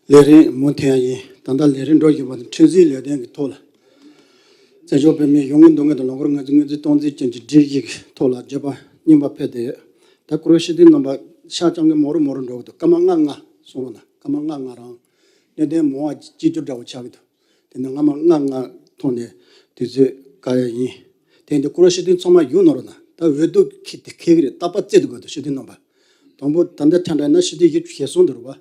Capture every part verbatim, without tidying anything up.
ལས་རིམ་མུ་མཐུད་ཡིན། ད་ལྟ་ལས་རིམ་འགྲོ་བཞིན་པ་དང་ཁྲིམས་སྲིད་ལས་དོན་གྱི་ཐོག་ལ། བཙན་བྱོལ་བོད་མིའི་གཞུང་གི་འདུ་འགོད་དང་ལོ་འཁོར་ལྔ་བཅུ་ང་གཅིག་སྟོང་ཚིགས་ཅན་གྱི་སྒྲིག་གཞི་གི་ཐོག་ལ་བརྗོད་པ་རྙིང་པ་ཕེབས་ཏེ་ཡོད། ད་བཀུར་འོས་སྤྱི་འཐུས་རྣམ་པ་ཤག་རྐྱང་གི་མོ་རུ་མོ་རུ་འགྲོ་གི་འདུག་སྐར་མ་ལྔ་ལྔ་གསུང་རོགས་གནང་། སྐར་མ་ལྔ་ལྔ་རང་གནད་དོན་མང་བ་གཅིག་གྱུར་འདྲ་བོ་ཆགས་ཀྱི་འདུག་དེ་ནས་སྐར་མ་ལྔ་ལྔ་ཐོག་ནས་དུས་ཚོད་བཀག་ཡ་ཡིན། དེ་འདི་བཀུར་འོས་སྤྱི་འཐུས་ཚང་མ་བཞུགས་གནང་རོགས་གནང་། ད་འོས་བསྡུ་ཁེ་དེ་ཁེལ་གི་རེད། རྟག་པར་རྩེ་དུ་དགོས་འདུག་སྤྱི་འཐུས་རྣམ་པ། དང་པོ་ད་ལྟ་ཁྲ་འདྲ་ན་སྤྱི་འཐུས་ཡིག་ཞེ་གསུམ་འདུག་རེད་པ།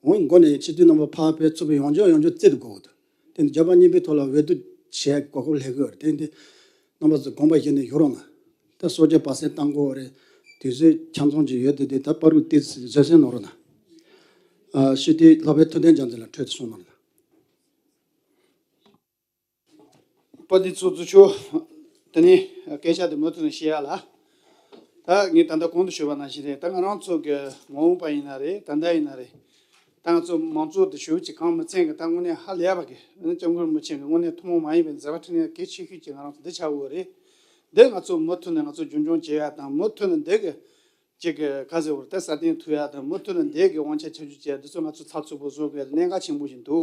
འོ་མགོ་ནས་སྤྱི་འཐུས་རྣམ་པ་ཕར་ཕེབས་ཚུགས་པའི་ཡོངས་ཁྱབ་ཡོངས་ཁྱབ་རྩེ་དུ་དགོས་འདུག་དེ་འདི་བརྗོད་པ་རྙིང་པའི་ཐོག་ལ་འོས་བསྡུ་བྱེད་གོ་སྐབས་སླེབས་ཀྱི་ཡོད་རེད། དེ་འདི་རྣམ་པ་ཚོ་དགོངས་པ་བཞེས་ནས་བཞུགས་རོགས་གནང་། ད་སྲོག་སྐྱོབ་བར་གསེང་བཏང་དགོས་རེད། དུས་ཚོད་ཆ་ཚང་ཅིག་ཡོད་དེ་དེ་ད་པར་རུ་ཏིས་བཟོད་གསོལ་གནང་རོགས་གནང་། ཨ་སྤྱི་འཐུས་ལྷག་པའི་ཐུབ་བསྟན་རྒྱ་མཚོ་ལ་འཕྲོས་ཏེ་གསུང་གནང་རོགས་གནང་། དཔལ་ལྡན་ཚོགས་གཙོ་མཆོག་དེ་ནས་སྐད་ཆ་དེ་མུ་མཐུད་ནས་བཤད་ཡ་ལ། ད་ངས་ད་ལྟ་གོང་དུ་ཞུས་པ་ནང་བཞིན་རེད། ད་ང་རང་ཚོ་གི་མ་འོངས་པ་ཡིན་ན་རེད། ད་ལྟ་ཡིན་ན་རེད། ད་ང་ཚོ་མང་གཙོ་དེ་ཞུ་ཅིག་གང་མི་ཚན་གི་ད་དངོས་གནས་ཧ་ལས་པ་གི་ཨ་ནི་སྐྱབས་མགོན་རིན་པོ་ཆེ་གི་དངོས་གནས་ཐུན་མོང་མ་ཡིན་པའི་མཛད་པ་འཕྲིན་ལས་གལ་ཆེ་ཤོས་ཅིག་ང་རང་ཚོ་འདི་ཆགས་ཡོད་རེད། འདི་ང་ཚོ་མུ་མཐུད་ནས་ང་ཚོ་རྒྱུན་འཁྱོངས་བྱེད་ཡ་དང་མུ་མཐུད་ནས་འདི་གི་ཅིག་གི་ག་ཟེར་བར་ཏེ་སྲ་བརྟན་ཐུབ་ཡ་དང་མུ་མཐུད་ནས་འདས་ཀྱི་དབང་ཆ་ཁྱབ་བསྒྲགས་བྱས་འདི་ཚོ་ང་ཚོ་ཚགས་ཚུད་པོ་བཟོ་དགོས་གནད་འགག་ཆེན་པོ་ཞིག་འདུག་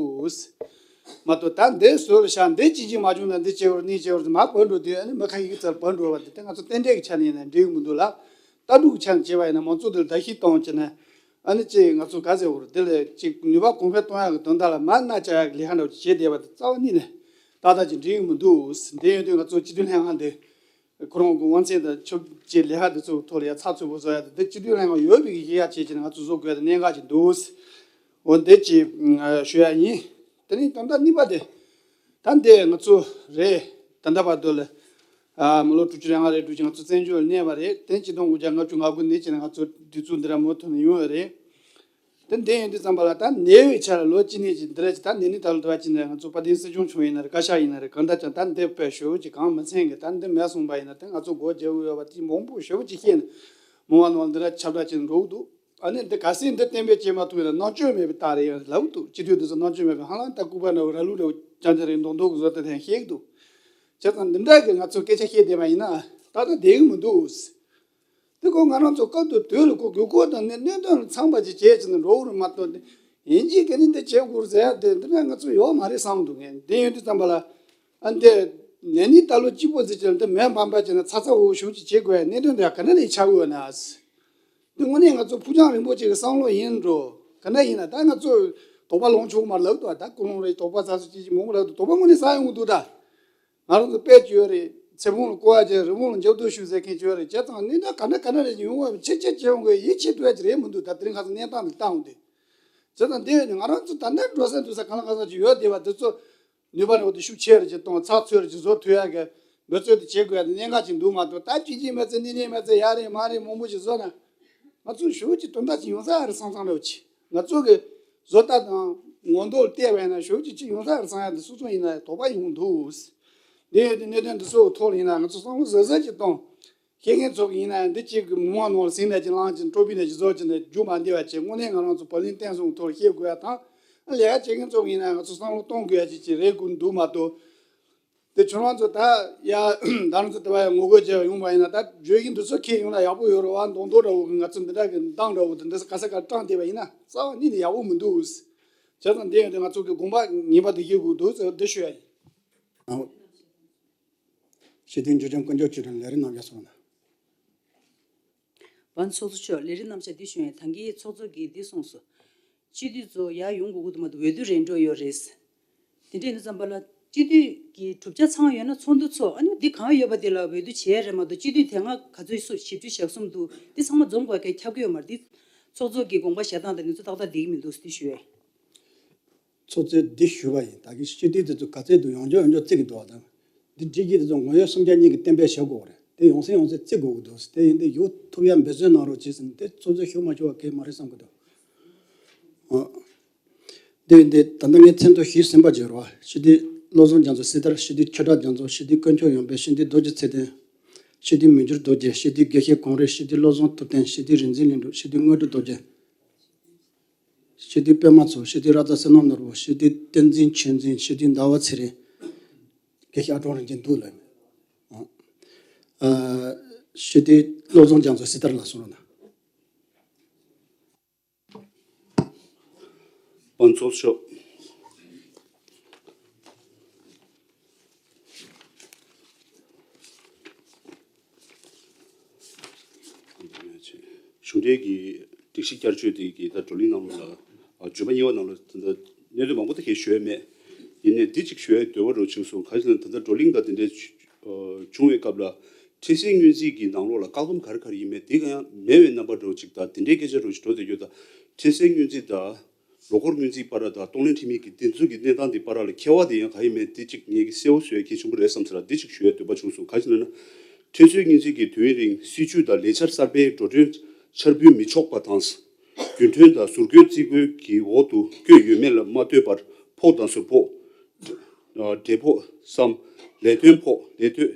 མ་གཏོགས་ད་འདི་བཟོས་ལ་ཤག་འདི་ཅི་ཅི་མ་བྱུང་ན་འདི་བྱེད་བར་གནས་བྱེད་བར་མ་བར་འགྲོ་དུས་ཨ་ནི་མི་ཁ་ཡིག་ཚར་བར་འགྲོ་བ་འདི་ཏེ་ང་ཚོ་རྟེན་འབྲེལ་གྱི་ཆ་ནས་ཡིན་ན་འགྲིག་གི་མི་འདུག་ལ། ལྟ་གྲུབ་ཀྱི་ཆ་ནས་བྱས་པ་ཡིན་ན་མང་གཙོ་འདི་ལ་བརྡབ་གསིག་གཏོང་བྱས་ན་ཨ་ནི་ཅི་ང་ཚོ་ག་ཟེར་བར་འདི་ལ་ཅིག་ནུས་པ་གོང་འཕེལ་གཏོང་ཡག་གི་དོན་དག་ལ་མ་མནའ་བཅའ་ཡག་གི་ལས་ཀ་འདྲ་བོ་ཅིག་བྱས་བསྡད་པ་དེ་རྩ་བ་ཉིད་ནས་ཏག་ཏག་ཅིག་འགྲིག་གི་མི་འདུག་འདི་ཡོད་དུས་ང་ཚོ་སྤྱི་འཐུས་ལྷན་ཁང་འདི། ཁོ་རང་གི་དབང་ཚད་དང་ཆོས་བརྒྱུད་ལས་ཀ་དེ་ཚོའི་ཐོག་ལ་ཡང་ཚགས་ཚུད་པོ་བཟོ་ཡ་དེ་འདི་སྤྱི་འཐུས་ལྷན་ཁང་ཡོད་པའི་གི་ཡ་བྱེད་ཀྱི་ནས་ང་ཚོ་བཟོ་དགོས་དེ་གནད་འགག་ཅིག་འདུག་འོ་འདི་ཅིག་ཞུ་ཡ་ཡིན། དེ་ནས་ད་ལྟ་གཉིས་པ་དེ་ད་འདི་ང་ཚོ་རེད། ད་ལྟ་བར་དུ་ལ་མི་ལོ་དྲུག་ཅུ་རེ་ལྔ་རེ་དྲུག་ཅུ་ང་ཚོ་བཙན་བྱོལ་གནས་པ་རེད། དེ་ཆིག་སྟོང་དགུ་བརྒྱ་ལྔ་བཅུ་ང་དགུ་ནས་བྱས་ནས་ང་ཚོ་དུས་ཚོད་འདི་ར་མུ་མཐུད་ནས་ཡོང་ཡོད་རེད། དེ་འདི་ཡིན་དུས་ཙམ་པ་ལ་ད་ནད་པའི་ཆ་ལ་ལོ་གཅིག་ནས་ཅིག་འདི་རེད་ཅིག་ད་ནད་ནི་ད་ལོ་དུ་བ་ཅིག་ནས་ང་ཚོ་དཔལ་ལྡན་སྲིད་སྐྱོང་མཆོག་ཡིན་ན་རེད། བཀའ་ཤག་ཡིན་ན་རེད། གང་ལྟར་ཀྱང་ད་འདི་དཔེ་ཞེ་པོ་ཅིག་གང་མི་ཚན་གི་ད་འདི་མེད་སོང་པ་ཡིན་ན་དེ་ང་ཚོ་སྒོ་རྒྱག་འོས་པ་དེ་མང་པོ་ཞེ་པོ་ཅིག་ཤེས་ནས་མི་མང་ནང་འདི་ར་ཁྱབ་བསྒྲགས་བྱས་ནས་འགྲོ་གི་འདུག་ཨ་ནི་འདི་ག་སྲིད་འདི་གཏན་འབེབས་བྱེད་མ་ཐུབ་ཡིན་ན་རྣམ་དཔྱོད་མེད་པའི་རྟགས་རེད་ཡང་ལབ་གི་འདུག་སྤྱི་འཐུས་འདི་ཚོ་རྣམ་དཔྱོད་མེད་པའི་ཧ་ལམ་ད་ལྐུགས་པ་འདྲ་བོ་ར་ལུག་འདྲ་བོ་ཅང་ཅང་རེད། མདོག་མདོག་གི་བཟོ་ལྟ་དེ་ཤེས་གི་འདུག་བྱས་ཙང་འདི་འདྲ་གི་ང་ཚོ་སྐད་ཆ་བཤད་བསྡད་པ་ཡིན་ན་ད་ལྟ་བསྡད་གི་མི་འདུག་དེ་ཁོ་ང་རང་ཚོ་སྐབས་དང་དུས་ལ་ཁོ་དགོས་མཁོ་དང་གནད་གནད་དོན་ལ་འཚམས་པ་ཅིག་བྱས་ཙང་འགྲོ་གི་རེད་མ་གཏོགས་ཡིན་གཅིག་ག་ནི་འདི་བྱེད་དགོས་ཟེར་ཡ་དེ་འདི་འདྲ་ང་ཚོ་ཡོད་མ་རེད་བསམ་འདུག་ངས་འདི་ཡོད་དུས་ཙམ་པ་ལ་ཨ་འདི་ནས་ནི་ད་ལོ་གཅིག་པོ་ཟེར་གྱི་འདི་མེད་པ་འབའ་བྱས་ན་ཚ་ཚ་འུར་འུར་ཞུ་ཅིག་བྱེད་དགོས་ཡ་གནད་དོན་འདི་ག་ནས་ནས་ཆགས་ཡོད་ན། འདི་དངོས་གནས་ང་ཚོ་ཕུགས་རྒྱང་རིང་པོ་ཅིག་གི་བསམ་བློ་ཡིན་འགྲོ། ག་འདྲ་ཡིན་ན་ད་ང་ཚོ་དོགས་པ་ལངས་ཆོག་མ་ལབ་འདུག་ད་ཀུན་སློང་རེད། དོགས་པ་ཟ་སུ་ཅིག་ཅིག་མང་པོ་ལབ་འདུག་དོགས་པ་དངོས་གནས་ཟ་ཡོང་གི་འདུག་ད་ང་རང་ཚོ་དཔེ་ཅིག་ཡོད་རེད། ཚེ་ཕུང་ལ་བསྐོར་བ་བྱས། རི་བོང་ལ་འཇབ་རྡོལ་གཞུ་ཟེར་མཁན་ཅིག་ཡོད་རེད། བྱས་ཙང་གནས་སྟངས་ག་འདྲ་ག་འདྲ་རེད་ཡོང་བ་ཆེ་ཆེ་ཆེ་ཡོང་གི་ཡིད་ཆེས་ཐུབ་ཡ་ཅིག་རེད་མི་འདུག་ད་དེ་རིང་ཁ་སང་གནས་སྟངས་འདི་ལྟ་འོང་དུས། བྱས་ཙང་དེ་ཡོད་ནས་ང་རང་ཚོ་ད་ལྟ་འགྲོ་ས་འདུག་ས་གང་ལ་གང་ས་ཅིག་ཡོད་བསྡད་པ་འདི་ཚོ་ནུས་པ་རེ་བ་དེ་ཤུགས་ཆེ་རེ་ཅིག་གཏོང་། ཚགས་ཚུད་རེ་ཅིག་བཟོ་ཐུབ་ཡ་གི་འབད་རྩོལ་དེ་བྱེད་དགོས་ཡ་དེ་གནད་འགག་ཅིག་འདུག་མ་གཏོགས་ད་བྱས་རྗེས་མེད་ཚེ་ནི་ནི་མེད་ཚེ་ཡ་རེད་མ་རེད་མང་པོ་ཞིག་བཟོ་ན་ང་ཚོ་ཞེ་པོ་ཅིག་དོན་དག་ཅིག་ཡོང་ས་ཡ་རེད་བསམ་བསམ་འདྲ་བོ་ཅིག་ང་ཚོ་གི་བཟོ་ལྟ་དང་ངོ་མདོག་བལྟས་པ་ཡིན་ན་ཞེ་པོ་ཅིག་ཅིག་ཡོང་ས་ཡ་རེད་བསམ་ཡ་དེ་སོ་སོ་ཡིན་ན་ཡང་དོགས་པ་ཡོང་འདུག་དེ་ཡོད་དེ་གནད་དོན་འདི་ཚོའི་ཐོག་ལ་ཡིན་ན་ང་ཚོ་བསམ་བློ་གཟབ་གཟབ་ཅིག་གཏོང་། བཤད་མཁན་ཚོ་གི་ཡིན་ན་ཡང་འདི་གཅིག་གི་མི་མང་ནང་ལ་ཟིང་ནས་ཀྱི་ལངས་ཀྱི་ཀྲོ་པི་ནས་ཀྱི་བཟོ་ཀྱི་ནས་རྒྱུ་མ་འདི་བ་བྱས་དངོས་གནས་ང་རང་ཚོ་བོད་གླིང་བསྟན་སྲུང་ཐོག་བཤད་དགོས་ཡ་དང་། ལས་ཀ་བྱེད་མཁན་ཚོ་གི་ཡིན་ན་ང་ཚོ་བསམ་བློ་གཏོང་དགོས་ཡ་ཅིག་ཅིག་རེད་དགོས་འདུག་མ་གཏོགས། དེ་ཁྱོད་རང་ཚོ་ད་ཡ་ད་རང་ཚོ་དེ་བ་ཡ་ངོ་རྒོལ་བྱས་པ་ཡོང་བ་ཡིན་ན་ད་བརྗོད་གཞི་འདི་ཚོ་ཁྱེད་ཡོང་ན་ཡག་པོ་ཡོད་རེད་བ། མདོག་མདོག་འདྲ་བོ་གི་ང་ཚོ་འདི་འདྲ་གི་འདང་འདྲ་བོ་དེ་འདི་ག་ས་ག་སྤྲང་བསྡད་པ་ཡིན་ན་རྩ་བ་ཉིད་ནས་ཡག་པོ་མི་འདུག་བྱས་ཙང་འདི་ཡོད་དེ་ང་ཚོ་གི་དགོངས་པ་ངེས་པར་དུ་བཞེས་དགོས་འདུག་ཟེར་འདི་ཞུ་ཡ་ཡིན། སྤྱི་འཐུས་འཇུ་ཆེན་དཀོན་མཆོག་ཆོས་སྒྲོན་ལས་རིམ་རྣམ་གཞག་སོང་ན། བན་ཚོགས་གཙོ་མཆོག་ལས་རིམ་རྣམ་གཞག་འདི་ཞུ་ཡིན། ད་གིན་ཚོགས་གཙོ་གིས་འདི་གསུངས་སོ། སྤྱི་འཐུས་ཚོ་ཡར་ཡོང་དགོས་ཀྱི་འདུག་མ་གཏོགས་འོས་བསྡུ་རེ་འགྲོ་ཡོད་རེད། དེ་འདྲ་ཡིན་དུས་ཙམ་པ་ལ་སྤྱི་འཐུས་ཀྱི་གྲུབ་ཆ་ཚང་ཡོད་ན་ཚོགས་འདུ་ཚོགས་ཨ་ནི་འདི་གང་ཡོད་པ་དེ་ལ་འོས་བསྡུ་བྱེད་ཡ་རེད་མ་གཏོགས་སྤྱི་འཐུས་དེ་སྔ་ག་ཚོད་སུ་བཞི་བཅུ་ཞེ་གསུམ་འདུག་འདི་ཚང་མ་འཛོམས་དགོས་ཀྱི་ཁྱབ་ཀྱི་ཡོད་མ་རེད། འདི་ཚོགས་གཙོ་གི་དགོངས་པ་བཞེས་སྟངས་དང་འདི་ཚོ་ཏག་ཏག་བསྡད་ཀྱི་མི་འདུག་འདི་ཞུ་ཡ། ཚོགས་གཙོས་འདི་ཞུས་པ་ཡིན། ད་གིན་སྤྱི་འཐུས་དེ་ཚོ་ག་ཚད་འདུག་ཡོངས་ཁྱབ་ཡོངས་ཁྱབ་བརྩི་གི་འདུག་བ་དང་། འདི་སྒྲིག་གཞི་དེ་ཚོ་ངོ་ཡོད་སུམ་བརྒྱ་གཉིས་ཀྱིས་གཏན་འབེབས་བྱེད་དགོས་རེད། དེ་ཡོང་སེ་ཡོང་སེ་བརྩི་དགོས་ཀྱི་འདུག་དེ་ཡིན་དུས་ཞུ་ཐུབ་ཡ་འབད་བརྩོན་གནང་རོགས་བྱེད་ཟེར་ནས་དེ་ཚོགས་གཙོས་ཞུ་མ་ཆོག་པ་གང་ཡང་མ་རེད་བསམ་གྱི་འདུག་ཨ། དེ་ཡིན་དུས་ད་ལྟ་ངས་མཚན་ཐོ་ཞུས་ཟིན་པ་བརྗོད་རོགས། སྤྱི་འཐུས་བློ་བཟང་རྒྱ་མཚོ་སྲི་ཐར། སྤྱི་འཐུས་ཆོས་གྲགས་རྒྱ་མཚོ། སྤྱི་འཐུས་དཀོན་མཆོག་ཡོན་ཏན། སྤྱི་འཐུས་རྡོ་རྗེ་ཚེ་བརྟན། སྤྱི་འཐུས་མི་འགྱུར་རྡོ་རྗེ། སྤྱི་འཐུས་དགེ་བཤེས་གངས་རི། སྤྱི་འཐུས་བློ་བཟང་ཐུབ་བསྟན། སྤྱི་འཐུས་རིག་འཛིན་ལྷུན་གྲུབ། སྤྱི་འཐུས་དངོས་གྲུབ་རྡོ་རྗེ། སྤྱི་འཐུས་པད་མ་མཚོ། སྤྱི་འཐུས་ར་ཛ་བསོད་ནམས་ནོར་བུ། སྤྱི་འཐུས་བསྟན་འཛིན་ཆོས་འཛིན། སྤྱི་འཐུས་ཟླ་བ་ཚེ་རིང་། དགེ་བཤེས་ཨ་ཀྲོང་རིག་འཛིན་འདུག་ལ། ཨ། སྤྱི་འཐུས་བློ་བཟང་རྒྱ་མཚོ་སྲི་ཐར་ལ་གསུང་རོགས་གནང་། དཔལ་འབྱོར་ཤོག་གཞུང་འབྲེལ་གྱི་སྒྲིག་གཞི་བསྐྱར་བཅོས་དེ་གི་ད་བགྲོ་གླེང་ནང་ལོགས་ལ་ཨ་བརྗོད་པ་གཉིས་པ་ནང་ལ་ད་ལྟ་གནད་དོན་མང་པོ་ད་གས་ཞུ་ཡ་མེད། ཡིན་ནའི་འདི་གཅིག་ཞུ་ཡ་འདོད་པ་རུ་བྱུང་སོང་། ག་ཅི་ལ་ད་ལྟ་བགྲོ་གླེང་དང་དེ་འདྲའི་ཨ་བྱུང་བའི་སྐབས་ལ་འཕྲལ་སེལ་སྔོན་རྩིས་ཀྱི་ནང་ལོགས་ལ་བཀག་སྡོམ་ག་རེ་ག་རེ་ཡིན་མེད་དེ་ག་ཡང་མེད་པའི་རྣམ་པ་འདྲ་བོ་ཅིག་དང་དེ་འདྲའི་སྐད་ཆ་འདྲ་བོ་ཅིག་འགྲོ་བསྡད་རྒྱུ་དང་། འཕྲལ་སེལ་སྔོན་རྩིས་དང་ལོ་འཁོར་སྔོན་རྩིས་བར་དང་གཏོང་ལེན་འཕྲི་སྨོད་ཀྱི་འདི་ཚོ་གི་གནས་སྟངས་འདི་བར་ལ་ཁྱད་པར་དེ་ཡང་ག་ཡིན་མེད་དེ་གཅིག་ངེད་ཀྱིས་གསལ་པོ་བཟོ་ཡ་གལ་ཆེན་པོ་རེད་བསམ་ཟེར་ལ་འདི་གཅིག་ཞུ་ཡ་འདོད་པ་བྱུང་སོང་། ག་ཅི་ལབ་ན། འཕྲལ་སེལ་སྔོན་རྩིས་ཀྱི་དུས་ཡུན་རིང་སྲིད་ཇུས་དང་ལས་འཆར་གསར་པའི་འགྲོ་གྲོན་འཆར་འབུལ་མི་ཆོག་པ་དང་། རྒྱུན་གྲོན་དང་ཟུར་བཀོལ་རྩིས་བཀོད་ཀྱི་འོག་ཏུ་བཀོད་ཡོད་མེད་ལ་མ་ལྟོས་པར་ཕོགས་དང་ཟུར་ཕོགས། འབྲས་ཕོགས་སམ་ལས་ཐོན་ཕོགས་ལས་ཐོན།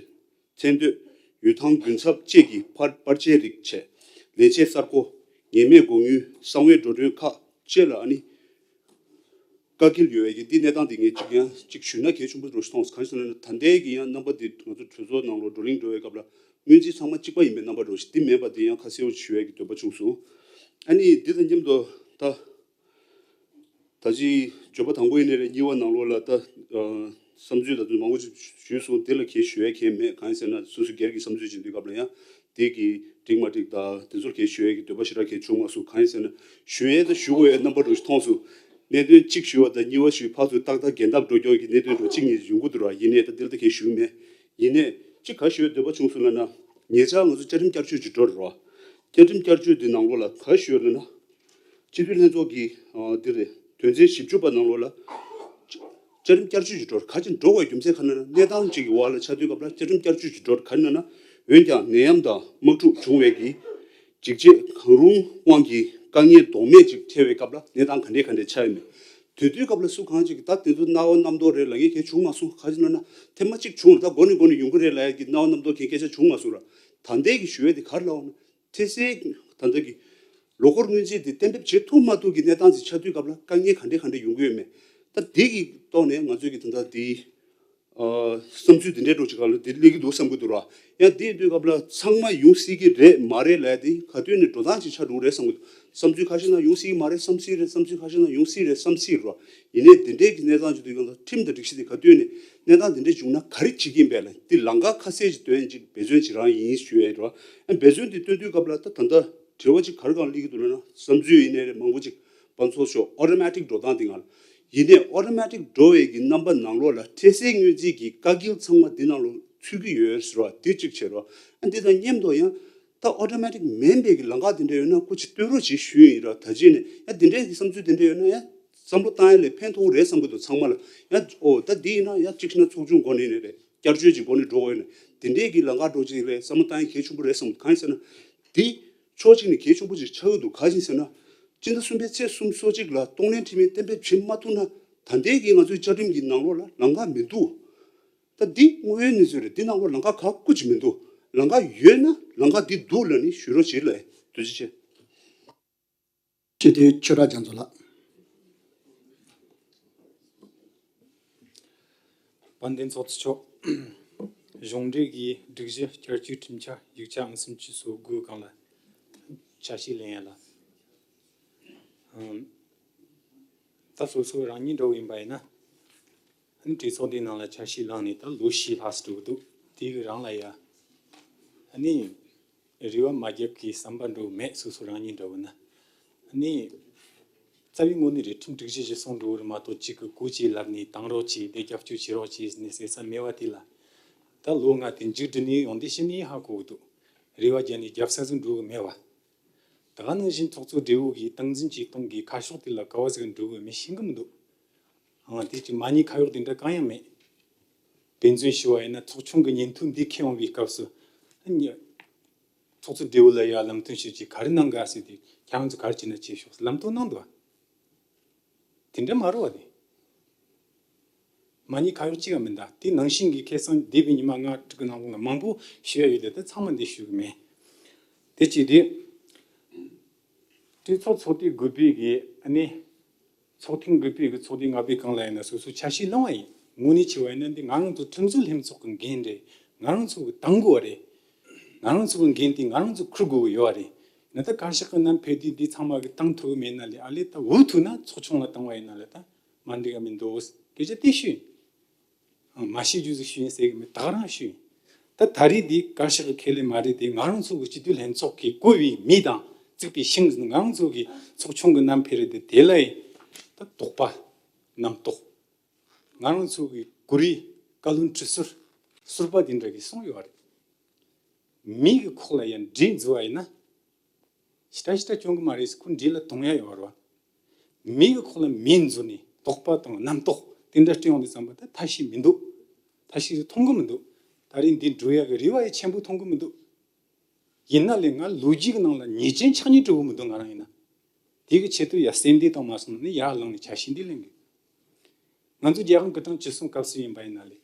ཚེ་སྟོད། ཡུལ་ཐང་དགུན་ཚབ་བཅས་ཀྱི་འཕར་འཕར་ཆའི་རིགས་བྱས། ལས་བྱེད་གསར་བསྐོ། ངེས་མེད་གོང་ཉུལ་གསང་བའི་འགྲོ་གྲོན་ཁག་བཅས་ལ་ཨ་ནི། བཀག་སྐྱིལ་ཡོད་པའི་གི་འདི་གནས་སྟངས་འདི་ངས་གཅིག་ཡང་གཅིག་ཞུས་ན་གལ་ཆེན་པོ་འདྲ་ཞིག་མཐོང་སོང་། གང་ཞིག་ན་ད་ལྟའི་གི་ཡང་རྣམ་པ་འདི་ང་ཚོ་གྲོས་ཚོགས་ནང་ལོགས་བགྲོ་གླེང་འགྲོ་བའི་སྐབས་ལ་སྔོན་རྩིས་ཚང་མ་གཅིག་པ་ཡིན་པའི་རྣམ་པ་འདྲ་ཞིག་འདི་མེད་པ་འདི་ཡང་ཁ་གསལ་པོ་ཞུ་ཡས་ཀྱི་འདོད་པ་བྱུང་སོང་། ཨ་ནི་འདི་དང་མཉམ་དུ་ད། ད་ཅི་བརྗོད་པ་དང་པོ་ཡིན་ནའི་རེད། གཉིས་པ་ནང་ལོགས་ལ་ད་ཨ་བསམ་ཚུལ་ད་དུང་མང་པོ་ཅིག་ཞུས་སོང་། དེ་ལ་གས་ཞུ་ཡས་གས་མེད། གང་ཡིན་ཟེར་ན་སོ་སོ་སྒེར་གྱི་བསམ་ཚུལ་ཅིག་འདུག་སྐབས་ལ་ཡང་དེ་གི་འགྲིག་མ་འགྲིག་ད་དེ་ཚོར་གས་ཞུ་ཡས་ཀྱི་འདོད་པ་ཞེ་དྲག་གས་བྱུང་མ་སོང་། གང་ཡིན་ཟེར་ན་ཞུ་ཡས་ད་ཞུ་དགོས་ཡས་རྣམ་པ་འདྲ་ཞིག་མཐོང་སོང་། གནད་དོན་གཅིག་ཞུ་བ་དང་གཉིས་པ་ཞུ་ཕར་ཚུར་ཏག་ཏག་འགལ་ཟླ་འགྲོ་རྒྱུ་གི་གནད་དོན་འདྲ་གཅིག་གཉིས་ཡོང་གི་འདུག་ར། ཡིན་ནའི་ད་དེ་ལ་ད་གས་ཞུ་གི་མེད། ཡིན་ནའི་གཅིག་ག་ཞུ་ཡས་འདོད་པ་བྱུང་སོང་ལབ་ན་ཉེ་ཆར་ང་ཚོ་བཅའ་ཁྲིམས་བསྐྱར་བཅོས་ཅིག་འགྲོ་རེད་བ། བཅའ་ཁྲིམས་བསྐྱར་བཅོས་འདི་ནང་ལོགས་ལ་ག་ཞུ་ཡས་ལབ་ན། སྤྱི་འཐུས་ལྷན་ཚོགས་ཀྱི་ཨ་འདི་རེད། དོན་ཚན་བཞི་བཅུ་པ་ནང་ལོགས་ལ་བཅའ་ཁྲིམས་བསྐྱར་བཅོས་ཀྱི་འགྲོ་ག་ཅིག་འགྲོ་དགོས་རྒྱུ་མཚན་ག་ན་གནས་སྟངས་ཅིག་གི་བར་ལ་ཆ་མཐུན་སྐབས་ལ་བཅའ་ཁྲིམས་བསྐྱར་བཅོས་ཀྱི་འགྲོ་ག་ན་ན། འོན་ཀྱང་ནད་ཡམས་དང་དམག་འཁྲུག་བྱུང་བའི་གི་འཇིགས་བྱེད་གང་རུང་དབང་གིས་དཀའ་ངལ་ལྡོག་མེད་ཅིག་འཕྲད་པའི་སྐབས་ལ་གནས་སྟངས་ག་འདྲས་ག་འདྲས་ཆགས་ཡོད་མེད། དེ་དུས་སྐབས་ལ་སུ་གང་ཅིག་གིས་ད་དེ་ཚོ་རྣ་བ་གནམ་རྡོག་རེད་ལབ་མཁན་གང་བྱུང་མ་སོང་། ག་ཅི་ལབ་ན་ཐེངས་མ་གཅིག་བྱུང་ལ་ད་འགོ་ནས་འགོ་ནས་ཡོང་གི་རེད་ལབ་ཡ་གི་རྣ་བ་གནམ་རྡོག་གི་སྐད་ཆ་བྱུང་མ་སོང་ར། ད་ལྟའི་གི་ཞུ་ཡས་དེ་ག་རེ་ལབ་འོང་ན། འཕྲལ་སེལ་ད་ལྟ་གི་ལོ་འཁོར་སྔོན་རྩིས་དེ་གཏན་འབེབས་བྱེད་ཐུབ་མ་ཐུབ་ཀྱི་གནས་སྟངས་ཅིག་ཆགས་དུས་སྐབས་ལ་དཀའ་ངལ་ག་འདྲས་ག་འདྲས་ཡོང་གི་ཡོད་མེད། ད་འདི་གི་ཐོག་ནས་ང་ཚོས་ཀྱི་ད་ལྟ་འདི་ཨ་བསམ་ཚུལ་འདི་འདྲའི་འགྲོ་ཅིག་སྒང་ལ་འདི་སླེབས་ཀྱི་འདུག་བསམ་གྱི་འདུག་ར། ཡང་འདི་ཡིན་དུས་སྐབས་ལ་ཚང་མ་ཡོང་སྲིད་ཀྱི་རེད་མ་རེད་ལབ་ཡ་དེ་ག་དུས་ནས་འགྲོ་སྟངས་ཅིག་ཆགས་འགྲོ་གི་རེད་བསམ་གྱི་འདུག་བསམ་ཚུལ་ཁ་ཤས་ན་ཡོང་སྲིད་ཀྱི་མ་རེད་བསམ་སྲིད་རེད། བསམ་ཚུལ་ཁ་ཤས་ན་ཡོང་སྲིད་རེད་བསམ་སྲིད་ར། ཡིན་ནའི་འདི་འདྲའི་གི་གནས་སྟངས་ཅིག་དུས་སྐབས་ལ་ཁྲིམས་དང་སྒྲིག་གཞི་དེ་ག་དུས་ནས་གནས་སྟངས་འདི་འདྲ་བྱུང་ན་ག་རེ་བྱེད་ཀྱི་ཡིན་པས་ལ་འདི་ལམ་ཁ་ཁ་གསལ་ཅིག་སྟོན་ཅིག་འབད་བརྩོན་ཅིག་རང་ཡིན་ཞུ་ཡ་ར། འབད་བརྩོན་འདི་སྟོན་དུས་སྐབས་ལ་ད་ད་ལྟ་དྲི་བ་ཅིག་ག་རེ་གང་སླེབས་ཀྱི་འདུག་ལབ་ན་བསམ་ཚུལ་ཡིན་ནའི་རེད་མང་པོ་ཅིག་དཔལ་འབྱོར་ཤོག་ཨོ་ཊོ་མེ་ཊིག་འགྲོ་སྟངས་དེ་ང་ལ་ཡིན་ནའི་ཨོ་ཊོ་མེ་ཊིག་འགྲོ་བའི་གི་རྣམ་པ་ནང་ལོགས་ལ་འཕྲལ་སེལ་སྔོན་རྩིས་ཀྱི་བཀག་སྐྱིལ་ཚང་མ་འདི་ནང་ལོགས་ཚུད་ཀྱི་ཡོད་ཟེར་བ་འདི་གཅིག་བྱས་རོགས། ཨ་འདི་དང་མཉམ་དུ་ཡང་ད་ཨོ་ཊོ་མེ་ཊིག་མིན་པའི་གི་ལམ་ཁ་དེ་འདྲ་ཡོད་ན་སྐུ་མཁྱེན་སྟོན་རོགས་བྱེད་ཞུས་ཡིན་ར། ད་རྗེས་ནས་ཡང་དེ་འདྲའི་གི་བསམ་ཚུལ་དེ་འདྲ་ཡོད་ན་ཡང་བསམ་བློ་བཏང་ཡ་ལས་ཕན་ཐོགས་རེད་བསམ་གི་འདུག་ཚང་མ་ལ་ཡང་ཨོ་ད་འདི་ཡིན་ན་ཡང་གཅིག་ན་ཚོགས་ཆུང་འགོ་ནས་ནས་རེད། བསྐྱར་བཅོས་ཀྱི་སྒོ་ནས་འགྲོ་དགོས་ཡོད་ན་དེ་འདྲའི་གི་ལམ་ཁ་འགྲོ་ཅིག་ལས་བསམ་བློ་བཏང་ཡ་གལ་ཆེན་པོ་རེད་བསམ་གི་འདུག་གང་ཡིན་ཟེར་ན་འདི་ཕྱོགས་གཅིག་ནས་གལ་ཆེན་པོ་ཅིག་ཆགས་ཀྱི་འདུག་གང་ཡིན་ཟེར་ན་སྤྱི་ཟླ་གསུམ་པའི་ཚེས་སུམ་ཅུ་སོ་གཅིག་ལ་གཏོང་ལེན་འཕྲི་སྨོན་གཏན་འབེབས་བྱེད་མ་ཐུབ་ན་ད་ལྟའི་གི་ང་ཚོའི་བཅའ་ཁྲིམས་ཀྱི་ནང་ལོགས་ལ་ལམ་ཁ་མི་འདུག་ད་འདི་དངོས་ཡོད་གནས་ཚུལ་རེད། འདི་ནང་ལོགས་ལམ་ཁ་ག་སྐུ་ཅིག་མི་འདུག་ལམ་ཁ་ཡོད་ན་ལམ་ཁ་འདི་འདུག་ལབ་ནས་ཞུ་རོགས་བྱེད་ལ་ཐུགས་རྗེ་ཆེ། སྤྱི་འཐུས་ཆོས་གྲགས་རྒྱ་མཚོ་ལགས། དཔལ་ལྡན་ཚོགས་གཙོ་མཆོག་གཞུང་འབྲེལ་གྱི་སྒྲིག་གཞི་བསྐྱར་བཅོས་ཁྲིམས་འཆར་ཡིག་ཆ་ཨང་སུམ་ཅུ་སོ་དགུ་སྒང་ལ་ཆ་ཤས་ལེན་ཡ་ལ། ཨམ། ད་སོ་སོ་རང་ཉིད་འདྲ་བོ་ཡིན་པ་ཡིན་ན། ཨ་ནི་གྲོས་ཚོགས་འདིའི་ནང་ལ་ཆ་ཤས་བླངས་ནས་ད་ལོ་བཞི་ལྷག་ཙམ་འགྲོ་གི་འདུག་དེའི་རིང་ལ་ཡ། ཨ་ནི་རེ་བ་མ་བརྒྱབ་ཀྱི་བསམ་པ་འགྲོ་མེད། སོ་སོ་རང་ཉིད་འདྲ་བོ་ན། ཨ་ནི་རྩ་བའི་ངོས་ནས་རེད། ཁྲིམས་སྒྲིག་གཞི་གཞིར་བཟུང་འགྲོ་གི་རེད་མ་གཏོགས་གཅིག་གི་གོ་ཅིག་ལབ་ནས་བཏང་རོགས་གྱིས་དེ་རྒྱབ་སྐྱོར་བྱེད་རོགས་གྱིས་ནས་ཟེར་ས་མེད་པ་དེ་ལ། ད་ལོ་ལྔ་དེ་མཇུག་སྒྲིལ་ནས་ཡོང་དེ་ཕྱི་ནས་ཧ་གོ་གི་འདུག་རེ་བ་བརྒྱབ་ནས་རྒྱབ་ས་ཟིག་འགྲོ་གི་མེད་བ། ད་ག་ནང་བཞིན་ཚོགས་གཙོ་སྦྲེལ་པོ་གིས་སྟངས་འཛིན་གྱིས་གཏོང་གི་ཁ་ཕྱོགས་དེ་ལ་ག་བ་ཟིག་འགྲོ་གི་མེད་ཤེས་གི་མི་འདུག་ཨང་དེ་ཅི་མ་ཉེས་ཁ་གཡོག་དེ་འདྲ་གང་ཡང་མེད། དཔེ་མཚོན་ཞུ་བ་ཡིན་ན་ཚོགས་ཆུང་གི་ཉིན་ཐོ་འདི་ཁྱེར་འོང་བའི་སྐབས་སུ། ཨ་ནི། ཚོགས་གཙོ་སྦྲེལ་པོ་ལ་ཡ་ལམ་སྟོན་ཞུ་རྒྱུ་ག་རེ་གནང་ག་ཟེར་ཏེ་ཁྱེད་རང་ཚོ་ག་རེ་བྱས་ན་བྱེད་ཤོག་ལམ་སྟོན་གནང་འདུག་བ། དེ་འདྲ་མ་རེད་བ་དེ། མ་ཉེས་ཁ་གཡོག་གཅིག་ཡང་མིན་ད། དེ་ནང་བཞིན་གྱི་ཁ་སང་འདས་པའི་ཉི་མ་ལྔ་དྲུག་གི་ནང་ལོགས་ལ་མང་པོ་ཞུ་ཡ་ཡོད་དེ་ད་ཚང་མ་འདི་ཞུ་གི་མེད། དེ་གཅིག་དེ། གྲོས་ཚོགས་ཚོགས་དུས་དགུ་པའི་གི་ཨ་ནི། ཚོགས་ཐེངས་དགུ་པའི་གི་ཚོགས་དུས་ལྔ་པའི་སྒང་ལ་ཡིན་ན་སོ་སོ་ཆ་ཤས་བླངས་པ་ཡིན། དངོས་གནས་བྱས་པ་ཡིན་ན་འདི་ང་རང་ཚོ་ཁྲིམས་བཟོ་ལྷན་ཚོགས་ཀྱི་འགན་རེད། ང་རང་ཚོ་གི་དང་དགོས་པ་རེད། ང་རང་ཚོ་གི་འགན་དེ་ང་རང་ཚོ་འཁུར་དགོས་ཀྱི་ཡོད་པ་རེད། ནི་ད་བཀའ་ཤག་གི་ནང་ཕེབས་དུས་འདི་ཚང་མ་གི་བཏང་ཐུབ་མེད་ན་ལས་ཨ་ལས་ད་འུ་ཐུག་ན་ཚོགས་ཆུང་ལ་བཏང་བ་ཡིན་ན་ལས་ད་མ་འགྲིག་ག་མི་འདུག་སྐད་ཆ་དེ་ཞུས། ཨང་། མ་ཤེས་རྒྱུ་ཟིག་ཞུས་ཡིན་ཟེར་གི་མེད། ད་ག་རང་ཞུས་ཡིན། ད་ད་རེས་འདི་བཀའ་ཤག་གི་ཁས་ལེན་མ་རེད་དེ། ང་རང་ཚོ་གི་སྤྱི་འཐུས་ལྷན་ཚོགས་ཀྱིས་བསྐོས་པའི་མི་དང་བཙུགས་པའི་ཤིང་ཟིན་ང་རང་ཚོ་གི་ཚོགས་ཆུང་གི་ནང་ཕེབས་རེད་དེ། དེ་ལ་ཡིན་ད་དོགས་པ་རྣམ་རྟོག་ང་རང་ཚོ་གི་གུ་རུའི་བཀའ་བློན་ཁྲི་ཟུར་ཟུར་པ་དེ་འདྲ་གིས་གསུངས་ཡོད་རེད། མི་གི་ཁོག་ལ་ཡང་འདྲེ་འཛུལ་བ་ཡིན་ན། ཞི་དྲག་ཞི་དྲག་སྐྱོང་གི་མ་རེད་ཟེར། ཁོ་འདྲེ་ལ་དུང་ཡ་ཡོད་རེད་བ། མི་གི་ཁོག་ལ་མེ་འཛུལ་ནས་དོགས་པ་དང་རྣམ་རྟོག་དེ་འདྲ་སྤྲད་ཡོང་དུས་ཙམ་པ་ད་ཐབས་ཤེས་མི་འདུག་ཐབས་ཤེས་མཐོང་གི་མི་འདུག་ད་རེས་འདི་འགྲོ་ཡ་གི་རེ་བ་ཡི་ཆེན་པོ་མཐོང་གི་མི་འདུག་ཡིན་ན་ལས་ང་ལོ་རྒྱུས་ཀྱི་ནང་ལ་ཉེས་ཅན་ཆགས་སྙིང་འདོད་གི་མི་འདུག་ང་རང་ཡིན་ན། དེ་གི་ཆེད་དུ་ཡ་སེམས་བདེ་དང་མ་སོང་ནས་ཡར་ལངས་ནས་ཆ་ཤས་འདི་ལེན་གི། ང་ཚོ་རྒྱལ་དབང་སྐུ་ཕྲེང་བཅུ་གསུམ་སྐབས་སུ་ཡིན་པ་ཡིན་ན་ལས།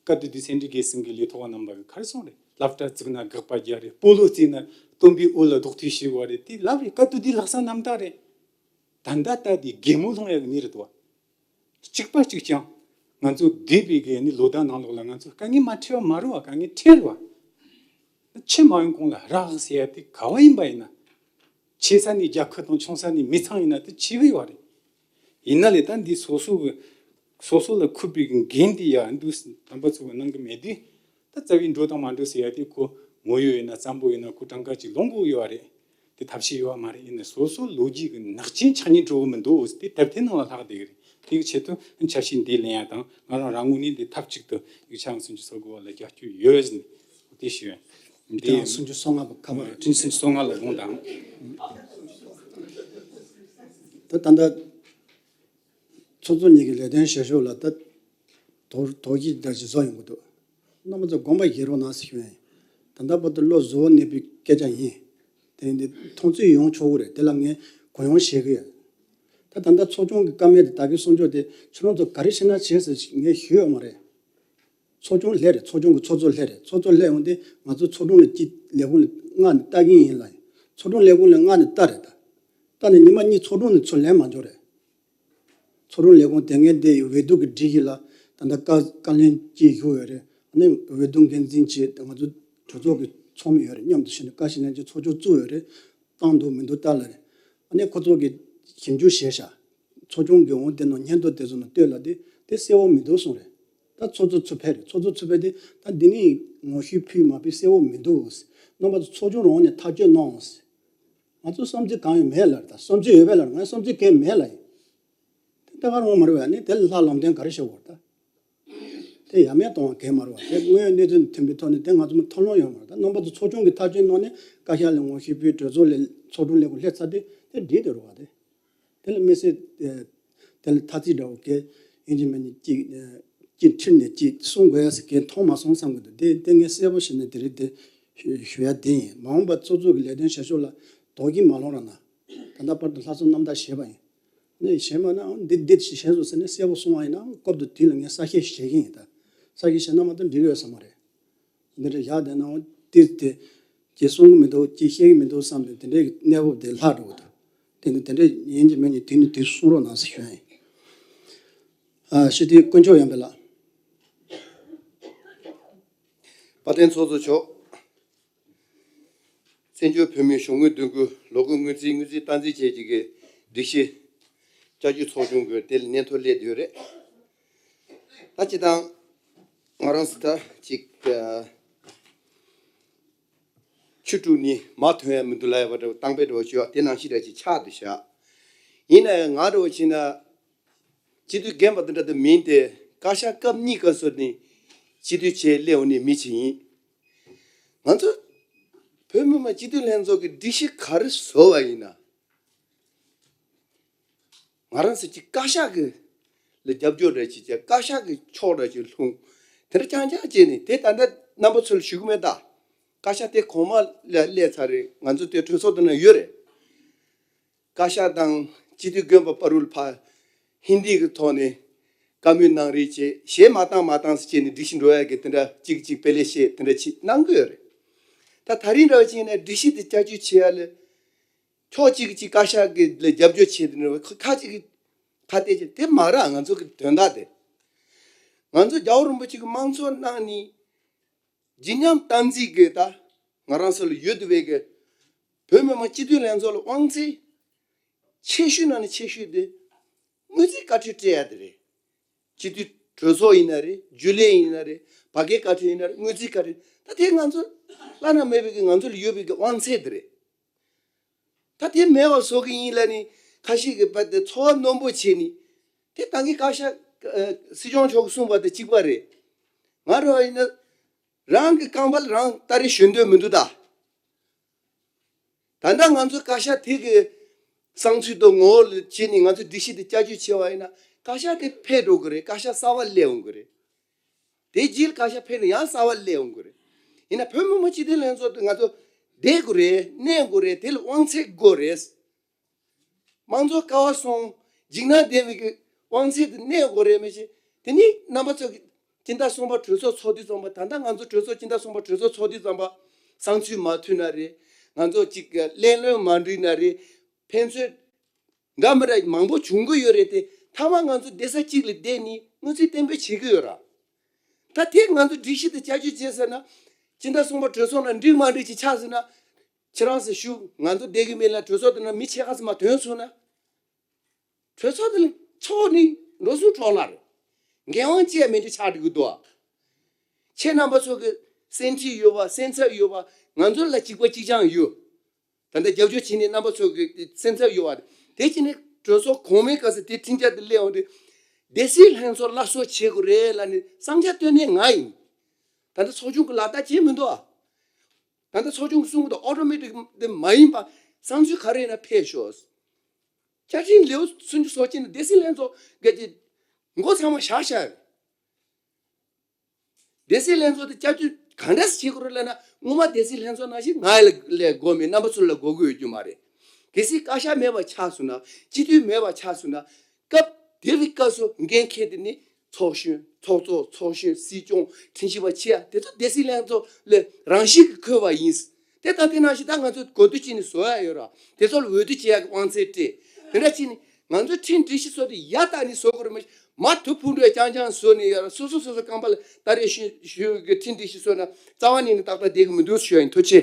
བཀའ་བསྡུ་དུས་སེ་འབྲས་དགེ་གསུམ་གྱི་ལས་ཐོག་པ་རྣམ་པ་གི་ག་རེ་གསུངས་རེད། སློབ་གྲྭ་བཙུགས་ན་དགག་པ་རྒྱག་རེད། སྤོ་ལོ་རྩེས་ན་སྟོན་པའི་འོད་ལ་རྡོག་ཐོས་ཞུས་པ་རེད། དེ་ལབ་རེད། བཀའ་བསྡུ་དེ་ལྷག་བསམ་རྣམ་དག་རེད། ད་ལྟ་ལྟ་དེ་གད་མོ་ལྷུང་ཡག་གི་གནས་རེད་དོ། གཅིག་པ་གཅིག་རྐྱང་། ང་ཚོ་འདས་པའི་གི་ནི་ལོ་ཟླ་ནང་ལོགས་ལ་ང་ཚོ་དཀའ་ངལ་མ་འཕྲད་པ་མ་རེད་བ། དཀའ་ངལ་འཕྲད་རེད་བ། ཕྱི་མ་ཡོང་གོང་ལ་རག་ཟེར་ཡ་དེ་ག་བ་ཡིན་པ་ཡིན་ན། ཆེ་ས་ནས་རྒྱལ་ཁབ་དང་ཆུང་ས་ནས་མི་ཚང་ཡིན་ན་དེ་བྱེད་གི་ཡོད་རེད། ཡིན་ན་ལས་ད་འདི་སོ་སོ་གི་སོ་སོ་ལ་ཁུར་པའི་གི་འགན་དེ་ཡ་འདུག་དམ་པ་ཚོ་གི་གནང་གི་མེད་དུས། ད་རྩ་བའི་འགྲོ་དང་མ་འགྲོ་ཟེར་ཡ་དེ་ཁོ་ངོ་ཡོད་ཡིན་ན་བཙན་པོ་ཡིན་ན་ཁོ་གྲངས་ཀ་ཅིག་ལོངས་གི་ཡོད་རེད། དེ་ཐབས་ཤེས་ཡོད་བ་མ་རེད། ཡིན་ན་སོ་སོ་ལོ་རྒྱུས་ཀྱི་ནག་ཅན་ཆགས་སྙིང་འདོད་གི་མི་འདུག་དེ་དེབ་ཐེར་ནང་ལ་ལྷག་བསྡད་གི་རེད། དེ་གི་ཆེད་དུ་འཆར་གཞི་འདི་ལེན་ཡ་དང་། ང་རང་རང་ངོས་ནས་འདི་ཐབས་ཅིག་ཏུ་ཡིག་ཆ་ཨང་སུམ་ཅུ་སོ་དགུ་བ་ལ་རྒྱབ་སྐྱོར་ཡོད་ཟེར་ནས་དེ་ཞུ་ཡ། འདི་ཨང་སུམ་ཅུ་སོ་ལྔ་པ་ཁ་པར་ཨང་སུམ་ཅུ་སོ་ལྔ་ལ་དགོངས་དང་། ད་ད་ལྟ་ཚོགས་གཙོ་གཉིས་ཀྱི་ལས་དོན་བྱེད་ཕྱོགས་ལ་ད་དོགས་དོགས་གཞི་འདྲ་ཞིག་བཟོ་ཡོང་གི་འདུག་རྣམ་པ་ཚོ་དགོངས་པ་བཞེས་རོགས་གནང་ཟེར་ཞུ་ཡ་ཡིན། ད་ལྟ་བར་དུ་བློ་གཟུ་བོར་གནས་པའི་སྐད་ཆ་ཡིན། དེ་ཡིན་དུས་མཐོང་ཚུལ་ཡོང་ཆོག་གི་རེད། དེ་ལ་ངས་གུ་ཡངས་བྱེད་ཀྱི་ཡོད། ད་ད་ལྟ་ཚོགས་ཆུང་གི་བཀའ་མོལ་དེ་ད་གིན་གསུང་ཕྱོགས་དེ་ཁྱོད་རང་ཚོ་ག་རེ་བྱེད་ན་བྱེད་ཟེར་ངས་ཞུས་ཡོད་མ་རེད། ཚོགས་ཆུང་སླེབས་རེད། ཚོགས་ཆུང་གི་ཚོགས་གཙོ་སླེབས་རེད། ཚོགས་གཙོ་སླེབས་ཡོང་དུས་ང་ཚོ་ཚོགས་དྲུང་ལ་གཅིག་ལས་ཁུངས་ལ་མངགས་ནས་ལྟ་གིན་ཡིན་ལ། ཚོགས་དྲུང་ལས་ཁུངས་ལ་མངགས་ནས་ལྟ་རེད། ད་ལྟ་ནས་ཉི་མ་གཉིས་ཚོགས་དྲུང་ནས་ཚུར་ལན་མ་འབྱོར་རེད། ཚོགས་དྲུང་ལས་ཁུངས་དེ་སྔའི་འདི་ཡི་འོས་བསྡུ་གི་སྒྲིག་གཞི་ལ་ད་ལྟ་བཀའ་བཀའ་ལན་གཅིག་ཞུས་ཡོད་རེད། ཨ་ནི་འོས་བསྡུ་འགན་འཛིན་བྱས་ང་ཚོ་གྲོས་ཚོགས་ཀྱི་ཚོགས་མི་ཡོད་རེད། མཉམ་དུ་བྱས་ནས་བཀའ་བཞིན་ལྷན་ཚོགས་ཚོགས་ཆུང་བཙུགས་ཡོད་རེད། བཏང་འདུག་མི་འདུག་ལྟ་ལ་རེད། ཨ་ནི་ཁོ་ཚོ་གིས་ཞིབ་འཇུག་བྱས་ཤག་ཚོགས་ཆུང་གི་འོང་དེ་ནང་སྙན་ཐོ་དེ་ཚོ་ནང་ལྟོས་ལ་དེ་དེ་གསལ་བོ་མི་འདུག་གསུངས་རེད། ད་ཚོགས་གཙོ་ཚུར་ཕེབས་རེད། ཚོགས་གཙོ་ཚུར་ཕེབས་དེ་ད་འདི་ནས་ངོ་ཤེས་ཕུལ་མ་ཕུལ་གསལ་བོ་མི་འདུག་རྣམ་པ་ཚོ་ཚོགས་ཆུང་རང་ནས་ཐག་གཅོད་གནང་། ང་ཚོ་བསམ་ཚུལ་གང་ཡང་མེད་ལབ། ད་བསམ་ཚུལ་ཡོད་པས་ལབ། ང་བསམ་ཚུལ་གང་ཡང་མེད་ལབ་ཡིན། དེ་ལྟ་ག་རང་མ་རེད་པས། ཨ་ནི་དེ་ལ་ལྷག་ལམ་སྟོན་ག་རེ་བྱེད་དགོས་རེད། ད་དེ་ཡ་མེད་གཏོང་བ་གང་ཡང་མ་རེད་པ། དེ་དངོས་ཡོད་གནས་ཚུལ་མཐུན་པའི་ཐོག་ནས་དེ་ང་ཚོ་མ་ཐབས་ལམ་ཡོད་མ་རེད། ད་རྣམ་པ་ཚོ་ཚོགས་ཆུང་གི་ཐག་གཅོད་གནང་ནས་བཀའ་ཤག་ལ་ངོ་ཤེས་ཕུལ། གྲོས་ཚོགས་ལ་ཚོགས་དྲུང་ལས་ཁུངས་སླེབས་ཚར་དུས་དེ་འགྲིག་དེ་རེད་པ། དེ་དེ་ལ་དམིགས་བསལ་དེ་ལ་ཐ་ཚིག་འདྲ་བོ་གལ་ཡིན་གཅིག་མིན་གཅིག་གཅིག་ཁྲིད་ནས་གཅིག་གསུང་དགོས་ཡ་ཟེར་གལ་མཐོང་མ་སོང་བསམ་གི་འདུག་དེ་དེ་ངས་གསལ་པོ་བྱས་ནས་དེ་རིང་དེ་ཞུ་ཞུ་ཡ་དེ་ཡིན། མ་འོངས་པ་ཚོགས་གཙོ་གི་ལས་དོན་བྱེད་ཕྱོགས་ལ་དོགས་གཞི་མ་ལྷུང་རོགས་གནང་། ད་ལྟ་བར་དུ་ལྷག་བསམ་རྣམ་དག་བྱས་པ་ཡིན། ནས་གཞན་མ་ན་འདི་འདི་བྱས་སོང་ཟེར་ནས་གསལ་པོ་གསུང་བ་ཡིན་ན་སྐབས་དེ་དུས་ལ་ངས་གསལ་བཤད་བྱེད་ཀྱི་ཡིན། ད་གསལ་བཤད་བྱས་ན་མ་གཏོགས་འགྲིག་གི་ཡོད་ས་མ་རེད། འདི་འདྲ་བཞག་བསྡད་ན་འོ་དེ་དེ་ཅེས་གསུང་གི་མི་འདུག་ཅེས་བཤད་ཀྱི་མི་འདུག་བསམ་ནས་དེ་འདྲའི་གནས་བབ་དེ་ལྷག་འགྲོ་གི་འདུག་དེ་ནི་དེ་འདྲ་ཡིན་གྱི་མིན་གྱི་དེ་ནི་དེ་གསུང་རོགས་གནང་ཟེར་ཞུ་ཡ་ཡིན། ཨ་ཤི་དེ་དཀོན་མཆོག་ཡོན་པེ་ལགས། དཔལ་ལྡན་ཚོགས་གཙོ་མཆོག་བཙན་བྱོལ་བོད་མིའི་གཞུང་དངུལ་བདུན་ཁུལ་ལོ་འཁོར་དངུལ་རྩིས་དངུལ་རྩིས་སྟངས་འཛིན་བཅས་ཀྱི་སྒྲིག་གཞི་བསྐྱར་བཅོས་ཚོགས་ཆུང་གི་དེ་ལ་སྙན་ཐོ་སླེབས་ཡོད་རེད། ད་སྤྱིར་བཏང་ང་རང་ཚོ་ད་ཅིག་ཆུ་དཀྲུགས་ནས་མ་ཐོན་ཡ་མི་འདུག་ལབ་ཡ་བ་འདྲ་བོ་གཏམ་དཔེ་འདྲ་བོ་ཞུ་ཡ་དེ་ནང་བཞིན་འདྲ་ཅིག་ཆགས་འདུག་ཤག་ཡིན་ན་ཡང་ང་འདྲ་བོ་བྱས་ན་སྤྱི་འཐུས་རྒན་པ་དེ་འདྲ་དེ་མིན་ཏེ་བཀའ་ཤག་སྐབས་གཉིས་སྐབས་སུ་ནས་སྤྱི་འཐུས་བྱས་སླེབས་ཡོང་མཁན་མི་ཅིག་ཡིན། ང་ཚོ་བོད་མི་མང་སྤྱི་འཐུས་ལྷན་ཚོགས་ཀྱི་སྒྲིག་གཞི་ག་རེ་བཟོ་བ་ཡིན་ན། ང་རང་ཚོ་གཅིག་བཀའ་ཤག་གི་ལ་རྒྱབ་སྐྱོར་འདྲ་ཅིག་བྱས། བཀའ་ཤག་གི་ཕྱོགས་འདྲ་ཅིག་ལྷུང་། དེ་འདྲ་རྐྱང་རྐྱང་བྱས་ནས་དེ་ད་ལྟ་རྣམ་པ་ཚོ་ལ་ཞུ་གི་མེད་ད། བཀའ་ཤག་དེ་གོང་མ་ལ་སླེབས་ཚར་རེད། ང་ཚོ་དེ་གྲོས་ཚོགས་དེ་ན་ཡོད་རེད། བཀའ་ཤག་དང་སྤྱི་འཐུས་རྒན་པ་བར་དུ་ཕར་ཧིན་དི་གི་ཐོག་ནས་བཀའ་མོལ་གནང་རེས་བྱས། གཞས་མ་བཏང་མ་བཏང་ཟེར་བྱས་ནས་སྒྲིག་གཞི་འགྲོ་ཡ་གི་དེ་འདྲ་གཅིག་གཅིག་དཔེ་ལེགས་བཤད་དེ་འདྲ་ཅིག་གནང་གི་ཡོད་རེད། ད་ད་རིང་འདྲ་བ་བྱས་ན་སྒྲིག་གཞི་དེ་བསྐྱར་བཅོས་བྱེད་ཡ་ལ་ཕྱོགས་གཅིག་གིས་བཀའ་ཤག་གི་ལ་རྒྱབ་སྐྱོར་བྱས་དེ་འདྲ་བ། ཁ་ཁ་ཅིག་གིས་ཁ་གཏད་བྱས། དེ་མ་རེད། ང་ཚོ་གི་དོན་དག་དེ་ང་ཚོ་རྒྱལ་བ་རིན་པོ་ཆེ་གི་དམངས་གཙོ་གནང་ནས་བརྗིད་ཉམས་སྟངས་འཛིན་གི་ད་ང་རང་ཚོ་ལ་ཡོད་བསྡད་པའི་གི་ བོད་མི་མང་སྤྱི་འཐུས་ལྷན་ཚོགས་ལ་དབང་ཚད་ཆེ་ཤོས་ནང་ནས་ཆེ་ཤོས་དེ་དངུལ་རྩིས་བཀའ་འཁྲོལ་སྤྲད་ཡ་དེ་རེད། སྤྱི་འཐུས་གྲོས་ཚོགས་ཡིན་ན་རེད། རྒྱུན་ལས་ཡིན་ན་རེད། བར་བརྒལ་བཀའ་འཁྲོལ་ཡིན་ན་རེད། དངུལ་རྩིས་བཀའ་འཁྲོལ། ད་དེ་ང་ཚོ་བླ་ན་མེད་པའི་གི་ང་ཚོ་ལ་ཡོད་པའི་གི་དབང་ཚད་དེ་རེད། ད་དེ་མེད་པ་བཟོ་གི་ཡིན་ལབ་ནས་ཁ་ཤས་ཀྱིས་བར་དེ་ཚོར་བ་རྣོན་པོ་བྱས་ནས། དེ་ད་གིན་བཀའ་ཤག་ཨ་སྲིད་སྐྱོང་མཆོག་གིས་གསུངས་པ་དང་གཅིག་པ་རེད། ང་རང་ཡིན་ན་རང་གི་རྐང་པ་ལ་རང་སྟ་རེ་ཞོན་འདོད་མི་འདུག་ད། ད་ལྟ་ང་ཚོ་བཀའ་ཤག་དེ་གི་བསམ་ཚུལ་དང་ངོ་བོ་ལ་བྱས་ནས་ང་ཚོ་སྒྲིག་གཞི་དེ་བསྐྱར་བཅོས་བྱས་པ་ཡིན་ན། བཀའ་ཤག་དེ་ཕེབས་འགྲོ་གི་རེད། བཀའ་ཤག་གསར་པ་སླེབས་འོང་གི་རེད། དེ་རྗེས་ལ་བཀའ་ཤག་ཕེབས་ནས་ཡང་གསར་པ་སླེབས་འོང་གི་རེད། ཡིན་ན་བོད་མི་མང་སྤྱི་འཐུས་ལྷན་ཚོགས་དེ་ང་ཚོ་བསྡད་དགོས་རེད། གནས་དགོས་རེད། དེ་ལ་དབང་ཚད་དགོས་རེད། མང་གཙོ་ཀ་བ་སོང་། འཇིགས་སྣང་ལྡན་པའི་གི་དབང་ཚད་དེ་གནས་དགོས་རེད། མི་ཤེས། དེ་ནི་རྣམ་པ་ཚོ་གི་སྤྱི་ཟླ་གསུམ་པ་གྲོས་ཚོགས་ཚོགས་དུས་ཙམ་པ། ད་ལྟ་ང་ཚོ་གྲོས་ཚོགས་སྤྱི་ཟླ་གསུམ་པ་གྲོས་ཚོགས་ཚོགས་དུས་ཙམ་པ་བསམ་ཚུལ་མ་མཐུན་ན་རེད། ང་ཚོ་གཅིག་གི་ལས་བློན་མ་འགྲིག་ན་རེད། ཕན་ཚུན་འདྲ་མི་འདྲ་མང་པོ་བྱུང་གི་ཡོད་རེད་དེ། མཐའ་མ་ང་ཚོ་སྡོད་ས་གཅིག་ལ་བསྡད་ནས་དངུལ་རྩིས་གཏན་འབེབས་བྱེད་ཀྱི་ཡོད་ར། ད་དེ་ང་ཚོ་སྒྲིག་གཞི་དེ་བསྐྱར་བཅོས་བྱས་ཟེར་ན། སྤྱི་ཟླ་གསུམ་པ་གྲོས་ཚོགས་ནང་འགྲིག་མ་འགྲིག་ཅིག་ཆགས་ཟེར་ན། ཁྱེད་རང་ཚོས་ཞུ། ང་ཚོ་བསྡད་ཀྱི་མེད་ལ། གྲོས་ཚོགས་དེ་ནང་མི་ཕྱེད་ཀ་ཙམ་མ་ཐོན་སོང་ན། གྲོས་ཚོགས་དེ་ལ་ཚོགས་ནི་འགྲོ་སོང་འཕྲོ་བརླག་རེད། འགན་དབང་ཅི་ཡང་མེད་འདྲ་ཆགས་འགྲོ་གི་འདུག་ཨ། ཁྱེད་རྣམ་པ་ཚོ་གི་སེམས་ཁྲལ་ཡོད་པ། སེམས་འཚབ་ཡོད་པ། ང་ཚོ་ལ་གཅིག་པ་གཅིག་རྐྱང་ཡོད། ད་ལྟ་རྒྱབ་སྐྱོར་བྱེད་མཁན་རྣམ་པ་ཚོ་གི་སེམས་འཚབ་ཡོད་པ་རེད། དེ་བྱས་ནས་གྲོས་ཚོགས་གོང་མའི་སྐབས་སུ་དེ་ཁྲིམས་འཆར་དེ་སླེབས་འོང་དུས། སྡེ་སྲིད་ལྷན་ཚོགས་སླར་གསོ་བྱེད་དགོས་རེད་ལབ་ནས་བསམ་འཆར་བཏོན་མཁན་ང་ཡིན། ད་ལྟ་ཚོགས་ཆུང་གི་ལག་བསྟར་བྱེད་མི་འདུག་ཨ། ད་ལྟ་ཚོགས་ཆུང་གི་གསུང་གི་འདུག་ཨོ་ཊོ་མེ་ཊིག་དེ་མ་ཡིན་པ་བསམ་ཚུལ་ག་རེ་ཡིན་ན་ཕེབས་ཤོག་བཅའ་ཁྲིམས་ལེའུ་སུམ་ཅུ་སོ་གཅིག་ནང་སྡེ་སྲིད་ལྷན་ཚོགས་གི་མགོ་ཚང་མ་བཞག་བཞག་སྡེ་སྲིད་ལྷན་ཚོགས་དེ་བསྐྱར་བཅོས་གང་འདྲ་ཞིག་བྱེད་དགོས་རེད་ལབ་ན། སྔོན་མ་སྡེ་སྲིད་ལྷན་ཚོགས་ནང་བཞིན་ང་ལ་ལས་དགོས་མེད། རྣམ་པ་ཚོ་ལ་དགོས་ཀྱི་ཡོད་རྒྱུ་མ་རེད། གལ་སྲིད་བཀའ་ཤག་མེད་པ་ཆགས་སོང་ན། སྤྱི་འཐུས་མེད་པ་ཆགས་སོང་ན། སྐབས་དེ་རིང་སྐབས་སུ་འགན་འཁྱེར་དེ་ནི་ཚོགས་གཞོན། ཚོགས་གཙོ། ཚོགས་གཞོན། སྲིད་སྐྱོང་། ཁྲིམས་ཞིབ་པ་ཆེ་ཡ་དེ་ཚོ་སྡེ་སྲིད་ལྷན་ཚོགས་ལ་རང་བཞིན་གྱིས་འཁོད་པ་ཡིན། དེ་ལྟ་དེ་ནང་བཞིན་ད་ང་ཚོས་གོ་བསྡུར་བྱས་ནས་བཟོ་ཡ་ཡོད་ར། དེ་ཚོ་ལ་འོས་བསྡུ་བྱེད་ཡ་གི་དབང་ཚད་སྤྲད། དེ་འདྲ་བྱས་ནས་ང་ཚོའི་ཁྲིམས་སྒྲིག་གཞི་བཟོ་དེ་ཡར་བལྟས་ནས་བཟོ་དགོས་རེད། མ་མར་དུ་ཕུང་འགྲོ་ཡ་རྐྱང་རྐྱང་བཟོ་ནས་ཡོད་ར། སོ་སོ་སོ་སོ་རྐང་པ་ལ་སྟ་རེ་གཞོན་གཞོན་གྱི་ཁྲིམས་སྒྲིག་གཞི་བཟོས་ན་རྩ་བ་ཉིད་ནས་ཏག་ཏག་བསྡད་ཀྱི་མི་འདུག་ཞུ་ཡ་ཡིན། ཐུགས་རྗེ་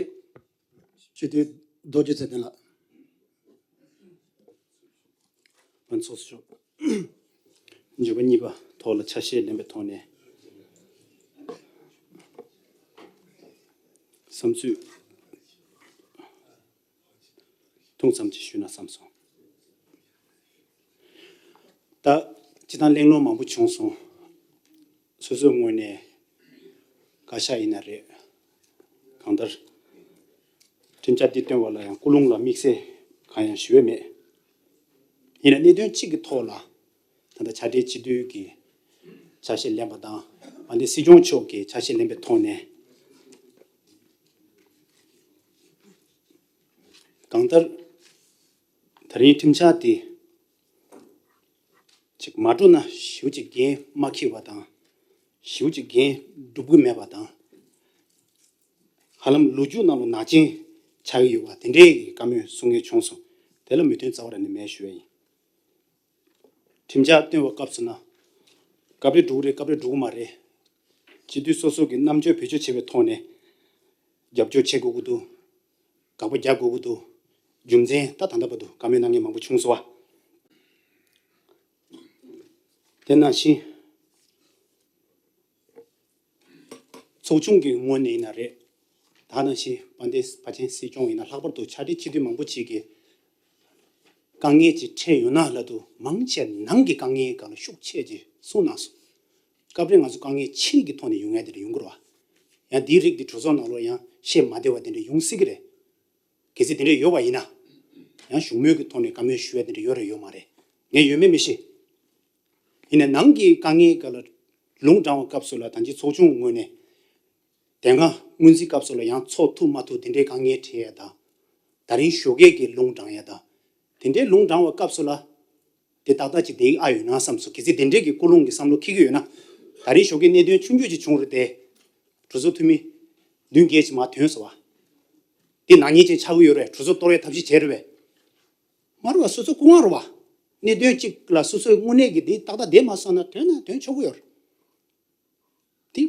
ཆེ། སྤྱི་འཐུས་རྡོ་རྗེ་ཚེ་བརྟན་ལགས། ང་ཚོགས་གཙོ་མཆོག་འཇུག་པ་གཉིས་པ་ཐོག་ལ་ཆ་ཤས་ལེན་པའི་ཐོག་ནས་བསམ་ཚུལ་ཐུང་ཙམ་ཅིག་ཞུས་ན་བསམ་སོང་། ད་སྤྱིར་བཏང་གླེང་སློང་མང་པོ་བྱུང་སོང་། སོ་སོའི་ངོས་ནས་བཀའ་ཤག་ཡིན་ན་རེད། གང་ལྟར་ཁྲིམས་འཆར་འདི་བཏོན་པ་ལ་ཡང་ཀུན་སློང་ལ་དམིགས་བསལ་གང་ཡང་ཞུ་ཡས་མེད། ཡིན་ན་གནད་དོན་གཅིག་གི་ཐོག་ལ་ད་ལྟ་ཕྱག་སྦྲེལ་སྤྱི་འཐུས་ཀྱི་ཆ་ཤས་ལེན་པ་དང་། ཨ་ནི་སྲིད་སྐྱོང་མཆོག་གི་ཆ་ཤས་ལེན་པའི་ཐོག་ནས། གང་ལྟར་ད་རིང་ཁྲིམས་འཆར་འདི་ཅིག་མ་འགྲོ་ན་ཞེ་པོ་ཅིག་འགན་མ་འཁྱེར་བ་དང་། ཞེ་པོ་ཅིག་འགན་སྒྲུབ་ཀྱི་མེད་པ་དང་། ཧ་ལམ་ལོ་རྒྱུས་ནང་ལ་ནག་ཅན་ཆགས་ཀྱི་ཡོད་པ་དེ་འདྲའི་གི་བཀའ་མོལ་གསུང་མཁན་བྱུང་སོང་། དེ་ལ་མོས་མཐུན་རྩ་བ་རང་ནས་མེད་ཞུ་ཡ་ཡིན། ཁྲིམས་འཆར་བཏོན་པའི་སྐབས་སུ་ན། སྐབས་རེ་འགྲུབ་རེད། སྐབས་རེ་འགྲུབ་མ་རེད། སྤྱི་འཐུས་སོ་སོ་གི་རྣམ་དཔྱོད་བེད་སྤྱོད་བྱེད་པའི་ཐོག་ནས་རྒྱབ་སྐྱོར་བྱེད་དགོས་ཀྱི་འདུག་དགག་པ་རྒྱག་དགོས་ཀྱི་འདུག་རྒྱུ་མཚན་ད་ད་ལྟ་བར་དུ་བཀའ་མོལ་གནང་མཁན་མང་པོ་བྱུང་སོང་བ། དེ་ནང་བཞིན། ཚོགས་ཆུང་གི་ངོས་ནས་ཡིན་ན་རེད། ད་ནང་བཞིན་དཔལ་ལྡན་དཔལ་ཆེན་སྲིད་སྐྱོང་ཡིན་ན། ལྷག་པར་དུ་ཕྱག་སྦྲེལ་སྤྱི་འཐུས་མང་པོ་ཅིག་གིས་དཀའ་ངལ་ཅིག་འཕྲད་ཡོང་ན་ལབ་དུས། མང་ཆེ་ནང་གི་དཀའ་ངལ་སྒང་ལ་ཤུགས་ཆེ་ཅིག་གསུངས་གནང་སོང་། སྐབས་རེ་ང་ཚོ་དཀའ་ངལ་ཕྱི་གི་ཐོག་ནས་ཡོང་ཡ་དེ་འདྲ་ཡོང་གི་རེད་བ། ཡང་འདིའི་རིགས་འདི་གྲོས་ཚོགས་ནང་ལོགས་ཡང་བཤད་མ་བདེ་བ་དེ་འདྲ་ཡོང་སྲིད་ཀྱི་རེད། གལ་སྲིད་དེ་འདྲ་ཡོད་པ་ཡིན་ན། ཡང་བཞུགས་མོལ་གྱི་ཐོག་ནས་བཀའ་མོལ་ཞུ་ཡ་དེ་འདྲ་ཡོད་རེད་ཡོད་མ་རེད། ངས་ཡོད་མེད་མི་ཤེས། ཡིན་ནའི་ནང་གི་དཀའ་ངལ་སྒང་ལ་ལུང་དྲངས་པའི་སྐབས་སུ་ལ། ད་ཅི་ཚོགས་ཆུང་ངོས་ནས་དེ་སྔ་སྔོན་རྩིས་སྐབས་སུ་ལ་ཡང་ཚོགས་ཐུབ་མ་ཐུབ་དེ་འདྲའི་དཀའ་ངལ་འཕྲད་ཡ་དང་། ད་རིང་ཞོགས་ཀས་ཀྱི་ལུང་དྲངས་ཡ་དང་། དེ་འདྲའི་ལུང་དྲངས་པའི་སྐབས་སུ་ལ། དེ་ཏག་ཏག་ཅིག་བསྡད་ཨ་ཡོད་ན་བསམ་སོང་། གལ་སྲིད་དེ་འདྲའི་གི་ཀུན་སློང་གི་བསམ་བློ་འཁྱེར་གྱི་ཡོད་ན། ད་རིང་ཞོགས་ཀས་གནད་དོན་ཆུང་ཆུང་ཅིག་བྱུང་རུང་། དེ་གྲོས་ཚོགས་འཐུས་མི་བདུན་བརྒྱད་ཅིག་མར་ཐོན་སོང་བ། དེ་ནག་ཉེས་ཅན་ཆགས་ཀྱི་ཡོད་རེད། གྲོས་ཚོགས་གཏོར་བའི་ཐབས་ཤེས་བྱས་རེད་པས། མ་རེད་བ། སོ་སོ་སྐུ་དབང་རེད་བ། གནད་དོན་གཅིག་ལ་སོ་སོའི་དངོས་གནས་ཀྱི་དེ་ཏག་ཏག་བསྡད་མ་སོང་ན་ཐོན་ན་ཐོན་ཆོག་གི་ཡོད་རེད། དེ་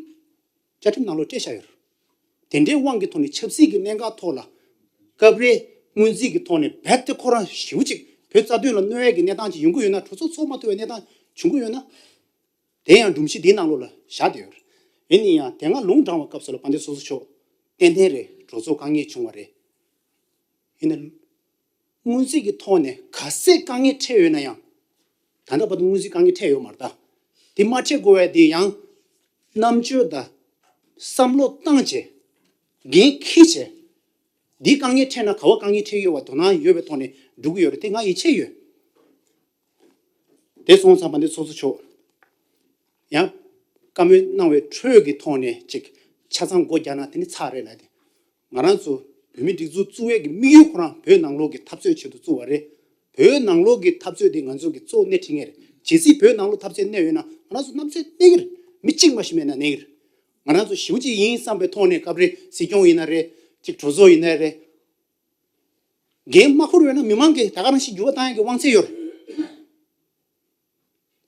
བཅའ་ཁྲིམས་ནང་ལོགས་སྤྲད་བཞག་ཡོད་རེད། དེ་འདྲའི་དབང་གི་ཐོག་ནས་ཆབ་སྲིད་ཀྱི་གནད་འགག་ཐོག་ལ་སྐབས་རེ་ སྔོན་རྩིས་ཀྱི་ཐོག་ནས་རྦད་དེ་ཁོ་རང་ཞེ་པོ་ཅིག་བོད་རྩ་དོན་ལ་གནོད་ཡས་ཀྱི་གནས་སྟངས་ཅིག་ཡོང་གི་ཡོད་ན། གྲོས་ཚོགས་ཚོགས་མ་ཐུབ་པའི་གནས་སྟངས་བྱུང་གི་ཡོད་ན། དེ་ཡང་སྒྲོམ་གཞི་འདིའི་ནང་ལོགས་ལ་བཞག་བསྡད་ཡོད་རེད། ཡིན་ན་ཡང་དེ་སྔ་ལུང་དྲངས་པའི་སྐབས་སུ་ལ་དཔལ་ལྡན་ཚོགས་གཙོ་མཆོག་ཏན་ཏན་རེད། གྲོས་ཚོགས་དཀའ་ངལ་བྱུང་བ་རེད། ཡིན་ན། སྔོན་རྩིས་ཀྱི་ཐོག་ནས་ག་ཚད་དཀའ་ངལ་འཕྲད་ཡོད་ན་ཡང་། ད་ལྟ་བར་དུ་སྔོན་རྩིས་དཀའ་ངལ་འཕྲད་ཡོད་མ་རེད་ད། དེ་མ་འཕྲད་དགོས་པའི་དེ་ཡང་། རྣམ་དཔྱོད་དང་། བསམ་བློ་བཏང་བྱས། འགན་འཁྱེར་བྱས། འདི་དཀའ་ངལ་འཕྲད་ན་ག་བ་དཀའ་ངལ་འཕྲད་ཡོད་པ་དོ་སྣང་ཡོད་པའི་ཐོག་ནས་འགྲོ་གི་ཡོད་རེད། དེ་ང་ཡིད་ཆེས་ཡོད། དེ་སོང་ཙང་དཔལ་ལྡན་ཚོགས་གཙོ་མཆོག་ཡང་བཀའ་མོལ་གནང་བའི་ཁྲོད་ཀྱི་ཐོག་ནས་ཅིག་ཆ་ཚང་སྒོ་རྒྱག་ན་དེ་ནི་ཚར་རེད་ལ། དེ་ང་རང་ཚོ་བོད་མི་སྒྲིག་འཛུགས་བཙུགས་ཡས་ཀྱི་དམིགས་ཡུལ་ཁོ་རང་བོད་ནང་ལོགས་ཀྱི་འཐབ་རྩོད་ཆེད་དུ་བཙུགས་པ་རེད། བོད་ནང་ལོགས་ཀྱི་འཐབ་རྩོད་དེ་ང་ཚོ་གི་གཙོ་བོ་སྣེ་ཁྲིད་མཁན་རེད། གལ་སྲིད་བོད་ནང་ལོགས་འཐབ་རྩོད་གནས་ཡོད་ན་ང་རང་ཚོ་རྣམ་རྩོད་གནས་ཀྱི་རེད། མི་གཅིག་མ་ཤི་མེད་ན་གནས་ཀྱི་རེད། ང་རང་ཚོ་ཞེ་པོ་ཅིག་ཡིན་བསམ་པའི་ཐོག་ནས་སྐབས་རེ་སྲིད་སྐྱོང་ཡིན་ན་རེད། ཅིག་གྲོས་ཚོགས་ཡིན་ན་རེད། འགན་མ་འཁུར་བས་ན་མི་མང་གིས་ད་ག་རང་ཞིག་འགྱུར་བ་བཏང་ཡག་གི་དབང་ཚད་ཡོད་རེད།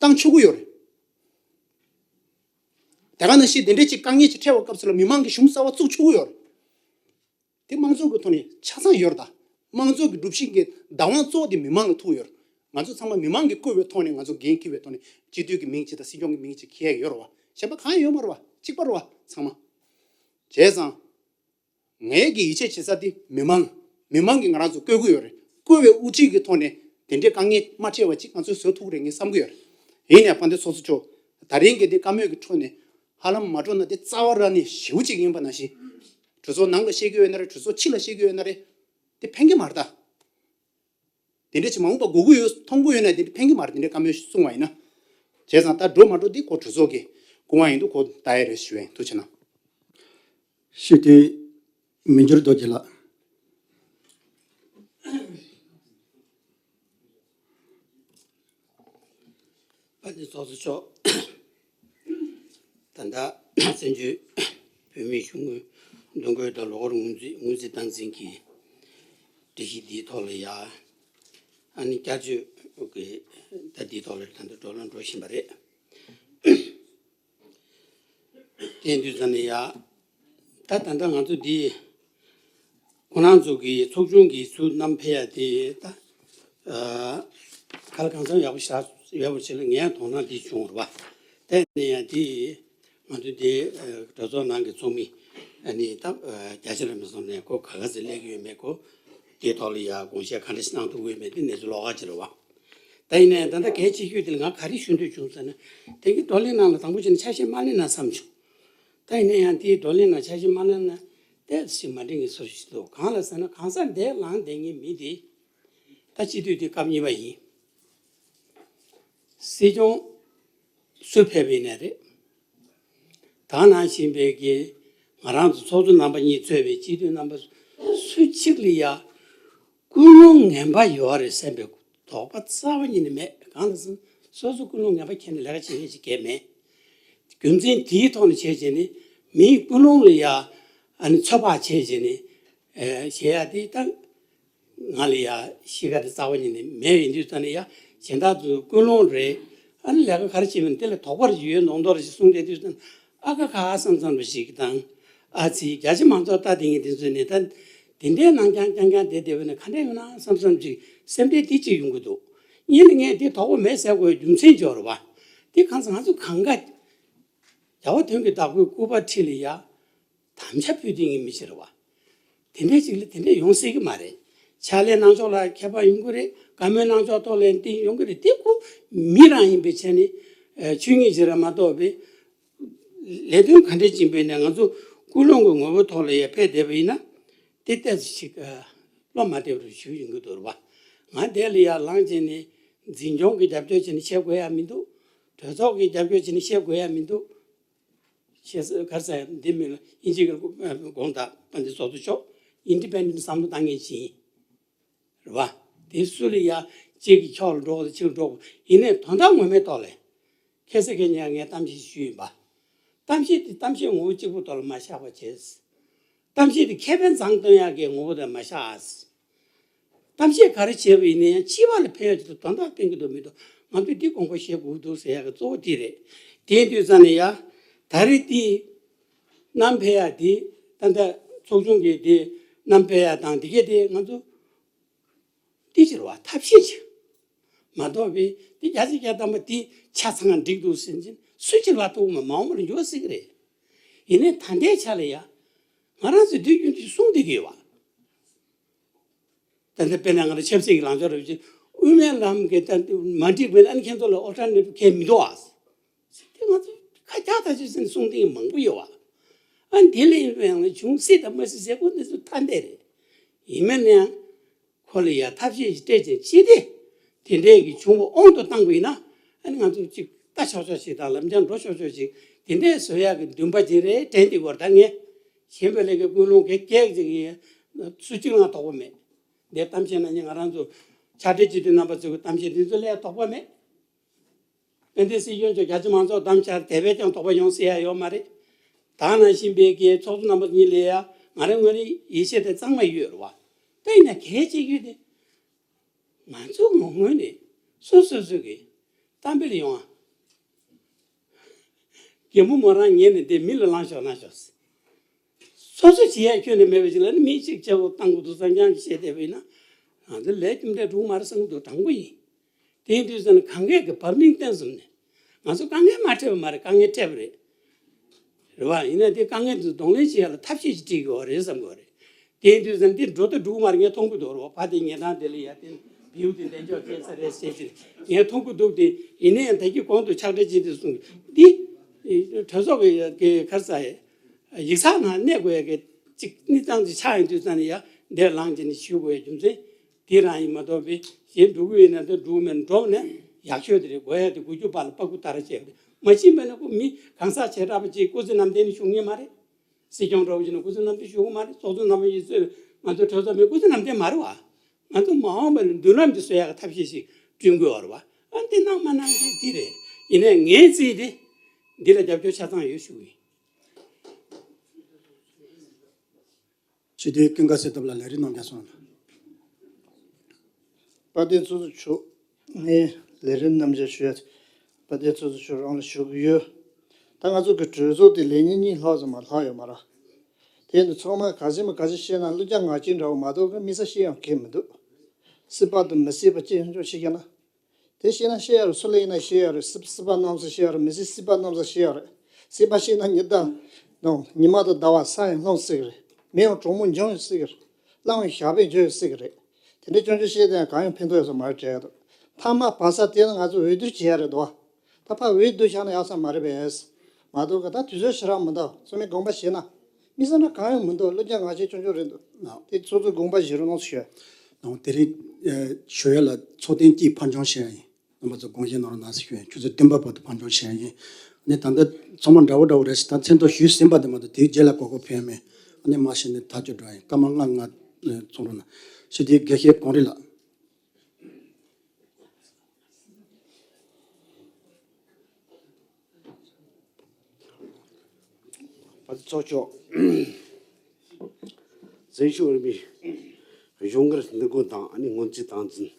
བཏང་ཆོག་གི་ཡོད་རེད། ད་ག་ནང་བཞིན་དེ་འདྲའི་ཅིག་དཀའ་ངལ་ཅིག་འཕྲད་པའི་སྐབས་སུ་ལ་མི་མང་གིས་གཞུང་གསར་པ་བཙུགས་ཆོག་གི་ཡོད་རེད། དེ་དམངས་གཙོ་གི་ཐོག་ནས་ཆ་ཚང་ཡོད་རེད་ད། དམངས་གཙོ་གི་སྒྲུབ་བྱེད་ཀྱི་བདག་དབང་གཙོ་བོ་དེ་མི་མང་ལ་ཐུག་ཡོད་རེད། ང་ཚོ་ཚང་མ་མི་མང་གིས་བསྐོས་པའི་ཐོག་ནས་ང་ཚོ་འགན་འཁྱེར་བའི་ཐོག་ནས་སྤྱི་འཐུས་ཀྱི་མིང་ཅིག་དང་སྲིད་སྐྱོང་གི་མིང་ཅིག་འཁྱེར་ཡག་ཡོད་རེད་བ། གཞན་པ་གང་ཡང་ཡོད་མ་རེད་བ། གཅིག་པ་རེད་བ་ཚང་མ། བྱས་ཙང་། ངས་ཀྱི་ཡིད་ཆེས་བྱེད་ས་དེ་མི་མང་། མི་མང་གིས་ང་རང་ཚོ་བསྐོས་ཀྱི་ཡོད་རེད། བསྐོས་པའི་དབུ་ཁྲིད་ཀྱི་ཐོག་ནས་དེ་འདྲའི་དཀའ་ངལ་མ་འཕྲད་པ་ཅིག་ང་ཚོས་བཟོ་ཐུབ་ཀྱི་རེད་ངས་བསམ་གྱི་ཡོད་རེད། ཡིན་ནའི་དཔལ་ལྡན་ཚོགས་གཙོ་མཆོག་ད་རིང་གི་འདི་བཀའ་མོལ་གྱི་ཁྲོད་ནས་ཧ་ལམ་མ་འགྲོ་ན་དེ་རྩ་བ་ར་ནས་ཞེ་པོ་ཅིག་ཡིན་པ་ནང་བཞིན། གྲོས་ཚོགས་ནང་ལ་བཤད་ཀྱི་ཡོད་ན་རེད། གྲོས་ཚོགས་ཕྱི་ལ་བཤད་ཀྱི་ཡོད་ན་རེད། དེ་ཕན་གྱི་མ་རེད་ད། དེ་འདྲ་ཅིག་མ་འོངས་པ་དགོས་ཀྱི་ཡོད་མཐོང་གི་ཡོད་ན་དེ་འདྲ་ཕན་གྱི་མ་རེད། དེ་འདྲའི་བཀའ་མོལ་གསུང་བ་ཡིན་ན། བྱས་ཙང་ད་འགྲོ་མ་འགྲོ་འདི་ཁོ་གྲོས་ཚོགས་ཀྱི་སྐུ་དབང་ཡིན་འདུག་ཁོ་ལྟ་ཡ་རེད་ཞུ་ཡིན། ཐུགས་ཆེ་གནང་། སྤྱི་འཐུས་མི་འགྱུར་རྡོ་རྗེ་ལགས། དཔལ་ལྡན་ཚོགས་གཙོ་མཆོག་ད་ལྟ་བཙན་བྱོལ་བོད་མིའི་གཞུང་གི་འདུ་འགོད་དང་ལོ་འཁོར་སྔོན་རྩིས་སྔོན་རྩིས་སྟངས་འཛིན་གྱི་སྒྲིག་གཞི་འདིའི་ཐོག་ལ་ཡ། ཨ་ནི་བསྐྱར་བཅོས་ཀྱི་ད་འདིའི་ཐོག་ལ་ད་ལྟ་བགྲོ་གླེང་འགྲོ་བཞིན་པ་རེད། དེ་དུས་ཙམ་ནས་ཡ། ད་ད་ལྟ་ང་ཚོ་འདི་ཁོང་རང་ཚོ་གི་ཚོགས་ཆུང་གི་ཚུར་བསྣམས་ཕེབས་ཡ་དེ་ད་ཨ་ག་ལ་གང་འཚམ་ཡག་པོ་ཞིག་ཡོད་པ་ཞིག་ལ་ངས་དོ་སྣང་དེ་བྱུང་རེད་བ། དེ་ནས་ཡང་དེ་ང་ཚོ་དེ་གྲོས་ཚོགས་ནང་གི་ཚོགས་མི་ཨ་ནི་ད་རྒྱ་ཆེ་རིམ་པ་སོང་ནས་ཁོ་ག་ག་ཚོད་སླེབས་ཀྱི་ཡོད་མེད་ཁོ་དེའི་ཐོག་ལ་ཡ་དགོངས་བཞེས་ག་འདྲ་ཞིག་གནང་ཐུབ་ཀྱི་ཡོད་མེད་དེ་གནས་ཚུལ་ལོགས་ཀ་ཅིག་རེད་བ། ད་ཡིན་ནའི་ད་ལྟ་གལ་ཆེ་ཤོས་དེ་ལ་ང་ག་རེ་ཞུ་འདོད་བྱུང་ཟེར་ན། དེ་གི་བགྲོ་གླེང་ནང་ལ་དང་པོ་བྱས་ན་ཆ་ཤས་མ་ལེན་ན་བསམ་བྱུང་། ད་ཡིན་ན་ཡང་དེའི་བགྲོ་གླེང་ནང་ཆ་ཤས་མ་ལེན་ན་ཏོག་ཙམ་མ་འགྲིག་ངེས་ཚོར་ཞིག་འདུག་གང་ལ་ཟེར་ན་གང་ཟག་འདས་ལངས་བསྡད་མཁན་མི་དེ་ད་སྤྱི་འཐུས་དེ་སྐབས་གཉིས་པ་ཡིན། སྲིད་སྐྱོང་སུ་ཕེབས་པ་ཡིན་ན་རེད། ད་ནང་བཞིན་པའི་གི་ང་རང་ཚོ་ཚོགས་གཙོ་རྣམ་པ་གཉིས་གཙོས་པའི་སྤྱི་འཐུས་རྣམ་པ་སུ་གཅིག་ལ་ཡ་ཀུན་སློང་ངན་པ་ཡོད་རེད་བསམ་པའི་དོགས་པ་རྩ་བ་ཉིད་ནས་མེད། གང་ལ་ཟེར་ན་སོ་སོ་ཀུན་སློང་ངན་པ་ཁྱེར་ནས་ལས་ཀ་བྱེད་མཁན་ཞིག་གས་མེད། རྒྱུ་མཚན་དེའི་ཐོག་ནས་བྱས་བྱས་ནས་མིའི་ཀུན་སློང་ལ་ཡ་ཨ་ནི་ཚོད་དཔག་བྱས་བྱས་ནས་ཨེ་བྱེད་ཡ་དེ་ད་ང་ལ་ཡ་གཤིས་ཀ་དེ་རྩ་བ་ཉིད་ནས་མེད། ཡིན་དུས་ཙང་ནས་ཡ་གཞན་དག་ཚོའི་ཀུན་སློང་རེད། ཨ་ནི་ལས་ཀ་ག་རེ་བྱེད་མིན་དེ་ལ་དོགས་པ་རེ་ཡོད་མདོག་མདོག་རེ་ཞིག་གསུངས་བསྡད་དུས་ཙང་ཨ་ཁ་ཁ་བསམ་བསམ་རེ་ཞིག་དང་། ཨ་ཙི་རྒྱ་ཆེ་མང་ཚོགས་ལྟ་བསྡད་མཁན་དེ་ཚོས་ནས་ད་དེ་འདྲའི་ནང་རྐྱང་རྐྱང་རྐྱང་བསྡད་བསྡད་པ་ན་ག་འདྲ་ཡོང་ན་བསམ་བསམ་ཅིག་སེམས་ཁྲལ་དེ་ཅིག་ཡོང་གི་འདུག་གཉིས་ནས་ངས་དེ་དོགས་པ་མེད་ཟེར་དགོས་རྒྱུ་མཚན་ཅིག་ཡོད་རེད་བ། དེ་གང་ཟེར་ང་ཚོ་གང་ག་རྒྱལ་བ་དོན་གྱི་བདག་པོའི་སྐུ་པར་འཁྲིས་ལ་ཡ་དམ་བཅའ་ཕུལ་དུས་ངའི་མི་ཕྱིར་བ། དེ་འདྲའི་ཅིག་ལ་དེ་འདྲའི་ཡོང་སྲིད་ཀྱི་མ་རེད། ཕྱག་ལས་གནང་ཕྱོགས་ལ་ཁྱད་པར་ཡོང་གི་རེད། བཀའ་མོལ་གནང་ཕྱོགས་ཐོག་ལ་ཏིག་ཡོང་གི་རེད། དེ་ཁོ་མི་རང་ཡིན་པའི་ཆ་ནས་ཆོས་ཉིད་ཅིག་ར་མ་གཏོགས་པའི་ལས་དོན་ག་འདྲས་ཅིག་བྱས་ནས་ང་ཚོ་ཀུན་སློང་གི་ངོ་བོ་ཐོག་ལ་ཡ་ཕེབས་བསྡད་པ་ཡིན་ན་དེ་ཏོག་ཙམ་ཞིག་བློ་མ་བདེ་བ་རུ་ཞུ་ཡོང་གི་འདུག་རེད་བ། ང་དེ་ལ་ཡ་ལངས་བྱས་ནས་འཛིན་སྐྱོང་གི་རྒྱབ་སྐྱོར་བྱས་ནས་བཤད་དགོས་ཡ་མི་འདུག་གྲོས་ཚོགས་ཀྱི་རྒྱབ་སྐྱོར་བྱས་ནས་བཤད་དགོས་ཡ་མི་འདུག་ཤེས་ག་རེ་ཟེར་འདི་མིན་ལ་ཨིན་ཇི་གི་དགོངས་དག་པ་འདི་བཟོ་ཚོ་ཆོག་ཨིན་ཌི་པེན་ཌེན་ཊི་བསམ་བློ་བཏང་མཁན་ཞིག་ཡིན། རེད་བ། དེ་སུ་ལ་ཡ་གཅིག་གི་ཕྱོགས་ལ་འགྲོ་དགོས་དང་གཅིག་ལ་འགྲོ་དགོས་ཡིན་ནའི་དོན་དག་ངོ་མའི་ཐོག་ལ་ཁ་སང་ཁ་ཉིན་ངས་གཏམ་བཤད་ཞུས་ཡིན་པ། གཏམ་བཤད་དེ་གཏམ་བཤད་ངོ་བོ་གཅིག་པུ་ཐོག་ལ་མ་བཞག་པ་བྱས། གཏམ་བཤད་དེ་ཁེ་ཕན་བཟང་སྟོན་ཡག་གི་ངོ་བོ་དེ་མ་བཞག་ཨ། གཏམ་བཤད་ག་རེ་བྱས་པ་ཡིན་ན་ཡང་སྤྱི་པ་ལ་ཕན་ཡོད་ཀྱི་དོན་དག་སྟོན་གྱི་འདུག་མི་འདུག་ང་ཚོས་འདི་དགོངས་པ་བཞེས་དགོས་འདུག་ཟེར་ཡག་གི་གཙོ་བོ་དེ་རེད། དེ་ཡིན་དུས་ཙང་ནས་ཡ། ད་རེས་དེ་བསྣམས་ཕེབས་ཡག་དེ་ད་ལྟ་ཚོགས་ཆུང་གིས་དེ་བསྣམས་ཕེབས་ཡག་དང་དེ་གས་དེ་ང་ཚོ་ དེ་ཕྱིར་བ་ཐབས་ཤེས་ཅིག་མ་གཏོགས་པའི་དེ་བརྒྱ་ཆ་བརྒྱ་ཐམ་པ་དེ་ཆ་ཚང་འགྲིག་འདུག་ཟེར་གྱིན་སུ་གཅིག་ལ་གཏོགས་མ་མ་འོངས་པར་འགྱུར་སྲིད་ཀྱི་རེད། ཡིན་ནའི་ད་ལྟའི་ཆ་ལ་ཡ་ང་རང་ཚོས་དུས་རྒྱུན་དུ་གསུང་བསྡད་ཀྱི་ཡོད་བ། ད་ལྟ་དཔེར་ན་ང་རང་ཆབ་སྲིད་ཀྱི་ལངས་ཕྱོགས་རེ་བཞིན་དབུ་མའི་ལམ་གྱི་ད་མ་འགྲིག་པས་ན་ཨ་ནི་ཁྱེད་ཚོ་ལ་ཨོལ་ཊར་ནེ་ཊིབ་གང་ཡང་མི་འདུག་ཨ། དེ་ང་ཚོ་ཁ་རྒྱག་ཐག་ཆོད་ཟིན་གསུང་དེ་མང་པོ་ཡོད་བ། ཨ་འདི་ལ་ཡིན་པའི་ཡང་ན་བྱུང་སྲིད་དང་མ་སྲིད་ཟེར་དགོས་འདི་ཚོ་ཐ་དད་རེད། ཡིན་མིན་ན་ཡང་ཁོ་ལ་ཡ་ཐབས་ཤེས་ཤིག་སྤྲད་ཅིང་ཅི་སྟེ་དེ་འདྲའི་གི་བྱུང་བ་དབང་དུ་བཏང་དགོས་ཡིན་ན་ཨ་ནི་ང་ཚོ་ཅིག་ལྟ་ཆོག་ཆོག་ཞིག་དང་ལམ་སྦྱང་འགྲོ་ཆོག་ཆོག་ཞིག་དེ་འདྲའི་བཟོ་ཡག་གི་འདུན་པ་ཅིག་རེད་དྲན་དེ་བར་ད་ངས་གཞན་པའི་ལས་ཀའི་ཀུན་སློང་གེགས་གེགས་ཅིག་ཡིན་སུ་གཅིག་ལ་དོགས་པ་མེད། འདིར་གཏམ་བཤད་གནང་མཁན་ང་རང་ཚོ་ཕྱག་སྦྲེལ་སྤྱི་འཐུས་རྣམ་པ་ཚོའི་གཏམ་བཤད་འདི་ཚོ་ལ་དོགས་པ་མེད། དཔལ་ལྡན་སྲིད་སྐྱོང་མཆོག་རྒྱ་ཆེ་མང་ཚོགས་གདམ་བྱར་དེ་བས་ཀྱང་དོགས་པ་ཡོང་སྲིད་ཡ་ཡོད་མ་རེད། ད་ནང་བཞིན་པའི་གི་ཚོགས་གཙོ་རྣམ་པ་གཉིས་ལ་ཡ་ང་རང་ངོས་ནས་ཡིད་ཆེས་དེ་གཙང་མ་ཡོད་རེད་བ། དཔེར་ན་གལ་ཆེ་རྒྱུ་དེ་ང་ཚོ་ངོ་ངོས་ནས་སོ་སོ་སོ་གི་གཏམ་དཔེ་ལ་ཡོང་ཨ། རྒན་མོ་མོ་རང་ཉལ་ནས་དེ་མི་ལ་ལངས་ཤོག་ལངས་ཤོག་སོ་སོ་བྱེད་ཡ་ཁྱོན་ནས་མེད་པ་ཞིག་ལ་ནི་མི་གཅིག་བྱེད་དགོས་བཏང་དགོས་འདུག་བསམ་ཀྱང་བཤད་བསྡད་པ་ཡིན་ན་ང་ཚོ་ལས་རྒྱུ་འབྲས་འགྲུབ་མ་རེད་བསམ་གྱི་འདུག་དྲང་པོ་ཡིན། དེ་ཡིན་དུས་ཙམ་ནས་གང་གས་ཀྱི་བབ་བརླིང་བསྟན་སོང་ནས་ང་ཚོ་དཀའ་ངལ་མ་འཕྲད་པ་མ་རེད། དཀའ་ངལ་འཕྲད་པ་རེད། རེད་བ། ཡིན་ན་དེ་དཀའ་ངལ་འདི་གདོང་ལེན་བྱེད་ཡ་ལ་ཐབས་ཤེས་ཤིག་སྤྲད་དགོས་པ་རེད་བསམ་གྱི་ཡོད་རེད། དེ་ཡིན་དུས་ཙམ་དེ་འགྲོ་དང་འགྲོ་གི་མ་རེད། ངས་མཐོང་གི་འདུག་རེད་བ། ཕ་དེ་ཉལ་ཐང་དེ་ལ་ཡ་དེ་བེའུ་དེ་ལྡན་ཆོག་སྐྱེལ་ས་རེད་ཟེར་གྱི་ངས་མཐོང་གི་འདུག་དེ་ཡིན་ན་ཡང་ད་གིན་གོང་དུ་ཕྱག་སྦྲེལ་བྱས་ཏེ་གསུངས་འདི་གྲོས་ཚོགས་ཀྱི་ག་རེ་ཟེར་ཡིག་ཚགས་ནང་གནས་དགོས་ཡ་གི་གཅིག་གནས་སྟངས་ཅིག་ཆགས་ཡོང་དུས་ཙམ་ནས་ཡ་འདིར་ལངས་བྱས་ནས་ཞུ་དགོས་ཡ་རྒྱུ་མཚན། དེ་རང་ཡིན་མ་གཏོགས་པའི་གཞན་འགྲོ་གི་ཡོད་ན་དེ་འགྲོ་གི་མེད་ན་འགྲོ་ནས་ཡག་ཤོས་དེ་རེད། དགོས་ཡ་དེ་དགུ་བཅུ་པ་ལ་པ་ཀུ་ཏ་ར་བྱས་པ་རེད། མ་ཕྱིན་པ་ན་ཁོ་མི་གང་ཟག་བྱེ་བྲག་པ་ཅིག་སྐུ་ཚེ་ནམ་ལྡན་ནས་བཞུགས་ངེས་མ་རེད། སྲིད་སྐྱོང་འདྲ་བོ་ཅིག་ན་སྐུ་ཚེ་ནམ་ལྡན་བཞུགས་གི་མ་རེད། ཚོགས་གཙོ་རྣམ་པ་ཡིན་ཚོད་ང་ཚོ་གྲོས་ཚོགས་མི་སྐུ་ཚེ་ནམ་ལྡན་མ་རེད་བ། ང་ཚོ་མ་འོངས་པ་ལ་མདུན་ལམ་ཅིག་བཟོ་ཡ་གི་ཐབས་ཤེས་ཤིག་བསྐྲུན་དགོས་བ་རེད་བ། ཨ་འདི་གནང་མ་གནང་དེ་འདི་རེད། ཡིན་ནའི་ངའི་རྩིས་དེ་འདི་ལ་རྒྱབ་སྐྱོར་ཆ་ཚང་ཡོད་ཞུ་གི་ཡིན། སྤྱི་འཐུས་ཀུན་དགའ་གསལ་སྟོབས་ལགས་ལས་རིམ་རྣམས་ཀྱང་གསུངས་དང་། དཔལ་ལྡན་ཚོགས་གཙོ་མཆོག་ངས་ལས་རིམ་རྣམས་ཀྱང་ཞུ་ཡ། དཔལ་ལྡན་ཚོགས་གཙོ་མཆོག་རང་ལ་ཞུ་གི་ཡོད། ད་ང་ཚོ་གི་གྲོས་ཚོགས་དེ་ལས་ཉིན་གཉིས་ལྷག་ཙམ་མ་ལྷག་ཡོད་མ་རེད། དེ་ཡིན་དུས་ཚང་མ་ག་ཚོད་མ་ག་ཚོད་བཤད་ན་གླུ་རྒྱག་ངག་རྒྱག་འདྲ་བོ་མ་གཏོགས་གི་དམིགས་བསལ་བཤད་ཡང་གང་ཡང་མི་འདུག་སྲིད་པ་དང་མི་སྲིད་པ་ཅི་ཡང་ཅུང་བཤད་ཀྱང་ན། དེ་བཤད་ན་བཤད་ཡ་རེད། སུ་ལ་ཡིན་ན་བཤད་ཡ་རེད། སྲིད་སྲིད་པ་རྣམས་སུ་བཤད་ཡ་རེད། མི་སྲིད་སྲིད་པ་རྣམས་སུ་བཤད་ཡ་རེད། སྲིད་པ་བཤད་ན་ཉི་ཟླ་དང་ཉི་མ་དང་ཟླ་བ་ས་ཡང་ལྷུང་སྲིད་ཀྱི་རེད། མི་ཡང་གྲོགས་མོ་འབྱུང་ཡང་སྲིད་ཀྱི་རེད། གླང་ཡང་ཞགས་པས་འཇོམས་ཡང་སྲིད་ཀྱི་རེད། དེ་འདྲའི་སྐྱོན་བརྗོད་བཤད་དེ་ཡང་གང་ཡང་ཕན་ཐོགས་ཡོད་ས་མ་རེད་དྲན་ཡ་འདུག་མཐའ་མ་བབས་ས་དེ་ནི་ང་ཚོ་འོས་བསྡུ་བྱེད་ཡ་རེད་འདུག་ད་ཕར་འོས་བསྡུ་བཞག་ན་ཡག་ས་མ་རེད་པས། མ་གཏོགས་ག་ད་དུས་ཚོད་ཞེ་དྲག་མི་འདུག་སོ་མའི་དགོངས་པ་བཞེས་ན། མི་ས་ན་གང་ཡང་མི་འདུག་གླུ་རྒྱག་ངག་རྒྱག་སྐྱོན་བརྗོད་རེད་འདུག་ནའོ། དེ་ཚོགས་གཙོའི་དགོངས་པ་བཞེས་རོགས་གནང་ཞུ། ནའོ། དེ་རིང་ཨེ་ཞུ་ཡ་ལ་ཚོགས་ཐེངས་གཅིག་ཕར་འགྱངས་བྱས་ཡ་ཡིན། རྣམ་པ་ཚོ་དགོངས་བཞེས་གནང་རོགས་གནང་ཟེར་ཞུ་ཡ་ཡིན། ཆུ་ཚོད་བདུན་པ་བར་དུ་ཕར་འགྱངས་བྱས་ཡ་ཡིན། ཨ་ནི་ད་ལྟ་ཚང་མ་འདྲ་བོ་འདྲ་བོ་རེད་ཟེར། ད་མཚན་ཐོ་ཞུས་ཟིན་པ་དེ་མ་གཏོགས་དེའི་རྗེས་ལ་གོ་སྐབས་ཕན་མེད། ཨ་ནི་མ་གཞི་ནས་ཐག་གཅོད་འགྲོ་ཡ་ཡིན། སྐར་མ་ལྔ་ལྔ་ཨེ་ཚོང་རོགས་གནང་། ཞུ་དེ་དགེ་བཤེས་གངས་རི་ལགས། བ་ཚོགས་མཆོག་འཛིན་སྐྱོང་འོས་མི་གཞུང་སྒེར་འདུ་འགོད་དང་ཨ་ནི་སྔོན་རྩིས་སྟངས་འཛིན།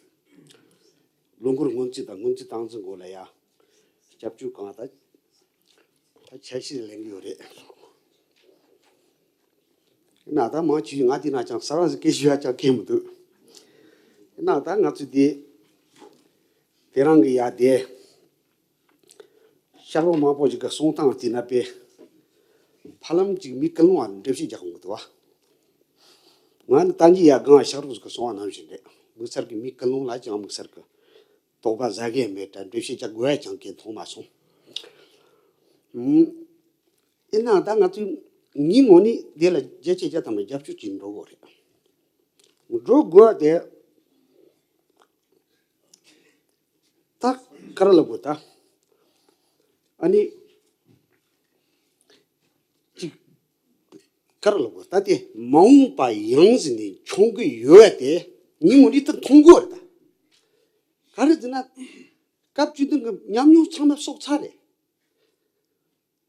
ལོ་འཁོར་སྔོན་རྩིས་དང་སྔོན་རྩིས་སྟངས་འཛིན་སྐོར་ལ་ཡ་སྐྱབས་བཅོལ་གང་ལྟར་ད་འཆར་གཞི་ལེན་གྱི་ཡོད་རེད། ཡིན་ན་ད་མང་ཆེ་ང་དེ་ན་ཅང་ས་རང་ཟིག་སྐད་ཞུ་ཡ་ཅང་གང་མི་འདུག་ཡིན་ན་ད་ང་ཚོ་དེ་དེ་རང་གི་ཡ་དེ་ཤར་ལྷོ་མང་པོ་ཞིག་གི་གསུང་སྟངས་དེ་ན་པས་ཕ་ལམ་གཅིག་མི་ཀུན་སློང་བ་འགྲེལ་བཤད་རྒྱག་གི་འདུག་བ། ང་ནི་ད་གིན་ཡ་གང་ཤར་ལྷོ་ཟིག་གི་གསུང་བ་ནང་བཞིན་རེད། དམིགས་བསལ་གི་མི་ཀུན་སློང་ལ་ཅང་དམིགས་བསལ་གི་དོགས་པ་ཟ་གི་མེད། ད་འགྲེལ་བཤད་རྒྱག་དགོས་ཡ་ཅང་གང་མཐོང་མ་སོང་། ཡིན་ནའང་ད་ང་ཚོའི་ངའི་ངོས་ནས་དེ་ལ་བརྒྱ་ཆ་བརྒྱ་ཐམ་པ་རྒྱབ་སྐྱོར་བྱེད་འགྲོ་དགོས་རེད། འགྲོ་དགོས་དེ་ད་ག་རེ་ལབ་དགོས། ད་ཨ་ནི་ཅིག་ག་རེ་ལབ་དགོས། ད་དེ་མ་འོངས་པ་ཡང་ཟིན་ནས་འཁྱོང་གི་ཡོད་དེ་ངའི་ངོས་ནས་ད་མཐོང་དགོས་རེད། ད་ག་རེ་ཟེར་ན་སྐབས་བཅུ་བདུན་གི་ཉམས་མྱོང་ཚང་མ་གསོག་ཚར་རེད།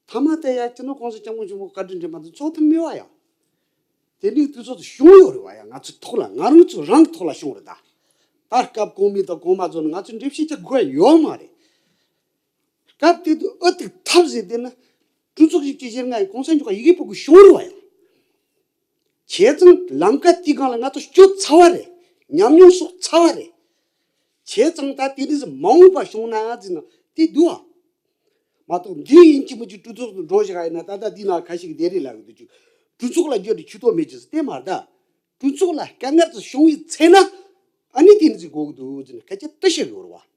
ཐ་མ་དེ་ཡ་སྤྱི་ནོར་གོང་ས་སྐྱབས་མགོན་ཆེན་པོ་བཀའ་དྲིན་དྲན་པ་དང་ཚོགས་ཐུབ་མེད་པ་ཡ། དེ་འདྲའི་དུས་ཚོད་དུ་བྱུང་ཡོད་རེད་བ་ཡ། ང་ཚོའི་ཐོག་ལ་ང་རང་ཚོ་རང་གི་ཐོག་ལ་བྱུང་རེད་ད། ད་སྐབས་གོང་མ་དང་གོང་མ་ཚོ་ནི་ང་ཚོས་འགྲེལ་བཤད་རྒྱག་དགོས་ཡ་ཡོད་མ་རེད། སྐབས་དེ་དུས་ཨུ་ཐུག་ཐབས་ཟེར་དེ་ནི་གྲོས་ཚོགས་བཞི་བཅུ་ཞེ་ལྔ་ཡི་གོང་ས་མཆོག་ག་ཡི་གེ་ཕུལ་དགོས་བྱུང་རེད་བ་ཡ། བྱས་ཙང་ལམ་ཀ་དེའི་སྒང་ལ་ང་ཚོ་སྐྱོད་ཚར་བ་རེད། ཉམས་མྱོང་སོགས་ཚར་བ་རེད། བྱས་ཙང་ད་དེ་འདྲ་ཟིག་མ་འོངས་པ་བྱུང་ན་ཟེར་ན་དེ་འདུག་ཨ། མ་གཏོགས་འདི་ཡིན་གཅིག་མིན་གཅིག་གྲོས་ཚོགས་སུ་འགྲོ་བཞག་ཡིན་ན། ད་ལྟ་འདི་ན་ཁ་ཤས་ཀྱིས་བདེ་རེད་ལབ་གི་འདུག་ཅིག་གྲོས་ཚོགས་ལ་བརྒྱུད་དེ་ཆུ་ཐོག་མེད་ཅིག་ཟེར་དེ་མ་རེད་ད། གྲོས་ཚོགས་ལ་དཀའ་ངལ་ཙམ་བྱུང་བའི་ཚེ་ན་ཨ་ནི་དེ་འདྲ་ཟིག་དགོས་ཀྱི་འདུག་ཟེར་ན་སྐད་ཆ་དེ་བཤད་གི་ཡོད་རེད་བ།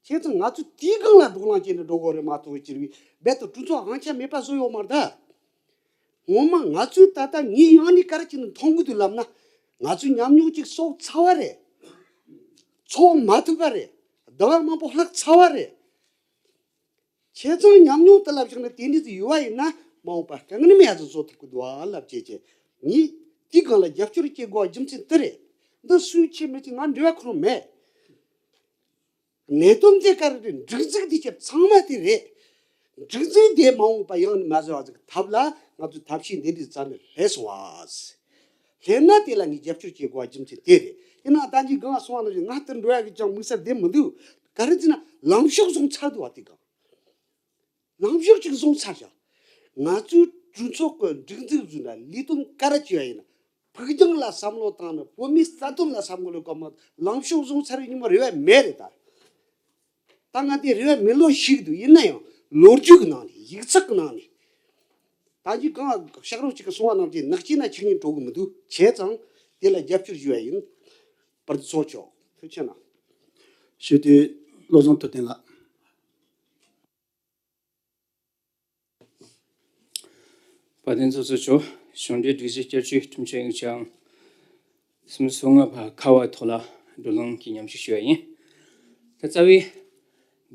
བྱས་ཙང་ང་ཚོས་དེའི་སྒང་ལ་བགྲོ་གླེང་བྱས་ནས་འགྲོ་དགོས་རེད་མ་གཏོགས་ཅིག་རྦད་དེ་གྲོས་ཚོགས་དབང་ཆ་མེད་པ་བཟོ་ཡོད་མ་རེད་ད། ངོ་མ་ང་ཚོས་ད་ལྟ་ངའི་ཡང་ནས་ག་རེ་བྱས་ནས་མཐོང་གི་འདུག་ལབ་ན། ང་ཚོས་ཉམས་མྱོང་ཅིག་གསོག་ཚར་བ་རེད། ཚོགས་མ་ཐུབ་པ་རེད། ཟླ་བ་མང་པོ་ལྷག་ཚར་བ་རེད། བྱས་ཙང་ཉམས་མྱོང་དེ་ལ་བཞག་ནས་དེ་འདྲ་ཟིག་ཡོད་པ་ཡིན་ན་མ་འོངས་པ་དཀའ་ངལ་མེད་ཡ་ཟིག་བཟོ་ཐུབ་ཀྱི་འདུག་ཨ་ལབ་བྱས་བྱས། ངས་དེའི་སྒང་ལ་རྒྱབ་སྐྱོར་བྱེད་དགོས་པ་རྒྱུ་མཚན་དེ་རེད། འདི་སུས་བྱས་མི་བྱས་ང་འབྲེལ་བ་ཁོ་རང་མེད། གནད་དོན་དེ་ག་རེ་རེད། སྒྲིག་འཛུགས་དེ་ཆ་ཚང་མ་དེ་རེད། སྒྲིག་འཛུགས་དེ་མ་འོངས་པ་ཡང་ནས་མ་བཟོ་བ་ཟིག་ཐབས་ལ་ང་ཚོས་ཐབས་ཤེས་འདི་འདྲའི་རྩ་ནས་སླེབས་སོང་བ། སླེབས་ན་དེ་ལ་ངས་རྒྱབ་སྐྱོར་བྱེད་དགོས་པ་རྒྱུ་མཚན་དེ་རེད། ཡིན་ནའང་ད་ཅི་གང་སོང་བ་ནང་བཞིན་ང་ལྟར་འགྲོ་ཡ་གི་ཅང་དམིགས་བསལ་དེ་མི་འདུག་ག་རེ་ཟེར་ན་ལངས་ཕྱོགས་བཟུང་ཚར་འདུག་བ། དེ་གང་ལངས་ཕྱོགས་ཅིག་བཟུང་ཚར་བཞག་ང་ཚོའི་གྲོས་ཚོགས་ཀྱི་སྒྲིག་འཛུགས་བཟོས་ན་ལས་དོན་ག་རེ་བྱས་པ་ཡིན་ན། ཕུགས་རྒྱང་ལ་བསམ་བློ་བཏང་ནས་བོད་མིའི་རྩ་དོན་ལ་བསམ་བློ་བཏང་ན་ལངས་ཕྱོགས་བཟུང་ཚར་བའི་ཉིན་མོ་རེ་བ་མེད་རེད་ད། ད་ང་དེ་རེ་བ་མེད་ལོ་ཞིག་འདུག་ཡིན་ན་ཡང་ལོ་རྒྱུས་ཀྱི་ནང་ནས་ཡིག་ཚགས་ཀྱི་ནང་ནས། ད་ཅི་གང་ཤག་རོགས་གཅིག་གིས་གསུངས་པ་ནང་བཞིན་ནག་ཅིག་ན་ཆགས་ཉེན་འགྲོ་གི་མི་འདུག་བྱས་ཙང་དེ་ལ་རྒྱབ་སྐྱོར་ཞུ་བ་ཡིན། བར་དུ་ཚོགས་ཆོག་ཐུགས་ཆེ་གནང་། ཞུ་དུས་བློ་བཟང་ཐུབ་བསྟན་ལགས། བཀའ་དྲིན་ཚོགས་གཙོ་མཆོག་གཞུང་འབྲེལ་སྒྲིག་གཞི་བསྐྱར་བཅོས་ཁྲིམས་གཅོད་དབྱིངས་ཀྱང་སུམ་སོ་ལྔ་པ་ཁ་བ་ཐོག་ལ་བགྲོ་གླེང་གི་མཉམ་ཞུགས་ཞུ་བ་ཡིན། ད་རྩ་བའི་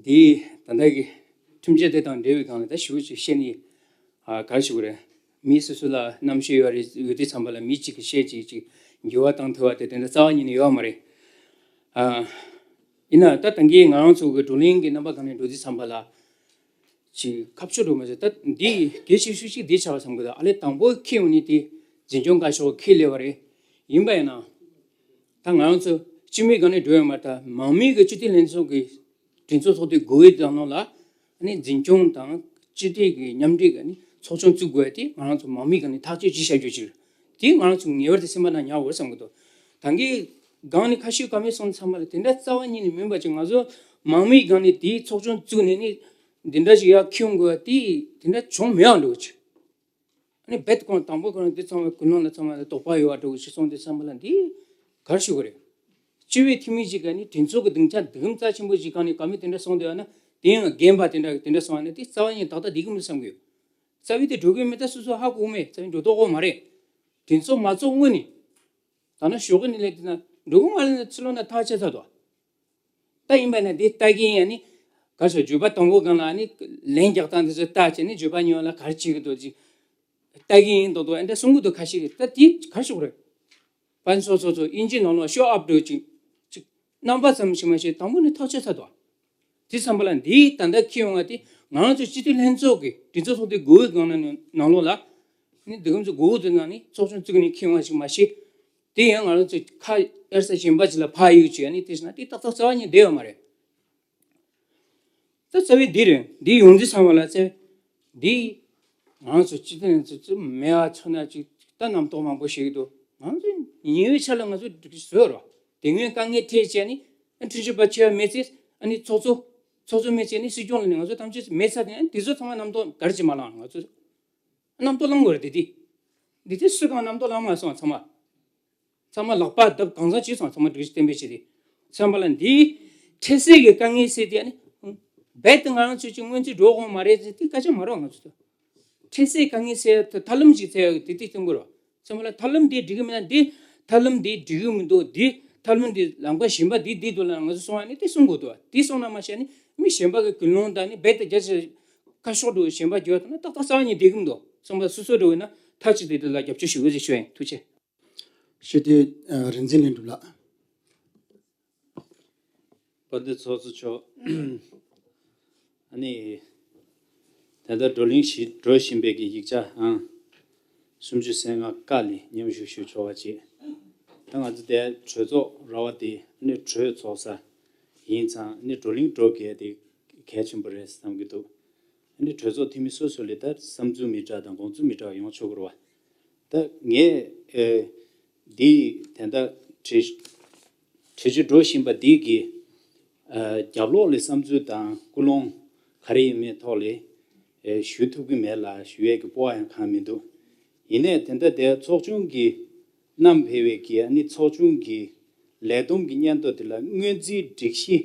འདིའི་ད་ལྟ་གི་ཁྲིམས་གཅོད་དེ་དང་འབྲེལ་བའི་སྒང་ལ་ད་ཞུ་ཅིག་བཤད་ནི་ཨ་ག་རེ་ཞུ་དགོས་རེད། མི་སོ་སོ་ལ་རྣམ་དཔྱོད་ཡོད་རེད་ཡོད་དུས་ཙམ་པ་ལ་མི་གཅིག་གིས་བཤད་ཅིག་ཅིག་འགྱུར་བ་བཏང་ཐུབ་པ་དེ་དེ་འདྲ་རྩ་བ་ཉིད་ནས་ཡོད་མ་རེད། ཨ་ཡིན་ན་ད་ད་གིན་ང་རང་ཚོ་གི་བགྲོ་གླེང་གི་རྣམ་པ་སྒང་ནས་འགྲོ་དུས་ཙམ་པ་ལ། ཅིག་ཁ་ཕྱོགས་འགྲོ་མ་ཟད་ད་འདི་གལ་ཆེ་ཤོས་ཅིག་འདི་ཆགས་པ་བསམ་གི་འདུག་ཨ་ལས་དང་པོ་ཁྱེད་འོང་ནི་དེ་འཛིན་སྐྱོང་བཀའ་ཤོག་ཁྱེད་སླེབས་པ་རེད། ཡིན་པ་ཡིན་ན། ད་ང་རང་ཚོ་སྤྱི་མོས་སྒང་ནས་འགྲོ་ཡོད་མ་རེད། ད་མང་མོས་ཀྱི་སྤྱི་འཐུས་ལྷན་ཚོགས་ཀྱི་གྲོས་ཚོགས་ཚོགས་དུས་དགུ་པའི་ནང་ལོགས་ལ་ཨ་ནི་འཛིན་སྐྱོང་དང་སྤྱི་འཐུས་ཀྱི་མཉམ་འབྲེལ་གྱི་ཨ་ནི་ཚོགས་ཆུང་བཙུགས་དགོས་ཡ་དེ་ང་རང་ཚོ་མང་མོས་སྒང་ནས་ཐག་གཅོད་ཅིག་བྱ་རྒྱུ་ཅིག་རེད། དེ་ང་རང་ཚོ་ངེས་པར་དུ་སེམས་པ་ནང་ཉར་དགོས་བསམ་གི་འདུག་ད་གིན་སྒང་ནས་ཁ་ཤས་ཀ་མེད་སོང་ཙམ་པ་ལ་དེ་འདྲ་རྩ་བ་ཉིད་ནས་མིན་པ་ཅིག་ང་ཚོ་མང་མོས་སྒང་ནས་དེའི་ཚོགས་ཆུང་བཙུགས་ནས་ནི་འདི་འདྲ་ཞིག་ཡར་ཁྱོན་དགོས་པ་དེ་དེ་འདྲ་བྱུང་མེད་པ་འདྲ་བོ་ཅིག་ཨ་ནི་རྦད་ཁོང་དང་པོ་ཁོ་རང་འདི་ཚང་མ་ཀུན་སློང་ལ་ཚང་མ་ལ་དོགས་པ་ཡོད་པ་འདྲ་བོ་ཞིག་སོང་དུས་ཙམ་པ་ལ་འདི་ག་རེ་ཞུ་དགོས་རེད། སྤྱི་པའི་འཐུས་མི་ཞིག་ག་ནི་གྲོས་ཚོགས་ཀྱི་སྡིངས་ཆ་འདི་གམ་རྩ་ཆེན་པོ་ཞིག་ག་ནས་ཀ་མེད་དེ་འདྲ་སོང་དུས་ཨ་ན་དེ་ཡང་རྒན་པ་དེ་འདྲ་དེ་འདྲ་སོང་ཨ་ན་དེ་རྩ་བ་ཉིད་ཏག་ཏག་བསྡད་ཀྱི་མི་འདུག་བསམ་གི་ཡོད། རྩ་བའི་དེ་འགྲོ་གི་མེད་ད་སོ་སོ་ཧ་གོ་མེད་རྩ་བའི་འགྲོ་ཐུབ་ཀྱི་མ་རེད། གྲོས་ཚོགས་མ་ཚོགས་སྔོན་ནས། ད་ནི་ཞོགས་ཀྱི་ནི་ལས་དེ་ན་འགྲོ་གི་མ་རེད་ན་ཕྱི་ལོགས་ན་ཐག་ཆད་ཚར་འདུག་ད་ཡིན་པ་ན་འདི་ལྟ་གིན་ཡང་ནི་ག་རེ་ཟེར་བརྗོད་པ་དང་པོ་སྒང་ལ་ནི་ལན་རྒྱག་སྟངས་འདི་ཚོ་ལྟ་བྱས་ནི་བརྗོད་པ་གཉིས་པ་ལ་ག་རེ་བྱེད་ཀྱི་འདུག་ཅིག་ལྟ་གིན་ཡིན་མདོག་མདོག་ཨེ་འདྲ་གསུང་གི་འདུག་ཁ་ཤས་ཀྱིས། ད་དེ་ག་རེ་ཞུ་དགོས་རེད། ཕན་ཚུན་སོ་སོ་དབྱིན་ཇིའི་ནང་ལོགས་ཤོ་ཨབ་འདྲ་ཅིག་ཅིག་རྣམ་པ་ཙམ་ཞིག་མ་ཤེས་དང་པོ་ནི་ཐག་ཆོད་ཚར་འདུག་དེ་ཙམ་པ་ལ་འདིའི་ད་ལྟ་ཁྱེད་ཡོང་བ་དེ་ང་རང་ཚོ་སྤྱི་འཐུས་ལྷན་ཚོགས་ཀྱི་གྲོས་ཚོགས་ཚོགས་དུས་དགུ་པའི་སྒང་ནང་ལོགས་ལ་ནི་འདི་གམ་ཚོ་དགུ་པ་དེ་ནང་ནི་ཚོགས་ཆུང་བཙུགས་ནས་ཁྱེད་ཡོང་བ་ཞིག་མ་ཤེས། དེ་ཡང་ང་རང་ཚོ་ཁ་གཡར་ས་གཞན་པ་ཅིག་ལ་ཕར་གཡུག་བྱས་ནས་དེ་བྱས་ན་དེ་ཏག་ཏག་རྩ་བ་ཉིད་བསྡད་ཡོད་མ་རེད། ད་རྩ་བའི་འདི་རེད། འདི་ཡོང་དུས་ཚང་མ་ལ་རྩ་བའི་འདི་ང་ཚོ་སྤྱི་བཏང་ཚོ་ཚོ་མེད་པ་ཚོ་ན་ཅིག་ད་རྣམ་རྟོག་མང་པོ་ཞིག་འདུག་ང་ཚོ་ཉེ་བའི་ཆར་ལ་ང་ཚོ་འགྲིག་གི་བཟོས་རོགས། དེ་སྔོན་དཀའ་ངལ་འཕྲད་བྱས་ནས་ཨ་འཕྲིན་ཞུ་པ་ཆེ་བ་མེད་ཚེ་ཨ་ནི་ཚོགས་གཙོ་ཚོགས་གཙོ་མེད་བྱས་ནས་སྲིད་སྐྱོང་ལ་ནི་ང་ཚོ་ཐམས་ཅད་མེད་ཚར་དེ་ཨ་ནི་དེ་ཚོ་ཚང་མ་རྣམ་རྟོག་ག་རེ་བྱེད་མ་ལང་ང་ཚོ། རྣམ་རྟོག་ལངས་དགོས་རེད་དེ་དེ། འདི་དེ་སུ་གང་རྣམ་རྟོག་ལངས་མ་སོང་ཚང་མ། ཚང་མ་ལག་པ་བརྡབ་གང་ཟག་བྱས་སོང་ཚང་མ་སྒྲིག་གཞི་གཏན་འབེབས་བྱས་ཏེ། ཚང་མ་ལ་འདིའི་འཕྲལ་སེལ་གྱི་དཀའ་ངལ་སེལ་ཏེ་ཨ་ནི། རྦད་དེ་ང་རང་ཚོས་ཀྱི་སྔོན་རྩིས་འགྲོ་དགོས་མ་རེད་ཟེར་དེ་སྐད་ཆ་མ་རེད་ང་ཚོ་ཚོ། འཕྲལ་སེལ་དཀའ་ངལ་སེལ་ཐབས་ལམ་ཞིག་བཙལ་ཡག་དེ་དེ་གཏོང་དགོས་རེད། ཚང་མ་ལ་ཐབས་ལམ་དེ་འགྲིག་གི་མིན་ན་འདི་ཐབས་ལམ་དེ་འགྲིག་གི་མི་འདུག་འདི་ཐབས་ལམ་དེ་ལམ་ཁ་གཞན་པ་འདི་འདི་འདུག་ལ་ང་ཚོ་སོང་བ་ནི་དེ་གསུང་དགོས་འདུག་དེ་གསུང་ན་མ་ཤེས་ནི་མི་གཞན་པ་གི་ཀུན་སློང་དང་ནི་རྦད་དེ་རྒྱ་ཆེ་ཁ་ཕྱོགས་འགྲོ་གཞན་པ་བརྗོད་དང་ན་ཏག་ཏག་རྩ་བ་ཉིད་བསྡད་གི་མི་འདུག་གསུང་པ་སོ་སོ་འགྲོ་བས་ན་མཐའ་གཅིག་ཏུ་དེ་ལ་རྒྱབ་སྐྱོར་ཞུ་དགོས་ཞེས་ཞུ་ཡིན། ཐུགས་རྗེ་ཆེ། ཞུ་དེ་རིག་འཛིན་ལྷུན་གྲུབ་ལགས། དཔལ་ལྡན་ཚོགས་གཙོ་མཆོག་ཨ་ནི། ད་ལྟ་བགྲོ་གླེང་ཞིག་འགྲོ་བཞིན་པའི་གི་ཡིག་ཆ་ཨང་། སུམ་ཅུ་སོ་ལྔ་ཀ་ལ་མཉམ་ཞུགས་ཞུ་ཆོག་པ་བྱེད། ད་ང་ཚོ་དེ་གྲོས་ཚོགས་ར་བ་དེ་ཨ་ནི་གྲོས་ཚོགས་ས་ཡིན་ཙང་ཨ་ནི་བགྲོ་གླེང་འགྲོ་དགོས་དེ་གལ་ཆེན་པོ་རེད་བསམ་གྱི་འདུག་ཨ་ནི་གྲོས་ཚོགས་འཐུས་མི་སོ་སོ་ལས་ད་བསམ་ཚུལ་མི་འདྲ་དང་དགོངས་ཚུལ་མི་འདྲ་ཡོང་ཆོག་གི་རེད་བ། ད་ངས་ཨེ། འདི་དེ་འདྲ་བྲིས་བྲིས་བྱུང་འགྲོ་བཞིན་པ་འདི་གི་ཨ་རྒྱབ་ལོགས་ལ་བསམ་ཚུལ་དང་ཀུན་སློང་ག་རེ་ཡིན་མིན་ཐོག་ལ་ཨེ་ཞུ་ཐུབ་ཀྱི་མེད་ལ། ཞུ་ཡས་ཀྱི་སྤོབས་པ་ཡང་གང་མི་འདུག་ཡིན་ནའི་དེ་འདྲ་དེ་ཚོགས་ཆུང་གི་བསྣམས་ཕེབས་པའི་གི་ཨ་ནི་ཚོགས་ཆུང་གི་ལས་བསྡོམས་ཀྱི་སྙན་ཐོ་དེ་ལ་སྔོན་རྩིས་སྒྲིག་གཞི་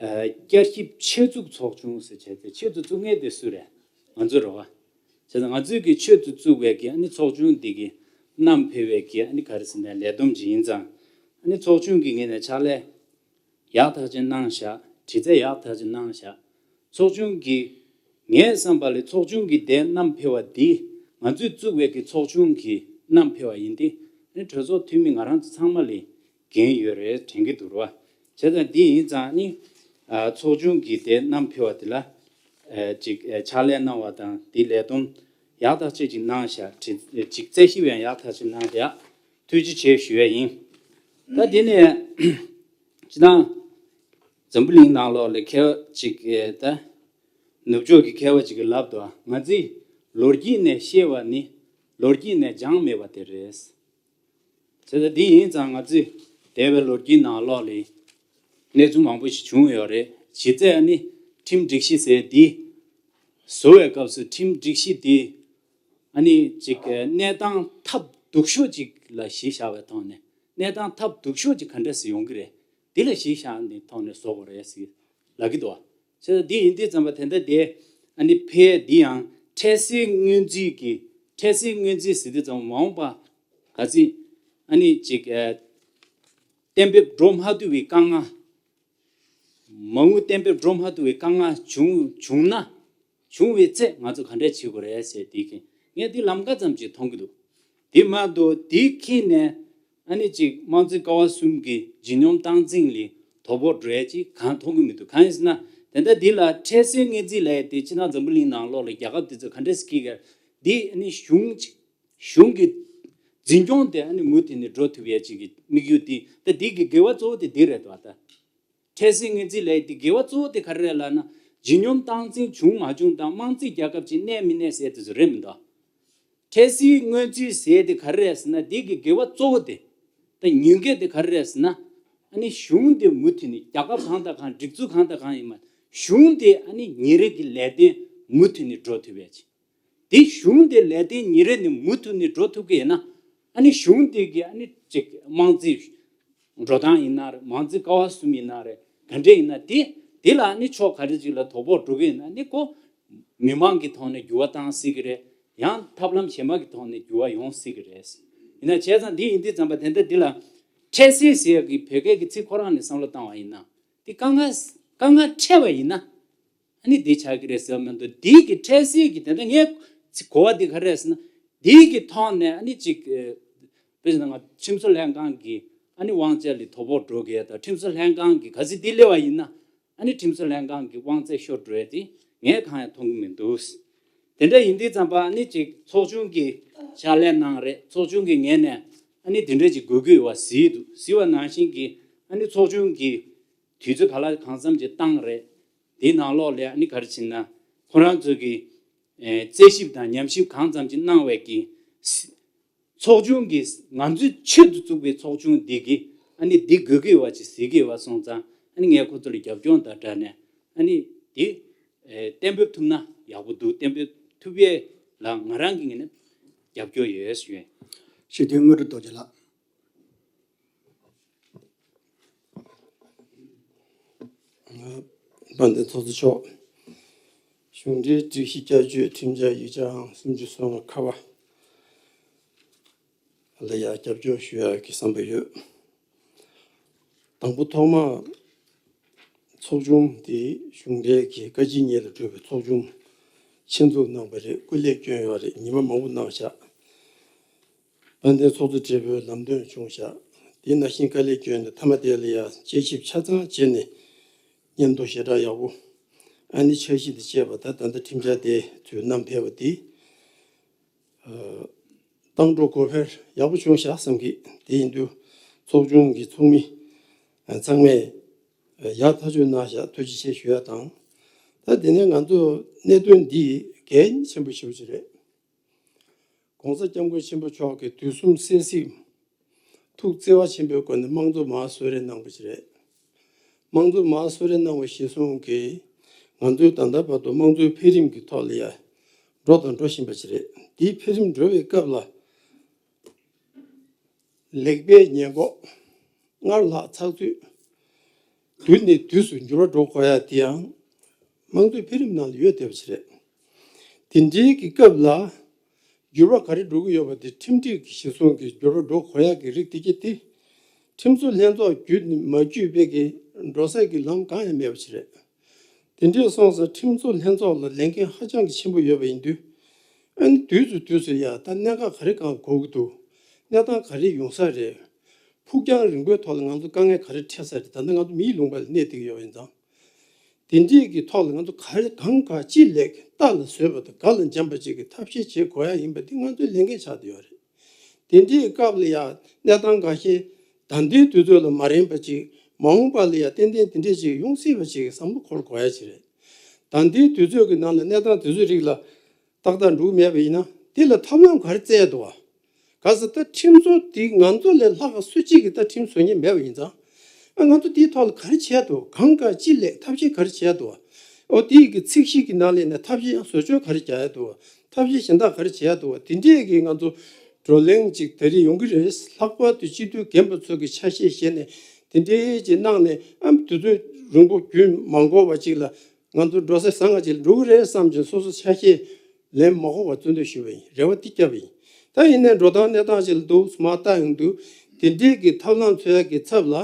ཨ་བསྐྱར་ཞིབ་ཆེད་འཛུགས་ཚོགས་ཆུང་ཟེར་བྱས་ཏེ། ཆེད་དུ་བཙུགས་མཁན་དེ་སུ་རེད། ང་ཚོ་རེད་བ། བྱས་ཙང་ང་ཚོས་ཀྱི་ཆེད་དུ་བཙུགས་པའི་གི་ཨ་ནི་ཚོགས་ཆུང་འདི་གི་བསྣམས་ཕེབས་པའི་གི་ཨ་ནི་ག་རེ་ཟེར་ན་ལས་བསྡོམས་ཅིག་ཡིན་ཙང་། ཨ་ནི་ཚོགས་ཆུང་གི་ངོས་ནས་ཕྱག་ལས་ཡག་ཐག་ཆོད་གནང་བཞག་འདྲི་རྩད་ཡག་ཐག་ཆོད་གནང་བཞག་ཚོགས་ཆུང་གི་ངའི་བསམ་པ་ལ་ཚོགས་ཆུང་གི་དེ་བསྣམས་ཕེབས་པ་འདི་ང་ཚོས་བཙུགས་པའི་གི་ཚོགས་ཆུང་གི་བསྣམས་ཕེབས་པ་ཡིན་ཏེ། ཨ་ནི་གྲོས་ཚོགས་འཐུས་མི་ང་རང་ཚོ་ཚང་མ་ལ་འགན་ཡོད་རེད་དྲན་གྱི་འདུག་ར། བྱས་ཙང་འདི་ཡིན་ཙང་ནི་ཨ་ཚོགས་ཆུང་གི་དེ་བསྣམས་ཕེབས་པ་དེ་ལ་ཨ་ཅིག་ཨ་ཕྱག་ལས་གནང་བ་དང་། འདི་ལས་བསྡོམས་ཡག་ཐག་ཆོད་ཅིག་གནང་བཞག་ཅིག་རྩད་ཞིབ་ཡང་ཡག་ཐག་ཆོད་གནང་བཞག་ཐུགས་རྗེ་ཆེ་ཞུ་ཡ་ཡིན། ད་དེ་ནས་སྤྱིར་བཏང་འཛམ་བུ་གླིང་ནང་ལོགས་ལ་མཁས་པ་ཅིག་ཨ་ད་ནུབ་ཕྱོགས་ཀྱི་མཁས་པ་ཅིག་གིས་ལབ་འདུག་ང་ཚོས་ལོ་རྒྱུས་ནས་ཤེས་པ་ནི་ལོ་རྒྱུས་ནས་སྦྱངས་མེད་པ་དེ་རེད། བྱས་ཙང་འདི་ཡིན་ཙང་ང་ཚོས་འདས་པའི་ལོ་རྒྱུས་ནང་ལོགས་ལ་གནས་ཚུལ་མང་པོ་ཞིག་བྱུང་ཡོད་རེད། གཞི་རྩའི་ཨ་ནི་ཁྲིམས་སྒྲིག་གཞི་ཟེར་འདི་བཟོ་བའི་སྐབས་སུ་ཁྲིམས་སྒྲིག་གཞི་འདི་ཨ་ནི་ཅིག་གནས་སྟངས་ཐབས་སྡུག་ཤོས་ཅིག་ལ་གཞི་བཞག་པའི་ཐོག་ནས། གནས་སྟངས་ཐབས་སྡུག་ཤོས་ཅིག་ག་འདྲ་ཞིག་ཡོང་གི་རེད། འདི་ལ་གཞི་བཞག་ནས་ཐོག་ནས་བཟོ་དགོས་རེད་ཟེར་ལབ་ཀྱི་འདུག་བ། བྱས་ཙང་འདི་ཡིན་དུས་ཙམ་པ་དེ་འདྲ་དེ་ཨ་ནི་ཕལ་འདི་ཡང་འཕྲལ་སེལ་སྔོན་རྩིས་ཀྱི། འཕྲལ་སེལ་སྔོན་རྩིས་ཟེར་དུས་ཙམ་པ་མ་འོངས་པ་ག་ཚོད་ཨ་ནི་ཅིག་ཨ་གཏན་འབེབས་འགྲོ་མ་ཐུབ་པའི་དཀའ་ངལ། མ་དངུལ་གཏན་འབེབས་འགྲོ་མ་ཐུབ་པའི་དཀའ་ངལ་བྱུང་བྱུང་ན། བྱུང་བའི་ཚེ་ང་ཚོ་ག་འདྲས་བྱེད་དགོས་རེད་ཟེར། དེ་གིན་ངས་འདི་ལམ་ཁ་ཙམ་ཅིག་མཐོང་གི་འདུག་དེ་མ་གཏོགས་དེ་འཁྱེར་ནས་ཨ་ནི་ཅིག་དམངས་གཙོའི་ཀ་བ་གསུམ་གྱི་ལྗིད་སྙོམས་སྟངས་འཛིན་ལ་དོ་ཕོག་འགྲོ་ཡ་ཅིག་གང་མཐོང་གི་མི་འདུག་གང་ཡིན་ཟེར་ན། དེ་འདྲ་འདི་ལ་འཕྲལ་སེལ་སྔོན་རྩིས་ལབ་ཡ་དེ་ཕྱི་ནང་འཛམ་བུ་གླིང་ནང་ལོགས་ལ་རྒྱལ་ཁབ་དེ་ཚོ་ག་འདྲས་སྐྱིད་ག་འདི་ཨ་ནི་གཞུང་ཅིག་གཞུང་གི་འཛིན་སྐྱོང་དེ་ཨ་ནི་མུ་མཐུད་ནས་འགྲོ་ཐུབ་ཡ་ཅིག་གི་དམིགས་ཡུལ་དེ། ད་འདི་གི་དགེ་བ་གཙོ་བོ་དེ་འདི་རེད་དོ། ད་འཕྲལ་སེལ་སྔོན་རྩིས་ལབ་ཡ་དེ་དགེ་བ་གཙོ་བོ་དེ་ག་རེ་རེད་ལབ་ན། ལྗིད་སྙོམས་སྟངས་འཛིན་བྱུང་མ་བྱུང་དང་དམངས་གཙོའི་རྒྱལ་ཁབ་ཅིག་གནས་མི་གནས་ཟེར་དེ་ཚོ་རེད་མི་འདུག་འཕྲལ་སེལ་སྔོན་རྩིས་ཟེར་དེ་ག་རེ་རེད་ཟེར་ན། འདི་གི་དགེ་བ་གཙོ་བོ་དེ། ད་ཉེན་ཁ་དེ་ག་རེ་རེད་ཟེར་ན། ཨ་ནི་གཞུང་དེ་མུ་མཐུད་ནས། རྒྱལ་ཁབ་གང་དང་གང་། སྒྲིག་འཛུགས་གང་དང་གང་ཡིན་མ། གཞུང་དེ་ཨ་ནི་ཉིན་རེ་གི་ལས་དོན་མུ་མཐུད་ནས་འགྲོ་ཐུབ་ཡ་ཅིག་དེ་གཞུང་དེ་ལས་དོན་ཉིན་རེ་ནས་མུ་མཐུད་ནས་འགྲོ་ཐུབ་ཀྱི་ཡིན་ན། ཨ་ནི་གཞུང་དེ་གི་ཨ་ནི་ཅིག་དམངས་གཙོའི་འགྲོ་སྟངས་ཡིན་ན་རེད། དམངས་གཙོའི་ཀ་བ་གསུམ་ཡིན་ན་རེད། ག་འདྲས་ཡིན་ན་དེ་དེ་ལ་ཨ་ནི་ཕྱོགས་ག་རེ་ཅིག་ལ་དོ་ཕོག་འགྲོ་གི་ཡིན་ན། ཨ་ནི་ཁོ་མི་མང་གི་ཐོག་ནས་འགྱུར་བ་བཏང་སྲིད་ཀྱི་རེད། ཡང་ཐབས་ལམ་གཞན་པ་གི་ཐོག་ནས་འགྱུར་བ་ཡོང་སྲིད་ཀྱི་རེད། ཡིན་ན་བྱས་ཙང་འདི་ཡིན་དུས་ཙམ་པ་དེ་འདྲ་འདི་ལ་འཕྲལ་སེལ་ཟེར་ཡ་གི་བོད་སྐད་ཀྱི་ཚིག་ཁོ་རང་ནས་བསམ་བློ་བཏང་བ་ཡིན་ན། འདི་དཀའ་ངལ་དཀའ་ངལ་འཕྲད་པ་ཡིན་ན། ཨ་ནི་འདི་ཆགས་ཀྱི་རེད་ཟེར་བ་མ་གཏོགས། འདི་གི་འཕྲལ་སེལ་གྱི་དེ་འདྲ་ངས་གོ་བ་འདི་ག་རེ་རེད་ཟེར་ན། འདི་གི་ཐོག་ནས་ཨ་ནི་ཅིག་ཨ་དཔེ་བཞག་ན་ང་ཁྲིམས་བཟོ་ལྷན་ཁང་གི་ཨ་ནི་དབང་ཆ་ལ་དོ་ཕོག་འགྲོ་གི་དང་། ཁྲིམས་བཟོ་ལྷན་ཁང་གི་ག་ཚོད་འདི་སླེབས་པ་ཡིན་ན། ཨ་ནི་ཁྲིམས་བཟོ་ལྷན་ཁང་གི་དབང་ཚད་ཤོར་འགྲོ་ཡ་དེ་ངས་གང་ཡང་མཐོང་གི་མི་འདུག་དེ་འདྲ་ཡིན་དུས་ཙམ་པ་ཨ་ནི་ཅིག་ཚོགས་ཆུང་གི་ཕྱག་ལས་གནང་རེད། ཚོགས་ཆུང་གི་ངོས་ནས་ཨ་ནི་དེ་འདྲ་ཅིག་དགོས་ཀྱི་ཡོད་པ་གཟིགས་འདུག་གཟིགས་པ་ནང་བཞིན་གྱི་ཨ་ནི་ཚོགས་ཆུང་གི་དུས་ཚོད་ག་ལ་གང་འཚམ་ཅིག་བཏང་རེད། དེའི་ནང་ལོགས་ལ་ཨ་ནི་ག་རེ་བྱས་ན། ཁོ་རང་ཚོ་གི་ཨེ་རྩད་ཞིབ་དང་ཉམས་ཞིབ་གང་འཚམ་ཅིག་གནང་བའི་གི་ཚོགས་ཆུང་གི། ང་ཚོས་ཆེད་དུ་བཙུགས་པའི་ཚོགས་ཆུང་འདི་གིས་ཨ་ནི་འདི་དགོས་ཀྱི་ཡོད་པ་ཅིག་གཟིགས་ཀྱི་ཡོད་པ་སོང་ཙང་། ཨ་ནི་ངས་ཁོ་ཚོ་ལ་རྒྱབ་སྐྱོར་དང་སྦྲགས་ནས་ཨ་ནི་འདི་ཨེ་གཏན་འབེབས་ཐུབ་ན་ཡག་པོ་འདུག་གཏན་འབེབས་ཐུབ་ཡས་ལ་ང་རང་གི་ངོས་ནས་རྒྱབ་སྐྱོར་ཡོད་ཞུ་ཡས། ཞུ་དོན་དངོས་གྲུབ་རྡོ་རྗེ་ལགས། དཔལ་ལྡན་ཚོགས་གཙོ་མཆོག་གཞུང་འབྲེལ་སྒྲིག་གཞི་བསྐྱར་བཅོས་ཁྲིམས་འཆར་ཡིག་ཆ་ཨང་སུམ་ཅུ་སོ་ལྔ་ཁ་པ་ལ་ཡང་རྒྱབ་སྐྱོར་ཞུ་ཡག་གི་བསམ་པ་ཡོད། དང་པོ་ཐོག་མར་ཚོགས་ཆུང་དེ་གཞུང་འབྲེལ་གྱི་བཀའ་སྤྱིའི་ངོས་ལ་གྲུབ་པའི་ཚོགས་ཆུང་ཆེད་འཛུགས་གནང་བ་རེད། སྐུ་ལས་བསྐྱོན་ཡོད་རེད། ཉི་མ་མང་པོ་གནང་བཞག་དཔལ་ལྡན་ཚོགས་གཙོ་སྦྲེལ་པོའི་ལམ་སྟོན་བྱུང་བཞག་དེ་ནང་བཞིན་དཀའ་ལས་བསྐྱོན་ནས་མཐའ་མ་དེ་ལ་ཡང་དཔྱད་ཞིབ་ཆ་ཚང་བྱས་ནས་སྙན་ཐོ་ཞེ་དྲག་ཡག་པོ། ཨ་ནི་འཆར་གཞི་དང་བཅས་པ། ད་ད་ལྟ་ཁྲིམས་འཆར་དེ་ཚུར་བསྣམས་ཕེབས་པ་དེ་ཨ་བཏང་འགྲོ་གོ་འཕེར་ཡག་པོ་བྱུང་བཞག་བསམ་གི། དེ་ཡིན་དུས་ཚོགས་ཆུང་གི་ཚོགས་མི་ཨ་ཚང་མས་ཨ་ཡག་ཐག་ཆོད་གནང་བཞག་ཐུགས་རྗེ་ཆེ་ཞུ་ཡ་དང་། ད་དེ་ནས་ང་ཚོ་གནད་དོན་འདི་གལ་ཆེན་པོ་ཞེ་པོ་ཅིག་རེད། ༸གོང་ས་༸སྐྱབས་མགོན་ཆེན་པོ་མཆོག་གིས་དུས་གསུམ་གསལ་གཟིགས་ ཐུགས་བརྩེ་བ་ཆེན་པོའི་སྒོ་ནས་དམངས་གཙོ་མར་གསོལ་རས་གནང་བ་ཞིག་རེད། དམངས་གཙོ་མར་གསོལ་རས་གནང་བ་གཞིར་བཟུང་གིས་ང་ཚོའི་ད་ལྟ་བར་དུ་དམངས་གཙོའི་འཕེལ་རིམ་གྱི་ཐོག་ལ་ཡ་འགྲོ་དང་འགྲོ་བཞིན་པ་ཞིག་རེད། འདིའི་འཕེལ་རིམ་འགྲོ་བའི་སྐབས་ལ། ལེགས་པའི་ཉེས་འགོག་སྔར་ལྷག་ཚགས་ཚུད། དུས་ནས་དུས་སུ་འགྱུར་བ་འགྲོ་དགོས་ཡ་དེ་ཡང་དམངས་གཙོའི་འཕེལ་རིམ་ནང་ལ་ཡོད་བསྡད་པ་ཞིག་རེད། དེ་འདྲའི་གི་སྐབས་ལ་འགྱུར་བ་ག་རེ་འགྲོ་གི་ཡོད་པ་དེ་ཁྲིམས་སྒྲིག་གི་གཞི་བཟུང་གི་འགྱུར་བ་འགྲོ་དགོས་ཡ་གི་རིགས་དེ་གྱད་དེ། ཁྲིམས་བཟོ་ལྷན་ཚོགས་བརྒྱུད་ནས་མ་བརྒྱུད་པའི་གི་འགྲོ་ས་གི་ལམ་གང་ཡང་མེད་པ་ཞིག་རེད། དེ་འདྲས་སོང་ཙང་ཁྲིམས་བཟོ་ལྷན་ཚོགས་ལ་ལས་འགན་ཧ་ཅང་གི་ཆེན་པོ་ཡོད་པ་ཡིན་དུས། ཨ་ནི་དུས་སུ་དུས་སུ་ཡ་ད་གནད་འགག་ག་རེ་གང་འགོར་གི་འདུག་གནས་སྟངས་ག་རེ་ཡོང་ས་རེད། ཕུགས་རྒྱང་རིང་པོའི་ཐོག་ལ་ང་ཚོ་དཀའ་ངལ་ག་རེ་འཕྲད་ས་རེད། ད་ལྟ་ང་ཚོ་མིའི་ལུང་པ་ལ་གནས་བསྡད་ཀྱི་ཡོད་པ་ཡིན་ཙང་། དེ་འདྲས་ཀྱི་ཐོག་ལ་ང་ཚོ་ག་རེ་གང་ག་ཅི་ལེགས་རྟ་ལ་བཟོས་པ་དང་ག་ལ་འཇམ་པ་ཅིག་གི་ཐབས་ཤེས་བྱེད་དགོས་ཡ་ཡིན་པ་འདི་ང་ཚོའི་ལས་འགན་ཆགས་བསྡད་ཡོད་རེད། དེ་འདྲའི་སྐབས་ལ་ཡང་གནས་སྟངས་འགའ་ཤས་ད་ལྟའི་དུས་ཚོད་ལ་མ་རན་པ་ཅིག་མ་འོངས་པ་ལ་ཡང་ཏན་ཏན་དེ་འདྲས་ཅིག་ཡོང་སྲིད་པ་ཅིག་བསམ་བློ་འཁོར་དགོས་ཡ་ཅིག་རེད། ད་ལྟའི་དུས་ཚོད་ཀྱི་ནང་ལ་གནས་སྟངས་དེ་ཚོའི་རིགས་ལ་ཏག་ཏག་འགྲུབ་མེད་པ་ཡིན་ན་དེ་ལ་ཐབས་ལམ་ག་རེ་བཙལ་འདུག་བ། ག་ཟེར་ད་ཁྲིམས་བཟོ་དེ་ང་ཚོ་ལས་ལྷག་ག་སུ་གཅིག་གིས་ད་ཁྲིམས་བཟོ་མཁན་མེད་པ་ཡིན་ཙང་། ཨ་ང་ཚོ་དེའི་ཐོག་ལ་ག་རེ་བྱས་འདུག་གང་ག་ཅི་ལས་ཐབས་ཤེས་ག་རེ་བྱས་འདུག་ཨོ་དེའི་གི་ཚིག་གཞི་གི་ནང་ལས་ནས་ཐབས་ཤེས་ཡང་བཟོ་བཅོས་ག་རེ་བྱས་འདུག་ཐབས་ཤེས་གཞན་དག་ག་རེ་བྱས་འདུག་དེ་འདྲས་གི་ང་ཚོ་བགྲོ་གླེང་ཅིག་ད་རེས་ཡོང་གི་རེད། ལྷག་པར་དུ་སྤྱི་འཐུས་རྒན་པ་ཚོ་གི་ཆ་ཤས་བཞེས་ནས་དེ་འདྲས་ཅིག་གནང་ནས་ཨ་དུས་ཚོད་རིང་པོ་རྒྱུན་མ་འགོར་བ་ཅིག་ལ་ང་ཚོ་འགྲོ་ས་བཟང་ང་ཅིག་ལ་འགྲོ་གི་རེད་བསམ་བྱས་སོ་སོ་ཆ་ཤས་ལན་མ་འགོར་བ་བརྩོན་འགྲུས་ཞུས་པ་ཡིན། རེ་བ་འདི་བརྒྱབ་པ་ཡིན། ད་ཡིན་ནའི་འགྲོ་སྟངས་གནས་སྟངས་ཅིག་ལ་འདུག་མར་ལྟ་ཡོང་དུས་དེ་འདྲས་ཀྱི་ཐབས་ལམ་འཚོལ་ཡག་གི་ཚབ་ལ་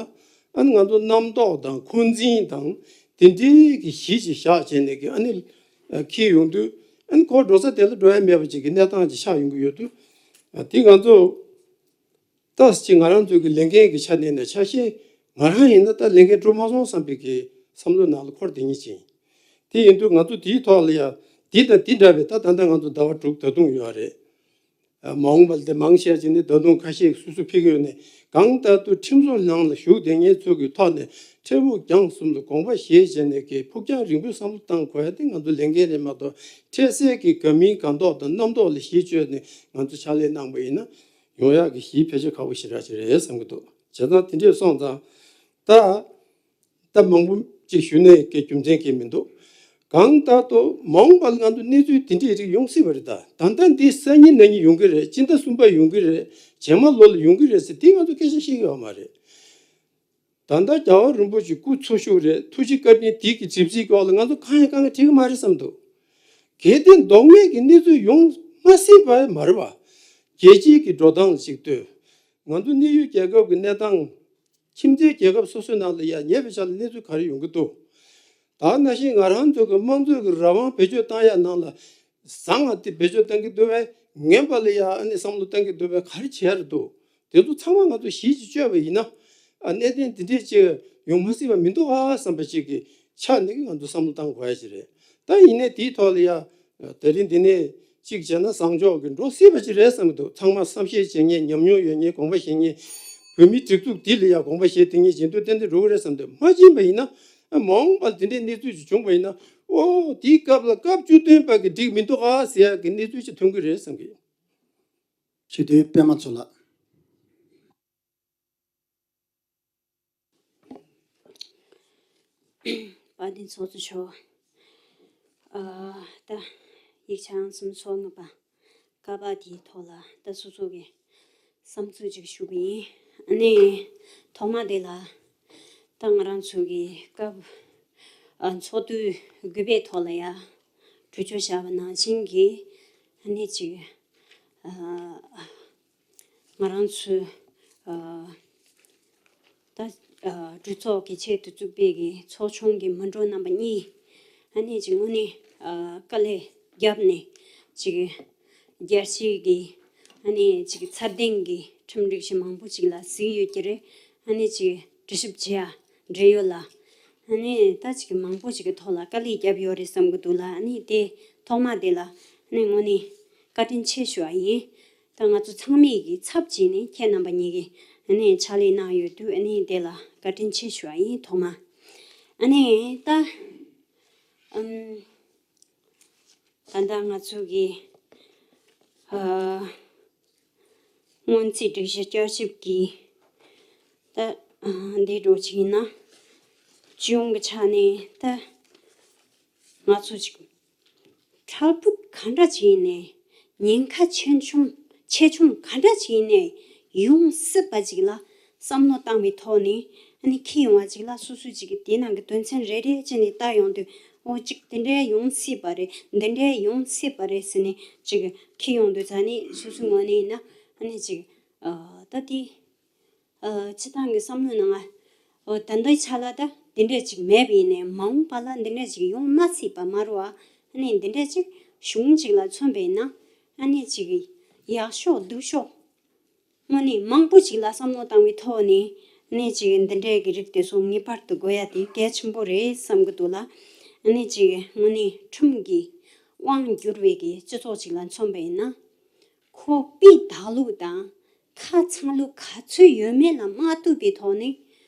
ཨ་ནི་ང་ཚོ་རྣམ་རྟོག་དང་འཁོན་འཛིན་དང་དེ་འདྲས་ཀྱི་གཞི་ཅིག་བཞག་བྱས་ནས་ཀྱི་ཨ་ནི་འཁྱེར་ཡོང་དུས་ཨ་ནི་ཁོ་འགྲོ་ས་དེ་ལ་འགྲོ་ཡ་མེད་པ་ཅིག་གི་གནས་སྟངས་ཅིག་ཆགས་ཡོང་གི་ཡོད་དུས་དེ་ང་ཚོ། ད་ཅིག་ང་རང་ཚོའི་གི་ལས་འགན་གྱི་ཆ་ནས་ནས་ཆ་ཤས་ང་རང་ཡིན་ན་ད་ལས་འགན་འགྲུབ་མ་སོང་བསམ་པའི་གི་བསམ་བློ་ནང་ལ་འཁོར་བསྡད་མཁན་ཅིག་ཡིན། དེ་ཡིན་དུས་ང་ཚོ་དེའི་ཐོག་ལ་ཡ་འདི་དང་འདི་འདྲ་བའི་ད་ད་ལྟ་ང་ཚོ་ཟླ་བ་དྲུག་ད་དུང་ཡོད་རེད། མ་འོངས་པ་ལ་དེ་མང་ཆེ་བ་ཅིག་ནི་ད་དུང་ཁ་ཤས་སུ་སུ་ཕེབས་ཀྱི་ཡོད་ནས་གང་ལྟར་དུ་ཁྲིམས་བཟོ་ནང་ལ་ཞུགས་བསྡད་མཁན་ཚོ་གི་ཐོག་ནས་འཕྲལ་ཕུགས་རྒྱང་གསུམ་ལ་དགོངས་པ་བཞེས་བྱས་ནས་ཀྱི་ཕུགས་རྒྱང་རིང་པོའི་བསམ་བློ་བཏང་དགོས་ཡ་དེ་ང་ཚོ་ལས་འགན་རེད་མ་གཏོགས་འཕྲལ་སེལ་གྱི་དགའ་མིན་དགའ་མདོག་དང་རྣམ་རྟོག་ལ་གཞི་བཅོལ་ནས་ང་ཚོ་ཕྱག་ལས་གནང་པ་ཡིན་ན། ཡོང་ཡག་གི་གཞི་ཕལ་ཆེར་ཁག་པོ་ཞེ་དྲག་ཅིག་རེད་བསམ་གྱི་འདུག་བྱས་ཙང་དེ་འདྲས་སོང་ཙང་ད་ད་མང་པོ་ཅིག་ཞུ་ནས་ཀྱི་རྒྱུ་མཚན་གྱི་མི་འདུག་གང་ལྟར་དུ་མ་འོངས་པ་ལ་ང་ཚོ་གནས་ཚུལ་དེ་འདྲས་རིགས་ཡོང་སྲིད་པ་རེད། ད་ད་ལྟ་འདི་སང་ཉིན་གནངས་ཉིན་ཡོང་གི་རེད། སྤྱི་ཟླ་གསུམ་པ་ཡོང་གི་རེད། རྗེས་མ་ལོ་ལ་ཡོང་གི་རེད་ཟེར་དེ་ང་ཚོ་སྐད་ཆ་བཤད་ཀྱི་ཡོད་མ་རེད། ད་ལྟ་རྒྱལ་བ་རིན་པོ་ཆེ་སྐུ་འཚོ་བཞུགས་རེད། ཐུགས་རྗེ་བཀའ་དྲིན་དེ་གི་གྲིབ་བསིལ་སྐོར་ལ་ང་ཚོ་གང་ཡང་གང་ཡང་དྲིས་ཀྱི་མ་རེད་བསམ་འདུག་གལ་ཏེ་ལྡོག་མེད་ཀྱི་གནས་ཚུལ་ཡོང་མ་སྲིད་པ་མ་རེད་པ། རྒྱལ་སྤྱིའི་གི་འགྲོ་སྟངས་ལ་གཅིག་ལྟོས། ང་ཚོ་གནས་ཡུལ་རྒྱལ་ཁབ་ཀྱི་གནས་སྟངས། ཁྱིམ་མཚེས་རྒྱལ་ཁབ་སོ་སོའི་ནང་ལ་ཡ་ཉེ་བའི་ཆར་ལ་གནས་ཚུལ་ག་རེ་ཡོང་གི་འདུག་ད་ནང་བཞིན་ང་རང་ཚོ་གི་དམངས་གཙོའི་གི་རང་དབང་བེད་སྤྱོད་བཏང་ཡ་ནང་ལ་བཟང་ང་དེ་བེད་སྤྱོད་བཏང་གི་འདུག་པས། ངན་པ་ལ་ཡ་ཨ་ནི་བསམ་བློ་བཏང་གི་འདུག་པས། ག་རེ་བྱེད་ཡ་རེད་འདུག་དེ་ཚོ་ཚང་མ་ང་ཚོ་གཞི་ཅིག་བཅོས་པ་ཡིན་ན། ཨ་གནད་དོན་འདི་འདྲས་ཅིག་ཡོང་མ་སྲིད་པ་མི་འདུག་ཨ་བསམ་པ་ཅིག་གི་ཆ་ནས་ང་ཚོ་བསམ་བློ་བཏང་དགོས་ཡ་ཅིག་རེད། ད་ཡིན་ནའི་དེའི་ཐོག་ལ་ཡ། དེ་རིང་འདི་ནས་གཅིག་བྱས་ན་བཟང་ཕྱོགས་ཀྱི་འགྲོ་སྲིད་པ་ཅིག་རེད་བསམ་གྱི་འདུག་ཚང་མ་བསམ་ཤེས་བྱེད་མཁན། ཉམས་མྱོང་ཡོད་མཁན། དགོངས་པ་བཞེས་མཁན། བོད་མིའི་སྒྲིག་འཛུགས་འདི་ལ་ཡ་དགོངས་པ་བཞེས་བསྡད་མཁན་བྱེད་འདུག་ཏན་ཏན་འགྲོ་གི་རེད་བསམ་འདུག་མ་ཕྱིན་པ་ཡིན་ན། མ་འོངས་པར་འདི་འདྲའི་གནས་ཚུལ་ཅིག་བྱུང་བ་ཡིན་ན། ཨོ་དེའི་སྐབས་ལ་སྐབས་བཅུ་བདུན་པ་གི་སྒྲིག་མི་འདུག་ཨ་ཟེར་ཡ་གི་གནས་ཚུལ་ཅིག་ཐོན་གི་རེད་བསམ་གི་ཡོད། སྤྱི་འཐུས་པད་མ་མཚོ་ལགས། དཔལ་ལྡན་ཚོགས་གཙོ་མཆོག་ཨ་ད་ཡིག་ཆ་ཨང་སུམ་ཅུ་སོ་ལྔ་པ་ཀ་པ་དེའི་ཐོག་ལ་ད་སོ་སོ་གི་བསམ་ཚུལ་ཅིག་ཞུ་གི་ཡིན། ཨ་ནི་ཐོག་མ་དེ་ལ་ད་ང་རང་ཚོ་གི་སྐབས་ཨ་ཚོགས་དུས་དགུ་པའི་ཐོག་ལ་ཡ་གྲོས་ཆོད་བཞག་པ་ནང་བཞིན་གྱི་ཨ་ནི་ཅིག་ཨ། ང་རང་ཚོའི་ཨ་ད་ཨ་གྲོས་ཚོགས་གལ་ཆེ་དུ་བཙུགས་པའི་གི་ཚོགས་ཆུང་གི་མི་འགྲོ་རྣམ་པ་གཉིས་ཨ་ནི་ཅིག་དངོས་གནས་ཨ་དཀའ་ལས་བརྒྱབ་ནས་ཅིག་རྒྱལ་སྤྱིའི་གི་ཨ་ནི་ཅིག་ཚད་ལྡན་གྱི་ཁྲིམས་སྒྲིག་གཞི་མང་པོ་ཅིག་ལ་གཟིགས་ཡོད་ཀྱི་རེད། ཨ་ནི་ཅིག་འགྲེལ་བཤད་བྱེད་ཡ་འབྲེལ་ཡོད་ལ་ཨ་ནི་ད་ཅིག་མང་པོ་ཅིག་གི་ཐོག་ལ་དཀའ་ལས་བརྒྱབ་ཡོད་རེད་བསམ་གི་འདུག་ལ། ཨ་ནི་དེ་ཐོག་མ་དེ་ལ་ཨ་ནི་དངོས་གནས་བཀའ་དྲིན་ཆེ་ཞུ་བ་ཡིན། ད་ང་ཚོ་ཚང་མས་ཀྱི་ཚབ་བྱས་ནས་ཁྱེད་རྣམ་པ་གཉིས་ཀྱིས་ཨ་ནི་ཕྱག་ལས་གནང་ཡོད་དུས་ཨ་ནི་དེ་ལ་བཀའ་དྲིན་ཆེ་ཞུ་བ་ཡིན་ཐོག་མ། ཨ་ནི་ད་ཨམ་ད་ལྟ་ང་ཚོ་གི་ཨ་སྔོན་རྩིས་སྒྲིག་གཞི་བསྐྱར་ཞིབ་ཀྱི་ ད་འདི་འགྲོ་ཅིག་ཡིན་ན་སྤྱི་ཡོངས་ཀྱི་ཆ་ནས་ད་ང་ཚོ་ཅིག་ཕྲག་ཕུག་ག་འདྲ་ཅིག་ཡིན་ནའི་ཉེན་ཁ་ཆེ་ཆུང་ཆེ་ཆུང་ག་འདྲ་ཅིག་ཡིན་ནའི་ཡོང་སྲིད་པ་ཅིག་ལ་བསམ་བློ་བཏང་བའི་ཐོག་ནས་ཨ་ནི་འཁྱེར་ཡོང་བ་ཅིག་ལ་སོ་སོ་ཅིག་གི་དེའི་ནང་གི་དོན་ཚན་རེ་རེ་བྱས་ནས་ལྟ་ཡོང་དུས། འོ་ཅིག་དེ་འདྲའི་ཡོང་སྲིད་པ་རེད། འདི་འདྲའི་ཡོང་སྲིད་པ་རེད་ཟེར་ནས་ཅིག་འཁྱེར་ཡོང་དུས་ཙ་ནི་སོ་སོའི་ངོས་ནས་ཡིན་ན་ཨ་ནི་ཅིག་ད་དེ། སྤྱི་བཏང་གི་བསམ་བློའི་ནང་ང་། འོ་ད་ལྟའི་ཆ་ལ་ད་འདི་འདྲས་ཅིག་མེད་པ་ཡིན་ནའི་མ་འོངས་པ་ལ་འདི་འདྲས་ཅིག་ཡོང་མ་སྲིད་པ་མ་རེད་བ། ཨ་ནི་འདི་འདྲས་ཅིག་གཞུང་ཅིག་ལ་མཚོན་པ་ཡིན་ན་ཨ་ནི་ཅིག་ཡག་ཕྱོགས་སྡུག་ཕྱོགས་དངོས་གནས་མང་པོ་ཅིག་ལ་བསམ་བློ་བཏང་བའི་ཐོག་ནས་ཨ་ནི་ཅིག་འདི་འདྲས་ཀྱི་རིགས་དེ་ཚོ་ངེས་པར་དུ་དགོས་ཡ་དེ་གལ་ཆེན་པོ་རེད་བསམ་གི་འདུག་ལ། ཨ་ནི་ཅིག་དངོས་གནས་ཁྲིམས་ཀྱི་དབང་བསྒྱུར་བའི་གི་སྤྱི་ཚོགས་ཅིག་ལ་མཚོན་པ་ཡིན་ན། ཁོ་དཔེ་བདག་ལུགས་དང་ཁ་ཚང་ལུགས་ག་ཚོད་ཡོད་མེད་ལ་མ་ལྟོས་པའི་ཐོག་ནས་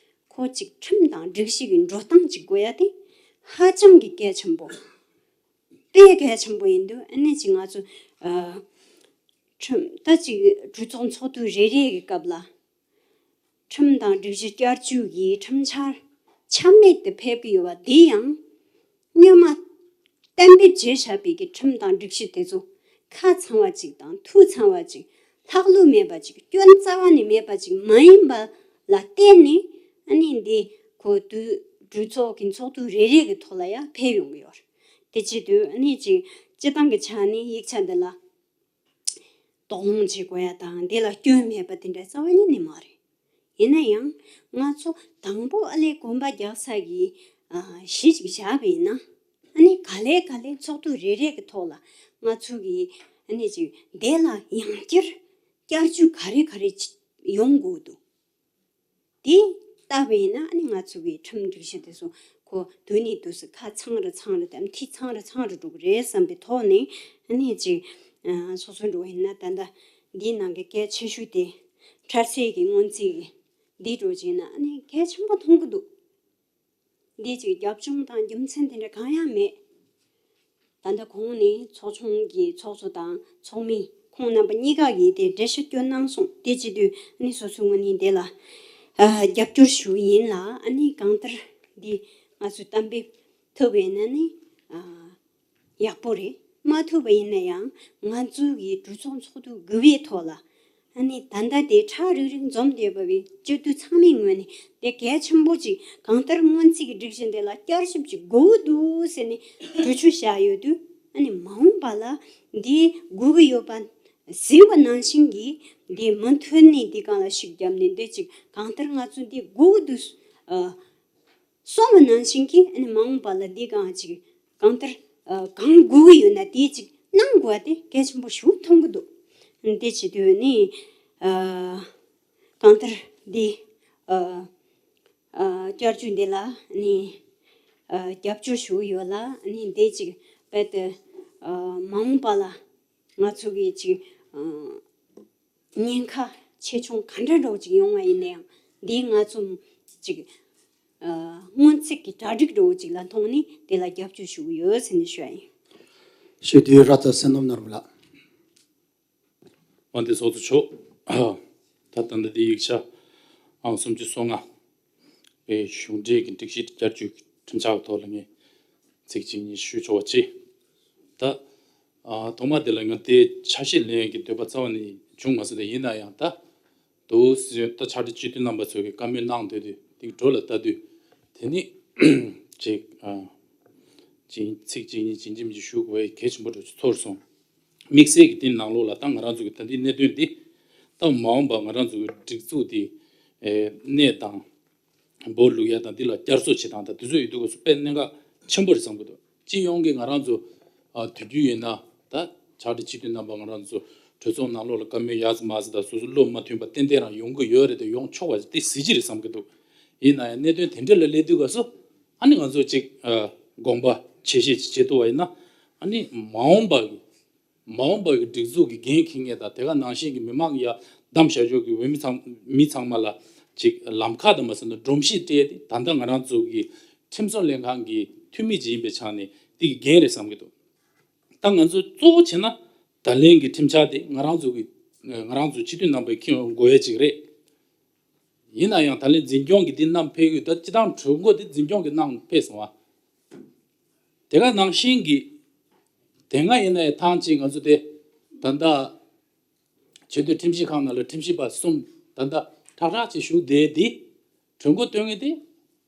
ཁོ་ཅིག་ཁྲིམས་དང་སྒྲིག་གཞི་གི་འགྲོ་སྟངས་ཅིག་དགོས་ཡ་དེ་ཧ་ཅང་གི་གལ་ཆེན་པོ། དཔེ་གལ་ཆེན་པོ་ཡིན་དུས་ཨ་ནི་ཅིག་ང་ཚོ་ཨ། ཁྲིམས་ད་ཅིག་གྲོས་ཚོགས་ཚོགས་དུས་རེ་རེ་གི་སྐབས་ལ། ཁྲིམས་དང་སྒྲིག་གཞི་བསྐྱར་བཅོས་ཀྱི་ཁྲིམས་འཆར་ཆ་མེད་དུ་ཕེབས་ཀྱི་ཡོད་པ་འདི་ཡང་། སྔོན་མ་གཏན་འབེབས་བྱས་བཞག་པའི་གི་ཁྲིམས་དང་སྒྲིག་གཞི་དེ་ཚོ་ཁ་ཚང་བ་ཅིག་དང་ཐུགས་ཚང་བ་ཅིག་ལྷག་ལུས་མེད་པ་ཅིག་སྐྱོན་རྩ་བ་ནས་མེད་པ་ཅིག་མ་ཡིན་པ་ལ་བརྟེན་ནས་ཨ་ནི་འདི་གོ་དུས་གྲོས་ཚོགས་ཀྱི་ཚོགས་དུས་རེ་རེ་གི་ཐོག་ལ་ཡང་ཕེབས་ཡོང་གི་ཡོད་རེད། དེ་བྱེད་དུས་ཨ་ནི་ཅིག་སྤྱི་བཏང་གི་ཆ་ནས་ཡིག་ཆ་འདི་ལ། དོགས་སློང་བྱེད་དགོས་ཡ་དང་དེ་ལ་སྐྱོན་མེད་པ་དེ་འདྲ་རྩ་བ་ཉིད་ནས་མ་རེད། ཡིན་ན་ཡང་ང་ཚོ་དང་པོ་ཨ་ལས་གོམ་པ་རྒྱག་ས་གི་གཞི་ཅིག་བཞག་པ་ཡིན་ན། ཨ་ནི་ག་ལེ་ག་ལེ་ཚོགས་དུས་རེ་རེ་གི་ཐོག་ལ་ང་ཚོ་གི་ཨ་ནི་ཅིག་དེ་ལ་ཡང་བསྐྱར་བསྐྱར་བཅོས་ག་རེ་ག་རེ་ཡོང་དགོས་འདུག་དེ་ལྟ་བས་ན་ཨ་ནི་ང་ཚོ་གི་ཁྲིམས་སྒྲིག་གཞི་དེ་ཚོ་ཁོ་དུས་ནས་དུས་སུ་ཁ་ཚང་རུ་ཚང་རུ་དང་མཐིལ་ཚང་རུ་ཚང་རུ་འགྲོ་གི་རེད་བསམ་པའི་ཐོག་ནས་ཨ་ནི་ཅིག་སོ་སོ་འགྲོ་ཡིན་ན་ད་ལྟ་འདིའི་ནང་གི་གལ་ཆེ་ཤོས་དེ་འཕྲལ་སེལ་གྱི་སྔོན་རྩིས་འདི་འགྲོ་བྱས་ན་ཨ་ནི་གལ་ཆེན་པོ་མཐོང་གི་འདུག་འདི་ཅིག་རྒྱབ་ལྗོངས་དང་རྒྱུ་མཚན་དེ་འདྲ་གང་ཡང་མེད། ད་ལྟ་གོང་ནས་ཚོགས་ཆུང་གི་ཚོགས་གཙོ་དང་ཚོགས་མི་ཁོང་རྣམ་པ་གཉིས་ཀ་གིས་དེ་འགྲེལ་བཤད་སྐྱོན་གནང་སོང་། དེ་བྱེད་དུས་ཨ་ནི་སོ་སོའི་ངོས་ནས་དེ་ལ་ཨ་རྒྱབ་སྐྱོར་ཞུ་ཡིན་ལ། ཨ་ནི་གང་ལྟར་འདི་ང་ཚོས་གཏན་འབེབས་ཐུབ་པ་ཡིན་ན་ནི་ཨ་ཡག་པོ་རེད། མ་ཐུབ་པ་ཡིན་ན་ཡང་ང་ཚོ་གི་གྲོས་ཚོགས་ཚོགས་དུས་དགུ་པའི་ཐོག་ལ། ཨ་ནི་ད་ལྟ་དེ་ཁྲག་རིག་རིག་འཛོམས་བསྡད་པ་བའི་སྤྱི་འཐུས་ཚང་མའི་ངོས་ནས་དེ་གལ་ཆེན་པོ་ཅིག་གང་ལྟར་སྔོན་རྩིས་ཀྱི་སྒྲིག་གཞི་འདི་ལ་བསྐྱར་ཞིབ་ཅིག་དགོས་འདུག་ཟེར་ནས་གྲོས་ཆོད་བཞག་ཡོད་དུས། ཨ་ནི་མ་འོངས་པ་ལ་འདི་དགོས་ཀྱི་ཡོད་པ་གཟིགས་པ་ནང་བཞིན་གྱི་འདི་མུ་མཐུད་ནས་འདི་སྒང་ལ་ཤུགས་བརྒྱབ་ནས་འདི་ཅིག་གང་ལྟར་ང་ཚོ་འདི་དགོས་འདུག་ཨ། སོང་བ་ནང་བཞིན་གྱི་ཨ་ནི་མ་འོངས་པ་ལ་འདི་གང་ཅིག་གང་ལྟར་ཨ་གང་དགོས་ཀྱི་ཡོད་ན་དེ་ཅིག་གནང་དགོས་པ་དེ་གལ་ཆེན་པོ་ཞིག་མཐོང་གི་འདུག་དེ་བྱེད་དུས་ནི་ཨ་གང་ལྟར་འདི་ཨ་ཨ་བསྐྱར་བཅོས་འདི་ལ་ནི་ཨ་རྒྱབ་སྐྱོར་ཞུ་གི་ཡོད་ལ། ནི་འདི་ཅིག་རྦད་དེ་ཨ་མ་འོངས་པ་ལ་ང་ཚོ་གི་ཅིག་ཨ། ཉེན་ཁ་ཆེ་ཆུང་ག་འདྲ་འདྲ་བོ་ཅིག་ཡོང་བ་ཡིན་ན་ཡང་འདི་ང་ཚོ་ཅིག་ཨ་སྔོན་རྩིས་ཀྱི་གྲ་སྒྲིག་འདྲ་བོ་ཅིག་ལ་མཐོང་ནས་དེ་ལ་རྒྱབ་སྐྱོར་ཞུ་གི་ཡོད་ཟེར་ནས་ཞུ་ཡ་ཡིན། ཞུ་དུས་ར་ཐ་བསོད་ནམས་ནོར་བུ་ལགས། དབང་འདུས་ཚོགས་གཙོ་མཆོག་ད་ལྟ་འདི་ཡིག་ཆ་ཨང་སུམ་ཅུ་སོ་ལྔ་པའི་གཞུང་འབྲེལ་གྱི་སྒྲིག་གཞི་བསྐྱར་བཅོས་ཀྱི་ཁྲིམས་འཆར་གྱི་ཐོག་ལ་ངས་ཚིག་གཅིག་གཉིས་ཞུ་ཆོག་པ་བྱེད། ད་ཨ་ཐོག་མ་དེ་ལ་ང་དེ་ཆ་ཤས་ལེན་གྱི་འདོད་པ་རྩ་བ་ནས་བྱུང་མ་སོང་། དེ་ཡིན་ན་ཡང་ད་དུ་ད་ཕྱག་སྦྲེལ་སྤྱི་འཐུས་རྣམ་པ་ཚོ་གིས་བཀའ་མོལ་གནང་སྡོད་དུས་དེ་གི་འགྲོ་ལ་ལྟ་དུས་དེ་ནི་ཅིག་ཨ་ཅིག་ཚིག་གཅིག་གཉིས་ཅིག་འཇིམ་གྱིས་ཞུ་དགོས་པའི་གལ་ཆེན་པོ་འདྲ་ཚོར་སོང་། དམིགས་བསལ་གྱི་དེ་ནང་ལོགས་ལ་ད་ང་རང་ཚོ་གི་ད་ལྟའི་གནད་དོན་འདི་ད་མ་འོངས་པ་ང་རང་ཚོ་གི་སྒྲིག་འཛུགས་འདི་ཨེ་གནས་དང་འབོར་བླུག་ཡ་དང་འདི་ལ་བསྐྱར་གསོ་བྱེད་སྟངས་དང་དེ་ཚོ་ཡོད་དུས་སྐབས་སུ་དཔེ་གནད་འགག་ཆེན་པོ་རེད་བསམ་གྱི་འདུག་སྤྱི་ཡོངས་ཀྱི་ང་རང་ཚོ་ཨ་དུས་རྒྱུན་ཡིན་ན་ད་ཕྱག་སྦྲེལ་སྤྱི་འཐུས་རྣམ་པ་ང་རང་ཚོ་གྲོས་ཚོགས་ནང་ལོགས་ལ་བཀའ་མོལ་ཡག་ཙམ་མ་ཙམ་དང་སོ་སོ་བློ་མ་མཐུན་པ་ཏན་ཏན་རང་ཡོང་གི་ཡོད་རེད་དེ་ཡོང་ཆོག་པ་དེ་གཟི་བརྗིད་རེད་བསམ་གྱི་འདུག་ཡིན་ན་ཡང་གནད་དོན་དེ་འདྲ་ལ་སླེབས་དུས་སྐབས་སུ་ཨ་ནི་ང་ཚོ་ཅིག་ཨ་དགོངས་པ་ཆེ་བཞེས་ཅིག་བྱེད་ཐུབ་པ་ཡིན་ན་ཨ་ནི་མ་འོངས་པ་གི་མ་འོངས་པ་གི་སྒྲིག་འཛུགས་ཀྱི་འགན་འཁྱེར་མཁན་དང་དེ་ག་ནང་བཞིན་གྱི་མི་མང་གི་ཡ་བདམས་བཞག་ཕྱོགས་ཀྱི་འོས་མི་ཚང་མི་ཚང་མ་ལ་ཅིག་ལམ་ཁ་དང་མ་ཟད་ན་སྒྲོམ་གཞི་སྤྲད་དེ་ད་ལྟ་ང་རང་ཚོ་གི་ཁྲིམས་བཟོ་ལྷན་ཁང་གི་འཐུས་མི་ཅིག་ཡིན་པའི་ཆ་ནས་དེ་གི་འགན་རེད་བསམ་གྱི་འདུག་ད་ང་ཚོ་གཙོ་བོ་བྱས་ན་ད་ལན་གྱི་ཁྲིམས་འཆར་དེ་ང་རང་ཚོ་གི་ང་རང་ཚོ་སྤྱི་འཐུས་རྣམ་པས་འཁྱེར་ཡོང་དགོས་ཡ་ཅིག་རེད། ཡིན་ན་ཡང་ད་ལན་འཛིན་སྐྱོང་གི་འདི་བསྣམས་ཕེབས་ཀྱི་ཡོད། ད་སྤྱིར་བཏང་གྲོས་འགོ་འདི་འཛིན་སྐྱོང་གི་ནང་ཕེབས་སོང་བ། དེ་ག་ནང་བཞིན་གྱི་དེ་སྔ་ཡིན་ན་ཡང་ཐང་ཅིག་ང་ཚོ་དེ་ད་ལྟ་ཆེས་མཐོའི་ཁྲིམས་ཞིབ་ཁང་ནང་ལ་ཁྲིམས་ཞིབ་པ་གསུམ་ད་ལྟ་ཁྲག་ཁྲག་ཅིག་བཞུགས་བསྡད་དེ། གྲོས་འགོ་སྟོན་མཁན་དེ་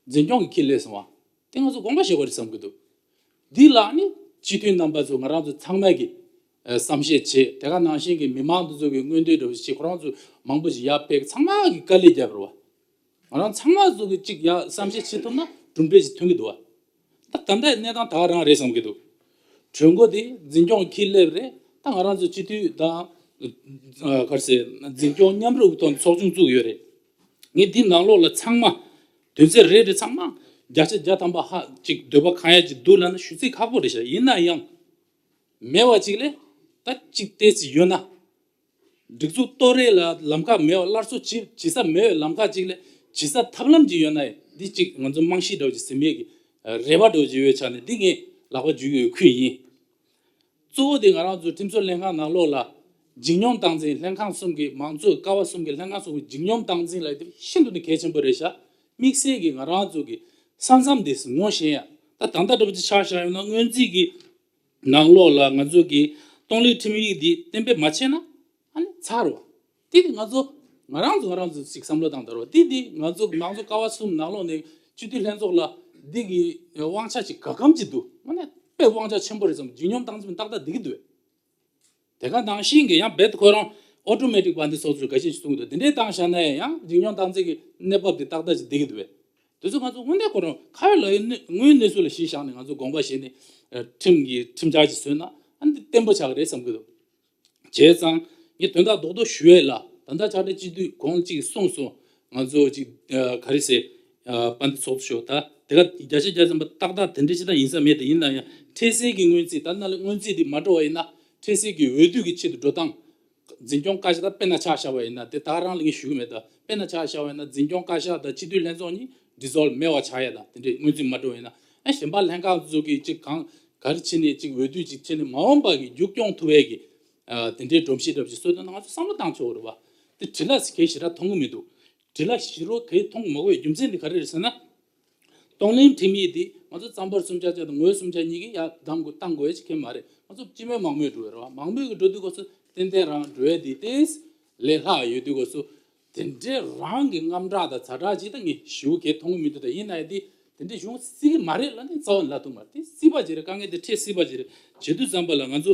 འཛིན་སྐྱོང་གི་ཁྱེར་སླེབས་སོང་བ། དེ་ང་ཚོ་དགོངས་པ་བཞེས་དགོས་རེད་བསམ་གྱི་འདུག་འདི་ལ་ནི་སྤྱི་འཐུས་རྣམ་པ་ཚོ་ང་རང་ཚོ་ཚང་མ་གི་ཨ་བསམ་ཤེས་བྱེད། དེ་ག་ནང་བཞིན་གྱི་མི་མང་དེ་ཚོ་གི་མངོན་འདོད་འདྲ་བོ་ཞིག་ཁོ་རང་ཚོ་མང་པོ་ཞིག་ཡར་ཕེབས། ཚང་མ་གི་དཀའ་ལས་རྒྱབ་རེད་བ། ང་རང་ཚང་མ་ཚོ་གི་གཅིག་ཡར་བསམ་ཤེས་བྱེད་ཐུབ་ན་གྲུབ་འབྲས་ཞིག་ཐོན་གྱི་འདུག་བ། ད་ད་ལྟའི་གནས་སྟངས་ད་ག་རང་རེད་བསམ་གྱི་འདུག་གྲོས་འགོ་དེ་འཛིན་སྐྱོང་ཁྱེར་སླེབས་རེད། ད་ང་རང་ཚོ་སྤྱི་འཐུས་དང་ཨ་ག་རེ་ཟེར་འཛིན་སྐྱོང་མཉམ་རུབ་ཀྱི་ཐོག་ནས་ཚོགས་ཆུང་བཙུགས་ཡོད་རེད། ངས་འདི་ནང་ལོགས་ལ་ཚང་མ་དོན་ཚན་རེ་རེ་ཚང་མ་བརྒྱ་ཆ་བརྒྱ་ཐམ་པ་ཧ་ཅིག་འདོད་པ་ཁེངས་ཡ་ཅིག་འདུག་ལབ་ན་ཞུ་ཚིག་ཁག་པོ་རེད་ཤག་ཡིན་ན་ཡང་མེད་པ་ཅིག་ལས་ད་ཅིག་ཏོག་ཙམ་ཡོད་ན། སྒྲིག་འཛུགས་གཏོར་རེས་ལ་ལམ་ཁ་མེད་པ། སླར་གསོ་བྱེད་བྱེད་ས་མེད་པའི་ལམ་ཁ་ཅིག་ལས་བྱེད་ས་ཐབས་ལམ་ཅིག་ཡོད་ན་ཡང་འདི་ཅིག་ང་ཚོ་རྨང་གཞི་འདྲ་བོ་ཅིག་ཟིན་མེད་ཀྱི་རེ་བ་འདྲ་བོ་ཅིག་ཡོད་ཆ་ནས་འདི་ངས་ལག་པ་འཇུ་གི་ཡོད་ཁུལ་ཡིན། གཙོ་བོ་དེ་ང་རང་ཚོའི་ཁྲིམས་བཟོ་ལྷན་ཁང་ནང་ལོགས་ལ་འཇིགས་ཉོམས་སྟངས་འཛིན་ལྷན་ཁང་གསུམ་གྱི་མང་གཙོའི་ཀ་བ་གསུམ་གྱི་ལྷན་ཁང་གསུམ་གྱི་འཇིགས་ཉོམས་སྟངས་འཛིན་ལ་དེ་ཤིན་ཏུ་ནས་གལ་ཆེན་པོ་རེད་ཤག་དམིགས་བསལ་གྱི་ང་རང་ཚོ་གི་ས་མཚམས་དེ་ངོ་ཤེས་ཡ། ད་ད་ལྟ་འདྲ་བོ་ཅིག་ཆ་བཞག་ཡོད་ན་སྔོན་རྩིས་ཀྱི་ནང་ལོགས་ལ་ང་ཚོ་གི་གཏོང་ལེན་ཁྲིམས་ཡིག་འདི་གཏན་འབེབས་མ་བྱས་ན་ཨ་ནི་ཚར་བ། དེ་གི་ང་ཚོ་ང་རང་ཚོ་ང་རང་ཚོ་ཅིག་བསམ་བློ་བཏང་དང་རོགས། དེ་དེ་ང་ཚོ་མང་གཙོ་ཀ་བ་གསུམ་ནང་ལོགས་ནས་སྤྱི་འཐུས་ལྷན་ཚོགས་ལ་འདི་གི་དབང་ཆ་ཅིག་ག་གམ་ཅིག་འདུག་ཨ་ནི་དཔེ་དབང་ཆ་ཆེན་པོ་རེད་བསམ། འཇིགས་ཉོམས་སྟངས་འཛིན་ཏག་ཏག་འདི་གི་འདུག་དེ་ག་ནང་བཞིན་གྱི་ཡང་རྦད་དེ་ཁོ་རང་ཨོ་ཊོ་མེ་ཊིག་པ་འདི་སོགས་ཚོས་ག་ཅིག་གསུངས་འདུག་དེ་འདྲའི་སྟངས་བཞག་ན་ཡང་འཇིགས་ཉོམས་སྟངས་འཛིན་གྱི་གནས་བབ་འདི་ཏག་ཏག་ཅིག་འདི་གི་འདུག་བས། དེ་ཚོ་ང་ཚོ་དངོས་གནས་ཁོ་རང་ཁ་ཡོད་ལག་ཡོད་དངོས་ཡོད་གནས་ཚུལ་ལ་གཞི་བཞག་ནས་ང་ཚོ་དགོངས་པ་བཞེས་ནས་ཁྲིམས་ཀྱི་ཁྲིམས་འཆར་ཅིག་བཟོས་ན་ཨ་འདི་བརྟན་པོ་ཆགས་ཀྱི་རེད་བསམ་གྱི་འདུག་བྱས་ཙང་ངས་དོན་དག་རྡོག་རྡོག་ཞུ་ཡས་ལ་ད་ལྟ་ཕྱག་སྦྲེལ་སྤྱི་འཐུས་གོང་གཅིག་གསུངས་སོང་། ང་ཚོ་ཅིག་ག་རེ་ཟེར་དཔལ་ལྡན་ཚོགས་གཙོ་མཆོག་ད་དེ་ག་བརྒྱ་ཆ་བརྒྱ་ཐམ་པ་ཏག་ཏག་དེ་འདྲ་ཅིག་ད་ཡིན་ས་མེད། དེ་ཡིན་ན་ཡང་འཕྲལ་སེལ་གྱི་སྔོན་རྩིས་ད་ནང་ལ་སྔོན་རྩིས་དེ་མ་འགྲོ་བ་ཡིན་ན་འཕྲལ་སེལ་གྱི་འོས་བསྡུ་གི་ཆེད་དུ་འགྲོ་སྟངས། འཛིན་སྐྱོང་བཀའ་ཤག་ད་དཔེར་ན་ཆ་བཞག་པ་ཡིན་ན་དེ་ད་རང་ལ་ངས་ཞུ་གི་མེད། ད་དཔེར་ན་ཆ་བཞག་པ་ཡིན་ན་འཛིན་སྐྱོང་བཀའ་ཤག་དང་སྤྱི་འཐུས་ལྷན་ཚོགས་གཉིས་ཌི་སོལ་བ་མེད་པ་ཆགས་ཡ་དང་དེ་འདྲའི་སྔོན་རྩིས་མ་འགྲོ་བ་ཡིན་ན་ཨ་གཞན་པ་ལྷན་ཁག་ཚོ་གིས་ཅིག་གང་ག་རེ་བྱས་ནས་ཅིག་འོས་བསྡུ་ཅིག་བྱས་ནས་མ་འོངས་པ་གི་རྒྱུག་སྐྱོང་ཐུབ་པའི་གི་དེ་འདྲའི་སྒྲོམ་གཞི་འདྲ་པོ་ཅིག་བཟོ་ཐུབ་ན་ང་ཚོ་བསམ་བློ་བཏང་ཆོག་གི་རེད་བ། དེ་འབྲི་ལྷག་ཟེར་མཁན་ཞེ་དྲག་མཐོང་གི་མི་འདུག་འབྲི་ལྷག་ཞེ་དྲག་གང་མཐོང་མ་དགོས་པའི་རྒྱུ་མཚན་དེ་ག་རེ་རེད་ཟེར་ན། གཏོང་ལེན་ཁྲིམས་ཡིག་འདི་ང་ཚོ་རྩ་འབོར་གསུམ་ཆ་གཅིག་དང་ངོས་གསུམ་ཆ་གཉིས་ཀྱིས་ཡར་བདམས་དགོས་བཏང་དགོས་ཡ་ཅིག་གང་ཡང་མ་རེད། ང་ཚོ་སྤྱི་མོས་མང་མོས་འགྲོ་བའི་རེད་བ། མང་མོས་ཀྱི་འགྲོ་དུས་སྐབས་སུ་ཏན་ཏན་རང་འགྲོ་ཡ་འདི་ཏོག་ཙམ་ལས་སླ་ཡོད་དུས་སྐབས་སུ་དེ་འདྲའི་རང་གི་དངངས་སྐྲག་དང་ཛ་དྲག་ཅིག་ད་ངས་ཞེ་པོ་གང་མཐོང་གི་མི་འདུག་ད་ཡིན་ན་ཡང་འདི་དེ་འདྲའི་བྱུང་སྲིད་ཀྱི་མ་རེད་ལབ་ནས་རྩ་བ་ནས་ལབ་ཐུབ་མ་རེད། དེ་སྲིད་པ་ཅིག་རེད། དཀའ་ངལ་དེ་འཕྲད་སྲིད་པ་ཅིག་རེད། བྱེད་དུས་ཙམ་པ་ལ་ང་ཚོ་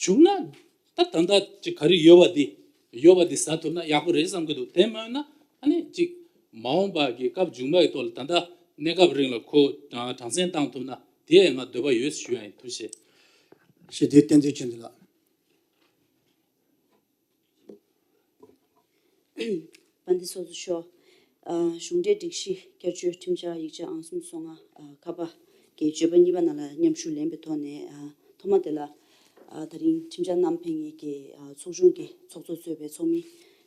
བྱུང་ན། ད་ད་ལྟ་ཅིག་ག་རེ་ཡོད་པ་འདི་ཡོད་པ་འདི་ཟ་ཐུབ་ན་ཡག་པོ་རེད་བསམ་གྱི་འདུག་དེ་མ་ཡོང་ན་ཨ་ནི་ཅིག་མ་འོངས་པ་གི་སྐབས་མཇུག་མ་གི་ཐོག་ལ་ད་ལྟ་གནས་སྐབས་རིང་ལ་ཁོ་གྲངས་མཚན་བཏང་ཐུབ་ན་དེ་ཡང་ང་འདོད་པ་ཡོད་ཞུ་ཡ་ཡིན། ཐུགས་རྗེ་ཆེ། ཞེས་དེ་བསྟན་འཛིན་ཆོས་འཛིན་ལགས། དཔལ་ལྡན་ཚོགས་གཙོ་མཆོག་ཨ་གཞུང་འབྲེལ་སྒྲིག་གཞི་བསྐྱར་བཅོས་ཁྲིམས་འཆར་ཡིག་ཆ་ཨང་གསུམ་སོ་ལྔ་ཨ་ཁ་པ་གི་བརྗོད་པ་གཉིས་པ་ནང་ལ་མཉམ་ཞུགས་ལེན་པའི་ཐོག་ནས་ཨ་ཐོག་མ་དེ་ལ་ཨ་ད་རིང་ཁྲིམས་འཆར་བསྣམས་ཕེབས་མཁན་གྱི་ཨ་ཚོགས་ཆུང་གི་ཚོགས་གཙོ་གཙོས་པའི་ཚོགས་མི་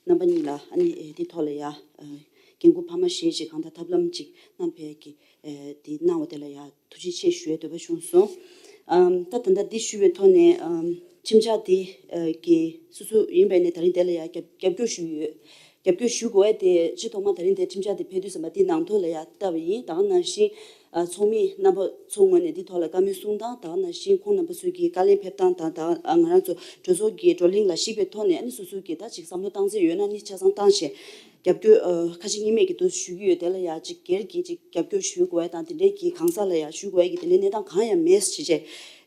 རྣམ་པ་གཉིས་ལ་ཨ་ནི་ཨེ་འདི་ཐོག་ལ་ཡ་ཨ་འགན་འཁུར་འཕར་མ་བཞེས་བྱས་གང་ལྟར་ཐབས་ལམ་ཅིག་བསྣམས་ཕེབས་ཀྱི་ཨེ་འདི་གནང་བ་དེ་ལ་ཡ་ཐུགས་རྗེ་ཆེ་ཞུ་ཡའི་འདོད་པ་བྱུང་སོང་། ཨམ་ད་ད་ལྟ་འདི་ཞུ་བའི་ཐོག་ནས་ཨམ་ཁྲིམས་འཆར་འདི་ཨ་གི་སོ་སོ་ཡིན་པས་ནས་ད་རིང་དེ་ལ་ཡ་རྒྱབ་རྒྱབ་སྐྱོར་ཞུ་ཡོད། རྒྱབ་སྐྱོར་ཞུ་དགོས་ཡ་དེ་སྤྱི་ཐོག་མ་ད་རིང་དེ་ཁྲིམས་འཆར་འདི་ཕེབས་དུས་ཙམ་པ་འདི་ནང་ཐོག་ལ་ཡ་བལྟ་བ་ཡིན། ད་ག་ནང་བཞིན་ཨ་ཚོགས་མི་རྣམ་པ་ཚོ་ངོས་ནས་འདི་ཐོག་ལ་བཀའ་མོལ་གསུང་སྟངས་དང་ནང་བཞིན་ཁོང་རྣམ་པ་ཚོས་ཀྱི་བཀའ་ལན་ཕེབས་སྟངས་དང་ད་ཨ་ང་རང་ཚོ་གྲོས་ཚོགས་ཀྱི་བགྲོ་གླེང་ལ་གཞིགས་པའི་ཐོག་ནས་ཨ་ནི་སོ་སོ་གི་ད་ཅིག་བསམ་བློ་བཏང་རྩིས་ཡོད་ན་ནི་ཆ་ཚང་བཏང་བྱས་རྒྱབ་སྐྱོར་ཨ་ཁ་ཞིག་གཉིས་མེད་ཀྱི་འདུག་ཞུ་གི་ཡོད། དེ་ལ་ཡ་ཅིག་སྒེར་གྱི་ཅིག་རྒྱབ་སྐྱོར་ཞུ་དགོས་ཡ་དང་དེ་འདྲའི་གི་གང་ཟག་ལ་ཡ་ཞུ་དགོས་ཡ་གི་དེ་འདྲའི་གནས་སྟངས་གང་ཡང་མེད་ཟེར་བྱས་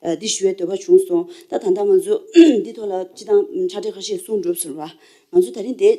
ཨ་འདི་ཞུ་ཡའི་འདོད་པ་བྱུང་སོང་། ད་ད་ལྟ་ང་ཚོ་འདི་ཐོག་ལ་སྤྱི་བཏང་ཕྱག་སྦྲེལ་ཁ་ཤས་གསུངས་གྲུབ་ཟེར་བ། ང་ཚོ་ད་རིང་དེ་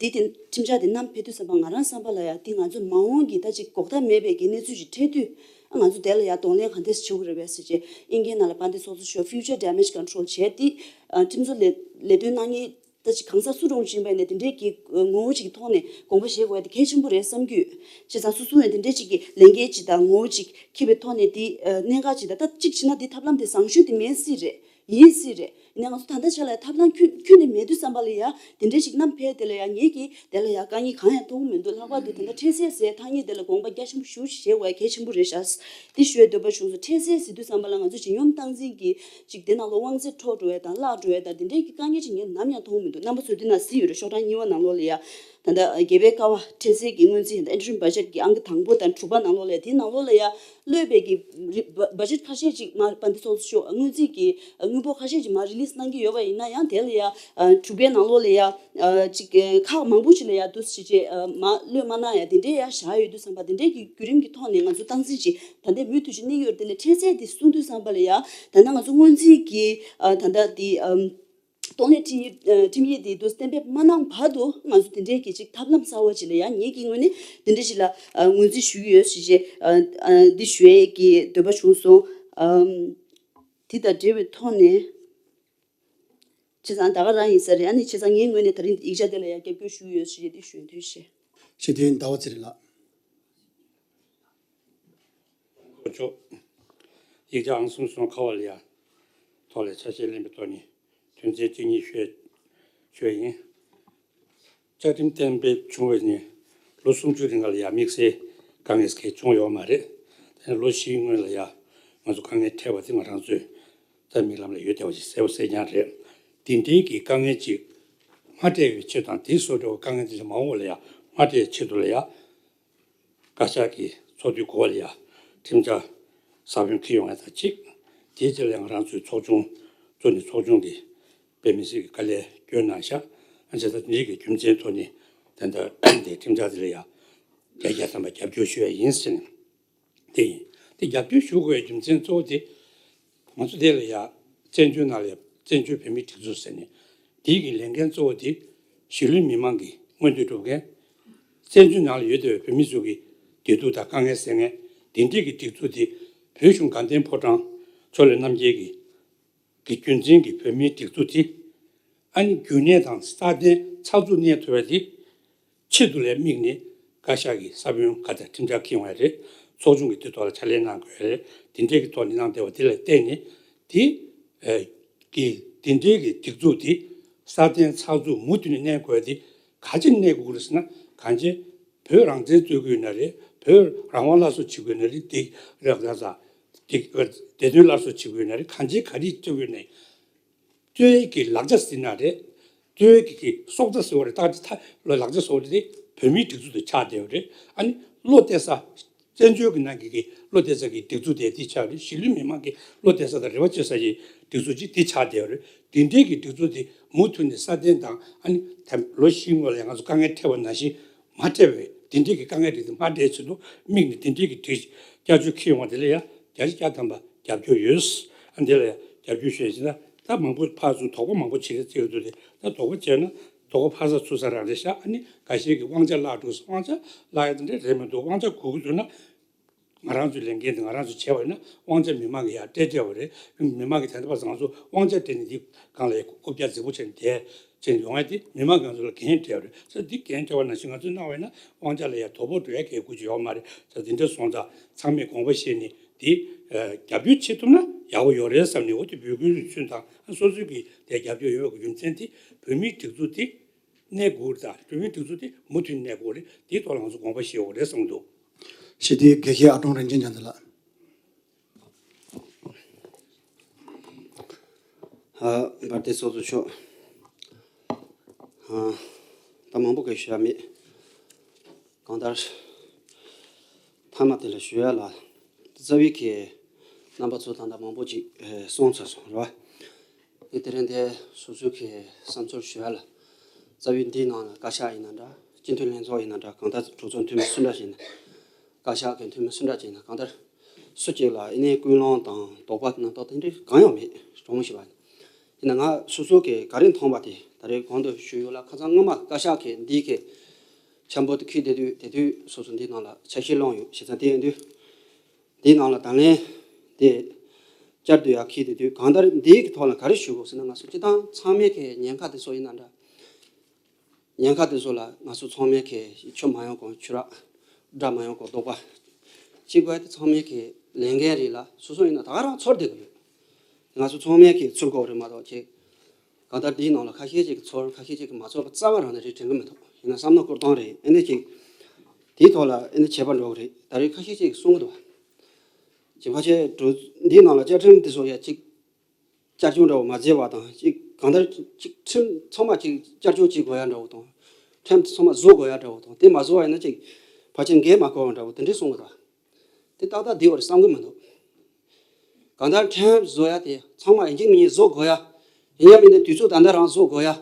འདི་དེ་ཁྲིམས་འཆར་དེ་བསྣམས་ཕེབས་དུས་ཙམ་པ་ང་རང་བསམ་པ་ལ་ཡ་འདི་ང་ཚོ་མ་འོངས་ཀྱི་ད་ཅིག་འགོག་ཐབས་མེད་པའི་གི་གནས་ཚུལ་ཞིག་འཕྲད་དུས་ཨ་ང་ཚོ་དེ་ལ་ཡ་གདོང་ལེན་ག་འདྲས་བྱེད་དགོས་རེད་པས་ཟེར་བྱས་ཨིན་སྐད་ནང་ལ་དཔལ་ལྡན་ཚོགས་གཙོ་མཆོག་future damage control བྱས་ཏེ་ཨ་ཁྲིམས་བཟོ་ལས་ལས་དོན་གནང་མཁན་ད་ཅིག་གང་ཟག་སུ་འདྲ་ཅིག་ཡིན་པ་ཡིན་ནའི་དེ་འདྲའི་གི་ངོ་བོ་ཅིག་གི་ཐོག་ནས་དགོངས་པ་བཞེས་དགོས་ཡ་དེ་གལ་ཆེན་པོ་རེད་བསམ་གྱི་ཡོད། བྱས་ཙང་སོ་སོ་ཡང་དེ་འདྲའི་ཅིག་གི་ལས་འགན་ཅིག་དང་ངོ་བོ་ཅིག་འཁྱེར་བའི་ཐོག་ནས་དེ་ཨ་གནད་འགག་ཅིག་དང་ད་ཅིག་བྱས་ན་དེ་ཐབས་ལམ་དེ་བཟང་ཤོས་དེ་མེད་སྲིད་རེད། ཡིན་སྲིད་རེད། ཡིན་ན་ང་ཚོ་ད་ལྟ་ཆ་ལ་ཡ་ཐབས་ལམ་ཁྱོན་ཁྱོན་ནས་མེད་དུས་ཙམ་པ་ལ་ཡ་དེ་འདྲའི་ཞིག་བསྣམས་ཕེབས་དེ་ལ་ཡ་ངེད་ཀྱིས་དེ་ལ་ཡ་དཀའ་ངལ་གང་ཡང་མཐོང་གི་མི་འདུག་ལྷག་པར་དུ་ད་ལྟ་འཕྲལ་སེལ་ཟེར་ཐ་སྙད་དེ་ལ་དགོངས་པ་རྒྱ་ཆེན་པོ་ཞེ་པོ་ཅིག་བཞེས་དགོས་ཡ་གལ་ཆེན་པོ་རེད་ཤག་དེ་ཞུ་ཡ་འདོད་པ་བྱུང་སོང་། འཕྲལ་སེལ་ཟེར་དུས་ཙམ་པ་ལ་ང་ཚོ་བྱིས་སྙོམས་སྟངས་འཛིན་གྱི་ཅིག་དེ་ནང་ལོགས་དབང་ཚད་འཕྲོག་འགྲོ་ཡ་དང་བརླག་འགྲོ་ཡ་དང་དེ་འདྲའི་གི་དཀའ་ངལ་ཅིག་ངས་ནམ་ཡང་མཐོང་མི་འདུག་རྣམ་པ་ཚོས་དེ་ནང་གཟིགས་ཡོད་རེད། ཤོག་གྲངས་གཉིས་པ་ནང་ལོགས་ལ་ཡ་ད་ལྟ་རྒྱལ་བའི་ཀ་བ་འཕྲལ་སེལ་གྱི་སྔོན་རྩིས་ཡིན་ད་interim budget གི་ཨང་ཀི་དང་པོ་དང་དྲུག་པ་ནང་ལོགས་ལ་ཡ་དེའི་ནང་ལོགས་ལ་ཡ་གློད་པའི་གི་རི་བ་budget ཁ་ཤས་ཅིག་མར་དཔལ་ལྡན་ཚོགས་གཙོ་མཆོག་སྔོན་རྩིས་ཀྱི་དངུལ་ཕོགས་ཁ་ཤས་ཅིག་མར་release གནང་གི་ཡོད་པ་ཡིན་ན་ཡང་དེ་ལ་ཡ་དྲུག་པའི་ནང་ལོགས་ལ་ཡ་ཅིག་ཁག་མང་པོ་ཅིག་ལ་ཡ་འདུག་སེ་བྱས་མར་གློད་མ་གནང་ཡ་དེ་འདྲའི་ཡ་བཞག་ཡོད་དུས་ཙམ་པ་དེ་འདྲའི་གི་བརྒྱུད་རིམ་གྱི་ཐོག་ནས་ང་ཚོ་སྟངས་འཛིན་ཅིག་ད་ལྟ་མུ་མཐུད་ཅིག་གནང་གི་ཡོད་རེད། དེ་ལས་འཕྲལ་སེལ་དེ་གསུངས་དུས་ཙམ་པ་ལ་ཡ་ད་ལྟ་ང་ཚོ་སྔོན་རྩིས་ཀྱི་ད་ལྟ་དེ་གཏོང་ལེན་ཁྲིམས་ཡིག་ཁྲིམས་ཡིག་དེ་དུ་གཏན་འབེབས་མ་གནང་བར་དུ་ང་ཚོ་དེ་འདྲའི་གི་ཅིག་ཐབས་ལམ་གསར་བ་ཅིག་ལ་ཡང་ངེད་ཀྱི་ངོས་ནས་དེ་འདྲ་ཞིག་ལ་ངོས་འཛིན་ཞུ་གི་ཡོད་ཞེས་བྱས་འདི་ཞུ་ཡས་ཀྱི་འདོད་པ་བྱུང་སོང་། དེ་དང་འབྲེལ་བའི་ཐོག་ནས་བྱས་ཙང་ད་ག་རང་ཡིན་ས་རེད། ཨ་ནི་བྱས་ཙང་ངའི་ངོས་ནས་ད་རིང་ཡིག་ཆ་དེ་ལ་ཡང་རྒྱབ་སྐྱོར་ཞུ་གི་ཡོད་ཞེས་འདི་ཞུ་འདོད་བྱས། ཞེས་དེ་ཟླ་བ་ཚེ་རིང་ལགས། ལྷན་ཚོགས་མཆོག་ཡིག་ཆ་ཨང་གསུམ་གསུམ་ཁ་པ་ལ་ཡ་ཐོག་ལ་ཆ་ཤས་ལེན་པའི་ཐོག་ནས་དོན་ཚན་གཅིག་གཉིས་ཞུ་ཞུ་ཡ་ཡིན། བཅའ་ཁྲིམས་གཏན་འབེབས་བྱུང་བ་ནས་ལོ་སུམ་ཅུ་རིང་ལ་ཡ་དམིགས་བསལ་དཀའ་ངལ་གང་བྱུང་ཡོད་མ་རེད། དེ་ནས་ལོ་བཞིའི་སྔོན་ལ་ཡ་ང་ཚོ་དཀའ་ངལ་འཕྲད་པ་དེ་ང་རང་ཚོས་ད་མིག་ལམ་ལ་ཡོད་བསྡད་པ་ཞིག་གསལ་པོ་གསལ་རྐྱང་རེད། དེ་འདྲའི་གི་དཀའ་ངལ་ཅིག་མ་འཕྲད་པའི་ཆེད་དང་དེའི་བཟོ་འདྲ་བའི་དཀའ་ངལ་དེ་ཚོ་མ་འོངས་པ་ལ་ཡ་མ་འཕྲད་ཆེད་དུ་ལ་ཡ། བཀའ་ཤག་གི་ཚོགས་འདུའི་འགོ་ལ་ཡ་ཁྲིམས་འཆར་ས་བོན་འཁྱེར་ཡོང་ཡ་དང་གཅིག་དེའི་རྗེས་ལ་ཡང་ང་རང་ཚོའི་ཚོགས་ཆུང་གཙོས་ནས་ཚོགས་ཆུང་གི་དཔེ་མི་སྲིད་ཀྱི་དཀའ་ལས་བསྐྱོན་གནང་ཤག་ཨ་བྱས་ཙང་འདི་གི་རྒྱུ་མཚན་ཐོག་ནས་ད་ལྟ་དེ་ཁྲིམས་འཆར་དེ་ལ་ཡ་བརྒྱ་བརྒྱ་ཐམ་པ་རྒྱབ་སྐྱོར་ཞུ་ཡ་ཡིན་ཟེར་ནས་དེ་ཡིན། དེ་རྒྱབ་སྐྱོར་ཞུ་དགོས་པའི་རྒྱུ་མཚན་གཙོ་བོ་དེ། ང་ཚོ་དེ་ལ་ཡ་བཙན་བྱོལ་ནང་ལ་ཡ་བཙན་བྱོལ་བོད་མིའི་སྒྲིག་འཛུགས་ཟེར་ནས་དེའི་གི་ལས་འགན་གཙོ་བོ་དེ་གཞིས་ལུས་མི་མང་གི་མངོན་འདོད་སྒྲུབ་མཁན། བཙན་བྱོལ་ནང་ལ་ཡོད་བསྡད་པའི་བོད་མི་ཚོ་གི་བདེ་སྡུག་དང་དཀའ་ངལ་སེལ་མཁན་དེ་འདྲའི་གི་སྒྲིག་འཛུགས་དེ་བོད་གཞུང་དགའ་ལྡན་ཕོ་བྲང་ཕྱོགས་ལས་རྣམ་རྒྱལ་གྱི་གི་རྒྱུན་འཛིན་གྱི་བོད་མིའི་སྒྲིག་འཛུགས་དེ་ཨ་ནི་རྒྱུན་གནས་དང་སྲ་བརྟན་ཚགས་ཚུད་གནས་ཐུབ་པ་དེ། ཆེད་དུ་ལ་དམིགས་ནས་བཀའ་ཤག་གིས་ས་བོན་ག་ཚད་ཁྲིམས་འཆར་འཁྱེར་ཡོང་བ་རེད། ཚོགས་ཆུང་གིས་དེ་ཐོག་ལ་ཕྱག་ལས་གནང་དགོས་རེད། དེ་འདྲའི་གི་ཐོག་ནས་གནང་བསྡད་པ་དེ་ལ་བརྟེན་ནས་དེ་ཨ་གི་དེ་འདྲའི་གི་སྒྲིག་འཛུགས་དེ་སྲ་བརྟན་ཚགས་ཚུད་མུ་མཐུད་ནས་གནས་དགོས་དེ་ག་ཅི་གནས་དགོས་རེད་ཟེར་ན། གང་ཅི་བོད་རང་བཙན་རྩོད་ཀྱི་ཡོད་ན་རེད། བོད་རང་དབང་སླར་གསོ་བྱེད་དགོས་ན་རེད། དེ་རག་ར་ས་དེ་བདེ་དོན་སླར་གསོ་བྱེད་དགོས་ན་རེད། གང་ཅི་ག་རེ་རྩོད་ཀྱི་ཡོད་ན། རྩོད་ཡས་ཀྱི་ལག་ཆ་ཟེར་ན་རེད། རྩོད་ཡས་ཀྱི་ཀྱི་སྲོག་རྩ་ཟེར་བ་རེད། ད་ད་ལོ་ལག་ཆ་ཟེར་བ་རེད། དེ་བོད་མིའི་སྒྲིག་འཛུགས་དེ་ཆགས་བསྡད་པ་རེད། ཨ་ནི་བློ་གཏད་ས་བཙན་བྱོལ་གྱི་ནང་གི་ཀྱི་བློ་གཏད་ས་ཀྱི་སྒྲིག་འཛུགས་དེ་དེ་ཆགས་རེད། གཞིས་ལུས་མི་མང་གི་བློ་གཏད་ས་དང་རེ་བ་བཅོལ་ས་ཀྱི་སྒྲིག་འཛུགས་ཅིག་དེ་ཆགས་བསྡད་པ་རེད། དེ་འདྲའི་ཀྱི་སྒྲིག་འཛུགས་དེ་མུ་མཐུད་ནས་སྲ་བརྟན་དང་ཨ་ནི་ད་ལོ་བཞིའི་སྔོན་ལ་ང་ཚོ་དཀའ་ངལ་འཕྲད་པ་ནང་བཞིན་མ་འཕྲད་པའི་དེ་འདྲའི་ཀྱི་དཀའ་ངལ་རིགས་དེ་མ་འཕྲད་ཆེད་དུ་དམིགས་ནས་དེ་འདྲའི་ཀྱི་སྒྲིག་བསྐྱར་བཅོས་འཁྱེར་ཡོང་བ་དེ་ལ་ཡང་བརྒྱ་ཆ་བརྒྱ་ཐམ་པ་རྒྱབ་སྐྱོར་ཡོད། ཨ་འདི་ལ་ཡང་རྒྱབ་སྐྱོར་ཞུས་ཟིན་ན་ད་མང་པོ་ཕར་ཚུར་དོགས་པ་མང་པོ་བྱེད་རེས་བྱེད་ཀྱི་འདུག་དེ་ད་དོགས་པ་བྱས་ན་དོགས་པ་ཕར་ཚུར་ཚུར་ས་རང་རེད་ཤག་ཨ་ནི་འགའ་ཤས་ཀྱིས་དབང་ཆ་བརླག་འགྲོ་ཟེར། དབང་ཆ་བརླག་ཡ་དེ་འདྲ་རེད་མི་འདུག་དབང་ཆ་དགོས་ཀྱི་འདུག་ན་ང་རང་ཚོའི་ལས་འགན་དེ་ང་རང་ཚོས་བྱས་པ་ཡིན་ན་དབང་ཆ་མི་མང་གིས་ཡར་སྤྲད་བསྡད་པ་རེད། མི་མང་གིས་ད་ལྟ་བར་ང་ཚོ་དབང་ཆ་སྤྲད་ནས་འདི་སྒང་ལ་ཡ་རྐུབ་བཀྱག་རྫིག་པོ་བྱས་ནས་བསྡད། ཅན་ཡོང་ཡ་དེ་མི་མང་གི་ང་ཚོ་ལ་འགན་སྤྲད་པ་རེད། ས་འདི་འགན་སྤྲད་པ་ནང་བཞིན་ང་ཚོས་གནང་བ་ཡིན་ན་དབང་ཆ་ལ་ཡ་དོ་ཕོག་འགྲོ་ཡ་གལ་དགོས་ཀྱི་ཡོད་མ་རེད། ས་འདི་འདྲ་སོང་ཙང་ཚང་མས་དགོངས་པ་བཞེས་ནས་དེ་རྒྱབ་སྐྱོར་བྱེད་ཐུབ་ན་ཡག་པོ་ཡོད་རེད་བསམ་ནས། འོ་དེ་འབོད་སྐུལ་ཚུན་དང་སོ་སོའི་གི་དེ་རྒྱབ་སྐྱོར་ཡོད་པ་གི་རྒྱུ་མཚན་དེ་བོད་མིའི་སྒྲིག་འཛུགས་དེ་གནས་དགོས་རེད། ད་བོད་མིའི་སྒྲིག་འཛུགས་དེ་མུ་མཐུད་གནས་དགོས་རེད། དེའི་ཐོག་ལ་ང་ཚོ་དགོངས་པ་བཞེས་དགོས་རེད་བསམ་གྱི་འདུག་ཞེས་དེའི་དགེ་བཤེས་ཨ་ཀྲོང་རིན་ཆེན་རྒྱ་མཚོ་ལགས། ཨ་འབར་མདེལ་ཚོགས་གཙོ་མཆོག་ཨ་ད་མང་པོ་གས་ཞུ་ཡ་མེད། གང་ལྟར་མཐའ་མ་དེ་ལ་ཞུ་ཡ་ལ་རྩ་བའི་གི་རྣམ་པ་ཚོ་ད་ལྟ་མང་པོ་ཅིག་ཨེ་གསུངས་ཚར་སོང་རེད་བ། དེ་དེ་རིང་དེ་སོ་སོའི་གི་བསམ་ཚུལ་ཞུ་ཡ་ལ་རྩ་བའི་འདིའི་ནང་ལ་བཀའ་ཤག་ཡིན་ན་འདྲ། སྤྱི་འཐུས་ལྷན་ཚོགས་ཡིན་ན་འདྲ། གང་ལྟར་གྲོས་ཚོགས་འཐུས་མི་སུ་འདྲ་ཞིག་ཡིན་ན། བཀའ་ཤག་གི་འཐུས་མི་སུ་འདྲ་ཅིག་ཡིན་ན། གང་ལྟར་སུ་གཅིག་ལ་ཡིན་ནའི་ཀུན་སློང་དང་དོགས་པ་རྣམ་རྟོག་དེ་འདྲ་གང་ཡང་མེད། དྲང་མོ་ཞུས་པ་ཡིན་ན། ང་སོ་སོ་གི་ག་རེ་མཐོང་བ་དེ་ད་རེས་གོང་དུ་ཞུས་ཡོད་ལ། ཁ་སང་སྔོན་མ་བཀའ་ཤག་གི་འདི་གི་འཆར་འབུལ་དེ་ཁུར་བསྡད་དུས་དེ་དུས་སོ་སོ་འདི་ནང་ལ་ཆ་ཤས་སློང་ཡོད། བྱས་ཙང་དེ་ཡིན་དུས་འདིའི་ནང་ལ་དང་ལེན་དེ་བསྐྱར་དུ་ཡར་ཁུར་བསྡད་དུས་གང་ལྟར་འདིའི་གི་ཐོག་ལ་ག་རེ་ཞུ་དགོས་ཟེར་ན། ང་ཚོ་སྤྱི་བཏང་ཚང་མས་གི་ཉེན་ཁ་དེ་ཚོ་ཡིན་ན་འདྲ། ཉེན་ཁ་དེ་ཚོ་ལ་ང་ཚོ་ཚང་མས་གི་ཆུ་མ་ཡོང་གོང་ཆུ་རགས། དགྲ་མ་ཡོང་གོང་བཟློག་པ། གཅིག་པ་དེ་ཚང་མས་གི་ལས་འགན་རེད་ལ། སོ་སོ་ཡིན་ན་ད་ག་རང་ཚོར་བསྡད་གི་ཡོད། ང་ཚོ་ཚང་མས་གི་ཚུར་དགོས་རེད་མ་གཏོགས་ཁྱེད་ གང་ལྟར་འདིའི་ནང་ལ་ཁ་ཤས་ཅིག་ཚོར། ཁ་ཤས་ཅིག་མ་ཚོར་བ་རྩ་བ་རང་ནས་རེད་དྲན་གི་མི་འདུག་ཡིན་ན་བསམ་བློ་བསྐོར་སྟངས་རེད། ཨ་ནི་ཅིག་དེའི་ཐོག་ལ་ཨ་ནི་བྱས་པ་འགྲོ་གི་རེད། ད་རེས་ཁ་ཤས་ཅིག་གསུང་གི་འདུག་བ། ཅིག་ཕལ་ཆེར་འགྲོ་འདིའི་ནང་ལ་བཅའ་ཁྲིམས་དེ་ཚོ་ཡ་ཅིག་བསྐྱར་བཅོས་འདྲ་བོ་མ་མཛད་པ་དང་། ཅིག་གང་ལྟར་ཅིག་ཁྲིམས་ཚང་མ་ཅིག་བསྐྱར་བཅོས་བྱེད་དགོས་ཡ་འདྲ་བོ་དང་། ཁྲིམས་ཚང་མ་བཟོ་དགོས་ཡ་འདྲ་བོ་དང་། དེ་མ་བཟོ་བ་ཡིན་ན་ཅིག་ཕལ་ཆེར་འགན་མ་འཁུར་བ་འདྲ་བོ་དེ་འདྲས་གསུང་གི་འདུག་བ། དེ་ཏག་ཏག་བདེ་བར་བསམ་གི་མི་འདུག་གང་ལྟར་ཁྲིམས་བཟོ་ཡ་དེ་ཚང་མ་ཡིན་གཅིག་མིན་གཉིས་བཟོ་དགོས་ཡ། ཡིན་ཡ་མིན་ན་དུས་ཚོད་ད་ལྟ་རང་བཟོ་དགོས་ཡ།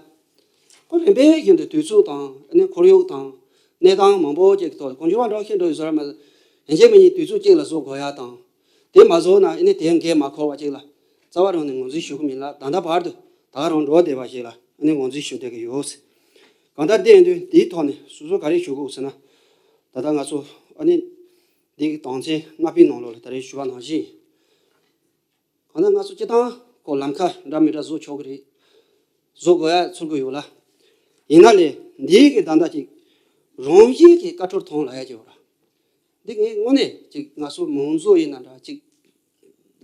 ཁོ་རིམ་པས་བཞིན་དུ་དུས་ཚོད་དང་ཨ་ནི་ཁོར་ཡུག་དང་གནས་སྟངས་མང་པོ་ཅིག་གི་ཐོག་ལ་གང་བྱུང་བ་འདྲ་བཤད་འགྲོ་ཡི་བཟོ་ར་མ། ཡིན་གཅིག་མིན་གཉིས་དུས་ཚོད་གཅིག་ལ་བཟོ་དགོས་ཡ་དང་། དེ་མ་བཟོ་ན་ཨ་ནི་དེ་འགན་མ་འཁུར་བ་ཅིག་ལ་རྩ་བ་རང་ནས་ངོས་འཛིན་ཞུ་གི་མིན་ལ། ད་ལྟ་བར་དུ་ད་ག་རང་འགྲོ་བསྡད་པ་ཞིག་ལ་ཨ་ནི་ངོས་འཛིན་ཞུ་བསྡད་ཀྱི་ཡོད། གང་ལྟར་དེ་ཡིན་དུས་དེའི་ཐོག་ནས་སོ་སོ་ག་རེ་ཞུ་དགོས་ཟེར་ན། ད་ལྟ་ང་ཚོ་ཨ་ནི་འདི་གི་དོན་ཚན་ལྔ་པའི་ནང་ལོགས་ལ་ད་རེས་ཞུ་བ་ནང་བཞིན། གང་ལྟར་ང་ཚོ་སྤྱི་བཏང་ཁོ་ལམ་ཁ་འདྲ་མི་འདྲ་བཟོ་ཆོག་གི་རེད། བཟོ་དགོས་ཡ་ཚོར་གི་ཡོད་ལ། ཡིན་ན་ལས་འདིའི་གི་ད་ལྟ་ཅིག་རང་བཞིན་གྱི་བཀའ་འཁྲོལ་ཐོངས་ལབ་ཡ་ཅིག་ཡོད་ར། འདི་ངས་དངོས་གནས་ཅིག་ང་ཚོ་མང་གཙོ་ཡིན་ན་འདྲ། ཅིག་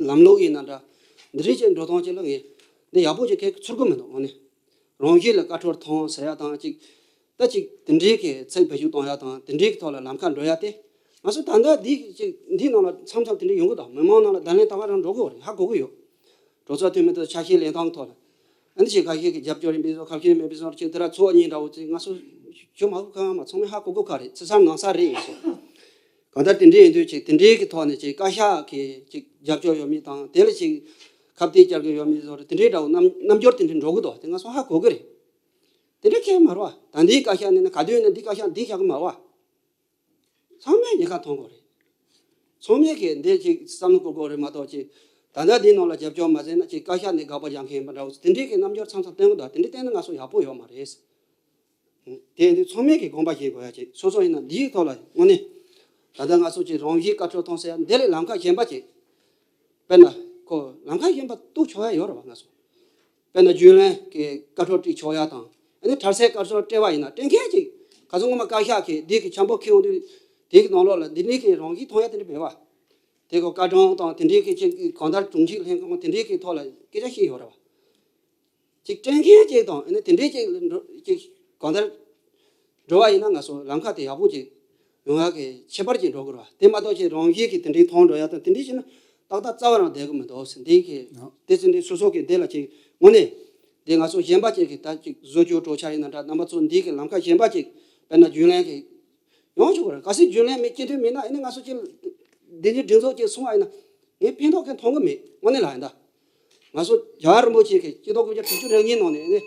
ལམ་ལུགས་ཡིན་ན་འདྲ། འདི་རིགས་ཅིག་འགྲོ་སྟངས་ཅིག་ལ་ངས་འདི་ཡག་པོ་ཅིག་གས་ཚོར་གི་མི་འདུག་དངོས་གནས། རང་བཞིན་ལ་བཀའ་འཁྲོལ་ཐོངས་ཟེར་ཡ་དང་ཅིག་ད་ཅིག་དེ་འདྲའི་གི་ཚིག་བེད་སྤྱོད་གཏོང་ཡ་དང་དེ་འདྲའི་གི་ཐོག་ལ་ལམ་ཁ་འགྲོ་ཡ་དེ། ང་ཚོ་ད་ལྟ་འདི་ཅིག་འདི་ནང་ལ་མཚམས་མཚམས་དེ་འདྲ་ཡོང་གི་འདུག་མི་མང་ནང་ལ་བརྡ་ལན་ད་ག་རང་འགྲོ་གི་ཡོད་རེད། ཧ་གོ་གི་ཡོད། གྲོས་ཚོགས་འཐུས་མི་དང་ཆ་ཤས་ལེན་སྟངས་ཐོག་ལ། ཨ་ནི་ཅིག་ཁ་ཤས་ཀྱི་རྒྱབ་སྐྱོར་ཡིན་པའི་བཟོ། ཁ་ཤས་མེད་པའི་བཟོ། ཅིག་དེ་ར་ཚོགས་གཉིས་འདྲ་བོ་ཅིག་ང་ཚོ་ཞུ་མ་དགོས་གང་མ། ཚང་མས་ཧ་གོ་གོ་ག་རེད། ཚེ་སང་ནང་ས་རེད་ཡིན་སོ། གང་ལྟར་དེ་འདྲའི་ཡིན་དུས་ཅིག་དེ་འདྲའི་གི་ཐོག་ནས་ཅིག་བཀའ་ཤག་གི་ཅིག་རྒྱབ་སྐྱོར་ཡོད་མི་དང་། དེ་ལ་ཅིག་ཁ་གཏད་བཅག་གི་ཡོད་མི་བཟོ་རེད། དེ་འདྲའི་འདྲ་བོ་རྣམ་རྣམ་འགྱུར་དེ་འདྲ་འགྲོ་གི་འདུག་དེ་ང་ཚོ་ཧ་གོ་གི་རེད། དེ་འདྲ་ཁས་མ་རོ། ད་འདིའི་བཀའ་ཤག་ནས་ན་ག་དུས་ན་འདི་བཀའ་ཤག་འདི་བཞག་གི་མ་རོ། ཚང་མས་ཉེན་ཁ་མཐོང་དགོས་རེད། ཚང་མས་གི་འདི་ཅིག་བསམ་བློ་བསྐོར་དགོས་རེད་མ་གཏོགས་ཅིག་ད་ལྟ་འདི་ནང་ལ་རྒྱབ་སྐྱོར་མ་བྱས་ན་ཅིག་བཀའ་ཤག་ནས་དགག་པ་རྒྱག་མཁན་པ་འདྲ་བོ་དེ་འདྲའི་གི་རྣམ་འགྱུར་མཚམས་མཚམས་བསྟན་གི་འདུག་དེ་འདྲ་བསྟན་ན་ང་ཚོ་ཡག་པོ་ཡོད་མ་རེད། དེ་ཡིན་དུས་ཚང་མས་ཀྱིས་དགོངས་པ་བཞེས་དགོས་ཡ་ཅིག་སོ་སོ་ཡིན་ན་འདིའི་ཐོག་ལ་དངོས་གནས་ད་ལྟ་ང་ཚོ་ཅིག་རང་བཞིན་བཀའ་འཁྲོལ་ཐོངས་ཟེར་ཡ་འདི་ལས་ལམ་ཁ་གཞན་པ་ཅིག་དཔེར་ན་ཁོ་ལམ་ཁ་གཞན་པ་གཏུག་ཆོག་ཡ་ཡོད་རེད་བ། ང་ཚོ་དཔེར་ན་རྒྱུན་ལས་ཀྱི་བཀའ་འཁྲོལ་སྤྲད་ཆོག་ཡ་དང་། ཨ་ནི་གྲྭ་སའི་བཀའ་འཁྲོལ་སྤྲད་པ་ཡིན་ན་སྤྲད་མཁན་ཅིག་ག་ཚོད་ངོ་མ་བཀའ་ཤག་གིས་འདི་གི་འཆམ་པོ་འཁྱེར་ཡོང་དུས་དེ་གི་ནང་ལོགས་ལ་འདི་འདྲའི་གི་རང་བཞིན་མཐོང་ཡ་དེ་འདྲ་མེད་བ། དེ་གོ་བཀའ་དྲུང་དང་དེ་འདྲའི་གི་ཅིག་གང་ལྟར་དྲུང་ཆེ་ལྷན་ཁང་དེ་འདྲའི་གི་ཐོག་ལ་སྐད་ཆ་བཤད་ཡོད་རེད་བ། ཅིག་སྤྲད་མཁན་ཅིག་དང་ཨ་ནི་དེ་འདྲའི་ཅིག་འགྲོ་ཅིག་གང་ལྟར་འགྲོ་བ་ཡིན་ན་ང་ཚོ་ལམ་ཁ་དེ་ཡག་པོ་ཅིག་ཡོང་ཡག་གི་ཁྱད་པར་ཅིག་འགྲོ་དགོས་རེད་བ། དེ་མ་གཏོགས་ཅིག་རང་བཞིན་གྱིས་དེ་འདྲའི་མཐོང་འགྲོ་ཡག་དང་དེ་འདྲའི་བྱས་ན་ཏག་ཏག་རྩ་བ་རང་བསྡད་གི་མི་འདུག་ཟེར། འདི་གི་ཡང་དེ་ཚོ་འདི་སོ་སོ་གི་འདི་ལ་ཅིག་དངོས་གནས་འདི་ང་ཚོ་གཞན་པ་ཅིག་གི་ད་ཅིག་བཟོ་བཅོས་གྲོས་འཆར་ཡིན་ན་འདྲ། རྣམ་པ་ཚོ་འདི་གི་ལམ་ཁ་གཞན་པ་ཅིག་དཔེར་ན་རྒྱུན་ལས་གི་ཡོང་ཆོག་གི་རེད། གལ་སྲིད་རྒྱུན་ལས་མེད་སྤྱི་འཐུས་མེད་ན་ཨ་ནི་ང་ཚོ་ཅིག་འདི་འདྲའི་སྒྲིག་འཛུགས་ཅིག་སོང་བ་ཡིན་ན་ངས་ཕན་ཐོགས་གང་མཐོང་གི་མེད། དངོས་གནས་ལ་ཡིན་ད། ང་ཚོ་རྒྱལ་བ་རིན་པོ་ཆེ་གིས་སྤྱི་ལོ་དགུ་བརྒྱ་དྲུག་ཅུ་རེ་གཉིས་ནང་ནས་ནི་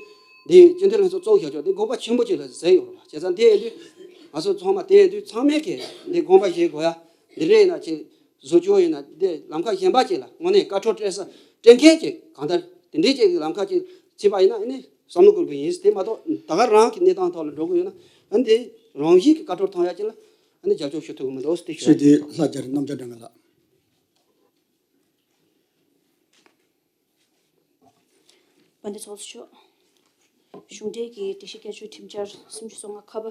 འདི་སྤྱི་འཐུས་ལྷན་ཚོགས་བཙུགས་བཞག་ཆོག་འདི་དགོས་པ་ཆེན་པོ་ཅིག་ལ་ཟེར་ཡོད་རེད་བ། བྱས་ཙང་དེ་ཡིན་དུས་ང་ཚོ་ཚང་མ་དེ་ཡིན་དུས་ཚང་མས་ཀྱིས་འདི་དགོངས་པ་བཞེས་དགོས་ཡ། འདི་འདྲ་ཡིན་ན་ཅིག་བཟོ་བཅོས་ཡིན་ན་འདི་ལམ་ཁ་གཞན་པ་ཅིག་ལ་དངོས་གནས་བཀའ་འཁྲོལ་སྤྲད་ས་སྤྲད་མཁན་ཅིག་གང་ལྟར་དེ་འདྲའི་ཅིག་ལམ་ཁ་ཅིག་བྱས་པ་ཡིན་ན་ཨ་ནི་བསམ་བློ་འཁོར་གི་ཡིན། དེ་མ་གཏོགས་ད་ག་རང་གི་གནས་སྟངས་ཐོག་ལ་འགྲོ་གི་ཡོད་ན་ཨ་ནི་འདི་རང་བཞིན་གྱི་བཀའ་འཁྲོལ་ཐོངས་ཡ་ཅིག་ལ་ཨ་ནི་རྒྱབ་སྐྱོར་ཞུ་ཐུབ་ཀྱི་མི་འདུག་ཟེར་དེ་ཞུ་ཡ་ཡིན། ཞེས་དེ་ལྷ་རྒྱལ་རྣམ་རྒྱལ་སྒྲོལ་མ་ལགས། དཔལ་ལྡན་ཚོགས་གཙོ་མཆོག་གཞུང་འབྲེལ་གྱི་སྒྲིག་གཞི་བསྐྱར་བཅོས་ཁྲིམས་འཆར་སུམ་ཅུ་སོ་ལྔ་ཁ་པ་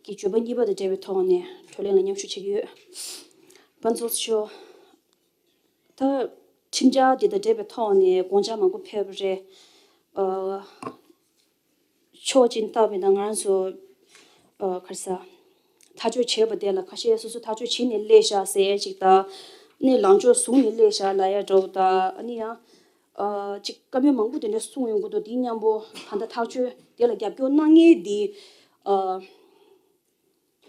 གི་བརྗོད་པ་གཉིས་པ་དང་འབྲེལ་བའི་ཐོག་ནས་བགྲོ་གླེང་ལ་མཉམ་ཞུགས་བྱེད་ཀྱི་ཡོད། དཔལ་ལྡན་ཚོགས་གཙོ་མཆོག་ད་ཁྲིམས་འཆར་འདི་དང་འབྲེལ་བའི་ཐོག་ནས་དགོངས་འཆར་མང་པོ་ཕེབས་པ་རེད། ཨ། ཕྱོགས་གཅིག་ནས་བལྟས་པ་ཡིན་ན་ང་རང་ཚོ་ཨ་ག་རེ་ཟེར། ཐག་གཅོད་བྱས་པ་དེ་ལ་ཁ་ཤས་སོ་སོ་ཐག་གཅོད་བྱས་ནས་སླེབས་ཤག་ཟེར་ཡ་ཅིག་དང་། ཨ་ནི་ལངས་ཕྱོགས་བཟུང་ནས་སླེབས་ཤག་ལབ་ཡ་འདྲ་བོ་དང་། ཨ་ནི་ཡང་ཨ་ཅིག་བཀའ་མོལ་མང་པོ་དེ་འདྲ་གསུངས་ཡོང་གི་འདུག་དེ་མཉམ་པོ་ད་ལྟ་ཐག་གཅོད་དེ་ལ་རྒྱབ་སྐྱོར་གནང་མཁན་དེ་ཨ་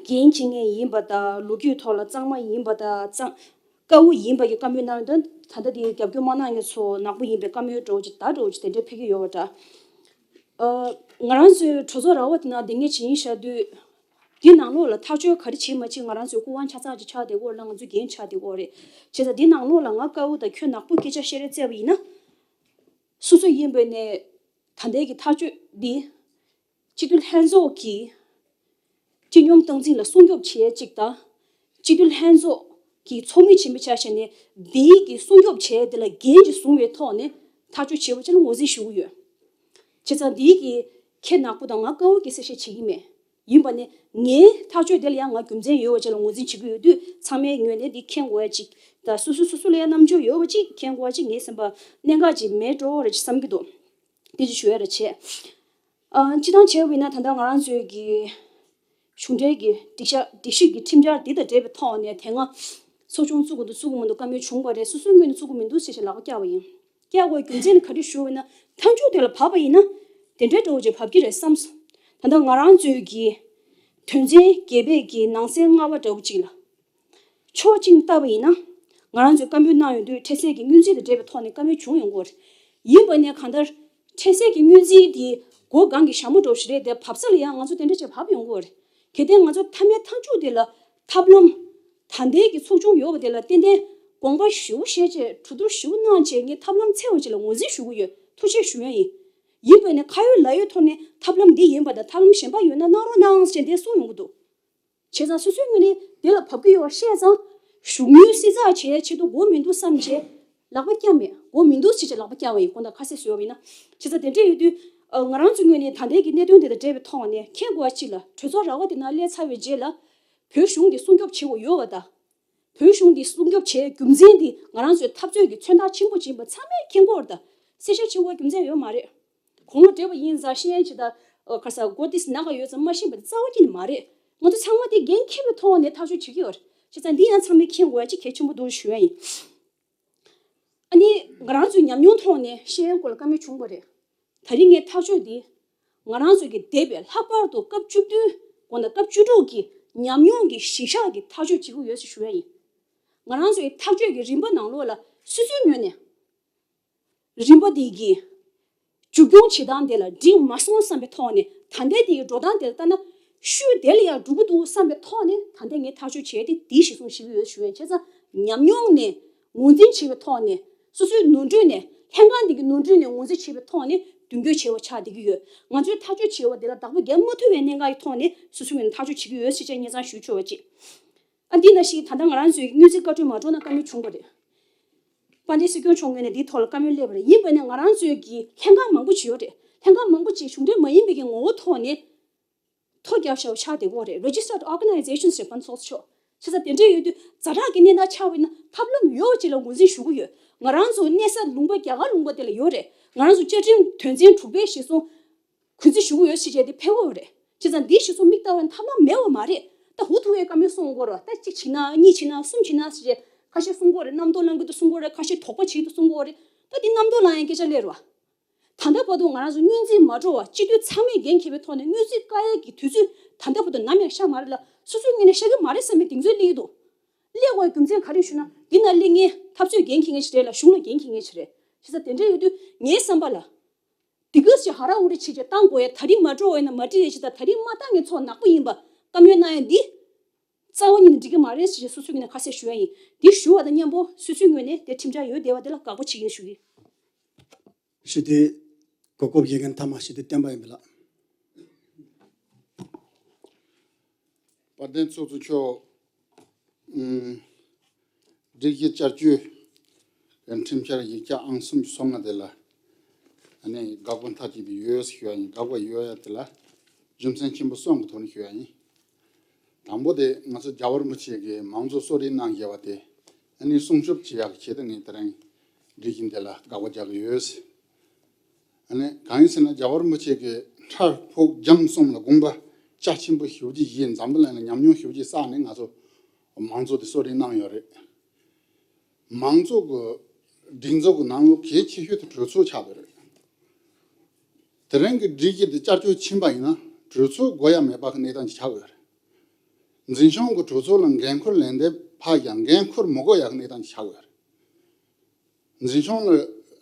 འགན་འཁྱེར་མཁན་ཡིན་པ་དང་། ལོ་རྒྱུས་ཐོག་ལ་གཙང་མ་ཡིན་པ་དང་། གཙང་དཀའ་བོ་ཡིན་པ་གི་བཀའ་མོལ་གནང་དོན། ད་ལྟ་དེ་རྒྱབ་སྐྱོར་མ་གནང་མཁན་ཚོ་ནག་པོ་ཡིན་པའི་བཀའ་མོལ་འདྲ་བོ་ཅིག་ད་འདྲ་བོ་ཅིག་དེ་འདྲ་ཕེབས་ཀྱི་ཡོད་པ་འདྲ། ཨ་ང་རང་ཚོའི་གྲོས་ཚོགས་ར་བ་དེ་ནང་སྡོད་མཁན་ཅིག་ཡིན་བཞག་དུས། འདི་ནང་ལོགས་ལ་ཐག་གཅོད་ག་རེ་བྱེད་མ་བྱེད་ང་རང་ཚོའི་སྐུ་དབང་ཆ་ཚང་ཅིག་ཆགས་བསྡད་ཀྱི་ཡོད་རེད་ལ། ང་ཚོའི་འགན་ཆགས་བསྡད་ཀྱི་ཡོད་རེད། བྱས་ཙང་འདི་ནང་ལོགས་ལ་ང་དཀར་པོ་དང་ཁྱོད་ནག་པོ་སྐད་ཆ་བཤད་རེས་བཙལ་བ་ཡིན་ན། སོ་སོ་ཡིན་པ་ནས་ད་ལྟའི་གི་ཐག་གཅོད་འདི་སྤྱི་འཐུས་ལྷན་ཚོགས་ཀྱི་སྤྱི་སྙོམས་སྟངས་འཛིན་ལ་སྲུང་སྐྱོབ་བྱེད་ཡས་གཅིག་དང་། སྤྱི་འཐུས་ལྷན་ཚོགས་ཀྱི་ཚོགས་མི་ཆེན་པོ་ཆ་བཞག་ནས་འདིའི་གི་སྲུང་སྐྱོབ་བྱེད་ཡས་དེ་ལ་འགན་ཅིག་བཟུང་བའི་ཐོག་ནས་ཐག་གཅོད་བྱས་པ་ཅིག་ལ་ངོས་འཛིན་ཞུ་གི་ཡོད། བྱས་ཙང་འདིའི་གི་ཁྱེད་ནག་པོ་དང་ང་དཀར་པོ་གི་གསལ་བཤད་བྱེད་ཀྱི་མེད། ཡིན་པ་ནས་ངའི་ཐག་གཅོད་དེ་ལ་ཡང་ང་རྒྱུ་མཚན་ཡོད་པ་ཅིག་ལ་ངོས་འཛིན་བྱེད་ཀྱི་ཡོད་དུས། ཚང་མའི་ངོས་ནས་འདི་མཁྱེན་དགོས་ཡ་ཅིག་དང་། སོ་སོ་སོ་སོ་ལ་ཡང་རྣམ་འགྱུར་ཡོད་པ་ཅིག་མཁྱེན་དགོས་ཡ་ཅིག་ངའི་བསམ་པ་གནད་འགག་ཅིག་མེད་འགྲོ་རེད་ཅེས་བསམ་གྱི་འདུག་དེ་ཅིག་ཞུ་ཡ་རེ་བྱས། ཨ། སྤྱིར་བཏང་བྱས་པ་ཡིན་ན་ད་ལྟ་ང་རང་ཚོའི་གི་གཞུང་འབྲེལ་གྱི་སྒྲིག་བྱ་སྒྲིག་གཞི་གི་ཁྲིམས་འཆར་འདི་དང་འབྲེལ་བའི་ཐོག་ནས་དེ་སྔ་ཚོགས་ཆུང་བཙུགས་དགོས་འདུག་བཙུགས་དགོས་མི་འདུག་བཀའ་མོལ་བྱུང་བ་རེད། སོ་སོའི་ངོས་ནས་བཙུགས་དགོས་མི་འདུག་ཟེར་བྱས་ལག་པ་བཀྱགས་པ་ཡིན། བཀྱགས་དགོས་རྒྱུ་མཚན་ནི་ག་རེ་ཞུ་བ་ཡིན་ན། མཐའ་མཇུག་དེ་ལ་བབས་པ་ཡིན་ན་དེ་འདྲའི་འདྲ་བོ་ཅིག་བབས་ཀྱི་རེད་བསམ་སོང་། ད་ལྟ་ང་རང་ཚོའི་གི་དོན་ཚན་བརྒྱད་པའི་གི་ནང་གསེས་ལྔ་པ་འདྲ་བོ་ཅིག་ལ། ཕྱོགས་གཅིག་ནས་བལྟས་པ་ཡིན་ན། ང་རང་ཚོས་བཀའ་མོལ་གནང་ཡོང་དུས་འཕྲལ་སེལ་གྱི་སྔོན་རྩིས་དང་འབྲེལ་བའི་ཐོག་ནས་བཀའ་མོལ་བྱུང་ཡོང་གི་ཡོད་རེད། ཡིན་པ་ནས་གང་ལྟར་འཕྲལ་སེལ་གྱི་སྔོན་རྩིས་དེ་སྒོ་སྒང་གི་ཞྭ་མོ་འདྲ་བོ་ཞིག་རེད་དེ། བབས་ས་ལ་ཡང་ང་ཚོ་དེ་འདྲ་ཅིག་བབས་ཡོང་གི་ཡོད་རེད། གལ་ཏེ་ང་ཚོ་མཐའ་མའི་མཐའ་མཇུག་དེ་ལ་ཐབས་ལམ། ད་ལྟའི་གི་ཚོགས་ཆུང་ཡོད་པ་དེ་ལ་ཏན་ཏན་དགོངས་པ་ཞེ་པོ་བཞེས་བྱས། གྲོས་བསྡུར་ཞེ་པོ་གནང་བྱས། ངས་ཐབས་ལམ་འཚོལ་བ་ཅིག་ལ་ངོས་འཛིན་ཞུ་གི་ཡོད། ཐུགས་རྗེ་ཞུ་ཡ་ཡིན། ཡིན་པ་ནས་ཁ་ཡོད་ལག་ཡོད་ཐོག་ནས་ཐབས་ལམ་འདི་ཡིན་པ་དང་ཐབས་ལམ་གཞན་པ་ཡོད་ན་གནང་རོགས་གནང་ཞེས་དེ་གསུངས་ཡོང་གི་འདུག་བྱས་ཙང་སོ་སོའི་ངོས་ནས་དེ་ལ་བབས་ཀྱི་ཡོད་པ་ཤེས་ཙང་། གཞུང་དངུལ་བསྲི་ཚགས་བྱེད་ཆེད་དུ་དགོས་མི་འདུག་བསམ་བྱས་ལག་པ་བཀྱགས་མེད། དགོས་མི་འདུག་ཟེར་བྱས་ལག་པ་བཀྱགས་པ་ཡིན། དགོངས་དག་ཁ་གསལ་བཟོས་པ་ཡིན་ན། བྱས་ཙང་དེ་འདྲ་ཡོད་དུས། ཨ། ང་རང་ཚོའི་ངོས་ནས་ད་ལྟའི་གི་གནད་དོན་དེ་དང་འབྲེལ་བའི་ཐོག་ནས་མཁྱེན་དགོས་པ་གཅིག་ལ། གྲོས་ཚོགས་ར་བ་དེ་ནང་སླེབས་ཚར་བའི་རྗེས་ལ་བོད་གཞུང་གིས་སྲུང་སྐྱོབ་བྱེད་དགོས་ཡོད་པ་དང་། བོད་གཞུང་གིས་སྲུང་སྐྱོབ་བྱེད་རྒྱུ་མཚན་དེ་ང་རང་ཚོའི་འཐབ་རྩོད་ཀྱི་མཚོན་རྟགས་ཆེན་པོ་ཅིག་ཡིན་པ་ཚང་མས་མཁྱེན་གྱི་ཡོད་རེད། ད་གསལ་བཤད་བྱེད་དགོས་རྒྱུ་མཚན་ཡོད་མ་རེད། དགུང་ལོ་བགྲེས་པ་ཡིན་ཙང་ཤེས་ཡོན་ཅིག་དང་། ཨ། ག་ས་མགོ་ཏོག་ཙམ་ནག་ག་ཡོད་ཙང་མ་ཤེས་པ་དེ་རྩ་བ་ཉིད་ནས་མ་རེད། ང་ཚོ་ཚང་མ་དེ་འགན་འཁྱེར་བའི་ཐོག་ནས་ཐག་གཅོད་བྱེད་ཀྱི་ཡོད་རེད། བྱས་ཙང་འདི་ཡང་ཚང་མས་མཁྱེན་དགོས་ཡ་ཅིག་གལ་ཆེན་པོ་འདུག་ཞུ་ཡ་ཡིན། ཨ་ནི་ང་རང་ཚོའི་ཉམས་མྱོང་ཐོག་ནས་ཤེས་ཡོན་སྐོར་ལ་བཀའ་མོལ་བྱུང་བ་རེད། ད་རིང་ངས་ཐག་གཅོད་འདི་ང་རང་ཚོ་གི་འདས་པའི་ལྷག་པར་དུ་སྐབས་བཅུ་བདུན་དགོངས་དག་སྐབས་བཅུ་དྲུག་གི་ཉམས་མྱོང་གི་གཞི་བཞག་གི་ཐག་གཅོད་བྱེད་ཀྱི་ཡོད་ཅེས་ཞུ་ཡ་ཡིན། ང་རང་ཚོའི་ཐག་གཅོད་ཀྱི་རིམ་པ་ནང་ལོགས་ལ་སོ་སོའི་ངོས་ནས། རིམ་པ་འདི་གི་མཇུག་སྐྱོང་བྱེད་སྟངས་དེ་ལ་འགྲིག་མ་སོང་བསམ་པའི་ཐོག་ནས། ད་ལྟའི་དེ་གི་འགྲོ་སྟངས་དེ་ལ་ལྟ་ན། ཤུལ་དེ་ལ་ཡང་འགྲོ་གི་འདུག་བསམ་པའི་ཐོག་ནས། ད་ལྟ་ངས་ཐག་གཅོད་བྱས་ཏེ་འདི་གཞིར་བཟུང་བྱེད་ཀྱི་ཡོད་ཞུ་ཡ་ཡིན། བྱས་ཙང་ཉམས་མྱོང་ནས་ངོས་འཛིན་བྱེད་པའི་ཐོག་ནས། སོ་སོའི་ནོར་འཁྲུལ་ནས། ལྷན་ཁང་འདི་གི་ནོར་འཁྲུལ་ནས་ངོས་འཛིན་བྱེད་པའི་ཐོག་ནས་མདུན་སྐྱོད་བྱས་པ་ཆགས་བསྡད་ཀྱི་ཡོད། ང་ཚོས་ཐག་གཅོད་བྱས་པ་དེ་ལ་བདག་པོ་རྒྱག་མ་ཐུབ་པའི་གནད་འགག་གི་ཐོག་ནས་སོ་སོའི་ངོས་ནས་ཐག་གཅོད་བྱེད་ཀྱི་ཡོད་ཟེར་བྱས་སྙན་སེང་ཞུ་ཆོག་པ་ཅིག་ཨ། འདི་ནང་བཞིན་ད་ལྟ་ང་རང་ཚོའི་སྔོན་རྩིས་བཀའ་འཁྲོལ་མ་འགྲོ་ན་བཀའ་མོལ་བྱུང་བ་རེད། དཔལ་ལྡན་སྲིད་སྐྱོང་མཆོག་ངོས་ནས་འདིའི་ཐོག་ལ་བཀའ་མོལ་སླེབས་པ་རེད། ཡིན་པ་ནས་ང་རང་ཚོའི་གི་ལྷན་ཁང་མང་པོ་ཅིག་ཡོད་རེད། ལྷན་ཁང་མང་པོ་ཅིག་གཞུང་འབྲེལ་མ་ཡིན་པའི་གི་ངོ་བོ་ཐོག་ནས་ཐོ་རྒྱག་བཞག་པ་ཆགས་བསྡད་ཀྱི་ཡོད་རེད། Registered Organizations ཞེས་པ་ཚོགས་ཆོག་བྱས་ཙང་དེ་འདྲ་ཡོད་དུས་ཛ་དྲག་གི་གནས་སྟངས་ཆགས་པ་ཡིན་ན་ཐབས་ལམ་ཡོད་པ་ཅིག་ལ་ངོས་འཛིན་ཞུ་གི་ཡོད། ང་རང་ཚོ་གནས་ས་ལུང་པ་རྒྱ་གར་ལུང་པ་དེ་ལ་ཡོད་རེད། ང་རང་ཚོ་བཅའ་ཁྲིམས་དོན་ཚན་དྲུག་པའི་གཞིར་བཟུང་གུས་བརྩི་ཞུ་གི་ཡོད་ཟེར་བྱས་དེ་ཕེབས་ཀྱི་ཡོད་རེད། བྱས་ཙང་འདིའི་གཞིར་བཟུང་མིག་ལྟ་བའི་ཐབས་ལམ་མེད་པ་མ་རེད། ད་འུ་ཐུག་པའི་བཀའ་མོལ་གསུང་དགོས་རེད། ད་གཅིག་བྱེད་ན། གཉིས་བྱེད་ན། གསུམ་བྱེད་ན་ཟེར་བྱས་ཁ་ཤས་གསུང་གི་ཡོད་རེད། རྣམ་རྟོག་ལངས་ཀྱི་འདུག་གསུང་གི་ཡོད་རེད། ཁ་ཤས་དོགས་པ་བྱེད་ཀྱི་འདུག་གསུང་གི་ཡོད་རེད། ད་འདི་རྣམ་རྟོག་ལངས་ཡའི་སྐད་ཆ་སླེབས་རེད་བ། ད་ལྟ་བར་དུ་ང་རང་ཚོ་སྔོན་རྩིས་མ་འགྲོ་བར་སྤྱི་འཐུས་ཚང་མས་འགན་འཁྱེར་བའི་ཐོག་ནས་སྔོན་རྩིས་བཀག་ཡས་ཀྱི་དུས་ཚོད་ད་ལྟ་བར་དུ་ནམ་ཡང་བཞག་མ་རེད་ལ། སོ་སོའི་ངོས་ནས་བཞག་གི་མ་རེད་བསམ་པའི་གདེང་ཚོད་སླེབས་ཀྱི་འདུག་སླེབས་དགོས་རྒྱུ་མཚན་ག་རེ་ཞུ་ན། འདི་ནང་སླེབས་མཁན་འཐབ་རྩོད་འགན་འཁྱེར་མཁན་ཞིག་རེད་ལ། གཞུང་ལ་འགན་འཁྱེར་མཁན་ཞིག་རེད། བྱས་ཙང་དེ་འདྲ་ཡོད་དུས་ངའི་བསམ་པ་ལ། དེ་ག་ཞིག་ཧ་ར་ཧུ་རི་བྱེད་ཅིག་བཏང་དགོས་ཡ། ད་རིང་མ་འགྲོ་བ་ཡིན་ན་མ་འགྲིག་ཡ་ཞིག་དང་། ད་རིང་མ་བཏང་མཁན་ཚོ་ནག་པོ་ཡིན་པ་བཀའ་མོལ་གནང་ཡ་འདི་རྩ་བ་ཉིད་ནས་འགྲིག་གི་མ་རེད་ཟེར་ཞེས་སོ་སོའི་ངོས་ནས་ཁ་གསལ་ཞུ་ཡ་ཡིན། འདི་ཞུ་བ་དང་མཉམ་པོ་སོ་སོའི་ངོས་ནས་དེ་ཁྲིམས་འཆར་ཡོད་བསྡད་པ་དེ་ལ་དགག་པ་བྱེད་ཀྱི་ཡིན་ཞུ་གི། ཞུ་དེ་གོ་སྐབས་ཡོད་མཁན་མཐའ་མ་ཞུ་དེ་བསྟན་པ་ཡིན་པ་ལགས། དཔལ་ལྡན་ཚོགས་གཙོ་མཆོག་ཨུམ། སྒྲིག་གཞི་བསྐྱར་བཅོས་ཀྱི་ཁྲིམས་འཆར་ཡིག་ཆ་ཨང་སུམ་ཅུ་སོ་ལྔ་དེ་ལ། ཨ་ནི་དགག་པ་མཐའ་གཅིག་ཏུ་ཡོད་ཞུ་ཡ་ཡིན། དགག་པ་ཡོད་ཡ་དེ་ལ་རྒྱུ་མཚན་ཆེན་པོ་གསུམ་གྱི་ཐོག་ནས་ཞུ་ཡ་ཡིན། དང་པོ་དེ་ང་ཚོ་རྒྱལ་བ་རིན་པོ་ཆེ་གིས་མང་གཙོ་གསོལ་རས་གནང་བཞག་པ་དེ། ཨ་ནི་སྲུང་སྐྱོབ་བྱེད་ཡག་གི་ཆེད་དུ་ངས་དེ་རིང་སྒྲིག་གཞི་འདི་ལ་དགག་པ་རྒྱག་གི་ཡོད། ཨ་ནི་གང་ཡིན་ཟེར་ན། རྒྱལ་བ་རིན་པོ་ཆེ་གིས་ཁྲ་ཕུག་རྒྱང་གསུམ་ལ་དགོངས་པ་རྒྱ་ཆེན་པོ་ཞེ་པོ་ཅིག་བཞེས། འཛམ་བུ་གླིང་ལ་ཉམས་མྱོང་ཞེ་པོ་ཅིག་བསགས་ནས་ང་ཚོ་མང་གཙོ་དེ་གསོལ་རས་གནང་ཡོད་རེད། མང་གཙོ་གི་སྒྲིག་འཛུགས་ཀྱི་ནང་ལོགས་གལ་ཆེ་ཤོས་དེ་གྲོས་ཚོགས་ཆགས་བསྡད་རེད། དེ་རིང་གི་སྒྲིག་གཞི་དེ་བསྐྱར་བཅོས་ཕྱིན་པ་ཡིན་ན་གྲོས་ཚོགས་དགོས་ཡ་མེད་པ་གི་གནས་སྟངས་ཅིག་ཆགས་ཡོད་རེད། འཛིན་སྐྱོང་གི་གྲོས་ཚོགས་ལ་འགན་ཁུར་ལེན་ཏེ་ཕར་ཡང་འགན་ཁུར་མི་དགོས་ཡ་གི་གནས་སྟངས་ཅིག་ཆགས་ཡོད་རེད། འཛིན་སྐྱོང་ལ་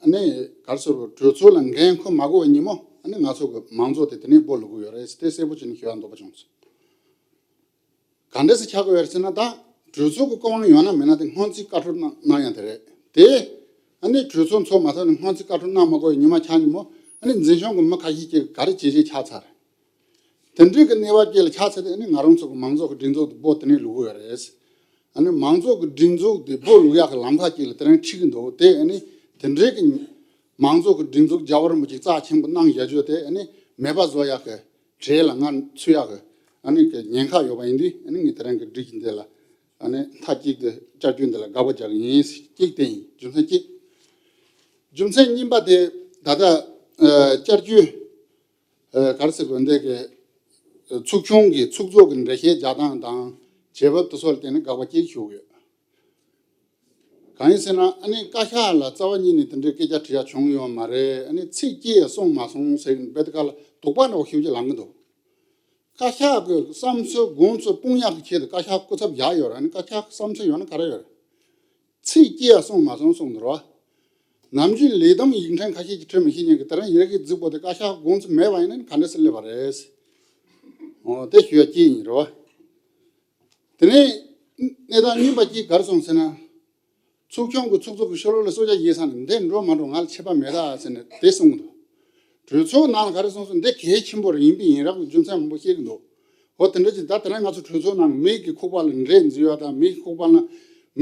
ཨ་ནི་ག་རེ་ཟེར་བ། གྲོས་ཚོགས་ལ་འགན་ཁུར་མ་དགོས་པའི་ཉིན་མོ་ཨ་ནི་ང་ཚོ་གི་མང་གཙོ་དེ་དེ་ནས་སྦོ་ལུག་གི་ཡོད་རེད། དེ་གསལ་པོ་བྱས་ནས་ཞུ་ཡ་འདོད་པ་བྱུང་སོང་། ག་འདྲ་སེ་ཆགས་ཀྱི་ཡོད་རེད་ཟེར་ན། ད་གྲོས་ཚོགས་ཀྱི་སྐུ་དབང་ཡོད་ན་མེད་ན་དེ་སྔོན་རྩིས་བཀའ་འཁྲོལ་གནང་གནང་ཡ་དེ་རེད་དེ། ཨ་ནི་གྲོས་ཚོགས་འཚོགས་མ་ཐག་ནས་སྔོན་རྩིས་བཀའ་འཁྲོལ་གནང་མ་དགོས་པའི་ཉི་མ་ཆགས་ཉིན་མོ་ཨ་ནི་འཛིན་སྐྱོང་གི་མི་ཁ་ཤས་ཀྱིས་ག་རེ་བྱས་བྱས་ཆགས་ཚར། དེ་འདྲའི་གི་གནས་བབ་ཅིག་ལ་ཆགས་ཚར་དུས་ཨ་ནི་ང་རང་ཚོ་གི་མང་གཙོ་གི་སྒྲིག་འཛུགས་དེ་སྦོ་དེ་ནས་ལུག་གི་ཡོད་རེད། ཨ་ནི་མང་གཙོ་གི་སྒྲིག་འཛུགས་དེ་སྦོ་ལུག་ཡག་གི་ལམ་ཁ་ཅིག་ལ་དེ་རིང་ཁྲིད་ཀྱི་འདུག་དེ་ཨ་ནི་དེ་འདྲའི་གི་མང་གཙོ་གི་སྒྲིག་འཛུགས་རྒྱལ་བ་རིན་པོ་ཆེ་རྩ་ཆེན་པོ་གནང་བཞག་རྒྱུ་དེ་ཨ་ནི་མེད་པ་བཟོ་ཡག་གི་གྲས་ལ་ང་ཚུད་ཡག་གི་ཨ་ནི་གི་ཉེན་ཁ་ཡོད་པ་ཡིན་དུས། ཨ་ནི་ངས་དེ་རིང་གི་སྒྲིག་གཞི་འདི་ལ་ཨ་ནི་མཐའ་གཅིག་ཏུ་བསྐྱར་བཅོས་འདི་ལ་དགག་པ་རྒྱག་གི་ཡིན། གཅིག་དེ་ཡིན། རྒྱུ་མཚན་གཅིག་རྒྱུ་མཚན་གཉིས་པ་དེ་ད་ལྟ་ ཨ་བསྐྱར་བཅོས་ཨ་ག་རེ་ཟེར་དགོས་འདི་གི་ཚོགས་ཆུང་གི་ཚོགས་གཙོ་གི་འགྲེལ་བཤད་རྒྱག་སྟངས་དང་བྱེད་བབ་དེ་ཚོ་ལ་བརྟེན་ནས་དགག་པ་སྐྱེ་ཞུ་གི་ཡོད། གང་ཡིན་ཟེར་ན་ཨ་ནི་བཀའ་ཤག་ལ་རྩ་བ་ཉིད་ནས་དེ་འདྲའི་སྐད་ཆ་དྲི་ཡ་བྱུང་ཡོད་མ་རེད། ཨ་ནི་ཚིག་གཅིག་ཡང་གསུངས་མ་སོང་ཟེར་གི་འདུག་དཔེ་དེ་ག་ལ་དོགས་པ་འདྲ་བོ་ཞེ་པོ་ཅིག་ལངས་གི་འདུག་བཀའ་ཤག་གི་བསམ་ཚུལ་དགོངས་ཚུལ་སྤུངས་ཡག་གི་ཆེད་དུ་བཀའ་ཤག་སྐུ་ཚབ་བཞག་ཡོད་རེད། ཨ་ནི་བཀའ་ཤག་གི་བསམ་ཚུལ་ཡོད་ན་ག་རེ་ཡོད་རེད། ཚིག་གཅིག་ཡང་གསུངས་མ་སོང་གསུངས་འདུག་ར། ནམ་རྒྱུན་ལས་བསྡོམས་ཡིག་ཕྲེང་ཁ་ཤས་ཀྱིས་བྲིས་མི་ཤེས་མཁན་གྱི་དེ་རིང་ཡི་གེ་རྫིག་པོ་དེ་བཀའ་ཤག་དགོངས་ཚུལ་མེད་པ་ཡིན་ན་ག་འདྲ་སེ་སླེབས་པ་རེད། འོ་དེ་ཞུ་ཡ་གཅིག་ཡིན་རེད་བ། དེ་ནས་གནས་སྟངས་གཉིས་པ་གཅིག་ག་རེ་སོང་ཟེར་ན། ཚོགས་ཆུང་གི་ཚོགས་གཙོ་གི་ཤོ་ལོ་ལ་གསོལ་ཇ་བཞེས་ས་ནས་འདི་འགྲོ་མ་འགྲོ་ང་ལ་ཁྱད་པར་མེད་ད་ཟེར་ནས་དེ་གསུངས་འདུག་གྲོས་ཚོགས་ནང་ལ་ག་རེ་གསུངས་སོང་འདི་གལ་ཆེན་པོ་རེད། ཡིན་པས་ཡིན་རབས་ཀྱི་རྒྱུ་མཚན་མང་པོ་བཤད་ཀྱི་འདུག་འོ་དེ་འདྲ་ཅིག་ད་དེ་རིང་ང་ཚོ་གྲོས་ཚོགས་ནང་མི་གི་ཁུག་པ་ལ་འདྲེ་འཛུལ་ཡོད་དང་མི་གི་ཁུག་པ་ལ་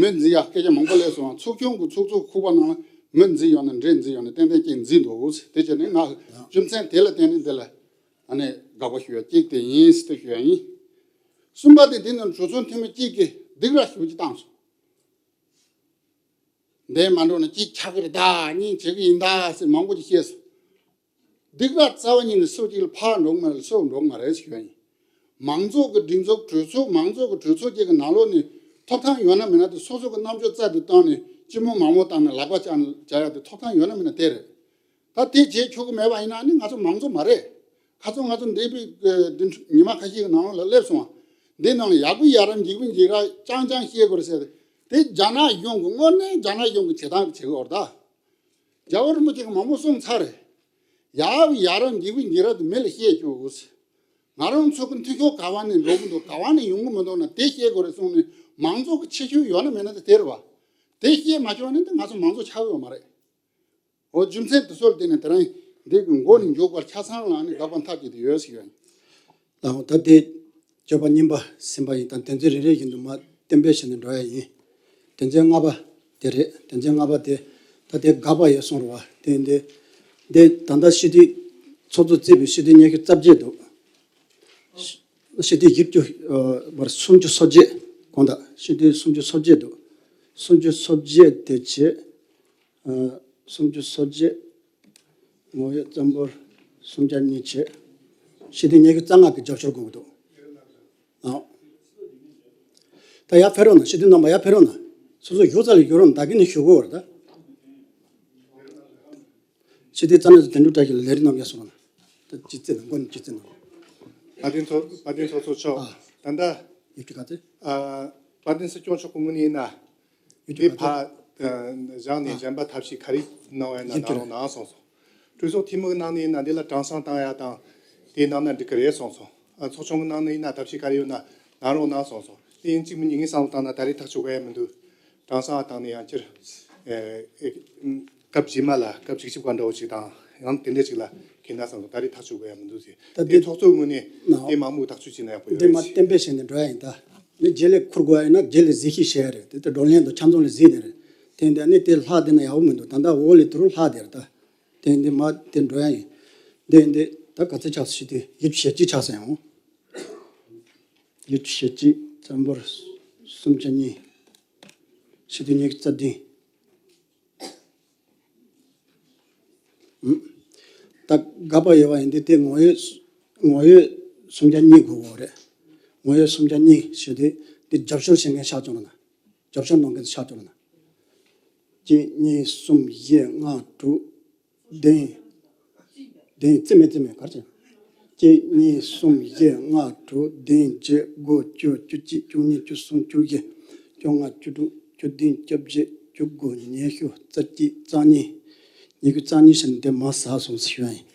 མི་འཛུལ་ཡག་སྐད་ཆ་མང་པོ་སླེབས་སོང་། ཚོགས་ཆུང་གི་ཚོགས་གཙོ་ཁུག་པ་ནང་ལ་མི་འཛུལ་ཡོད་ན་འདྲེ་འཛུལ་ཡོད་ན་ཏན་ཏན་ཅིག་འཛུལ་འདུག་དེ་བྱས་ནས་ང་རྒྱུ་མཚན་དེ་ལ་བརྟེན་ནས་འདི་ལ་ཨ་ནི་དགག་པ་ཞུ་ཡ་གཅིག་དེ་ཡིན་ཟེར་དེ་ཞུ་ཡ་ཡིན། གསུམ་པ་དེ་འདི་ནང་གྲོས་ཚོགས་འཐུས་མི་གཅིག་གིས་སྡིགས་ར་ཞེ་པོ་ཅིག་བཏང་སོང་། འདས་མ་འགྲོ་ན་གཅིག་ཆགས་ཀྱི་རེད་ད་གཉིས་བྱེད་ཀྱི་ཡིན་ད་ཟེར་མང་པོ་ཅིག་བཤད་སོང་། སྡིགས་ར་རྩ་བ་ཉིད་ནས་སུ་གཅིག་ལ་ཕར་འགྲོ་གི་མ་རེད་སུ་འགྲོ་གི་མ་རེད་ཟེར་ཞུ་ཡ་ཡིན། མང་ཚོགས་ཀྱི་སྒྲིག་འཛུགས་གྲོས་ཚོགས་མང་ཚོགས་ཀྱི་གྲོས་ཚོགས་ཅིག་གི་ནང་ལོགས་ནས་ཐོབ་ཐང་ཡོད་ན་མེད་ན་དེ་སོ་སོ་གི་རྣམ་དཔྱོད་རྩལ་དུ་བཏང་ནས་སྤྱི་མོ་མང་མོ་བཏང་ནས་ལག་པ་བཅག་ནས་བྱ་ཡ་དེ་ཐོབ་ཐང་ཡོད་ན་མེད་ན་དེ་རེད། ད་དེ་བྱེད་ཆོག་གི་མེད་པ་ཡིན་ན་ནི་ང་ཚོ་མང་གཙོ་མ་རེད། ཁ་སང་ང་ཚོ་འདས་པའི་ཨ་འདི་ཉི་མ་ཁ་ཤས་ཀྱི་ནང་ལ་སླེབས་སོང་བ། འདི་ནང་ལ་ཡག་པོ་ཡག་རམ་འཇིགས་པོ་འཇིགས་ར་ཅང་ཅང་བཤད་དགོས་རེད་ཟེར་ཏེ། དེ་རྒྱ་ནག་གཞུང་གི་དངོས་གནས་རྒྱ་ནག་གཞུང་གི་བྱེད་སྟངས་ཀྱི་བྱེད་དགོས་རེད་ད། རྒྱལ་བ་རིན་པོ་ཆེ་གིས་མང་པོ་གསུངས་ཚར་རེད། ཡག་པོ་ཡག་རམ་འཇིགས་པོ་འཇིགས་ར་དེ་མི་ལ་བཤད་ཆོག་གི་ང་རང་ཚོ་གི་འཐུས་ཤོར་ག་བ་ནས་འགྲོ་གི་འདུག་ག་བ་ནས་ཡོང་གི་མི་འདུག་ན་དེ་བཤད་དགོས་རེད་གསུངས་ནས་མང་ཚོགས་ཀྱི་ཁྱད་ཆོས་ཡོད་ན་མེད་ན་དེ་དེ་རེད་བ། དེ་བཤད་མ་ཆོག་ན་དེ་ང་ཚོ་མང་གཙོ་ཆགས་ཡོད་མ་རེད། འོ་རྒྱུ་མཚན་དེ་ཚོ་ལ་བརྟེན་ནས་དེ་རིང་འདི་གི་མགོ་ནས་མཇུག་བར་ཆ་ཚང་ལ་ནི་དགག་པ་མཐའ་གཅིག་ཏུ་ཡོད་ཟེར་ཡོད། ལགས་འོང་། ད་དེ་སྤྱོད་པ་གཉིས་པ་ཟིན་པ་ཡིན། ད་དོན་ཚན་རེ་རེ་བཞིན་དུ་མར་གཏན་འབེབས་བྱས་ནས་འགྲོ་ཡ་ཡིན། དོན་ཚན་ལྔ་པ་དེ་རེད། དོན་ཚན་ལྔ་པ་དེ་ད་དེ་དགག་པ་ཡོད་གསུངས་རེད་བ། དེ་འདི་འདི་ད་ལྟ་སྤྱི་འཐུས་ཚོགས་གཙོ་རྩིས་པའི་སྤྱི་འཐུས་ཉི་ཤུ་རྩ་བརྒྱད་འདུག་སྤྱི་འཐུས་བཞི་བཅུ་ཨ་བར་སུམ་ཅུ་སོ་བརྒྱད་དགོངས་དག་སྤྱི་འཐུས་སུམ་ཅུ་སོ་བརྒྱད་འདུག་སུམ་ཅུ་སོ་བརྒྱད་དེ་བྱས། ཨ་སུམ་ཅུ་སོ་བརྒྱད། ངོ་ཡོད་རྩ་འབོར་སུམ་བརྒྱ་གཉིས་བྱས། སྤྱི་འཐུས་ཉི་ཤུ་རྩ་ལྔ་གིས་རྒྱབ་སྐྱོར་དགོས་ཀྱི་འདུག་ཨ། ད་ཡར་ཕེབས་རོགས་གནང་། སྤྱི་འཐུས་རྣམ་པ་ཡར་ཕེབས་རོགས་གནང་། སོ་སོ་བཞུགས་ས་ལ་བཞུགས་རོགས་གནང་། བདག་གིས་ནི་ཞུ་དགོས་པ་རེད་ད། སྤྱི་འཐུས་རྩ་ནས་དོན་གྲུབ་བཀྲ་ཤིས་ལ་ལས་རིམ་རྣམས་ཡར་སོང་རོགས་གནང་། ད་སྤྱི་རྩེ་ནང་མགོ་ནས་སྤྱི་རྩེ་ནང་། བཀའ་དྲིན་ཚོགས་བཀའ་དྲིན་ཚོགས་གཙོ་མཆོག་ཨ། ད་ལྟ་ཡིག་ཆ་ག་ཚོད། ཨ། བཀའ་དྲིན་སྲིད་སྐྱོང་མཆོག་གི་ངོས་ནས་ཡིན་ན། ཡིག་ཆ་དེ་ག་ཚོད། ཕར་ཨ་བཞག་ནས་ཨ། གཞན་པ་ཐབས་ཤེས་ག་རེ་གནང་བ་ཡིན་ན་ཡིག་ཆ་གནང་རོགས་གནང་གསུངས་སོང་། གྲོས་ཚོགས་འཐུས་མི་གི་ནང་ནས་ཡིན་ན་འདི་ལ་གྲངས་སང་བཏང་ཡ་དང་། དེ་གནང་ན་འགྲིག་གི་རེད་གསུངས་སོང་། ཨ། ཚོགས་ཆུང་གི་ནང་ནས་ཡིན་ན་ཐབས་ཤེས་ག་རེ་ཡོད་ན་གནང་རོགས་གནང་གསུངས་སོང་། དེ་ཡིན་གཅིག་མིན་གཉིས་ངས་བསམ་བློ་བཏང་ན་ད་རེས་ཐག་གཅོད་དགོས་ཡ་མི་འདུག་གྲངས་སང་བཏང་ནས་ཡང་སྤྱིར་ཨེ་ཨེ་སྐབས་རྗེས་མ་ལ་སྐབས་བཅུ་གཅིག་པ་འདྲ་བོ་ཞིག་དང་ཡང་དེ་འདྲ་ཞིག་ལ་འཁེལ་ན་བསམ་སོང་། ད་རེས་ཐག་གཅོད་དགོས་ཡ་མི་འདུག་ཟེར། ད་དེ་དེ་ཚོགས་གཙོའི་ངོས་ནས་ནའོ། དེ་མང་མོས་ཐག་གཅོད་བྱས་ན་ཡག་པོ་ཡོད་རེད། དེ་མ་གཏན་འབེབས་བྱས་ནས་འགྲོ་ཡ་ཡིན་ད། ནི་རྗེས་ལ་ཁུར་དགོས་ཡ་ཡིན་ན་རྗེས་ལ་གཟིགས་ཞིབ་བྱེད་ཡ་རེད། དེ་ལྟར་བགྲོ་གླེང་དང་ཆ་ཚང་ལ་གཟིགས་ནས་རེད། དེ་འདི་ནི་དེ་ལྷག་བསྡད་ན་ཡག་པོ་མི་འདུག་ད་ལྟ་འོག་ལ་དེ་རུ་ལྷག་བསྡད་རེད་ད། དེ་འདི་མ་དེ་འགྲོ་ཡ་ཡིན། དེ་འདི་ད་ག་ཚོད་ཆགས་སོང་། ཞེ་དུས་ཡིད་ཆེས་ཅི་ཆགས་སོང་ཡང་། ཡིད་ཆེས་ཅི་རྩ་འབོར་སུམ་ཅུ་གཉིས། ཞེ་དུས་ཉི་ཤུ་རྩ་བདུན། ད་དགག་པ་ཡོད་པ་ཡིན་དུས་དེ་ངོ་ཡོད་ངོ་ཡོད་སུམ་བརྒྱ་གཉིས་དགོས་ཀྱི་རེད། ངོ་ཡོད་སུམ་བརྒྱ་གཉིས་ཞེས་དུས་དེ་རྒྱབ་སྐྱོར་བྱེད་མཁན་ཆགས་བྱུང་ན། རྒྱབ་སྐྱོར་གནང་མཁན་ཆགས་བྱུང་ན། གཅིག་གཉིས་གསུམ་བཞི་ལྔ་དྲུག་བདུན། བདུན་རྩིས་མེད་རྩིས་མེད་གར་བྱས། གཅིག་གཉིས་གསུམ་བཞི་ལྔ་དྲུག་བདུན་བརྒྱད་དགུ་བཅུ་བཅུ་གཅིག་བཅུ་གཉིས་བཅུ་གསུམ་བཅུ་བཞི་བཅོ་ལྔ་བཅུ་དྲུག་བཅུ་བདུན་བཅོ་བརྒྱད་བཅུ་དགུ་ཉི་ཤུ་རྩ་གཅིག་རྩ་གཉིས། ཉི་ཤུ་རྩ་གཉིས་ཟེར་ནས་དེ་མར་ཟགས་སོང་ཟེར་ཞུ་ཡ་ཡིན།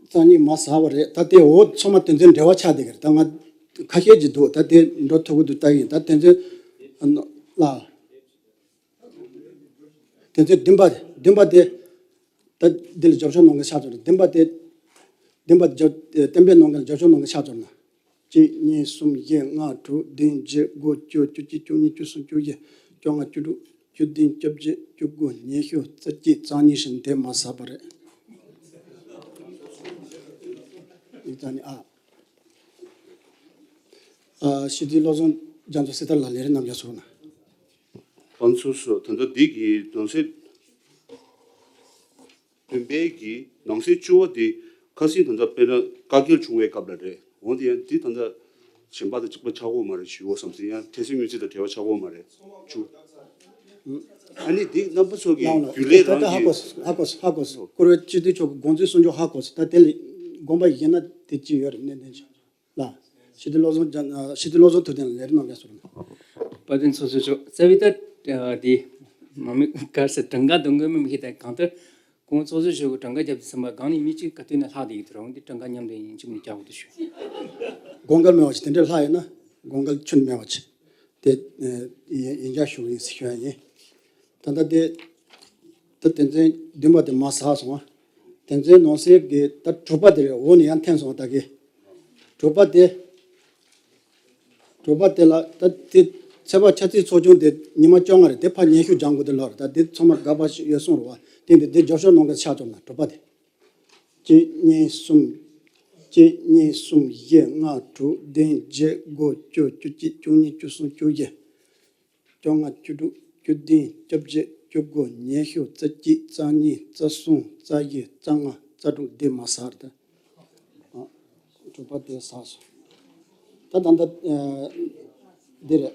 རྩ་གཉིས་མར་ཟགས་པ་རེད། ད་དེ་འོ་ཚང་མ་དོན་ཚན་འབྲེལ་བ་ཆགས་བསྡད་ཀྱི་རེད། ད་ང་ཁ་ཤས་ཀྱིས་འདུག་ད་དེ་འགྲོ་ཐུབ་ཀྱི་འདུག་ལྟ་གི་ཡིན། ད་དོན་ཚན་ལ། དོན་ཚན་བདུན་པ་བདུན་པ་དེ། ད་འདི་ལ་རྒྱབ་སྐྱོར་གནང་མཁན་ཆགས་ཚར་རེད། བདུན་པ་དེ། བདུན་པ་རྒྱབ་གཏན་འབེབས་གནང་མཁན་ལ་རྒྱབ་སྐྱོར་གནང་མཁན་ཆགས་ཚར་ན། གཅིག་གཉིས་གསུམ་བཞི་ལྔ་དྲུག་བདུན་བརྒྱད་དགུ་བཅུ་བཅུ་གཅིག་བཅུ་གཉིས་བཅུ་གསུམ་བཅུ་བཞི་བཅོ་ལྔ་བཅུ་དྲུག་བཅུ་བདུན་བཅོ་བརྒྱད་བཅུ་དགུ་ཉི་ཤུ་རྩ་གཅིག་རྩ་གཉིས་ཟེར་ནས་དེ་མར་ཟགས་པ་རེད། ཨི་ཙང་ནི་ཨ། ཨ། སྤྱི་འཐུས་བློ་བཟང་རྒྱ་མཚོ་སྲི་ཐར་ལགས་ལས་རིམ་རྣམས་ཡར་སོང་ན། ཨང་སོ་སོ་ད་ལྟ་འདི་གི་དོན་ཚན། བདུན་པའི་གི་ནང་གསེས་བཅུ་བ་དེ་ཁ་སང་ད་ལྟ་དཔེར་ན་བཀའ་འགྱུར་བྱུང་བའི་སྐབས་ལ་རེད། འོན་ཏེ་ཡང་འདི་ད་ལྟ་གཞན་པ་དང་གཅིག་པ་ཆགས་ཀྱི་ཡོད་མ་རེད། ཞུ་བ་བསམ་སྲིད། ཡང་ཐེ་སྲིང་མུན་སྲིད་དང་འབྲེལ་བ་ཆགས་ཀྱི་ཡོད་མ་རེད། བཅུ། ཨ་ནི་འདི་རྣམ་པ་ཚོ་གི་ལའང་ལ་རྒྱུན་ལས་ད་ལྟ་ཧ་གོ་རང་གི་སོང་། ཧ་གོ་སོང་། ཧ་གོ་སོང་། བཀུར་འོས་སྤྱི་འཐུས་མཆོག་གི་དགོངས་ཚུལ་གསུང་ཕྱོགས་ཧ་གོ་སོང་། ད་དེ་ལས་དགོངས་པ་ཡིན་ན་དེ་ཅི་ཡོད་རེད། གནད་དོན་ཅིག་ལ། སྤྱི་འཐུས་བློ་བཟང་ཅན། ཨ། སྤྱི་འཐུས་བློ་བཟང་ཐུབ་བསྟན་ལ་ལན་རེ་གནང་གལ་སོང་། དཔལ་ལྡན་ཚོགས་གཙོ་མཆོག་རྩ་བའི་ད་འདི་མ་མི་ག་ས་གྲངས་ཀ་འདོན་དགོས་མིན་མི་ཤེས། ད་གང་ལྟར་ཁོང་ཚོགས་གཙོ་མཆོག་གི་གྲངས་ཀ་རྒྱབ་དུས་ཙམ་པ་སྒང་ནས་མི་གཅིག་ག་དུས་ནས་ལྷག་བསྡད་ཀྱི་འདུག་ར། འོན་ཏེ་གྲངས་ཀ་མཉམ་དུ་ཡིན་གཅིག་མིན་རྒྱག་དགོས་འདུག་ཞུ། དགོངས་འགལ་མེད་པ་ཅིག་དེ་འདྲའི་ལྷག་ཡོད་ན་དགོངས་འགལ་ཁྱོན་མེད་པ་ཅིག་དེ་ཡིན་ཡིན་ཆ་ཞུ་གི་ཡིན་ཟེར་ཞུ་ཡ་ཡིན། ད་ལྟ་དེ་ད་དོན་ཚན་བདུན་པ་དེ་མར་ཟགས་སོང་བ། དོན་ཚན་ནང་གསེས་ཀྱི་ད་དྲུག་པ་དེ་རེད། འོག་ནས་ཡར་འཐེན་སོང་བ། ད་གི་དྲུག་པ་དེ། དྲུག་པ་དེ་ལ་ད་དེ་ཚེས་པ་ཆ་ཚིག་ཚོགས་ཆུང་དེ་ཉི་མ་བཅོ་ལྔ་རེད། དེ་ཕར་སྙན་ཞུ་སྦྱང་དགོས་དེ་ལོར། ད་དེ་ཚང་མ་དགག་པ་ཡོད་གསུངས་རེད་བ། དེ་འདི་དེ་རྒྱབ་སྐྱོར་གནང་མཁན་ཆགས་ཆོག་ན་དྲུག་པ་དེ། གཅིག་གཉིས་གསུམ། གཅིག་གཉིས་གསུམ་བཞི་ལྔ་དྲུག་བདུན་བརྒྱད་དགུ་བཅུ་བཅུ་གཅིག་བཅུ་གཉིས་བཅུ་གསུམ་བཅུ་བཞི། བཅོ་ལྔ། བཅུ་དྲུག་བཅུ་བདུན། བཅོ་བརྒྱད། བཅུ་དགུ། ཉི་ཤུ། རྩ་གཅིག་རྩ་གཉིས། རྩ་གསུམ། རྩ་བཞི། རྩ་ལྔ། རྩ་དྲུག་འདི་མར་ཟགས་རེད། ཨ། དྲུག་པ་དེ་ཟགས་སོང་། ད་ད་ལྟ་ཨ་འདི་རེད།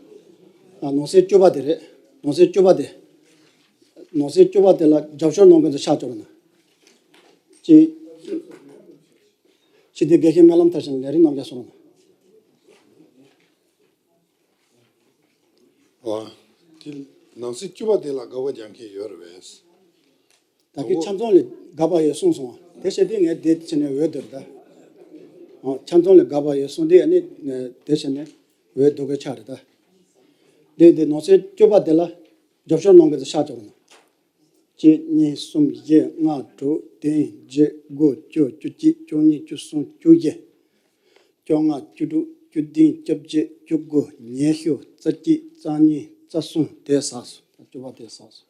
ཨ། ནང་གསེས་བཅུ་པ་དེ་རེད། ནང་གསེས་བཅུ་པ་དེ། ནང་གསེས་བཅུ་པ་དེ་ལ་རྒྱབ་སྐྱོར་གནང་མཁན་ཚོ་ཕྱག་བཅོ་ན། གཅིག་སྤྱི་འཐུས་དགེ་བཤེས་སྨོན་ལམ་མཐར་ཕྱིན་ལ་ལས་རིམ་རྣམས་ཀྱང་གསུངས་རོགས་གནང་། ཨོ། དེ་ནང་གསེས་བཅུ་པ་དེ་ལ་དགག་པ་རྒྱག་མཁན་ཡོད་རེད་པས། ད་གིན་ཆ་ཚང་ལ་དགག་པ་ཡོད་གསུངས་སོང་། དེ་བྱས་དུས་ངས་དེ་བྱས་ནས་འོས་བསྡུར་ད། ཨོ། ཆ་ཚང་ལ་དགག་པ་ཡོད་གསུངས་དུས་ཨ་ནི་དེ་བྱས་ནས་འོས་བསྡུ་དགོས་ཆགས་རེད་ད། དེ་དེ་ནང་གསེས་བཅུ་པ་དེ་ལ་རྒྱབ་སྐྱོར་གནང་མཁན་ཚོ་ཕྱག་བཅོ་རོགས་གནང་། གཅིག་གཉིས། གསུམ། བཞི། ལྔ། དྲུག་བདུན། བརྒྱད། དགུ། བཅུ། བཅུ་གཅིག་བཅུ་གཉིས། བཅུ་གསུམ། བཅུ་བཞི། བཅོ་ལྔ། བཅུ་དྲུག་བཅུ་བདུན། བཅོ་བརྒྱད། བཅུ་དགུ། ཉི་ཤུ། རྩ་གཅིག་རྩ་གཉིས། རྩ་གསུམ། དེ་ཟགས་སོང་། བཅུ་པ་དེ་ཟགས་སོང་།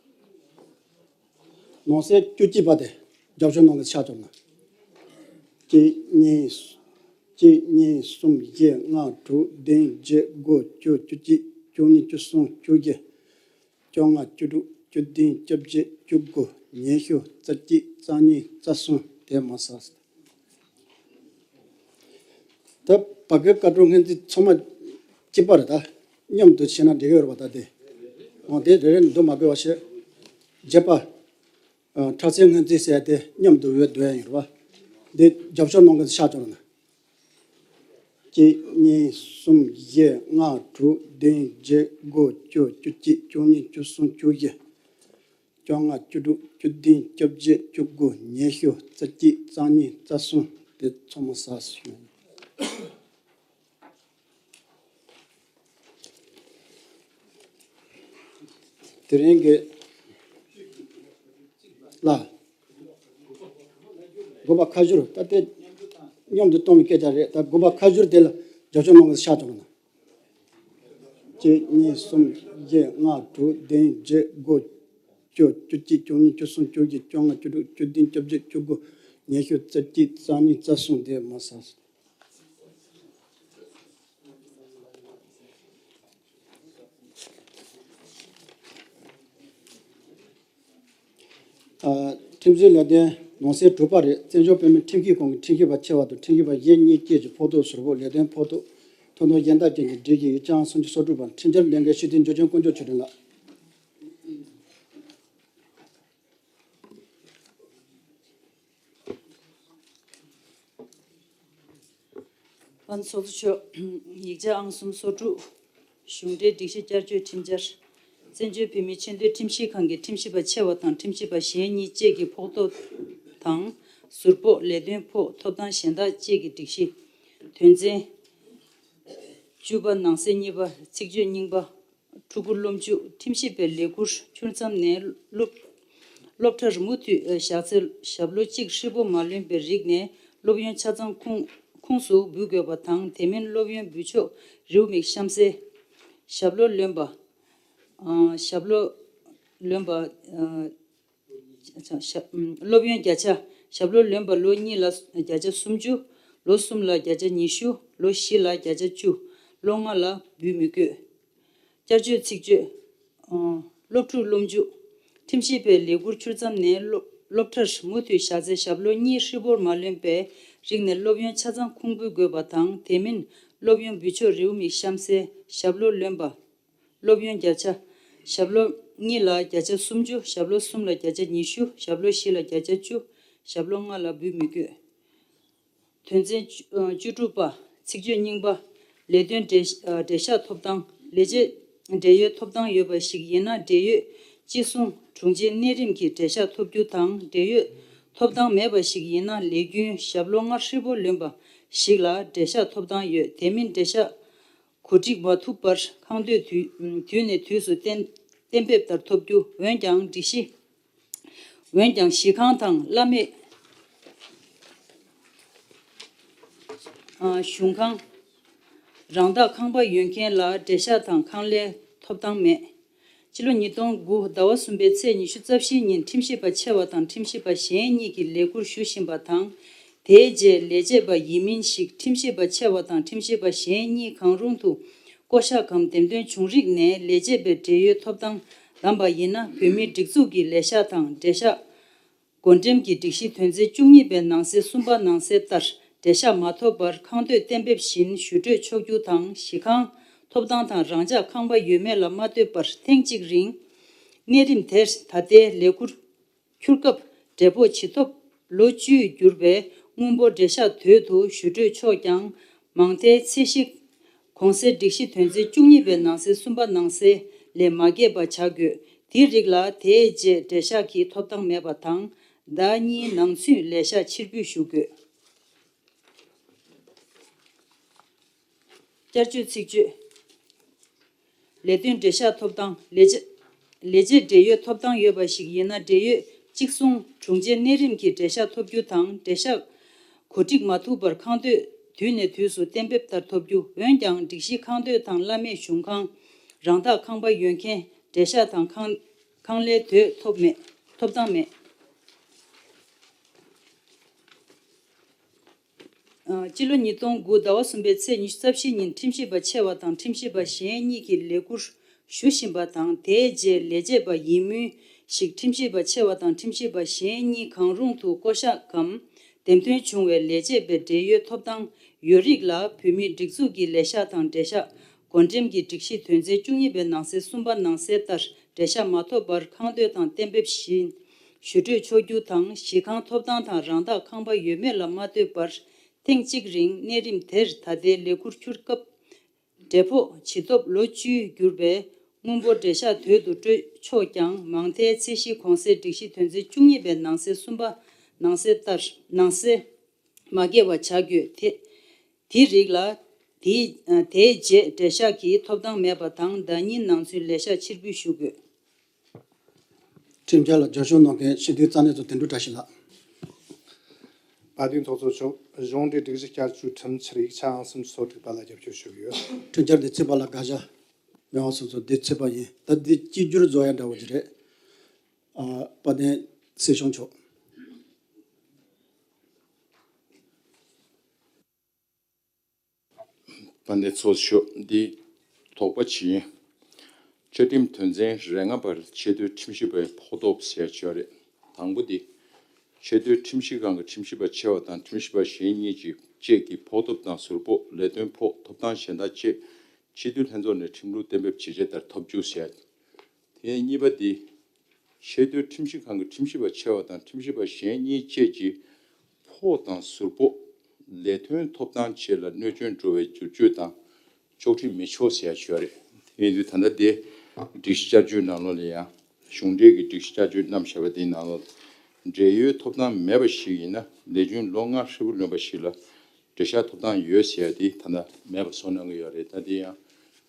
ནང་གསེས་བཅུ་གཅིག་པ་དེ་རྒྱབ་སྐྱོར་གནང་གི་ཕྱག་བཅོ་ན། གཅིག་གཉིས། གཅིག་གཉིས། གསུམ། བཞི། ལྔ། དྲུག་བདུན། བརྒྱད། དགུ། བཅུ། བཅུ་གཅིག་བཅུ་གཉིས། བཅུ་གསུམ། བཅུ་བཞི། བཅོ་ལྔ། བཅུ་དྲུག་བཅུ་བདུན། བཅོ་བརྒྱད། བཅུ་དགུ། ཉི་ཤུ། རྩ་གཅིག་རྩ་གཉིས། རྩ་གསུམ། དེ་མར་ཟགས་སོང་། ད་བར་བརྒལ་བཀའ་འཁྲོལ་སྔོན་རྩིས་ཚང་མ་གཅིག་པ་རེད་ད། མཉམ་དུ་བྱས་ན་འགྲིག་གི་རེད་པ། ད་དེ། འོ་དེ་རེ་རེ་ནས་འདུག་མ་དགོས་པ་བྱས། བརྒྱད་པ། ཨ། ཁྲག་ཚན་སྔོན་རྩིས་ཟེར་དེ་མཉམ་དུ་འོས་བསྡུ་ཡ་ཡིན་རེད་པ། འདི་རྒྱབ་སྐྱོར་གནང་མཁན་ཚོ་ཕྱག་བཅོ་ན། གཅིག་གཉིས། གསུམ། བཞི། ལྔ། དྲུག་བདུན། བརྒྱད། དགུ། བཅུ། བཅུ་གཅིག་བཅུ་གཉིས། བཅུ་གསུམ། བཅུ་བཞི། བཅོ་ལྔ། བཅུ་དྲུག་བཅུ་བདུན། བཅོ་བརྒྱད། བཅུ་དགུ། ཉི་ཤུ། རྩ་གཅིག་རྩ་གཉིས། རྩ་གསུམ། དེ་ཚང་མ་ཟགས་སོང་། དེ་རིང་གི་ལ། དགུ་པ་ཁ་བསྒྱུར། ད་དེ་མཉམ་དུ་གཏོང་བའི་སྐད་ཆ་རེད། ད་དགུ་པ་ཁ་བསྒྱུར་དེ་ལ་རྒྱབ་སྐྱོར་གནང་གི་ཕྱག་བཅོ་ན། གཅིག་གཉིས། གསུམ། བཞི། ལྔ། དྲུག་བདུན། བརྒྱད། དགུ། བཅུ། བཅུ་གཅིག་བཅུ་གཉིས། བཅུ་གསུམ། བཅུ་བཞི། བཅོ་ལྔ། བཅུ་དྲུག་བཅུ་བདུན། བཅོ་བརྒྱད། བཅུ་དགུ། ཉི་ཤུ། རྩ་གཅིག་རྩ་གཉིས། རྩ་གསུམ། དེ་མར་ཟགས་སོང་། ཨ། ཁྲིམས་བཟོའི་ལས་དོན་ནང་གསེས་དྲུག་པ་རེད། བཙན་བྱོལ་བོད་མིའི་ཁྲིམས་ཞིབ་ཁང་གི་ཁྲིམས་ཞིབ་པ་ཆེ་བ་དང་ཁྲིམས་ཞིབ་པ་གཞན་གཉིས་བཅས་ཀྱི་ཕོགས་ཐོབ་ཟུར་ཕོགས། ལས་དོན་ཕོགས་ཐོབ། ཐོབ་ཐང་གཞན་དག་ཅན་གྱི་སྒྲིག་གཞི། ཡིག་ཆ་ཨང་སུམ་ཅུ་སོ་དྲུག་པ། ཁྲིམས་འཆར་ལས་འགུལ་ཤེས་ལྡན་འབྱོར་ལྡན་དཀོན་མཆོག་ཆོས་སྒྲོན་ལགས། ཨ། ཚོགས་གཙོ་མཆོག་ཡིག་ཆ་ཨང་སུམ་སོ་དྲུག་གཞུང་འབྲེལ་སྒྲིག་གཞི་བསྐྱར་བཅོས་ཁྲིམས་འཆར། བཙན་བྱོལ་བོད་མིའི་ཆེས་མཐོའི་ཁྲིམས་ཞིབ་ཁང་གི་ཁྲིམས་ཞིབ་པ་ཆེ་བ་དང་ཁྲིམས་ཞིབ་པ་གཞན་གཉིས་བཅས་ཀྱི་ཕོགས་ཐོབ་དང་ཟུར་ཕོགས། ལས་དོན་ཕོགས། ཐོབ་ཐང་གཞན་དག་བཅས་ཀྱི་སྒྲིག་གཞི། དོན་ཚན་བཅུ་པ་ནང་གསེས་གཉིས་པ་ཚིག་བརྗོད་རྙིང་པ། ཕྲུ་གུ་སློབ་འཇུག་ཁྲིམས་ཞིབ་པའི་ལས་ཁུར་འཁྱོལ་མཚམས་ནས་སློབ་སློབ་གྲྭར་མུ་མཐུད་བཞག་ཚེ། ཞབས་ལོ་གཅིག་ཧྲིལ་པོ་མ་ལོན་པའི་རིགས་ནས་སློབ་ཡོན་ཆ་ཚང་ཁུངས་ཁུངས་སུ་འབུལ་དགོས་པ་དང་། དེ་མིན་སློབ་ཡོན་འབུལ་ཆོག་རེའུ་མིག་གཤམ་གསལ། ཞབས་ལོ་ལོན་པ། ཨ། ཞབས་ལོ་ལོན་པ། ཨ། ཞབས་སློབ་ཡོན་བརྒྱ་ཆ། ཞབས་ལོ་ལོན་པ་ལོ་གཉིས་ལ་བརྒྱ་ཆ་སུམ་ཅུ། ལོ་གསུམ་ལ་བརྒྱ་ཆ་ཉི་ཤུ། ལོ་བཞི་ལ་བརྒྱ་ཆ་བཅུ། ལོ་ལྔ་ལ་འབུལ་མི་དགོས། བསྐྱར་བཅོས་ཚིག་བརྗོད། ཨ། སློབ་ཕྲུག་སློབ་འཇུག་ཁྲིམས་ཞིབ་པའི་ལས་ཁུར་འཁྱོལ་མཚམས་ནས་སློབ་ སློབ་གྲྭར་མུ་མཐུད་བཞག་ཚེ་ཞབས་ལོ་གཉིས་ཧྲིལ་པོར་མ་ལོན་པའི་རིགས་ནས་སློབ་ཡོན་ཆ་ཚང་ཁུངས་འབུལ་དགོས་པ་དང་། དེ་མིན་སློབ་ཡོན་འབུལ་ཆོག་རེའུ་མིག་གཤམ་གསལ་ཞབས་ལོ་ལོན་པ། སློབ་ཡོན་བརྒྱ་ཆ། ཞབས་ལོ་གཉིས་ལ་བརྒྱ་ཆ་སུམ་ཅུ། ཞབས་ལོ་གསུམ་ལ་བརྒྱ་ཆ་ཉི་ཤུ། ཞབས་ལོ་བཞི་ལ་བརྒྱ་ཆ་བཅུ། ཞབས་ལོ་ལྔ་ལ་འབུལ་མི་དགོས། དོན་ཚན་བཅུ་ཨ་བཅུ་དྲུག་པ། ཚིག་བརྗོད་རྙིང་པ། ལས་དོན་འབྲེལ་ཨ་འབྲེལ་བཞག་ཐོབ་ཐང་། ལས་བྱེད་འབྲེལ་ཡོད་ཐོབ་ཐང་ཡོད་པ་ཞིག་ཡིན་ན། འབྲེལ་ཡོད་ཅི་གསུང་དྲུང་ཆེའི་གནས་རིམ་གྱི་འབྲེལ་བཞག་ཐོབ་རྒྱུ་དང་། འབྲེལ་ཡོད་ཐོབ་ཐང་མེད་པ་ཞིག་ཡིན་ན། ལས་རྒྱུན་ཞབས་ལོ་ལྔ་ཧྲིལ་པོ་ལོན་པ་ཞིག་ལ་འབྲེལ་བཞག་ཐོབ་ཐང་ཡོད། དེ་མིན་འབྲེལ་བཞག་གོ་སྒྲིག་མ་ཐུབ་པར་ཁང་སྡོད་དུས་དུས་ནས་དུས་སུ་གཏན་གཏན་འབེབས་ལྟར་ཐོབ་རྒྱུ། འོན་ཀྱང་སྒྲིག་གཞི། འོན་ཀྱང་གཞི་ཁང་དང་བླ་མེད་ཨ་གཞུང་ཁང་། རང་བདག་ཁང་པ་ཡོད་མཁན་ལ་འབྲེལ་བཞག་དང་ཁང་ལས་ཐོབ་ཐང་མེད། སྤྱི་ལོ་ཉིས་སྟོང་དགུ་ཟླ་བ་གསུམ་པའི་ཚེས་ཉི་ཤུ་རྩ་བཞིའི་ཉིན་ཁྲིམས་ཞིབ་པ་ཆེ་བ་དང་ཁྲིམས་ཞིབ་པ་གཞན་གཉིས་ཀྱི་ལས་ཁུར་ཞུ་བཞིན་པ་དང་། དེའི་རྗེས་ལས་བྱེད་པ་ཡིན་མིན་ཞིག་ཁྲིམས་ཞིབ་པ་ཆེ་བ་དང་ཁྲིམས་ཞིབ་པ་གཞན་གཉིས་གང་རུང་དུ་བསྐོ་གཞག་གམ་འདེམས་ཐོན་བྱུང་རིགས་ནས་ལས་བྱེད་པའི་འབྲེལ་ཡོད་ཐོབ་ཐང་བདམས་པ་ཡིན་ན། བོད་མིའི་སྒྲིག་འཛུགས་ཀྱི་ལས་ཤག་དང་འབྲེལ་ཤག་བགོ་འགྲེམས་ཀྱི་སྒྲིག་གཞི་དོན་ཚན་བཅུ་གཉིས་པའི་ནང་གསེས་གསུམ་པ་ནང་གསལ་ལྟར་འབྲེལ་ཤག་མ་ཐོབ་པར་ཁང་སྡོད་གཏན་འབེབས་བཞིན་ཞུ་སྤྲོད་ཆོག་རྒྱུ་དང་། གཞི་ཁང་ཐོབ་ཐང་དང་རང་འཇགས་ཁང་པ་ཡོད་མེད་ལ་མ་ལྟོས་པར་ཐེངས་གཅིག་རིང་གནས་རིམ་དེར་ད་ལྟའི་ལས་ཁུར་འཁུར་སྐབས་འབྲས་བུ་ཇི་ཐོབ་ལོ་བཅུའི་འགྱུར་བའི་དངུལ་འབོར་འབྲེལ་ཤག་དོད་དུ་ཞུ་སྤྲོད་ཆོག་ཀྱང་། མང་མཐའི་ཚད་གཞི་གོང་གསལ་སྒྲིག་གཞི་དོན་ཚན་བཅུ་གཉིས་པའི་ནང་གསེས་གསུམ་པ་ནང་གསལ་ལས་མ་འགལ་བ་བྱ་དགོས། དེའི་རིགས་ལ་དེའི་རྗེས་འབྲེལ་ཤག་གི་ཐོབ་ཐང་མེད་པ་དང་། ཟླ་གཉིས་ནང་ཚུད་ལས་ཤག་ཕྱིར་འབུད་ཞུ་དགོས། བསྐྱར་བཅོས་ཚིག་བརྗོད། ལས་དོན་འབྲེལ་ཤག་ཐོབ་ཐང་། ལས་བྱེད་ལས་བྱེད་འབྲེལ་ཡོད་ཐོབ་ཐང་ཡོད་པ་ཞིག་ཡིན་ན། འབྲེལ་ཡོད་གཅིག་གསུང་དྲུང་ཆེ་གནས་རིམ་གྱི་འབྲེལ་ཤག་ཐོབ་རྒྱུ་དང་། འབྲེལ་ཤག་གོ་སྒྲིག་མ་ཐུབ་པར་ཁང་སྡོད་དུས་ནས་དུས་སུ་གཏན་འབེབས་ལྟར་ཐོབ་རྒྱུ། འོན་ཀྱང་སྒྲིག་གཞི་ཁང་སྡོད་དང་བླ་མེད་གཞུང་ཁང་། རང་བདག་ཁང་པ་ཡོད་མཁན་འབྲེལ་ཤག་དང་ཁང་ཁང་ལས་དོད་ཐོབ་མེད། ཐོབ་ཐང་མེད། ཨ་སྤྱི་ལོ་ཉིས་སྟོང་དགུ་ཟླ་བ་གསུམ་པའི་ཚེས་ཉི་ཤུ་རྩ་བཞི་ཉིན་ཁྲིམས་ཞིབ་པ་ཆེ་བ་དང་ཁྲིམས་ཞིབ་པ་གཞན་གཉིས་ཀྱི་ལས་ཁུར་ཞུ་བཞིན་པ་དང་། དེའི་རྗེས་ལས་བྱེད་པ་ཡིན་མུས་ཤིག་ཁྲིམས་ཞིབ་པ་ཆེ་བ་དང་ཁྲིམས་ཞིབ་པ་གཞན་གཉིས་གང་རུང་དུ་བསྐོ་གཞག་གམ་འདེམས་ཐོན་བྱུང་བའི་ལས་བྱེད་པའི་འབྲེལ་ཡོད་ཐོབ་ཐང་ཡོད་རིགས་ལ། བོད་མིའི་སྒྲིག་འཛུགས་ཀྱི་ལས་ཤག་དང་འབྲེལ་ཤག་བགོ་འགྲེམས་ཀྱི་སྒྲིག་གཞི་དོན་ཚན་བཅུ་གཉིས་པའི་ནང་གསེས་གསུམ་པ་ནང་གསལ་ལྟར་འབྲེལ་ཤག་མ་ཐོབ་པར་ཁང་སྡོད་དང་གཏན་འབེབས་བཞིན་ཞུ་སྤྲོད་ཆོག་རྒྱུ་དང་། གཞི་ཁང་ཐོབ་ཐང་དང་རང་བདག་ཁང་པ་ཡོད་མེད་ལ་མ་ལྟོས་པར་ཐེངས་གཅིག་རིང་གནས་རིམ་དེར་ད་ལྟའི་ལས་ཁུར་འཁུར་སྐབས་འབྲས་ཕོགས་ཇི་ཐོབ་ལོ་བཅུའི་འགྱུར་བའི་དངུལ་འབོར་འབྲེལ་ཤག་དོད་དུ་སྤྲོད་ཆོག་ཀྱང་། མང་མཐའི་ཚད་གཞི་གོང་གསལ་སྒྲིག་གཞི་དོན་ཚན་བཅུ་གཉིས་པའི་ནང་གསེས་གསུམ་པ་ནང་གསལ་ལྟར་ནང་གསལ་མ་འགལ་བ་བྱ་དགོས། དེ་དེའི་རིགས་ལ་དེའི་དེའི་རྗེས་འབྲེལ་ཤག་གི་ཐོབ་ཐང་མེད་པ་དང་། ཟླ་གཉིས་ནང་ཚུན་ལས་ཤག་ཕྱིར་འབུད་ཞུ་དགོས། ཁྲིམས་འཆར་ལ་རྒྱབ་སྐྱོར་གནང་མཁན་སྤྱི་འཐུས་རྩ་གནད་ཚོ་དོན་གྲུབ་བཀྲ་ཤིས་ལགས། དཔལ་ལྡན་ཚོགས་གཙོ་མཆོག་གཞུང་འབྲེལ་སྒྲིག་གཞི་བསྐྱར་བཅོས་ཁྲིམས་འཆར་ཡིག་ཆ་ཨང་གསུམ་སོ་དྲུག་པ་ལ་རྒྱབ་སྐྱོར་ཞུ་གི་ཡོད། ཁྲིམས་འཆར་འདི་ཚིག་པ་ལ་དགག་བྱ་མེད་པ་སོང་ཙང་འདི་ཚིག་པ་ཡིན། ད་འདི་གཅིག་གྱུར་བཟོ་ཡ་འདྲ་བོ་ཅིག་རེད། ཨ་དཔལ་ལྡན་སྲིད་སྐྱོང་མཆོག་དཔལ་ལྡན་ཚོགས་གཙོ་མཆོག་འདི་དོགས་པ་ཅིག་ཡིན། བཅའ་ཁྲིམས་དོན་ཚན་རེ་ལྔ་པར་ཆེས་མཐོའི་ཁྲིམས་ཞིབ་པའི་ཕོགས་ཐོབ་ཟེར་ཡ་ཅིག་ཡོད་རེད། དང་པོ་འདི། ཆེས་མཐོའི་ཁྲིམས་ཞིབ་ཁང་གི་ཁྲིམས་ཞིབ་པ་ཆེ་བ་དང་ཁྲིམས་ཞིབ་པ་གཞན་གཉིས་ཀྱི་བཅས་ཀྱི་ཕོགས་ཐོབ་དང་ཟུར་ཕོགས། ལས་དོན་ཕོགས། ཐོབ་ཐང་གཞན་དག་བཅས་སྤྱི་འཐུས་ལྷན་ཚོགས་ནས་ཁྲིམས་ལུགས་གཏན་འབེབས་ཇི་བྱས་ལྟར་ཐོབ་རྒྱུ་ཟེར་ཡ། དེ་གཉིས་པ་འདི། ཆེས་མཐོའི་ཁྲིམས་ཞིབ་ཁང་གི་ཁྲིམས་ཞིབ་པ་ཆེ་བ་དང་ཁྲིམས་ཞིབ་པ་གཞན་གཉིས་བཅས་ཀྱི་ཕོགས་དང་ཟུར་ཕོགས། ལས་དོན་ཐོབ་ཐང་བཅས་ལ་གནོད་སྐྱོན་འགྲོ་བའི་བསྒྱུར་བཅོས་དང་གཅོག་འཕྲི་མི་ཆོག་ཟེར་ཡ་ཞུ་བ་རེད། དེ་ཡིན་དུས་ད་ལྟ་དེ་སྒྲིག་གཞི་བསྐྱར་བཅོས་ནང་ལོགས་ལ་ཡང་གཞུང་འབྲེལ་གྱི་སྒྲིག་གཞི་བསྐྱར་བཅོས་བསྣམས་བཞག་པ་དེའི་ནང་ལོགས་འབྲེལ་ཡོད་ཐོབ་ཐང་མེད་པ་ཞིག་ཡིན་ན། ལས་རྒྱུན་ལོ་ལྔ་ཧྲིལ་པོ་ལོན་པ་ཞིག་ལ་འབྲེལ་བཞག་ཐོབ་ཐང་ཡོད་ཟེར་ཡ་དེ་ད་ལྟ་མེད་པ་བཟོ་གནང་གི་ཡོད་རེད། ད་དེ་ཡང་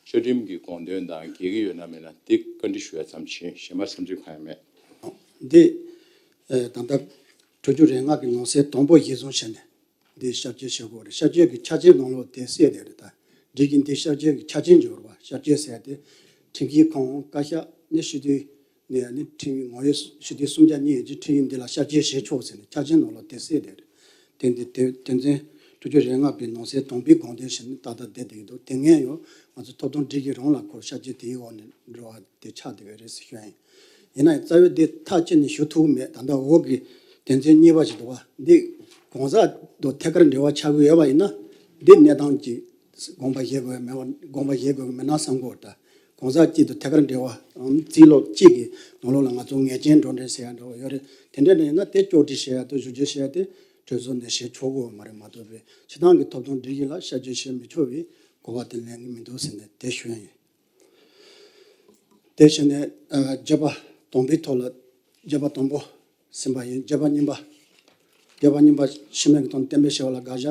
བཅའ་ཁྲིམས་ཀྱི་དགོངས་དོན་དང་འགལ་གྱི་ཡོད་ན་མེད་ན་དེ་བཀའ་འདྲི་ཞུ་ཡ་ཙམ་ཞིག་གཞན་པ་བསམ་ཚུལ་གང་ཡང་མེད། འདི་ཨ་ད་ལྟ་དྲུག་ཅུ་རེ་ལྔ་གི་ནང་གསེས་དང་པོ་གཞིར་བཟུང་བྱས་ནས་འདི་ཤར་བསྐྱོད་བྱེད་དགོས་རེད། ཤར་བསྐྱོད་ཀྱི་ཆ་རྐྱེན་ནང་ལོགས་དེ་གསལ་བསྡད་རེད། ད་འདི་གི་འདི་ཤར་བསྐྱོད་ཀྱི་ཆ་རྐྱེན་འབྱོར་བ། ཤར་བསྐྱོད་ཟེར་ཏེ་ཁྲིམས་ཀྱི་ཁོངས་བཀའ་ཤག་ནས་སྤྱི་འཐུས་ནས་ནི་ཁྲིམས་ངོ་ཡོད་སྤྱི་འཐུས་སུམ་བརྒྱ་གཉིས་ཀྱི་ཁྲིམས་ཡིག་འདི་ལ་ཤར་བསྐྱོད་བྱེད་ཆོག་ཟེར་ནས་ཆ་རྐྱེན་ནང་ལོགས་དེ་གསལ་བསྡད་རེད། དེ་འདི་དེ་དོན་ཚན་དྲུག་ཅུ་རེ་ལྔ་པའི་ནང་གསེས་དང་པོའི་དགོངས་དོན་བཞིན་ནི་ཏག་ཏག་བསྡད་བསྡད་ཀྱི་འདུག་དེ་སྔོན་ཡང་ང་ཚོ་ཐོབ་ཐང་སྒྲིག་གཞི་རང་ལ་སྐོར་ཤར་བསྐྱོད་དེའི་འོག་ནས་འགྲོ་བ་དེ་ཆགས་བསྡད་པ་རེད་ཟེར་ཞུ་ཡ་ཡིན། ཡིན་ན་ཡང་རྩ་བའི་འདི་ཐག་བཅད་ནས་ཞུ་ཐུབ་མེད། ད་ལྟ་འོག་གི་དོན་ཚན་གཉིས་པ་ཞིག་འདུག་བ། འདི་གང་ཟག་དང་ཐད་ཀར་འབྲེལ་བ་ཆགས་ཀྱི་ཡོད་པ་ཡིན་ན། འདི་གནས་སྟངས་ཀྱི་དགོངས་པ་བཞེས་དགོས་མེད་པ། དགོངས་པ་བཞེས་དགོས་ཀྱི་མེད་ན་བསམ་གྱི་ཡོད། ད་གང་ཟག་གཅིག་དང་ཐད་ཀར་འབྲེལ་བའམ་རྩིས་ལོག་གཅིག་གི་ནང་ལོགས་ལ་ང་ཚོ་ངེས་ཅན་འགྲོ་གྲོན་ཟེར་ཡ་འདྲ་བོ་ཡོད་རེད། དེ་འདྲ་ཡིན་ན་དེ་བསྐྱར་སྒྲིག་བྱེད་ཡ་དང་བསྒྱུར་བཅོས་བྱེད་ཡ་དེ་གྲོས་ཚོགས་ནས་བྱེད་ཆོག་གི་ཡོད་མ་རེད། མ་གཏོགས་པའི་སྤྱི་བཏང་གི་ཐོབ་ཐང་སྒྲིག་གཞི་ལ་བསྐྱར་བཅོས་བྱེད་མི་ཆོག་པའི་གོ་བ་དེ་ལེན་གྱི་མི་འདུག་ཟེར་ནས་དེ་ཞུ་ཡ་ཡིན། དེ་བཞིན་ནས་ཨ་བརྗོད་པ་དང་པོའི་ཐོག་ལ། བརྗོད་པ་དང་པོ་ཟིན་པ་ཡིན། བརྗོད་པ་གཉིས་པ། བརྗོད་པ་གཉིས་པ་སྤྱི་མོས་ཀྱི་ཐོག་ནས་གཏན་འབེབས་བྱས་པ་ལ་དགག་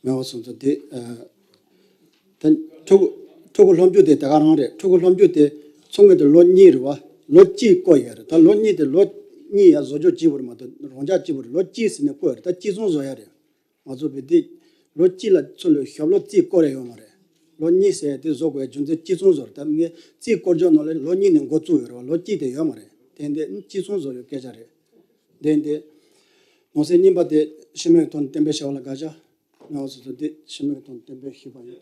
བྱ་མེད་པ་སོང་ཙང་། དེ་ཨ་ད་ཕྲུ་གུ་ཕྲུ་གུ་སློབ་འཇུག་དེ་དེ་ག་རང་རེད། ཕྲུ་གུ་སློབ་འཇུག་དེ་ཚུགས་ངེས་དེ་ལོ་གཉིས་རེད་བ། ལོ་གཅིག་བསྐོར་ཡོད་རེད། ད་ལོ་གཉིས་དེ་ལོ་གཉིས་ཡ་བཟོ་བཅོས་གཅིག་པུ་རེད་མ་གཏོགས་རང་འཇགས་གཅིག་པུ་རེད། ལོ་གཅིག་ཟིན་ནས་བསྐོར་ཡོད་རེད། ད་གཅིག་མཚུངས་བཟོ་ཡ་རེད། ང་ཚོ་བོད་འདི་ལོ་གཅིག་ལ་ཚུར་ལོས་ཞབས་ལོ་རྩིས་བསྐོར་ཡ་ཡོད་མ་རེད། ལོ་གཉིས་ཟེར་ཡ་དེ་བཟོ་དགོས་ཡ་རྒྱུ་མཚན་གཅིག་མཚུངས་བཟོ་རེད། ད་ངས་རྩིས་བསྐོར་རྒྱུ་ནང་ལ་ལོ་གཉིས་ནས་འགོ་བཙུགས་ཡོད་རེད་བ། ལོ་གཅིག་དེ་ཡོད་མ་རེད། དེ་འདི་གཅིག་མཚུངས་བཟོ་ཡ་སྐད་ཆ་རེད། དེ་འདི་ནང་གསེས་གཉིས་པ་དེ་སྤྱི་མོས་ཐོག་ནས་གཏན་འབེབས་བྱས་པ་ལ་དགག་བྱ། ནང་སོ་སོ་དེ་སྤྱི་མོས་ཐོག་ནས་གཏན་འབེབས་ཞུས་པ་ཡིན།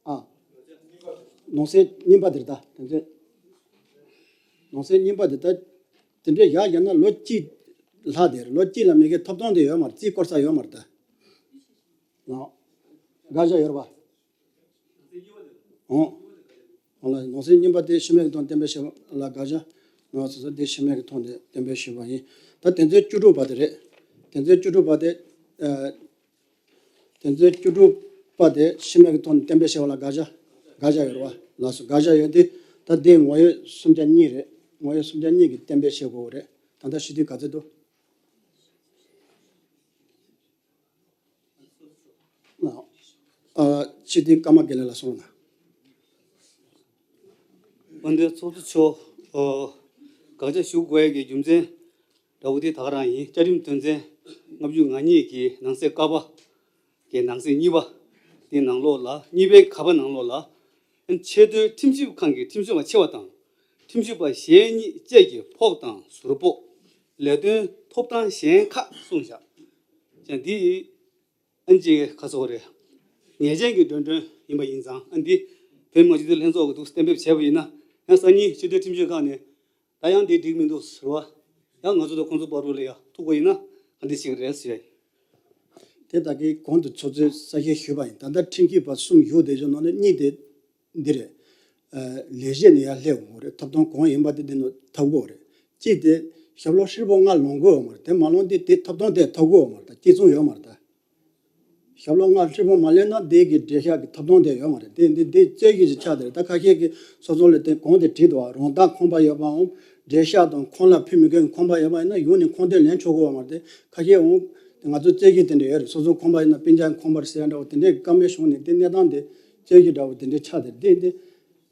ཨ། ནང་གསེས་གཉིས་པ་དེ་རེད། ད་དེ་ཚོ་ནང་གསེས་གཉིས་པ་དེ་ད་དེ་འདྲའི་ཡག་ཡིན་ན་ལོ་གཅིག་ལྷག་དེ་རེད། ལོ་གཅིག་ལ་མི་སྒེར་ཐོབ་ཐང་དེ་ཡོད་མ་རེད། རྩིས་བསྐོར་ས་ཡོད་མ་རེད། ད་ལགས། དགག་བྱ་ཡོད་རེད་པ། འོང་། འོང་ལ་ནང་གསེས་གཉིས་པ་དེ་སྤྱི་མོས་ཐོག་གཏན་འབེབས་བྱས་པ་ལ་དགག་བྱ། ང་སོ་སོ་དེ་སྤྱི་མོས་ཀྱི་ཐོག་ནས་གཏན་འབེབས་ཞུས་པ་ཡིན། ད་དེ་ཚོའི་བཅུ་དྲུག་པ་དེ་རེད། དེ་ཚོའི་བཅུ་དྲུག་པ་དེ། ཨ། དེ་ཚོའི་བཅུ་དྲུག་པ་དེ་སྤྱི་མོས་ཀྱི་ཐོག་ནས་གཏན་འབེབས་བྱས་པ་ལ་དགག་བྱ། དགག་བྱ་ཡོད་རེད་པ། ལགས་སོ། དགག་བྱ་ཡོད་དེ། ད་དེ་ངོ་བོ་སུམ་ཆ་གཉིས་རེད། ངོ་བོ་སུམ་ཆ་གཉིས་ཀྱིས་གཏན་འབེབས་བྱེད་དགོས་རེད། ད་ལྟ་སྤྱི་འཐུས་ག་ཚོད་འདུག་ཨ། སྤྱི་འཐུས་ཀརྨ་དགེ་ལེགས་ལགས་གསུངས་ན། དཔལ་ལྡན་ཚོགས་གཙོ་མཆོག་ཨ། དགག་བྱ་ཞུ་དགོས་ཀྱི་རྒྱུ་མཚན་འདྲ་བོ་དེ་ད་ག་རང་ཡིན། བཅའ་ཁྲིམས་དོན་ཚན་ལྔ་བཅུ་ང་གཉིས་ཀྱི་ནང་གསེས་ཀ་པ་གི་ནང་གསེས་གཉིས་པ་དེ་ནང་ལོགས་ལ། གཉིས་པའི་ཀ་པ་ནང་ལོགས་ལ། ཆེས་མཐོའི་ཁྲིམས་ཞིབ་ཁང་གི་ཁྲིམས་ཞིབ་པ་ཆེ་བ་དང་ཁྲིམས་ཞིབ་པ་གཞན་གཉིས་བཅས་ཀྱི་ཕོགས་དང་ཟུར་ཕོགས། ལས་དོན་ཐོབ་ཐང་གཞན་ཁག་གསུངས་བཞག་ཀྱང་། འདི་ཨ་ནི་ཅིག་ག་ཟེར་དགོས་རེད། ངེས་ཅན་གྱི་འགྲོ་གྲོན་ཡིན་པ་ཡིན་ཙང་། ཨ་ནི་འདི་བོད་མི་མང་སྤྱི་འཐུས་ལྷན་ཚོགས་ཀྱིས་འདུག་གཏན་འབེབས་བྱས་པ་ཡིན་ན། ཡང་སང་ཉིན་སྤྱི་འཐུས་ཁྲིམས་ཞིབ་ཁང་ནས་ད་ཡང་འདི་འགྲིག་མི་འདུག་ཟེར་བ། ཡང་ང་ཚོ་དང་ཁོང་ཚོ་བར་དུ་ལ་ཡ་ཐུག་པ་ཡིན་ན་ག་འདྲ་ཞིག་རེད་ཟེར་ཡ་ཡིན། དེ་ད་གིན་གོང་དུ་ཚོགས་གཙོས་གསལ་བཤད་ཞུས་པ་ཡིན། ད་ལྟ་ཁྲིམས་ཞིབ་པ་གསུམ་བཞུགས་བསྡད་རྒྱུ་ནང་ནས་གཉིས་དེ་འདི་རེད། ཨ། ལས་བྱེད་ནས་ཡར་སླེབས་དགོས་རེད། ཐོབ་ཐང་གང་ཡིན་པ་དེ་འདི་ནང་ཐོབ་དགོས་རེད། གཅིག་དེ་ཞབས་ལོ་ཧྲིལ་པོ་ལྔ་ལོངས་དགོས་ཡོད་མ་རེད། དེ་མ་ལོངས་དུས་དེ་ཐོབ་ཐང་དེ་ཐོབ་དགོས་ཡོད་མ་རེད། ད་གཅིག་མཚུངས་ཡོད་མ་རེད། ད་ཞབས་ལོ་ལྔ་ཧྲིལ་པོ་མ་ལོན་ན་དེ་གི་འགྲེལ་བཤད་ཀྱི་ཐོབ་ཐང་དེ་ཡོད་མ་རེད། དེ་འདི་འདི་རྩོད་གཞི་ཞིག་ཆགས་བསྡད་རེད། ད་ཁ་ཤས་ཀྱིས་སོ་སོ་ལ་དེ་གོང་དེ་བྲིས་འདུག་བ། རང་རྟགས་ཁོམ་པ་ཡོད་པའམ་འགྲེལ་བཤད་དང་ཁོང་ལ་ཕུལ་མི་དགོས་ཁོམ་པ་ཡོད་པ་ཡིན་ན་གཞུང་ནས་ཁོང་དོན་ལེན་ཆོག་གི་ཡོད་མ་རེད། དེ་ཁ་ཤས་འོང་དེ་ང་ཚོ་རྩོད་གཞི་དེ་འདྲ་ཡོད་རེད། སོ་སོ་ཁོམ་པ་ཡིན་ན་སྤུན་ཀྱག་ཁོམ་པ་རེད་ཟེར་ཡ་འདྲ་བོ་དེ་འདྲའི་བཀའ་མོལ་བྱུང་ནས་དེ་གནས་སྟངས་དེ་རྩོད་གཞི་འདྲ་བོ་དེ་འདྲའི་ཆགས་བསྡད་རེད། དེ་འདི་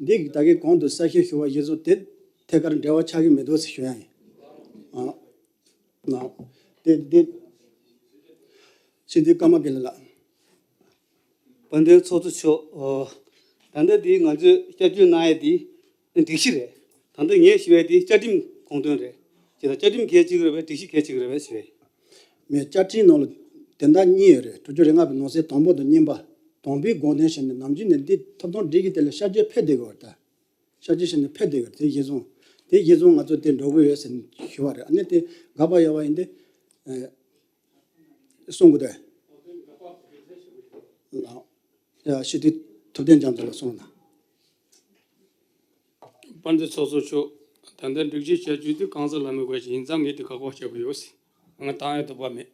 འདི་གི་ད་གིན་གོང་དུ་གསལ་བཤད་ཞུ་བ་ཡིན་ཙང་དེ་ཐད་ཀར་འབྲེལ་བ་ཆགས་ཀྱི་མི་འདུག་ཟེར་ཞུ་ཡ་ཡིན། ཨ། ནའོ། དེ་དེ། སྤྱི་འཐུས་ཀརྨ་དགེ་ལེགས་ལགས། དཔལ་ལྡན་ཚོགས་གཙོ་མཆོག་ཨོ། ད་ལྟ་དེ་ང་ཚོས་བསྐྱར་བཅོས་གནང་ཡས་དེ་སྒྲིག་གཞི་རེད། ད་ལྟ་ངས་ཞུ་ཡས་དེ་བཅའ་ཁྲིམས་དགོངས་དོན་རེད། ཅེས་དང་། བཅའ་ཁྲིམས་གལ་ཆེ་གི་རེད་པས། སྒྲིག་གཞི་གལ་ཆེ་གི་རེད་པས་ཞུ་ཡས། མེད། བཅའ་ཁྲིམས་ནང་ལ་དོན་དག་གཉིས་ཡོད་རེད། དྲུག་ཅུ་རེ་ལྔ་པའི་ནང་གསེས་དང་པོ་དང་གཉིས་པ། དང་པོའི་དགོངས་དོན་བཞིན་དུ་ནམ་རྒྱུན་ནས་འདི་ཐོབ་ཐང་སྒྲིག་གཞི་དེ་ལ་བསྐྱར་བཅོས་ཕེབས་བསྡད་དགོས་པ་རེད། ད་བསྐྱར་བཅོས་བྱས་ནས་ཕེབས་བསྡད་ཡོད་རེད། དེ་གཞི་བཟུང་། དེ་གཞི་བཟུང་ང་ཚོ་དེ་འགྲོ་གི་ཡོད་ཟེར་ནས་ཞུ་བ་རེད། ཨ་ནི་དེ་དགག་པ་ཡོད་པ་ཡིན་ཏེ། ཨེ། གསུང་གི་འདུག་ཨེ། ལགས། ཡ། སྤྱི་འཐུས་ཐུབ་བསྟན་རྒྱ་མཚོ་ལགས་གསུང་རོགས་གནང་། དཔལ་ལྡན་ཚོགས་གཙོ་མཆོག་ད་ལྟ་སྒྲིག་གཞི་བསྐྱར་བཅོས་དེ་གང་ཟག་ལ་མི་དགོས་ཤིང་ཡིན་ཙང་ངས་དེ་དགག་པ་བྱེད་དགོས་ཡོད་ཟེར། ང་བཏང་ཡ་འདོད་པ་མེད།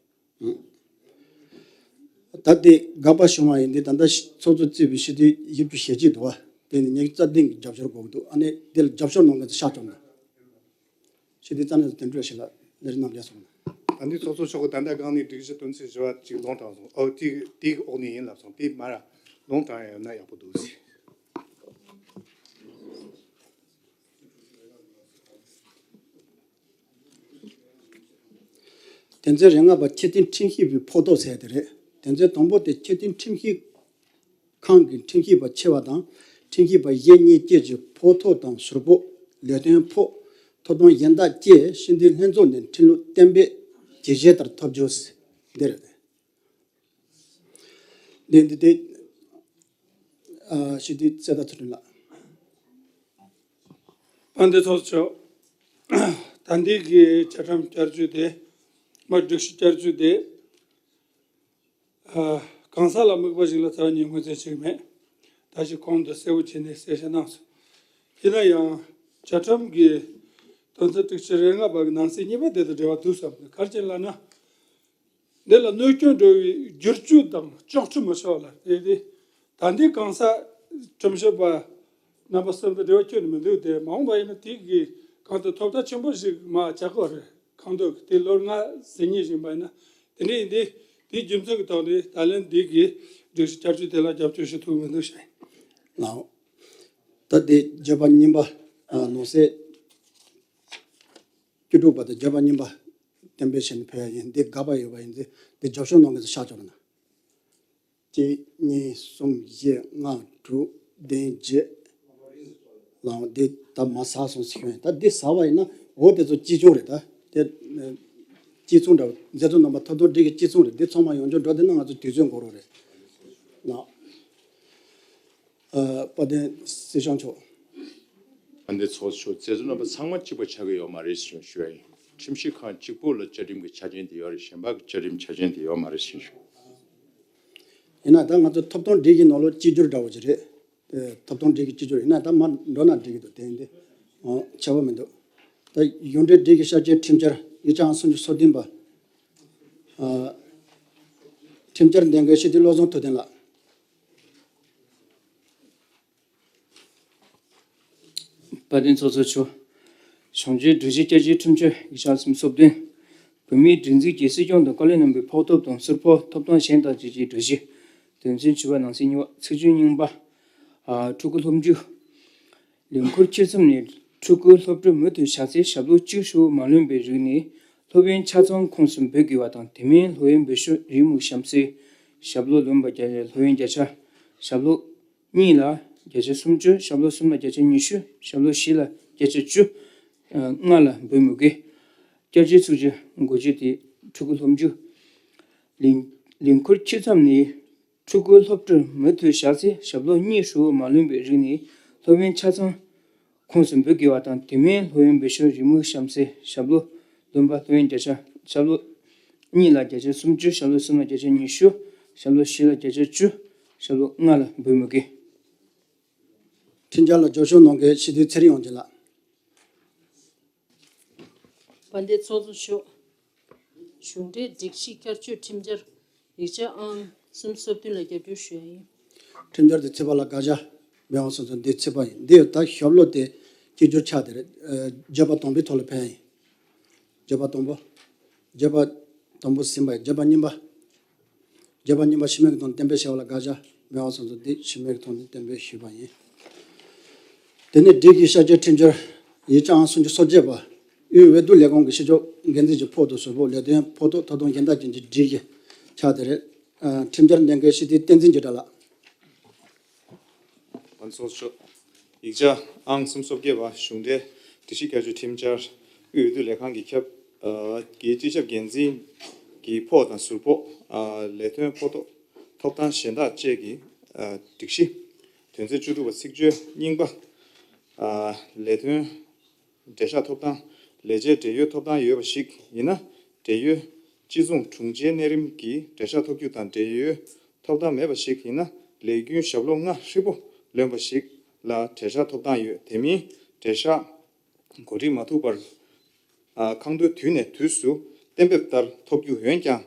ད་དེ་དགག་པ་བྱུང་བ་ཡིན་དུས་ད་ལྟ་ཚོགས་གཙོ་གཙོས་པའི་སྤྱི་འཐུས་བཞི་བཅུ་ཞེ་གཅིག་འདུག་བ། དེ་ནི་ཉི་ཤུ་རྩ་བདུན་གྱི་རྒྱབ་སྐྱོར་དགོས་ཀྱི་འདུག་ཨ་ནི་དེ་ལ་རྒྱབ་སྐྱོར་གནང་མཁན་ཚོ་ཤག་བཅོམ་ན། སྤྱི་འཐུས་རྩ་ནས་དོན་གྲོས་ཞིག་ལ་ལས་རིམ་རྣམས་རྒྱབ་སོང་ན། ད་ནི་ཚོགས་གཙོ་མཆོག་གིས་ད་ལྟ་སྒང་ནས་སྒྲིག་གཞི་དོན་ཚན་བཞི་པ་ཅིག་ལུང་དྲངས་སོང་། ཨོ་དེ་དེའི་འོག་ནས་ཡིན་ལབ་སོང་། དེ་མར་ལུང་དྲངས་ཡ་ཡོད་ན་ཡག་པོ་འདུག་ཟེར། དོན་ཚན་རེ་ལྔ་པ་ཆེས་མཐོའི་ཁྲིམས་ཞིབ་པའི་ཕོགས་ཐོབ་ཟེར་དེ་རེད། དོན་ཚན་དང་པོ་དེ་ཆེས་མཐོའི་ཁྲིམས་ཞིབ་ཁང་གི་ཁྲིམས་ཞིབ་པ་ཆེ་བ་དང་ཁྲིམས་ཞིབ་པ་གཞན་གཉིས་བཅས་ཀྱི་ཕོགས་ཐོབ་དང་ཟུར་ཕོགས། ལས་དོན་ཕོགས། ཐོབ་ཐང་གཞན་དག་བཅས་སྤྱི་འཐུས་ལྷན་ཚོགས་ནས་ཁྲིམས་ལུགས་གཏན་འབེབས་ཇི་བཞིན་ལྟར་ཐོབ་རྒྱུ་འདི་རེད། འདི་འདི་དེ། ཨ། སྤྱི་འཐུས་རྩེ་ལྟ་ཚུལ་ཁྲིམས་ལགས། དཔལ་ལྡན་ཚོགས་གཙོ་མཆོག་ད་ལྟའི་གི་བཅའ་ཁྲིམས་བསྐྱར་བཅོས་དེ། མ་སྒྲིག་གཞི་བསྐྱར་བཅོས་དེ། ཨ། གང་ཟག་ལ་དམིགས་པ་ཞིག་ལ་རྩ་བ་ཉིད་ངོས་འཛིན་བྱེད་ཀྱི་མེད། ད་ཅི་གོང་དུ་གསལ་པོ་བྱས་ནས་གསལ་བཤད་གནང་སོང་། ཡིན་ན་ཡང་བཅའ་ཁྲིམས་ཀྱི་དོན་ཚན་དྲུག་ཅུ་རེ་ལྔ་པ་གི་ནང་གསེས་གཉིས་པ་དེ་དང་འབྲེལ་བ་འདུག་བསམ་འདུག་ག་རེ་བྱས་ལབ་ན། འདི་ལ་གནོད་སྐྱོན་འགྲོ་བའི་བསྒྱུར་བཅོས་དང་གཅོག་འཕྲི་མི་ཆོག་ལ། དེ་དེ་ད་ལྟའི་གང་ཟག་ཁྲིམས་ཞིབ་པ་རྣམ་པ་གསུམ་དང་འབྲེལ་བ་ཁྱོན་ནས་མི་འདུག་དེ་མ་འོངས་པ་ཡིན་ན་དེ་གི་གང་དུ་ཐོབ་ཐང་ཆེན་པོ་ཞིག་མ་བྱ་དགོས་རེད། གང་དུ་དེ་ལོ་ལྔ་ཟིན་ཉིན་བཞིན་པ་ཡིན་ན། དེ་འདྲ་ཡིན་དེ་དེའི་རྒྱུ་མཚན་གྱི་ཐོག་ནས་ད་ལན་འདི་གི་སྒྲིག་གཞི་བསྐྱར་བཅོས་དེ་ལ་རྒྱབ་སྐྱོར་ཞུ་ཐུབ་མི་འདུག་ཤག་ལའོ། ད་དེ་བརྗོད་པ་གཉིས་པ། ཨ། ནང་གསེས་བཅུ་དྲུག་པ་དང་བརྗོད་པ་གཉིས་པ་གཏན་འབེབས་བྱས་ནས་ཕེབས་ཡ་ཡིན། འདི་དགག་པ་ཡོད་པ་ཡིན་ཚེ་འདི་རྒྱབ་ཤོག་ནང་གི་ཚོ་ཤག་ཅོག་ན། གཅིག་གཉིས་གསུམ་བཞི་ལྔ་དྲུག་བདུན་བརྒྱད། ལའོ། འདི་ད་མ་ཟ་སོང་ཟེར་ཤོད་ཡིན། ད་འདི་ཟ་བ་ཡིན་ན་འོ་དེ་ཚོ་གཅིག་མཚུངས་རེད། ད་དེ་གཅིག་མཚུངས་འདྲ་བོ། མཛད་གཙོ་རྣམ་པ་ཐོབ་ཐང་སྒྲིག་གི་གཅིག་མཚུངས་རེད། འདི་ཚང་མ་ཡོང་རྒྱུ་འགྲོ་དེ་ན་ང་ཚོ་དུས་ཚོད་འགོར་བ་རེད། ལའོ། ཨ། དཔལ་ལྡན་སྲིད་སྐྱོང་མཆོག་དཔལ་ལྡན་ཚོགས་གཙོ་མཆོག་མཛད་གཙོ་རྣམ་པ་ཚང་མ་གཅིག་པ་ཆགས་ཀྱི་ཡོད་མ་རེད་ཞེས་ཞུ་ཡ་ཡིན། ཁྲིམས་ཞིབ་ཁང་གཅིག་པུ་ལ་བཅའ་ཁྲིམས་ཀྱི་ཆ་རྐྱེན་དེ་ཡོད་རེད། གཞན་པ་གི་བཅའ་ཁྲིམས་ཆ་རྐྱེན་དེ་ཡོད་མ་རེད་ཞེས་ཞུ། ཡིན་ན་ད་ང་ཚོ་ཐོབ་ཐང་སྒྲིག་གཞི་ནང་ལོགས་གཅིག་གྱུར་འདྲ་བོ་ཅིག་རེད། ཨེ། ཐོབ་ཐང་སྒྲིག་གཞི་གཅིག་གྱུར་ཡིན་ན་ད་མར་འགྲོ་ན་འགྲིག་གི་འདུག་དེ་ཡིན་དུས། ཨོ། ཁྱད་པར་མི་འདུག་ད་གཞུང་འབྲེལ་སྒྲིག་གཞི་ཤར་སྐྱོད་ཁྲིམས་འཆར་ཡིག་ཆ་ཨང་སུམ་ཅུ་སོ་བདུན་པ། ཨ། ཁྲིམས་འཆར་འདེམས་མཁན་སྤྱི་འཐུས་བློ་བཟང་ཐུབ་བསྟན་ལགས། དཔལ་ལྡན་ཚོགས་གཙོ་མཆོག་གཞུང་འབྲེལ་སྒྲིག་གཞི་བསྐྱར་བཅོས་ཁྲིམས་འཆར་ཡིག་ཆ་ཨང་སུམ་ཅུ་སོ་བདུན། བོད་མིའི་སྒྲིག་འཛུགས་ཀྱི་སྲིད་སྐྱོང་དང་བཀའ་བློན་རྣམ་པའི་ཕོགས་ཐོབ་དང་ཟུར་ཕོགས་ཐོབ་ཐང་གཞན་དག་བཅས་ཀྱི་སྒྲིག་གཞི། དོན་ཚན་བཅུ་པ་ནང་གསེས་གཉིས་པ། ཚིག་བརྗོད་རྙིང་པ། ཨ། ཕྲུ་གུ་སློབ་འཇུག་ལས་འཁུར་འཁྱེར་མཚམས་ནས་ཕྲུ་གུ་སློབ་གྲྭ་མུ་མཐུད་བཞག་སའི་ཞབས་ལོ་གཅིག་ཧྲིལ་པོ་མ་ལོན་པའི་རིགས་ནི་སློབ་ཡོན་ཆ་ཚང་ཁོངས་སུ་འབོད་དགོས་པ་དང་། དེ་མིན་སློབ་ཡོན་འབོད་ཞོར་རེའུ་མིག་གཤམ་གསལ་ཞབས་ལོ་ལོན་པ་བརྒྱ། སློབ་ཡོན་བརྒྱ་ཆ་ཞབས་ལོ་གཉིས་ལ་བརྒྱ་ཆ་སུམ་ཅུ། ཞབས་ལོ་གསུམ་ལ་བརྒྱ་ཆ་ཉི་ཤུ། ཞབས་ལོ་བཞི་ལ་བརྒྱ་ཆ་བཅུ། ལྔ་ལ་འབོད་མི་དགོས། བསྐྱར་བཅོས་ཚིག་བརྗོད་འགོ་བརྗོད་དེ། ཕྲུ་གུ་སློབ་འཇུག་ལས་ལས་འཁུར་འཁྱེར་མཚམས་ནས་ཕྲུ་གུ་སློབ་གྲྭར་མུ་མཐུད་བཞག་ཚེ་ཞབས་ལོ་གཉིས་ཧྲིལ་པོ་མ་ལོན་པའི་རིགས་ནི་སློབ་ཡོན་ཆ་ཚང་ཁོངས་སུ་འབོད་དགོས་པ་དང་། དེ་མིན་སློབ་ཡོན་འབོད་ཞོར་རེའུ་མིག་གཤམ་གསལ་ཞབས་ལོ་ལོན་པ། སློབ་ཡོན་བརྒྱ་ཆ། ཞབས་ལོ་གཉིས་ལ་བརྒྱ་ཆ་སུམ་ཅུ། ཞབས་ལོ་གསུམ་ལ་བརྒྱ་ཆ་ཉི་ཤུ། ཞབས་ལོ་བཞི་ལ་བརྒྱ་ཆ་བཅུ། ཞབས་ལོ་ལྔ་ལ་འབོད་མི་དགོས། ཁྲིམས་འཆར་ལ་རྒྱབ་སྐྱོར་གནང་མཁན་སྤྱི་འཐུས་ཚེ་རིང་དབྱངས་ཅན་ལགས། དཔལ་ལྡན་ཚོགས་གཙོ་མཆོག་གཞུང་འབྲེལ་སྒྲིག་གཞི་བསྐྱར་བཅོས་ཁྲིམས་འཆར་ཡིག་ཆ་ཨང་སུམ་སོ་བདུན་ལ་རྒྱབ་སྐྱོར་ཞུ་ཡ་ཡིན། ཁྲིམས་འཆར་དེ་ཚིག་པ་ལ་དགག་བྱ་མེད་པ་སོང་ཙང་འདི་ཚིག་པ་ཡིན། འདི་ད་ཞབས་ལོ་དེ་གཅིག་གྱུར་ཆགས་དེ་རེད། ཨ། བརྗོད་པ་དང་པོའི་ཐོག་ལ་ཕན་ཡིན། བརྗོད་པ་དང་པོ། བརྗོད་པ་དང་པོ་ཟིན་པ་ཡིན། བརྗོད་པ་གཉིས་པ། བརྗོད་པ་གཉིས་པ་ཕྱི་མིག་གི་ཐོག་ནས་གཏན་འབེབས་བྱས་པ་ལ་དགག་བྱ་མེད་པ་སོང་ཙང་འདི་ཕྱི་མིག་གི་ཐོག་ནས་གཏན་འབེབས་ཞུས་པ་ཡིན། དེ་ནས་སྒྲིག་གཞི་ཤར་སྐྱོད་ཁྲིམས་འཆར་ཡིག་ཆ་ཨང་སུམ་ཅུ་སོ་བརྒྱད་པ། དབུས་འོས་བསྡུ་ལས་ཁང་གི་སྤྱི་ཁྱབ་འགན་འཛིན་གྱི་ཕོགས་དང་ཟུར་ཕོགས། ལས་དོན་ཕོགས་ཐོབ་ཐོབ་ཐང་གཞན་དག་ཅན་གྱི་སྒྲིག་གཞི་ཆགས་དེ་རེད། ཨ། ཁྲིམས་འཆར་འདེམས་མཁན་སྤྱི་འཐུས་བསྟན་འཛིན་འཇིགས་བྲལ་ལགས། ཚོགས་གཙོ། ཡིག་ཆ་ཨང་སུམ་ཅུ་སོ་བརྒྱད་པ། གཞུང་འབྲེལ་སྒྲིག་གཞི་བསྐྱར་བཅོས་ཁྲིམས་འཆར། དབུས་འོས་བསྡུ་ལས་ཁང་གི་ཁྱབ། ཨ། གི་སྤྱི་ཁྱབ་འགན་འཛིན་གྱི་ཕོགས་དང་ཟུར་ཕོགས། ཨ། ལས་དོན་ཕོགས་ཐོབ་ཐོབ་ཐང་གཞན་དག་བཅས་ཀྱི། ཨ། སྒྲིག་གཞི། དོན་ཚན་བཅུ་དྲུག་པ། ཚིག་བརྗོད་རྙིང་པ། ཨ། ལས་དོན་འབྲེལ་བཞག་ཐོབ་ཐང་། ལས་བྱའི་བགྲེས་ཡོལ་ཐོབ་ཐང་ཡོད་པ་ཞིག་ཡིན་ན། བགྲེས་ཡོལ་སྤྱི་མཚུངས་དྲུང་ཆེའི་གནས་རིམ་གྱི་འབྲེལ་བཞག་ཐོབ་རྒྱུ་དང་། བགྲེས་ཡོལ་ཐོབ་ཐང་མེད་པ་ཞིག་ཡིན་ན། ལས་རྒྱུན་ཞབས་ལོ་ལྔ་ཧྲིལ་པོ་ལོན་པ་ཞིག་ལ་འབྲེལ་བཞག་ཐོབ་ཐང་ཡོད། དེ་མིན་འབྲེལ་བཞག་གོ་སྒྲིག་མ་ཐུབ་པར། ཨ། ཁང་སྡོད་དུས་ནས་དུས་སུ་གཏན་འབེབས་ལྟར་ཐོབ་རྒྱུ། འོན་ཀྱང་།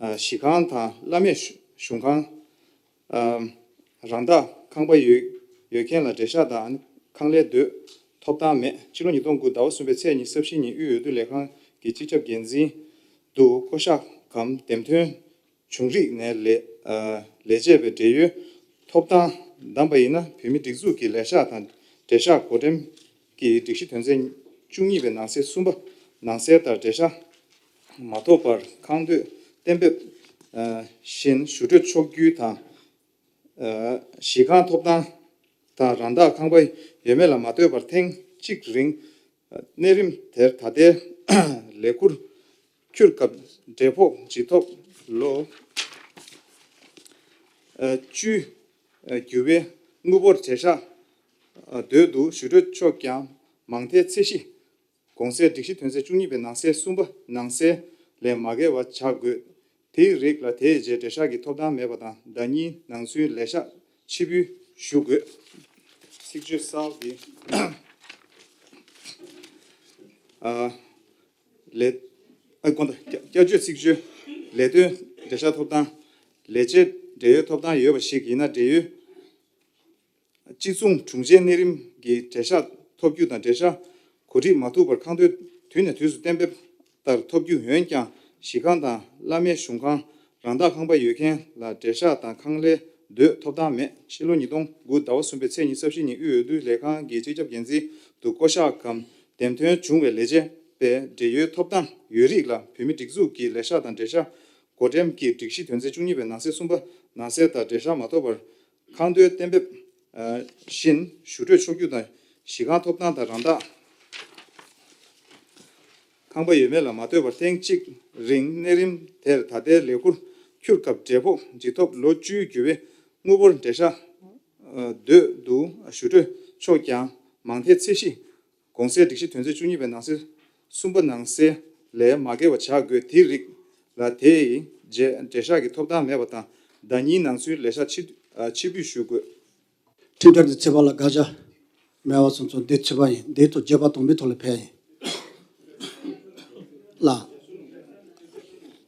ཨ། གཞིས་ཁང་དང་བླ་མེད་གཞུང་ཁང་། ཨ། རང་བདག་ཁང་པ་ཡོད་ཡོད་མཁན་ལ་འབྲེལ་བཞག་དང་ཁང་ལས་སྡོད་ཐོབ་ཐང་མེད། ཕྱི་ལོ་ཉིས་སྟོང་དགུ་ཟླ་བ་གསུམ་པའི་ཚེས་ཉི་ཤུ་རྩ་བཞི་ཉིན་དབུས་འོས་བསྡུ་ལས་ཁང་གི་སྤྱི་ཁྱབ་འགན་འཛིན་དུ་བསྐོ་གཞག་གམ་འདེམས་ཐོན་བྱུང་རིགས་ནས་ལས། ཨ། ལས་བྱེད་པའི་བགྲེས་ཡོལ་ཐོབ་ཐང་བདམས་པ་ཡིན་ན། བོད་མིའི་སྒྲིག་འཛུགས་ཀྱི་ལས་ཤག་དང་འབྲེལ་བཞག་གོ་འགྲེམས་ཀྱི་སྒྲིག་གཞི་དོན་ཚན་བཅུ་གཉིས་པའི་ནང་གསེས་གསུམ་པ་ནང་གསལ་ལྟར་འབྲེལ་བཞག་མ་ཐོབ་པར་ཁང་སྡོད་གཏན་འབེབས། ཨ། བཞིན་བཞུགས་གྲོས་ཆོག་རྒྱུའི་དང་། ཨ། གཞིས་ཁང་ཐོབ་ཐང་དང་རང་བདག་ཁང་པ་ཡོད་མེད་ལ་མ་ལྟོས་པར་ཐེངས་གཅིག་རིང་གནས་རིམ་དེར་ད་ལྟའི་ལས་འཁུར་འཁྱུར་སྐབས་འབྲེལ་ཕོགས་ཇི་ཐོབ་ལོ། ཨ། བཅུའི་རྒྱུ་བའི་དངུལ་འབོར་འབྲེལ་བཞག་དོད་དུ་བཞུགས་གྲོས་ཆོག་ཀྱང་མང་མཐའི་ཚད་གཞི་ གོང་གསལ་སྒྲིག་གཞི་དོན་ཚན་བཅུ་གཉིས་པའི་ནང་གསེས་གསུམ་པ་ནང་གསལ་ལས་མ་འགལ་བ་བྱ་དགོས། དེའི་རིགས་ལ་དེའི་རྗེས་འགྲེལ་བཤགས་ཀྱི་ཐོབ་ཐང་མེད་པ་དང་ཟླ་གཉིས་ནང་ཚུན་ལས་ཤག་ཕྱིར་འབུལ་ཞུ་དགོས། ཚིག་བརྗོད་གསར་པ་འདི། ཨ། ལས། ཨ། དགོངས་དག་བསྐྱར་བརྗོད་ཚིག་བརྗོད། ལས་དོན་འགྲེལ་བཤགས་ཐོབ་ཐང་། ལས་བྱེད་འབྲེལ་ཡོད་ཐོབ་ཐང་ཡོད་པ་ཞིག་ཡིན་ན་འབྲེལ་ཡོད་གཅིག་མཚུངས་དྲུང་ཆེའི་གནས་རིམ་གྱི་འགྲེལ་བཤགས་ཐོབ་རྒྱུ་དང་འགྲེལ་བཤགས་གོ་སྒྲིག་མ་ཐུབ་པར་ཁང་དོན་དུས་ནས་དུས་སུ་གཏན་འབེབས་ལྟར་ཐོབ་རྒྱུ། འོན་ཀྱང་གཞི་ཁང་དང་བླ་མའི་གཞུང་ཁང་། རང་བདག་ཁང་པ་ཡོད་མཁན་ལ་འགྲེལ་བཤགས་དང་ཁང་ལས་སྡོད་ཐོབ་ཐང་མེད། ཕྱི་ལོ་ཉིས་སྟོང་དགུ་ཟླ་བ་གསུམ་པའི་ཚེས་ཉི་ཤུ་རྩ་བཞི་ཉིན་དབུས་འོས་བསྡུ་ལས་ཁང་གི་སྤྱི་ཁྱབ་འགན་འཛིན་དུ་བསྐོ་གཞག་གམ་འདེམས་ཐོན་བྱུང་བའི་ལས་བྱེད་པས་འབྲེལ་ཡོད་ཐོབ་ཐང་ཡོད་རིགས་ལ་བོད་མིའི་སྒྲིག་འཛུགས་ཀྱི་ལས་ཤག་དང་འགྲེལ་བཤགས་གོ་འགྲེམས་ཀྱི་སྒྲིག་གཞི་དོན་ཚན་བཅུ་གཉིས་པའི་ནང་གསེས་གསུམ་པ་ནང་གསལ་ལྟར་འགྲེལ་བཤགས་མ་ཐོབ་པར་ཁང་དོན་གཏན་འབེབས་བཞིན་ཞུ་སྤྲོད་ཆོག་རྒྱུ་དང་། གཞི་ཁང་ཐོབ་ཐང་དང་རང་བདག་ཁང་པ་ཡོད་མེད་ལ་མ་ལྟོས་པར་ཐེངས་གཅིག་རིང་གནས་རིམ་དེར་ད་ལྟའི་ལས་ཁུར་འཁྱུར་སྐབས་འབྲས་སྤོགས་ཇི་ཐོབ་ལོ་བཅུའི་རྒྱུ་བའི་དངུལ་འབོར་འགྲེལ་བཤགས་སྡོད་དུ་ཞུ་སྤྲོད་ཆོག་ཀྱང་མང་མཐའི་ཚད་གཞི་གོང་གསལ་སྒྲིག་གཞི་དོན་ཚན་བཅུ་གཉིས་པའི་ནང་གསེས་གསུམ་པ་ནང་གསལ་ལས་མ་འགལ་བ་བྱ་དགོས། དེའི་རིགས་ལ་དེའི་རྗེས་འགྲེལ་བཤགས་ཀྱི་ཐོབ་ཐང་མེད་པ་དང་ཟླ་གཉིས་ནང་ཚུན་ལས་ཤག་ཕྱིར་ཕྱིར་འབུད་ཞུ་དགོས། ཁྲིམས་འཆར་འདི་ཚེས་པ་ལ་དགག་བྱ་མེད་པ་སོང་ཙང་འདི་ཚེས་པ་ཡིན། འདིའི་ཐོག་བརྗོད་པ་དང་པོའི་ཐོག་ལ་ཕེབས་ཡིན། ལ།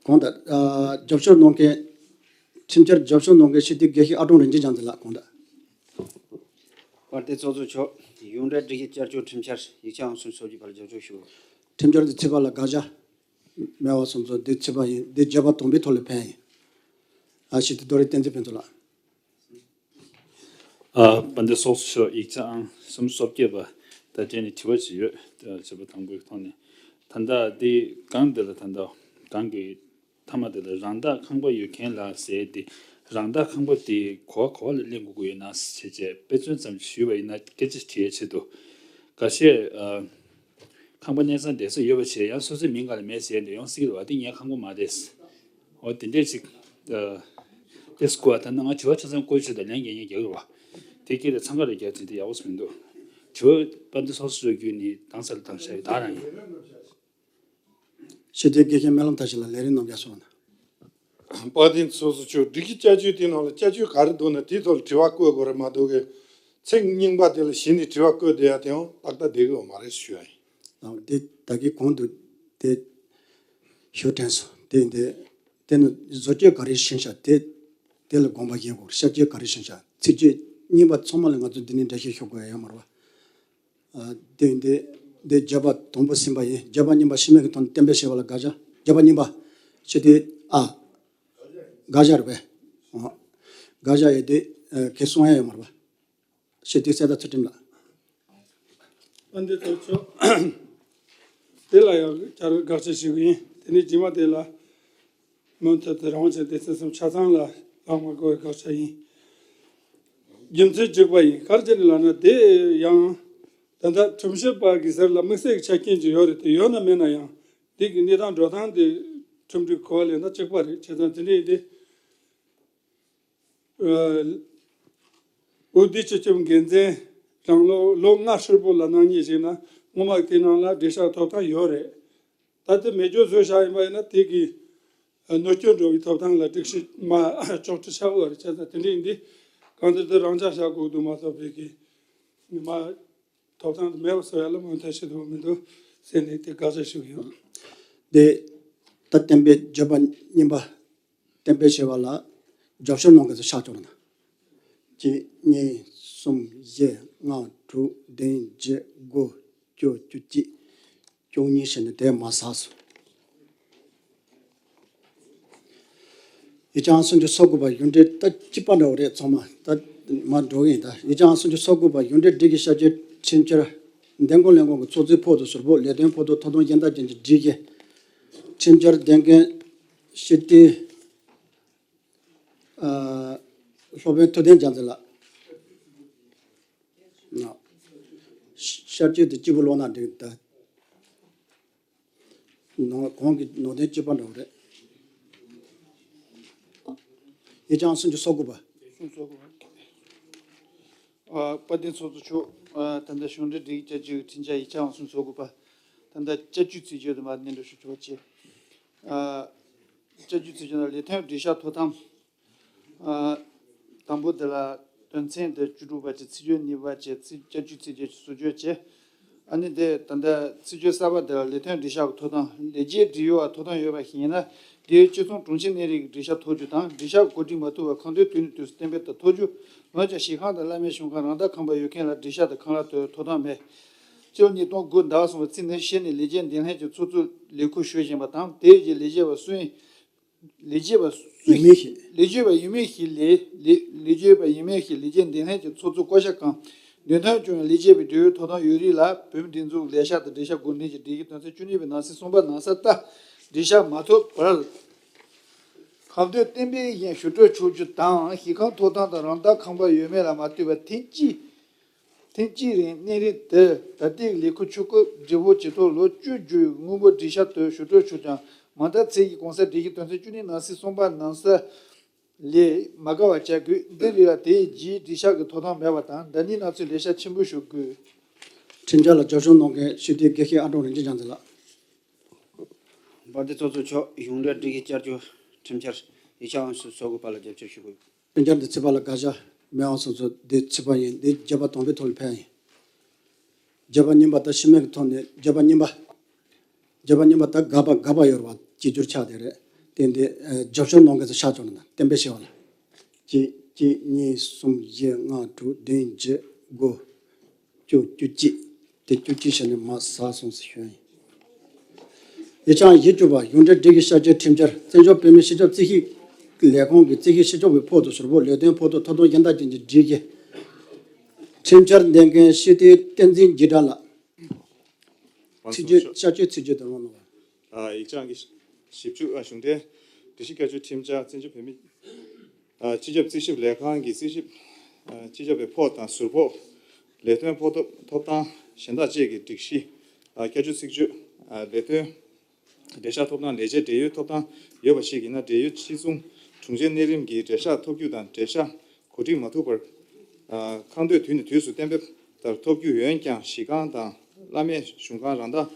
གོང་དང་། རྒྱབ་སྐྱོར་གནང་མཁན། ཁྲིམས་འཆར་རྒྱབ་སྐྱོར་གནང་མཁན་སྤྱི་འཐུས་དགེ་བཤེས་ཨ་ཀྲོང་རིན་ཆེན་བྱམས་བརྩེ་ལགས། གོང་དང་། དཔལ་ལྡན་ཚོགས་གཙོ་མཆོག་གཞུང་འབྲེལ་སྒྲིག་གཞི་བསྐྱར་བཅོས་ཁྲིམས་འཆར་ཡིག་ཆ་ཨང་སུམ་ཅུ་སོ་བརྒྱད་པ་ལ་རྒྱབ་སྐྱོར་ཞུ། ཁྲིམས་འཆར་འདི་ཚེས་པ་ལ་དགག་བྱ་མེད་པ་སོང་ཙང་འདི་ཚེས་པ་ཡིན། འདི་བརྗོད་པ་དང་པོའི་ཐོག་ལ་ཕེབས་ཡིན། ཨ། སྤྱི་འཐུས་རྡོ་རིང་བསྟན་འཛིན་ཕུན་ཚོགས་ལགས། ཨ། དཔལ་ལྡན་ཚོགས་གཙོ་མཆོག་ཡིག་ཆ་ཨང་སུམ་ཅུ་སོ་བརྒྱད་པ་དང་འབྲེལ་ནས་དྲི་བ་ཅིག་ཡོད། ཨ། བྱས་པ་དང་པོའི་ཐོག་ནས། ད་ལྟ་འདི་སྒང་འདི་ལ་ད་ལྟ་སྒང་གི་མཐའ་མ་དེ་ལ་རང་བདག་ཁང་པ་ཡོད་མཁན་ལ་ཟེར་ཏེ། རང་བདག་ཁང་པ་དེ་ག་པར་ག་པར་ལ་གླེང་དགོས་ཀྱི་ཡོད་ན་ཟེར་བྱས་དཔེ་མཚོན་ཙམ་ཞུས་པ་ཡིན་ན། སྐད་ཆ་དྲི་ཡའི་ཆེད་དུ། འགའ་ཤས། ཨ། ཁང་པ་གནས་ཚང་བསྡད་ས་ཡོད་པ་བྱས་ཡང་སོ་སོའི་མིང་སྒང་ལ་མེད་ཟེར་ཏེ་ཡོང་སྲིད་ཀྱི་རེད་བ། དེ་ངའི་ཁང་པ་མ་རེད། འོ་དེ་འདྲས་ཅིག་ཨ། དེ་སྐོར་ད་ནང་ང་དྲི་བ་ཆ་ཚང་བཀོད་ཆོད་དང་ལན་རྒྱག་མཁན་རྒྱག་གི་རེད་བ། དེ་སྐད་ལ་འཚང་ཁ་རེ་རྒྱག་དེ་འདྲ་ཡག་པོ་མི་འདུག་དྲི་བ་དཔལ་ལྡན་ཚོགས་གཙོ་མཆོག་བརྒྱུད་ནས་དྭངས་གསལ་དང་བྱ་ཡི་དག་རང་ཡིན། སྤྱི་འཐུས་དགེ་བཤེས་སྨོན་ལམ་མཐར་ཕྱིན་ལགས། ལས་རིམ་རྣམས་རྒྱབ་སོང་ན། དཔལ་ལྡན་ཚོགས་གཙོ་མཆོག་སྒྲིག་གཞི་བསྐྱར་བཅོས་དེའི་ནང་ལ་བསྐྱར་བཅོས་ག་རེ་འདུག་ན་དེའི་ཐོག་ལ་དྲི་བ་བཀོད་དགོས་རེད་མ་གཏོགས་གི། ཚིག་རྙིང་པ་དེ་ལ་གཞི་ནས་དྲི་བ་བཀོད་བསྡད་ཡ་དེའང་ཏག་ཏག་བསྡད་གི་ཡོད་མ་རེད་ཞུ་ཡ་ཡིན། ཨ། དེ་ད་གིན་གོང་དུ་དེ་ཞུ་དྲན་སོང་། དེ་འདི་དེ་ནི་བཟོ་བཅོས་ག་རེ་ཕྱིན་ཤག་དེ་དེ་ལ་དགོངས་པ་བཞེས་དགོས། བསྐྱར་བཅོས་ག་རེ་ཕྱིན་ཤག་ཚིག་བརྗོད་རྙིང་པ་ཚང་མ་ལ་ང་ཚོ་འདི་ནས་འགྲེལ་བཤད་ཞུ་དགོས་ཡ་ཡོད་མ་རེད་བ། ཨ། དེ་འདི་འདི་བརྗོད་པ་དང་པོ་ཟིན་པ་ཡིན། བརྗོད་པ་རྙིང་པ་ཕྱི་མིག་གི་ཐོག་ནས་གཏན་འབེབས་བྱས་པ་ལ་དགག་བྱ། བརྗོད་པ་རྙིང་པ་ཕྱི་དེ། ཨ། དགག་བྱ་རེད་པས། ཨ། དགག་བྱ་ཡོད་དེ། ཨ། གལ་གསུང་ཡ་ཡོད་མ་རེད་པ། ཕྱི་དེ་གསལ་བརྡ་ཚུལ་ཁྲིམས་ལགས། ཨ། འདི་ཚོ་ཆོག་དེ་ལ་ཡང་བསྐྱར་དགག་བྱ་ཞུ་གི་ཡིན། དེ་ནས་རྗེས་མ་དེ་ལ། མུ་མཐུད་དུ་རང་དབང་ཅན་སྡེ་ཚན་གསུམ་ཆ་ཚང་ལ་ལྷག་མ་དགོས་པའི་དགག་བྱ་ཡིན། རྒྱུ་མཚན་གཅིག་པ་ཡིན། ག་རེ་བྱས་ནས་ལབ་ན་དེ་ཡང་ད་ལྟ་ཁྲིམས་ཞིབ་པ་གི་ཟུར་ལ་དམིགས་བསལ་གྱི་ཆ་རྐྱེན་ཅིག་ཡོད་རེད་དེ། ཡོད་ན་མེད་ན་ཡང་དེ་གི་གནས་སྟངས་འགྲོ་སྟངས་དེ་ཁྲིམས་སྒྲིག་གོ་བ་ལེན་ན་གཅིག་པ་རེད། བྱས་ཙང་དེ་འདྲ་ཡིན་ཏེ། ཨ། འོས་བསྡུའི་སྤྱི་ཁྱབ་འགན་འཛིན་རང་ལོ་ལོ་ལྔ་ཧྲིལ་པོ་ལ་གནང་མཁན་ཞིག་ན་སྔོན་མ་དེ་ནང་ལ་འགྲེལ་བཤད་ཐོབ་ཐང་ཡོད་རེད། ད་ལྟ་མེད་རྒྱུ་བཟོས་བཞག་ཡིན་པ་ཡིན་ན་དེ་གི་གནོད་སྐྱོན་འགྲོ་བའི་ཐོབ་ཐང་ལ་སྒྲིག་གཞི་མ་གཅོག་འཕྲི་ཆགས་ཡོད་རེད། བྱས་ཙང་དེ་འདྲ་ཡིན་དུས་གང་ལྟར་དེ་རང་འཇགས་བྱ་དགོས་འདུག་མ་གཏོགས་པའི་གི་མ་ཐོབ་ཐང་དེ་མེད་པ་བཟོ་ཡ་ལ་མོས་མཐུན་བྱེད་ཐུབ་མི་འདུག་ཟེར་ནས་དེ་དགག་བྱ་ཞུ་གི་ཡོད། དེ་ད་གཏན་འབེབས་བརྗོད་པ་རྙིང་པ་གཏན་འབེབས་བྱས་པ་ལ་རྒྱབ་སྐྱོར་གནང་མཁན་ཚོ་ཕྱག་སྐྱོར་གནང་། གཅིག་གཉིས་གསུམ་བཞི་ལྔ་དྲུག་བདུན་བརྒྱད་དགུ་བཅུ་བཅུ་གཅིག་བཅུ་གཉིས་བྱས་ནས་དེ་མར་ཟགས་སོང་། ཡིག་ཆ་ཨང་སུམ་ཅུ་སོ་དགུ་པ་གཞུང་འབྲེལ། ད་གཅིག་པ་འདྲ་བོ་རེད། ཚང་མ་ད་མར་འགྲོ་གི་ཡིན། ད་ཡིག་ཆ་ཨང་སུམ་ཅུ་སོ་དགུ་པ་གཞུང་འབྲེལ་སྒྲིག་གཞི་བསྐྱར་བཅོས་ཁྲིམས་འཆར། འདེམས་བསྐོ་ལས་ཁུངས་ཀྱི་ཚོགས་གཙོའི་ཕོགས་དུ་ཟུར་ཕོགས་ལས་དོན་ཕོགས་ཐོག་མཐོང་དོན་གཞན་དག་ཅན་གྱི་སྒྲིག་གཞི། ཁྲིམས་འཆར་འདེམས་མཁན་སྤྱི་འཐུས། ཨ། སློབ་དཔོན་ཐུབ་བསྟན་རྒྱལ་མཚན་ལགས། ན། བསྐྱར་བཅོས་དེ་གཅིག་པུ་ཀློག་ན་འགྲིག་ད། ནང་གོང་གི་ནང་དོན་གཅིག་པ་འདྲ་བོ་རེད། ཡིག་ཆ་ཨང་སུམ་ཅུ་སོ་དགུ་པ། ཨ། དཔལ་ལྡན་ཚོགས་གཙོ་མཆོག་ཨ། ད་ལྟ་གཞུང་འབྲེལ་སྒྲིག་གཞི་བསྐྱར་བཅོས་ཁྲིམས་འཆར་ཡིག་ཆ་ཨང་སུམ་ཅུ་སོ་དགུ་པ། ད་ལྟ་བསྐྱར་བཅོས་ཚིག་བརྗོད་དུ་མ་ནན་འགྲོ་ཞུ་ཆོག་ཅེས། ཨ། བསྐྱར་བཅོས་ཚིག་བརྗོད་ནང་ལས་དོན་འགྲེལ་བཤད་ཐོབ་ཐང་། ཨ། དང་པོ་དེ་ལ་དོན་ཚན་དེ་བཅུ་དྲུག་པ་བཅས་ཚིག་བརྗོད་གཉིས་པ་བཅས་ཚིག་བསྐྱར་བཅོས་ཚིག་བརྗོད་ཀྱི་བཟོ་བཅོས་བྱས། ཨ་ནི་དེ་ད་ལྟ་ཚིག་བརྗོད་གསར་པ་དེ་ལ་ལས་དོན་འགྲེལ་བཤད་ཀྱི་ཐོབ་ཐང་ལས་བྱེད་འབྲེལ་ཡོད་པ་ཐོབ་ཐང་ཡོད་པ་ཞིག་ཡིན་ན། དེའི་སྤྱི་ཚོགས་དྲུང་ཆེ་གནས་རིམ་གྱི་འགྲེལ་བཤད་ཐོབ་རྒྱུ་དང་། འགྲེལ་བཤད་གོ་སྒྲིག་མ་ཐུབ་པར་ཁ་འདོན་དུས་ནས་དུས་སུ་གཏན་འབེབས་དང་ཐོབ་རྒྱུ། འོན་ཀྱང་གཞི་ཁང་དང་བླ་མའི་གཞུང་ཁང་རང་བདག་ཁང་པ་ཡོད་མཁན་ལ་འགྲེལ་བཤད་དང་ཁང་གླ་དོར་ཐོབ་ཐང་མེད། སྤྱི་ལོ་ཉིས་སྟོང་དགུ་ཟླ་བ་གསུམ་པའི་ཚེས་ཉི་ཤུ་ཉིན་ལས་བྱེད་འདེམས་ལྷན་གྱི་ཚོགས་གཙོ་ལས་ཁུར་ཞུ་བཞིན་པ་དང་། དེའི་རྗེས་ལས་བྱེད་པ་སུ་ཡིན། ལས་བྱེད་པ་སུ་ཡིན་མིན་ཞིག་ལས་བྱེད་པ་ཡིན་མིན་ཞིག་ལས་ལས་ལས་བྱེད་པ་ཡིན་མིན་ཞིག་ལས་བྱེད་འདེམས་ལྷན་གྱི་ཚོགས་གཙོ་བསྐོ་བཞག་གམ་འདེམས་ཐོན་བྱུང་བའི་ལས་བྱེད་པའི་འབྲེལ་ཡོད་ཐོབ་ཐང་ཡོད་རིགས་ལ་བོད་མིའི་སྒྲིག་འཛུགས་ལས་འཆར་དང་འགྲེལ་བཤད་འགོད་འདུན་གྱི་སྒྲིག་གཞི་དོན་ཚན་བཅུ་གཉིས་པའི་ནང་གསེས་གསུམ་པ་ནང་གསལ་ལྟར་འགྲེལ་བཤད་མ་ཐོབ་བར། ཁ་འདོན་གཏན་འབེབས་བཞིན་ཞུ་སྤྲོད་ཆོག་རྒྱུ་དང་། གཞི་ཁང་ཐོབ་ཐང་དང་རང་བདག་ཁང་པ་ཡོད་མེད་ལ་མ་ལྟོས་པར་ཐེངས་གཅིག་ཐེངས་གཅིག་རིང་གནས་རིམ་དེར་ད་ལྟའི་ལས་ཁུར་ཆུ་བཀོད་བགྲེས་པོ་བྱེད་ཐོག་ལོ་བཅུ་བརྒྱུད་དངུལ་འབོར་འགྲེལ་བཤད་དུ་ཞུ་སྤྲོད་ཆོག་ཀྱང་། མ་མཐའ་ཚད་ཀྱི་གོང་གསལ་སྒྲིག་གཞི་དོན་ཚན་བཅུ་གཉིས་ནང་གསེས་གསུམ་པ་ནང་གསལ་ལས་མ་འགལ་བ་བྱ་དགོས། འདི་རིགས་ལ་དེའི་རྗེས་འགྲེལ་བཤད་ཀྱི་ཐོབ་ཐང་མེད་པ་དང་། ཟླ་ཉིན་ནང་ཚུད་ལས་བྱ་ཆེན་པོ་ཞུ་དགོས། ཁྲིམས་འཆར་ལ་རྒྱབ་སྐྱོར་གནང་མཁན་སྤྱི་འཐུས་དགེ་བཤེས་ཨ་ཀྲོང་རིན་ཆེན་རྒྱལ་མཚན་ལགས། དཔལ་ལྡན་ཚོགས་གཙོ་མཆོག་གཞུང་འབྲེལ་སྒྲིག་གཞི་བསྐྱར་བཅོས་ཁྲིམས་འཆར་ཡིག་ཆ་དབང་ཕྱུག་བཟོ་དགོས་པ་ལ་རྒྱབ་སྐྱོར་ཞུ་དགོས། ཁྲིམས་འཆར་འདི་ཚིག་ཕར་ལ་དགག་བྱ་མེད་དབང་སོང་ཚུལ་འདི་ཚིག་ཕར་ཡིན། འདི་བརྗོད་པ་དང་པོའི་ཐོག་ལ་ཕེབས་ཡིན། བརྗོད་པ་གཉིས་པ་དང་ཕྱི་མའི་ཐོག་ནས་བརྗོད་པ་གཉིས་པ། བརྗོད་པ་གཉིས་པ་དང་དགག་པ་དགག་པ་ཡོད་རེད་བ། གཅིག་གྱུར་ཆགས་བསྡད་རེད། དེ་འདི་རྒྱབ་སྐྱོར་གནང་མཁན་ཚོ་ཤག་བཅོ་ན་གཏན་འབེབས་བྱས་པ་ལ། གཅིག་གཅིག་གཉིས་གསུམ་བཞི་ལྔ་དྲུག་བདུན་བརྒྱད་དགུ། བཅུ། བཅུ་གཅིག་དེ་བཅུ་གཅིག་བྱས་ནས་མར་ཟག་སོང་ཟེར་ཞུ་ཡིན། ཡིག་ཆ་བཞི་བཅུ་པ། གཞུང་འབྲེལ་སྒྲིག་གཞི་བསྐྱར་བཅོས་ཁྲིམས་འཆར། བཙན་བྱོལ་བོད་མིའི་སྤྱི་ཁྱབ་རྩིས་ཞིབ་ལས་ཁང་གི་རྩིས་ཞིབ་སྤྱི་ཁྱབ་པའི་ཕོགས་དང་ཟུར་ཕོགས། ལས་དོན་ཕོགས་དང་ཐོབ་ཐང་གཞན་དག་ཅན་གྱི་སྒྲིག་གཞི། ཁྲིམས་འཆར་འདེམས་མཁན་སྤྱི་འཐུས་བསྟན་འཛིན་འཇིགས་བྲལ་ལགས། ཚིག་བརྗོད་བསྐྱར་བཅོས་ཚིག་བརྗོད་དུ་རང་གནང་བ། ཡིག་ཆ་གི་བཞི་བཅུ། གཞུང་འབྲེལ་སྒྲིག་གཞི་བསྐྱར་བཅོས་ཁྲིམས་འཆར། བཙན་བྱོལ་བོད་མི་སྤྱི་ཁྱབ་རྩིས་ཞིབ་ལས་ཁང་གི་རྩིས་ཞིབ་སྤྱི་ཁྱབ་པའི་ཕོགས་དང་ཟུར་ཕོགས། ལས་དོན་ཕོགས་ཐོབ་ཐོབ་ཐང་གཞན་དག་བཅས་ཀྱི་སྒྲིག་གཞི་བསྐྱར་བཅོས་ཚིག་བརྗོད། ལས་དོན་འབྲེལ་བཞག་ཐོབ་ཐང་ལས་བྱེད་འབྲེལ་ཡོད་ཐོབ་ཐང་ཡོད་པ་ཞིག་ཡིན་ན། འབྲེལ་ཡོད་སྤྱི་ཚོགས་དྲུང་ཆེ་གནས་རིམ་གྱི་འབྲེལ་བཞག་ཐོབ་རྒྱུ་དང་། འབྲེལ་བཞག་གོ་སྒྲིག་མ་ཐུབ་པར་ཁ་འདོན་དུས་ནས་དུས་སུ་གཏན་འབེབས་ལྟར་ཐོབ་རྒྱུ། འོན་ཀྱང་གཞི་ཁང་དང་བླ་མའི་གཞུང་ཁང་རང་བདག་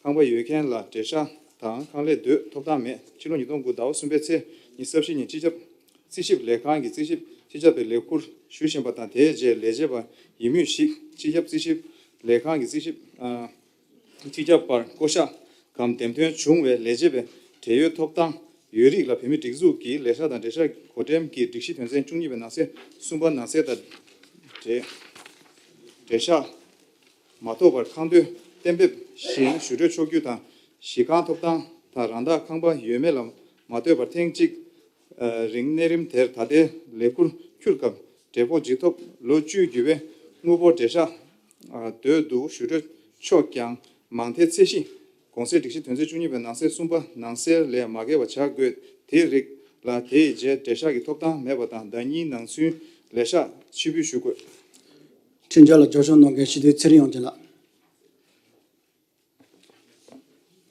ཁང་པ་ཡོད་མཁན་ལ་འབྲེལ་བཞག་དང་ཁང་གླ་དོར་ཐོབ་ཐང་མེད། ཕྱི་ལོ་ཉིས་སྟོང་དགུ་ཟླ་བ་གསུམ་པའི་ཚེས་ཉི་ཤུ་རྩ་བཞི་ཉིན་སྤྱི་ཁྱབ་རྩིས་ཞིབ་ལས་ཁང་གི་རྩིས་ཞིབ་སྤྱི་ཁྱབ་པའི་ལས་ཁུར་ཞུ་བཞིན་པ་དང་། དེའི་རྗེས་ལས་བྱེད་པ་ཡིན་མུས་ཤིག་སྤྱི་ཁྱབ་རྩིས་ཞིབ་ལས་ཁང་གི་རྩིས་ཞིབ་ཨ། སྤྱི་ཁྱབ་པར་བསྐོ་གཞག་གམ་འདེམས་ཐོན་བྱུང་བའི་ལས་བྱེད་པའི་འབྲེལ་ཡོད་ཐོབ་ཐང་ཡོད་རིགས་ལ་བོད་མིའི་སྒྲིག་འཛུགས་ཀྱི་ལས་འཆར་དང་འབྲེལ་བཞག་གོ་སྒྲིག་གི་སྒྲིག་གཞི་དོན་ཚན་བཅུ་གཉིས་པའི་ནང་གསེས་གསུམ་པ་ནང་གསལ་ལྟར་འབྲེལ་འབྲེལ་བཞག་མ་ཐོབ་པར་ཁ་འདོན་གཏན་འབེབས་བཞིན་ཞུ་སྤྲོད་ཆོག་རྒྱུ་དང་། གཞི་ཁང་ཐོབ་ཐང་དང་རང་བདག་ཁང་པ་ཡོད་མེད་ལ་མ་ལྟོས་པར་ཐེངས་གཅིག་རིང་གནས་རིམ་དེར་ད་ལྟའི་ལས་ཁུར་འཁྱུར་སྐབས་འབྲས་སྤོགས་ཇི་ཐོབ་ལོ་བཅུ་བརྒྱུད་པའི་དངུལ་འབོར་འབྲེལ་བཞག་དོད་དུ་ཞུ་སྤྲོད་ཆོག་ཀྱང་། མང་མཐའི་ཚད་གཞི་གོང་གསལ་སྒྲིག་གཞི་དོན་ཚན་བཅུ་གཉིས་པའི་ནང་གསེས་གསུམ་པ་ནང་གསལ་ལས་མ་བརྒལ་བ་བྱ་དགོས། དེའི་རིགས་ལ་དེའི་རྗེས་འབྲེལ་བཞག་གི་ཐོབ་ཐང་མེད་པ་དང་། ཟླ་གཉིས་ནང་ཚུན་ལས་ཤག་ཕྱིར་འབུལ་ཞུ་དགོས། ཁྲིམས་འཆར་ལ་རྒྱབ་སྐྱོར་གནང་མཁན་སྤྱི་འཐུས་ཚེ་རིང་དབྱངས་ཅན་ལགས།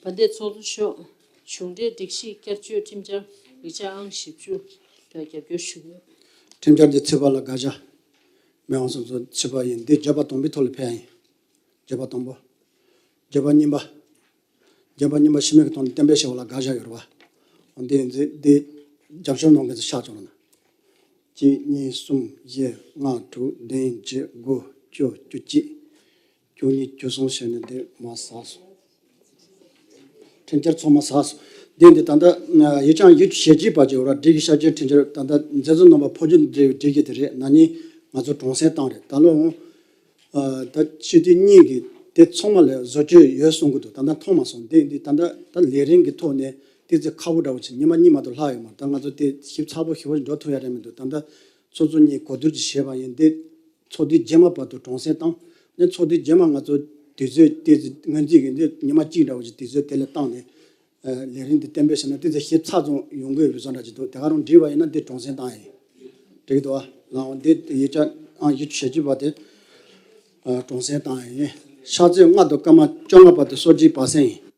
དཔལ་ལྡན་ཚོགས་གཙོ་མཆོག་གཞུང་འབྲེལ་སྒྲིག་གཞི་བསྐྱར་བཅོས་ཁྲིམས་འཆར་ཡིག་ཆ་ཨང་བཞི་བཅུ་ལ་རྒྱབ་སྐྱོར་ཞུ་གི་ཡོད། ཁྲིམས་འཆར་འདི་ཚིག་ཕར་ལ་དགག་བྱ་མེད་དབང་སོང་ཚུལ་ཚིག་ཕར་ཡིན། འདི་བརྗོད་པ་དང་པོའི་ཐོག་ལ་ཕེབས་ཡིན། བརྗོད་པ་དང་པོ། བརྗོད་པ་གཉིས་པ། བརྗོད་པ་གཉིས་པ་ཕྱི་མའི་ཐོག་ནས་གཏན་འབེབས་བྱས་པ་ལ་དགག་བྱ་ཡོད་རེད་བ། འདི་འདི་འདི་རྒྱབ་སྐྱོར་གནང་མཁན་ཚོ་ཤག་བཅོ་ན། གཅིག་གཉིས་གསུམ་བཞི་ལྔ་དྲུག་བདུན་བརྒྱད་དགུ་བཅུ་བཅུ་གཅིག་བཅུ་གཉིས་བཅུ་གསུམ་བྱས་ནས་འདི་མར་ཟག་སོང་། ཁྲིམས་འཆར་ཚང་མ་ཟག་སོང་། འདི་འདི་ད་ལྟ་ཡིག་ཆ་ཡིག་ཆ་ཞེ་གཅིག་པ་ཅིག་ཡོད་ར། སྒྲིག་གཞི་བསྐྱར་བཅོས་ཁྲིམས་འཆར་ད་ལྟ་མཛད་གཙོ་རྣམ་པ་ཕོ་རྒྱུད་འབྲེལ་བའི་སྒྲིག་གཞི་དེ་རེད། ན་ནིང་ང་ཚོ་གྲངས་གསལ་བཏང་རེད། ད་ལོ་འོང་ད་སྤྱི་འཐུས་གཉིས་ཀྱིས་དེ་ཚང་མ་ལ་བཟོ་བཅོས་ཡོད་གསུང་གི་འདུག་ད་ལྟ་མཐོང་མ་སོང་། འདི་འདི་ད་ལྟ་ད་ལས་རིམ་གྱི་ཐོག་ནས་དེ་ཚོ་ཁག་པོ་འདྲ་བོ་ཅིག་ཉི་མ་གཉིས་མ་གཏོགས་ལྷག་ཡོད་མ་རེད། ད་ང་ཚོ་དེ་ཞིབ་ཚགས་པོ་ཞིབ་པོ་འགྲོ་ཐུབ་ཡ་རེད་མི་འདུག་ད་ལྟ་ཚོགས་གཙོ་གཉིས་གོ་བསྡུར་ཅིག་བྱས་པ་ཡིན། འདི་ཚོགས་དུས་རྗེས་མ་བར་དུ་གྲངས་གསལ་བཏང་། ནས་ཚོགས་དུས་རྗེས་མ་ང་ཚོ་དུས་ཚོད་དེ་སྔོན་རྩིས་ཀྱི་འདི་ཉི་མ་གཅིག་འདྲ་བོ་ཅིག་དུས་ཚོད་དེ་ལ་བཏང་ནས་ལས་རིམ་འདི་གཏན་འབེབས་བྱས་ན་དེ་ཚོ་ཞིབ་ཚགས་ཙམ་ཡོང་གི་ཡོད་པའི་བཟོ་འདྲ་ཅིག་འདུག་དེ་ག་རང་འགྲིག་པ་ཡིན་ན་འདི་གྲངས་གསལ་བཏང་ཡིན། འགྲིག་གི་འདུག་བ། ལའང་འདི་ཡིག་ཆ་ཨང་ཡིག་ཆ་ཞེ་གཅིག་པ་དེ་གྲངས་གསལ་བཏང་ཡིན། ཕྱག་ཚོད་ལྔ་དང་སྐར་མ་བཅོ་ལྔ་བར་དུ་གསོལ་ཇའི་བར་གསེང་ཡིན།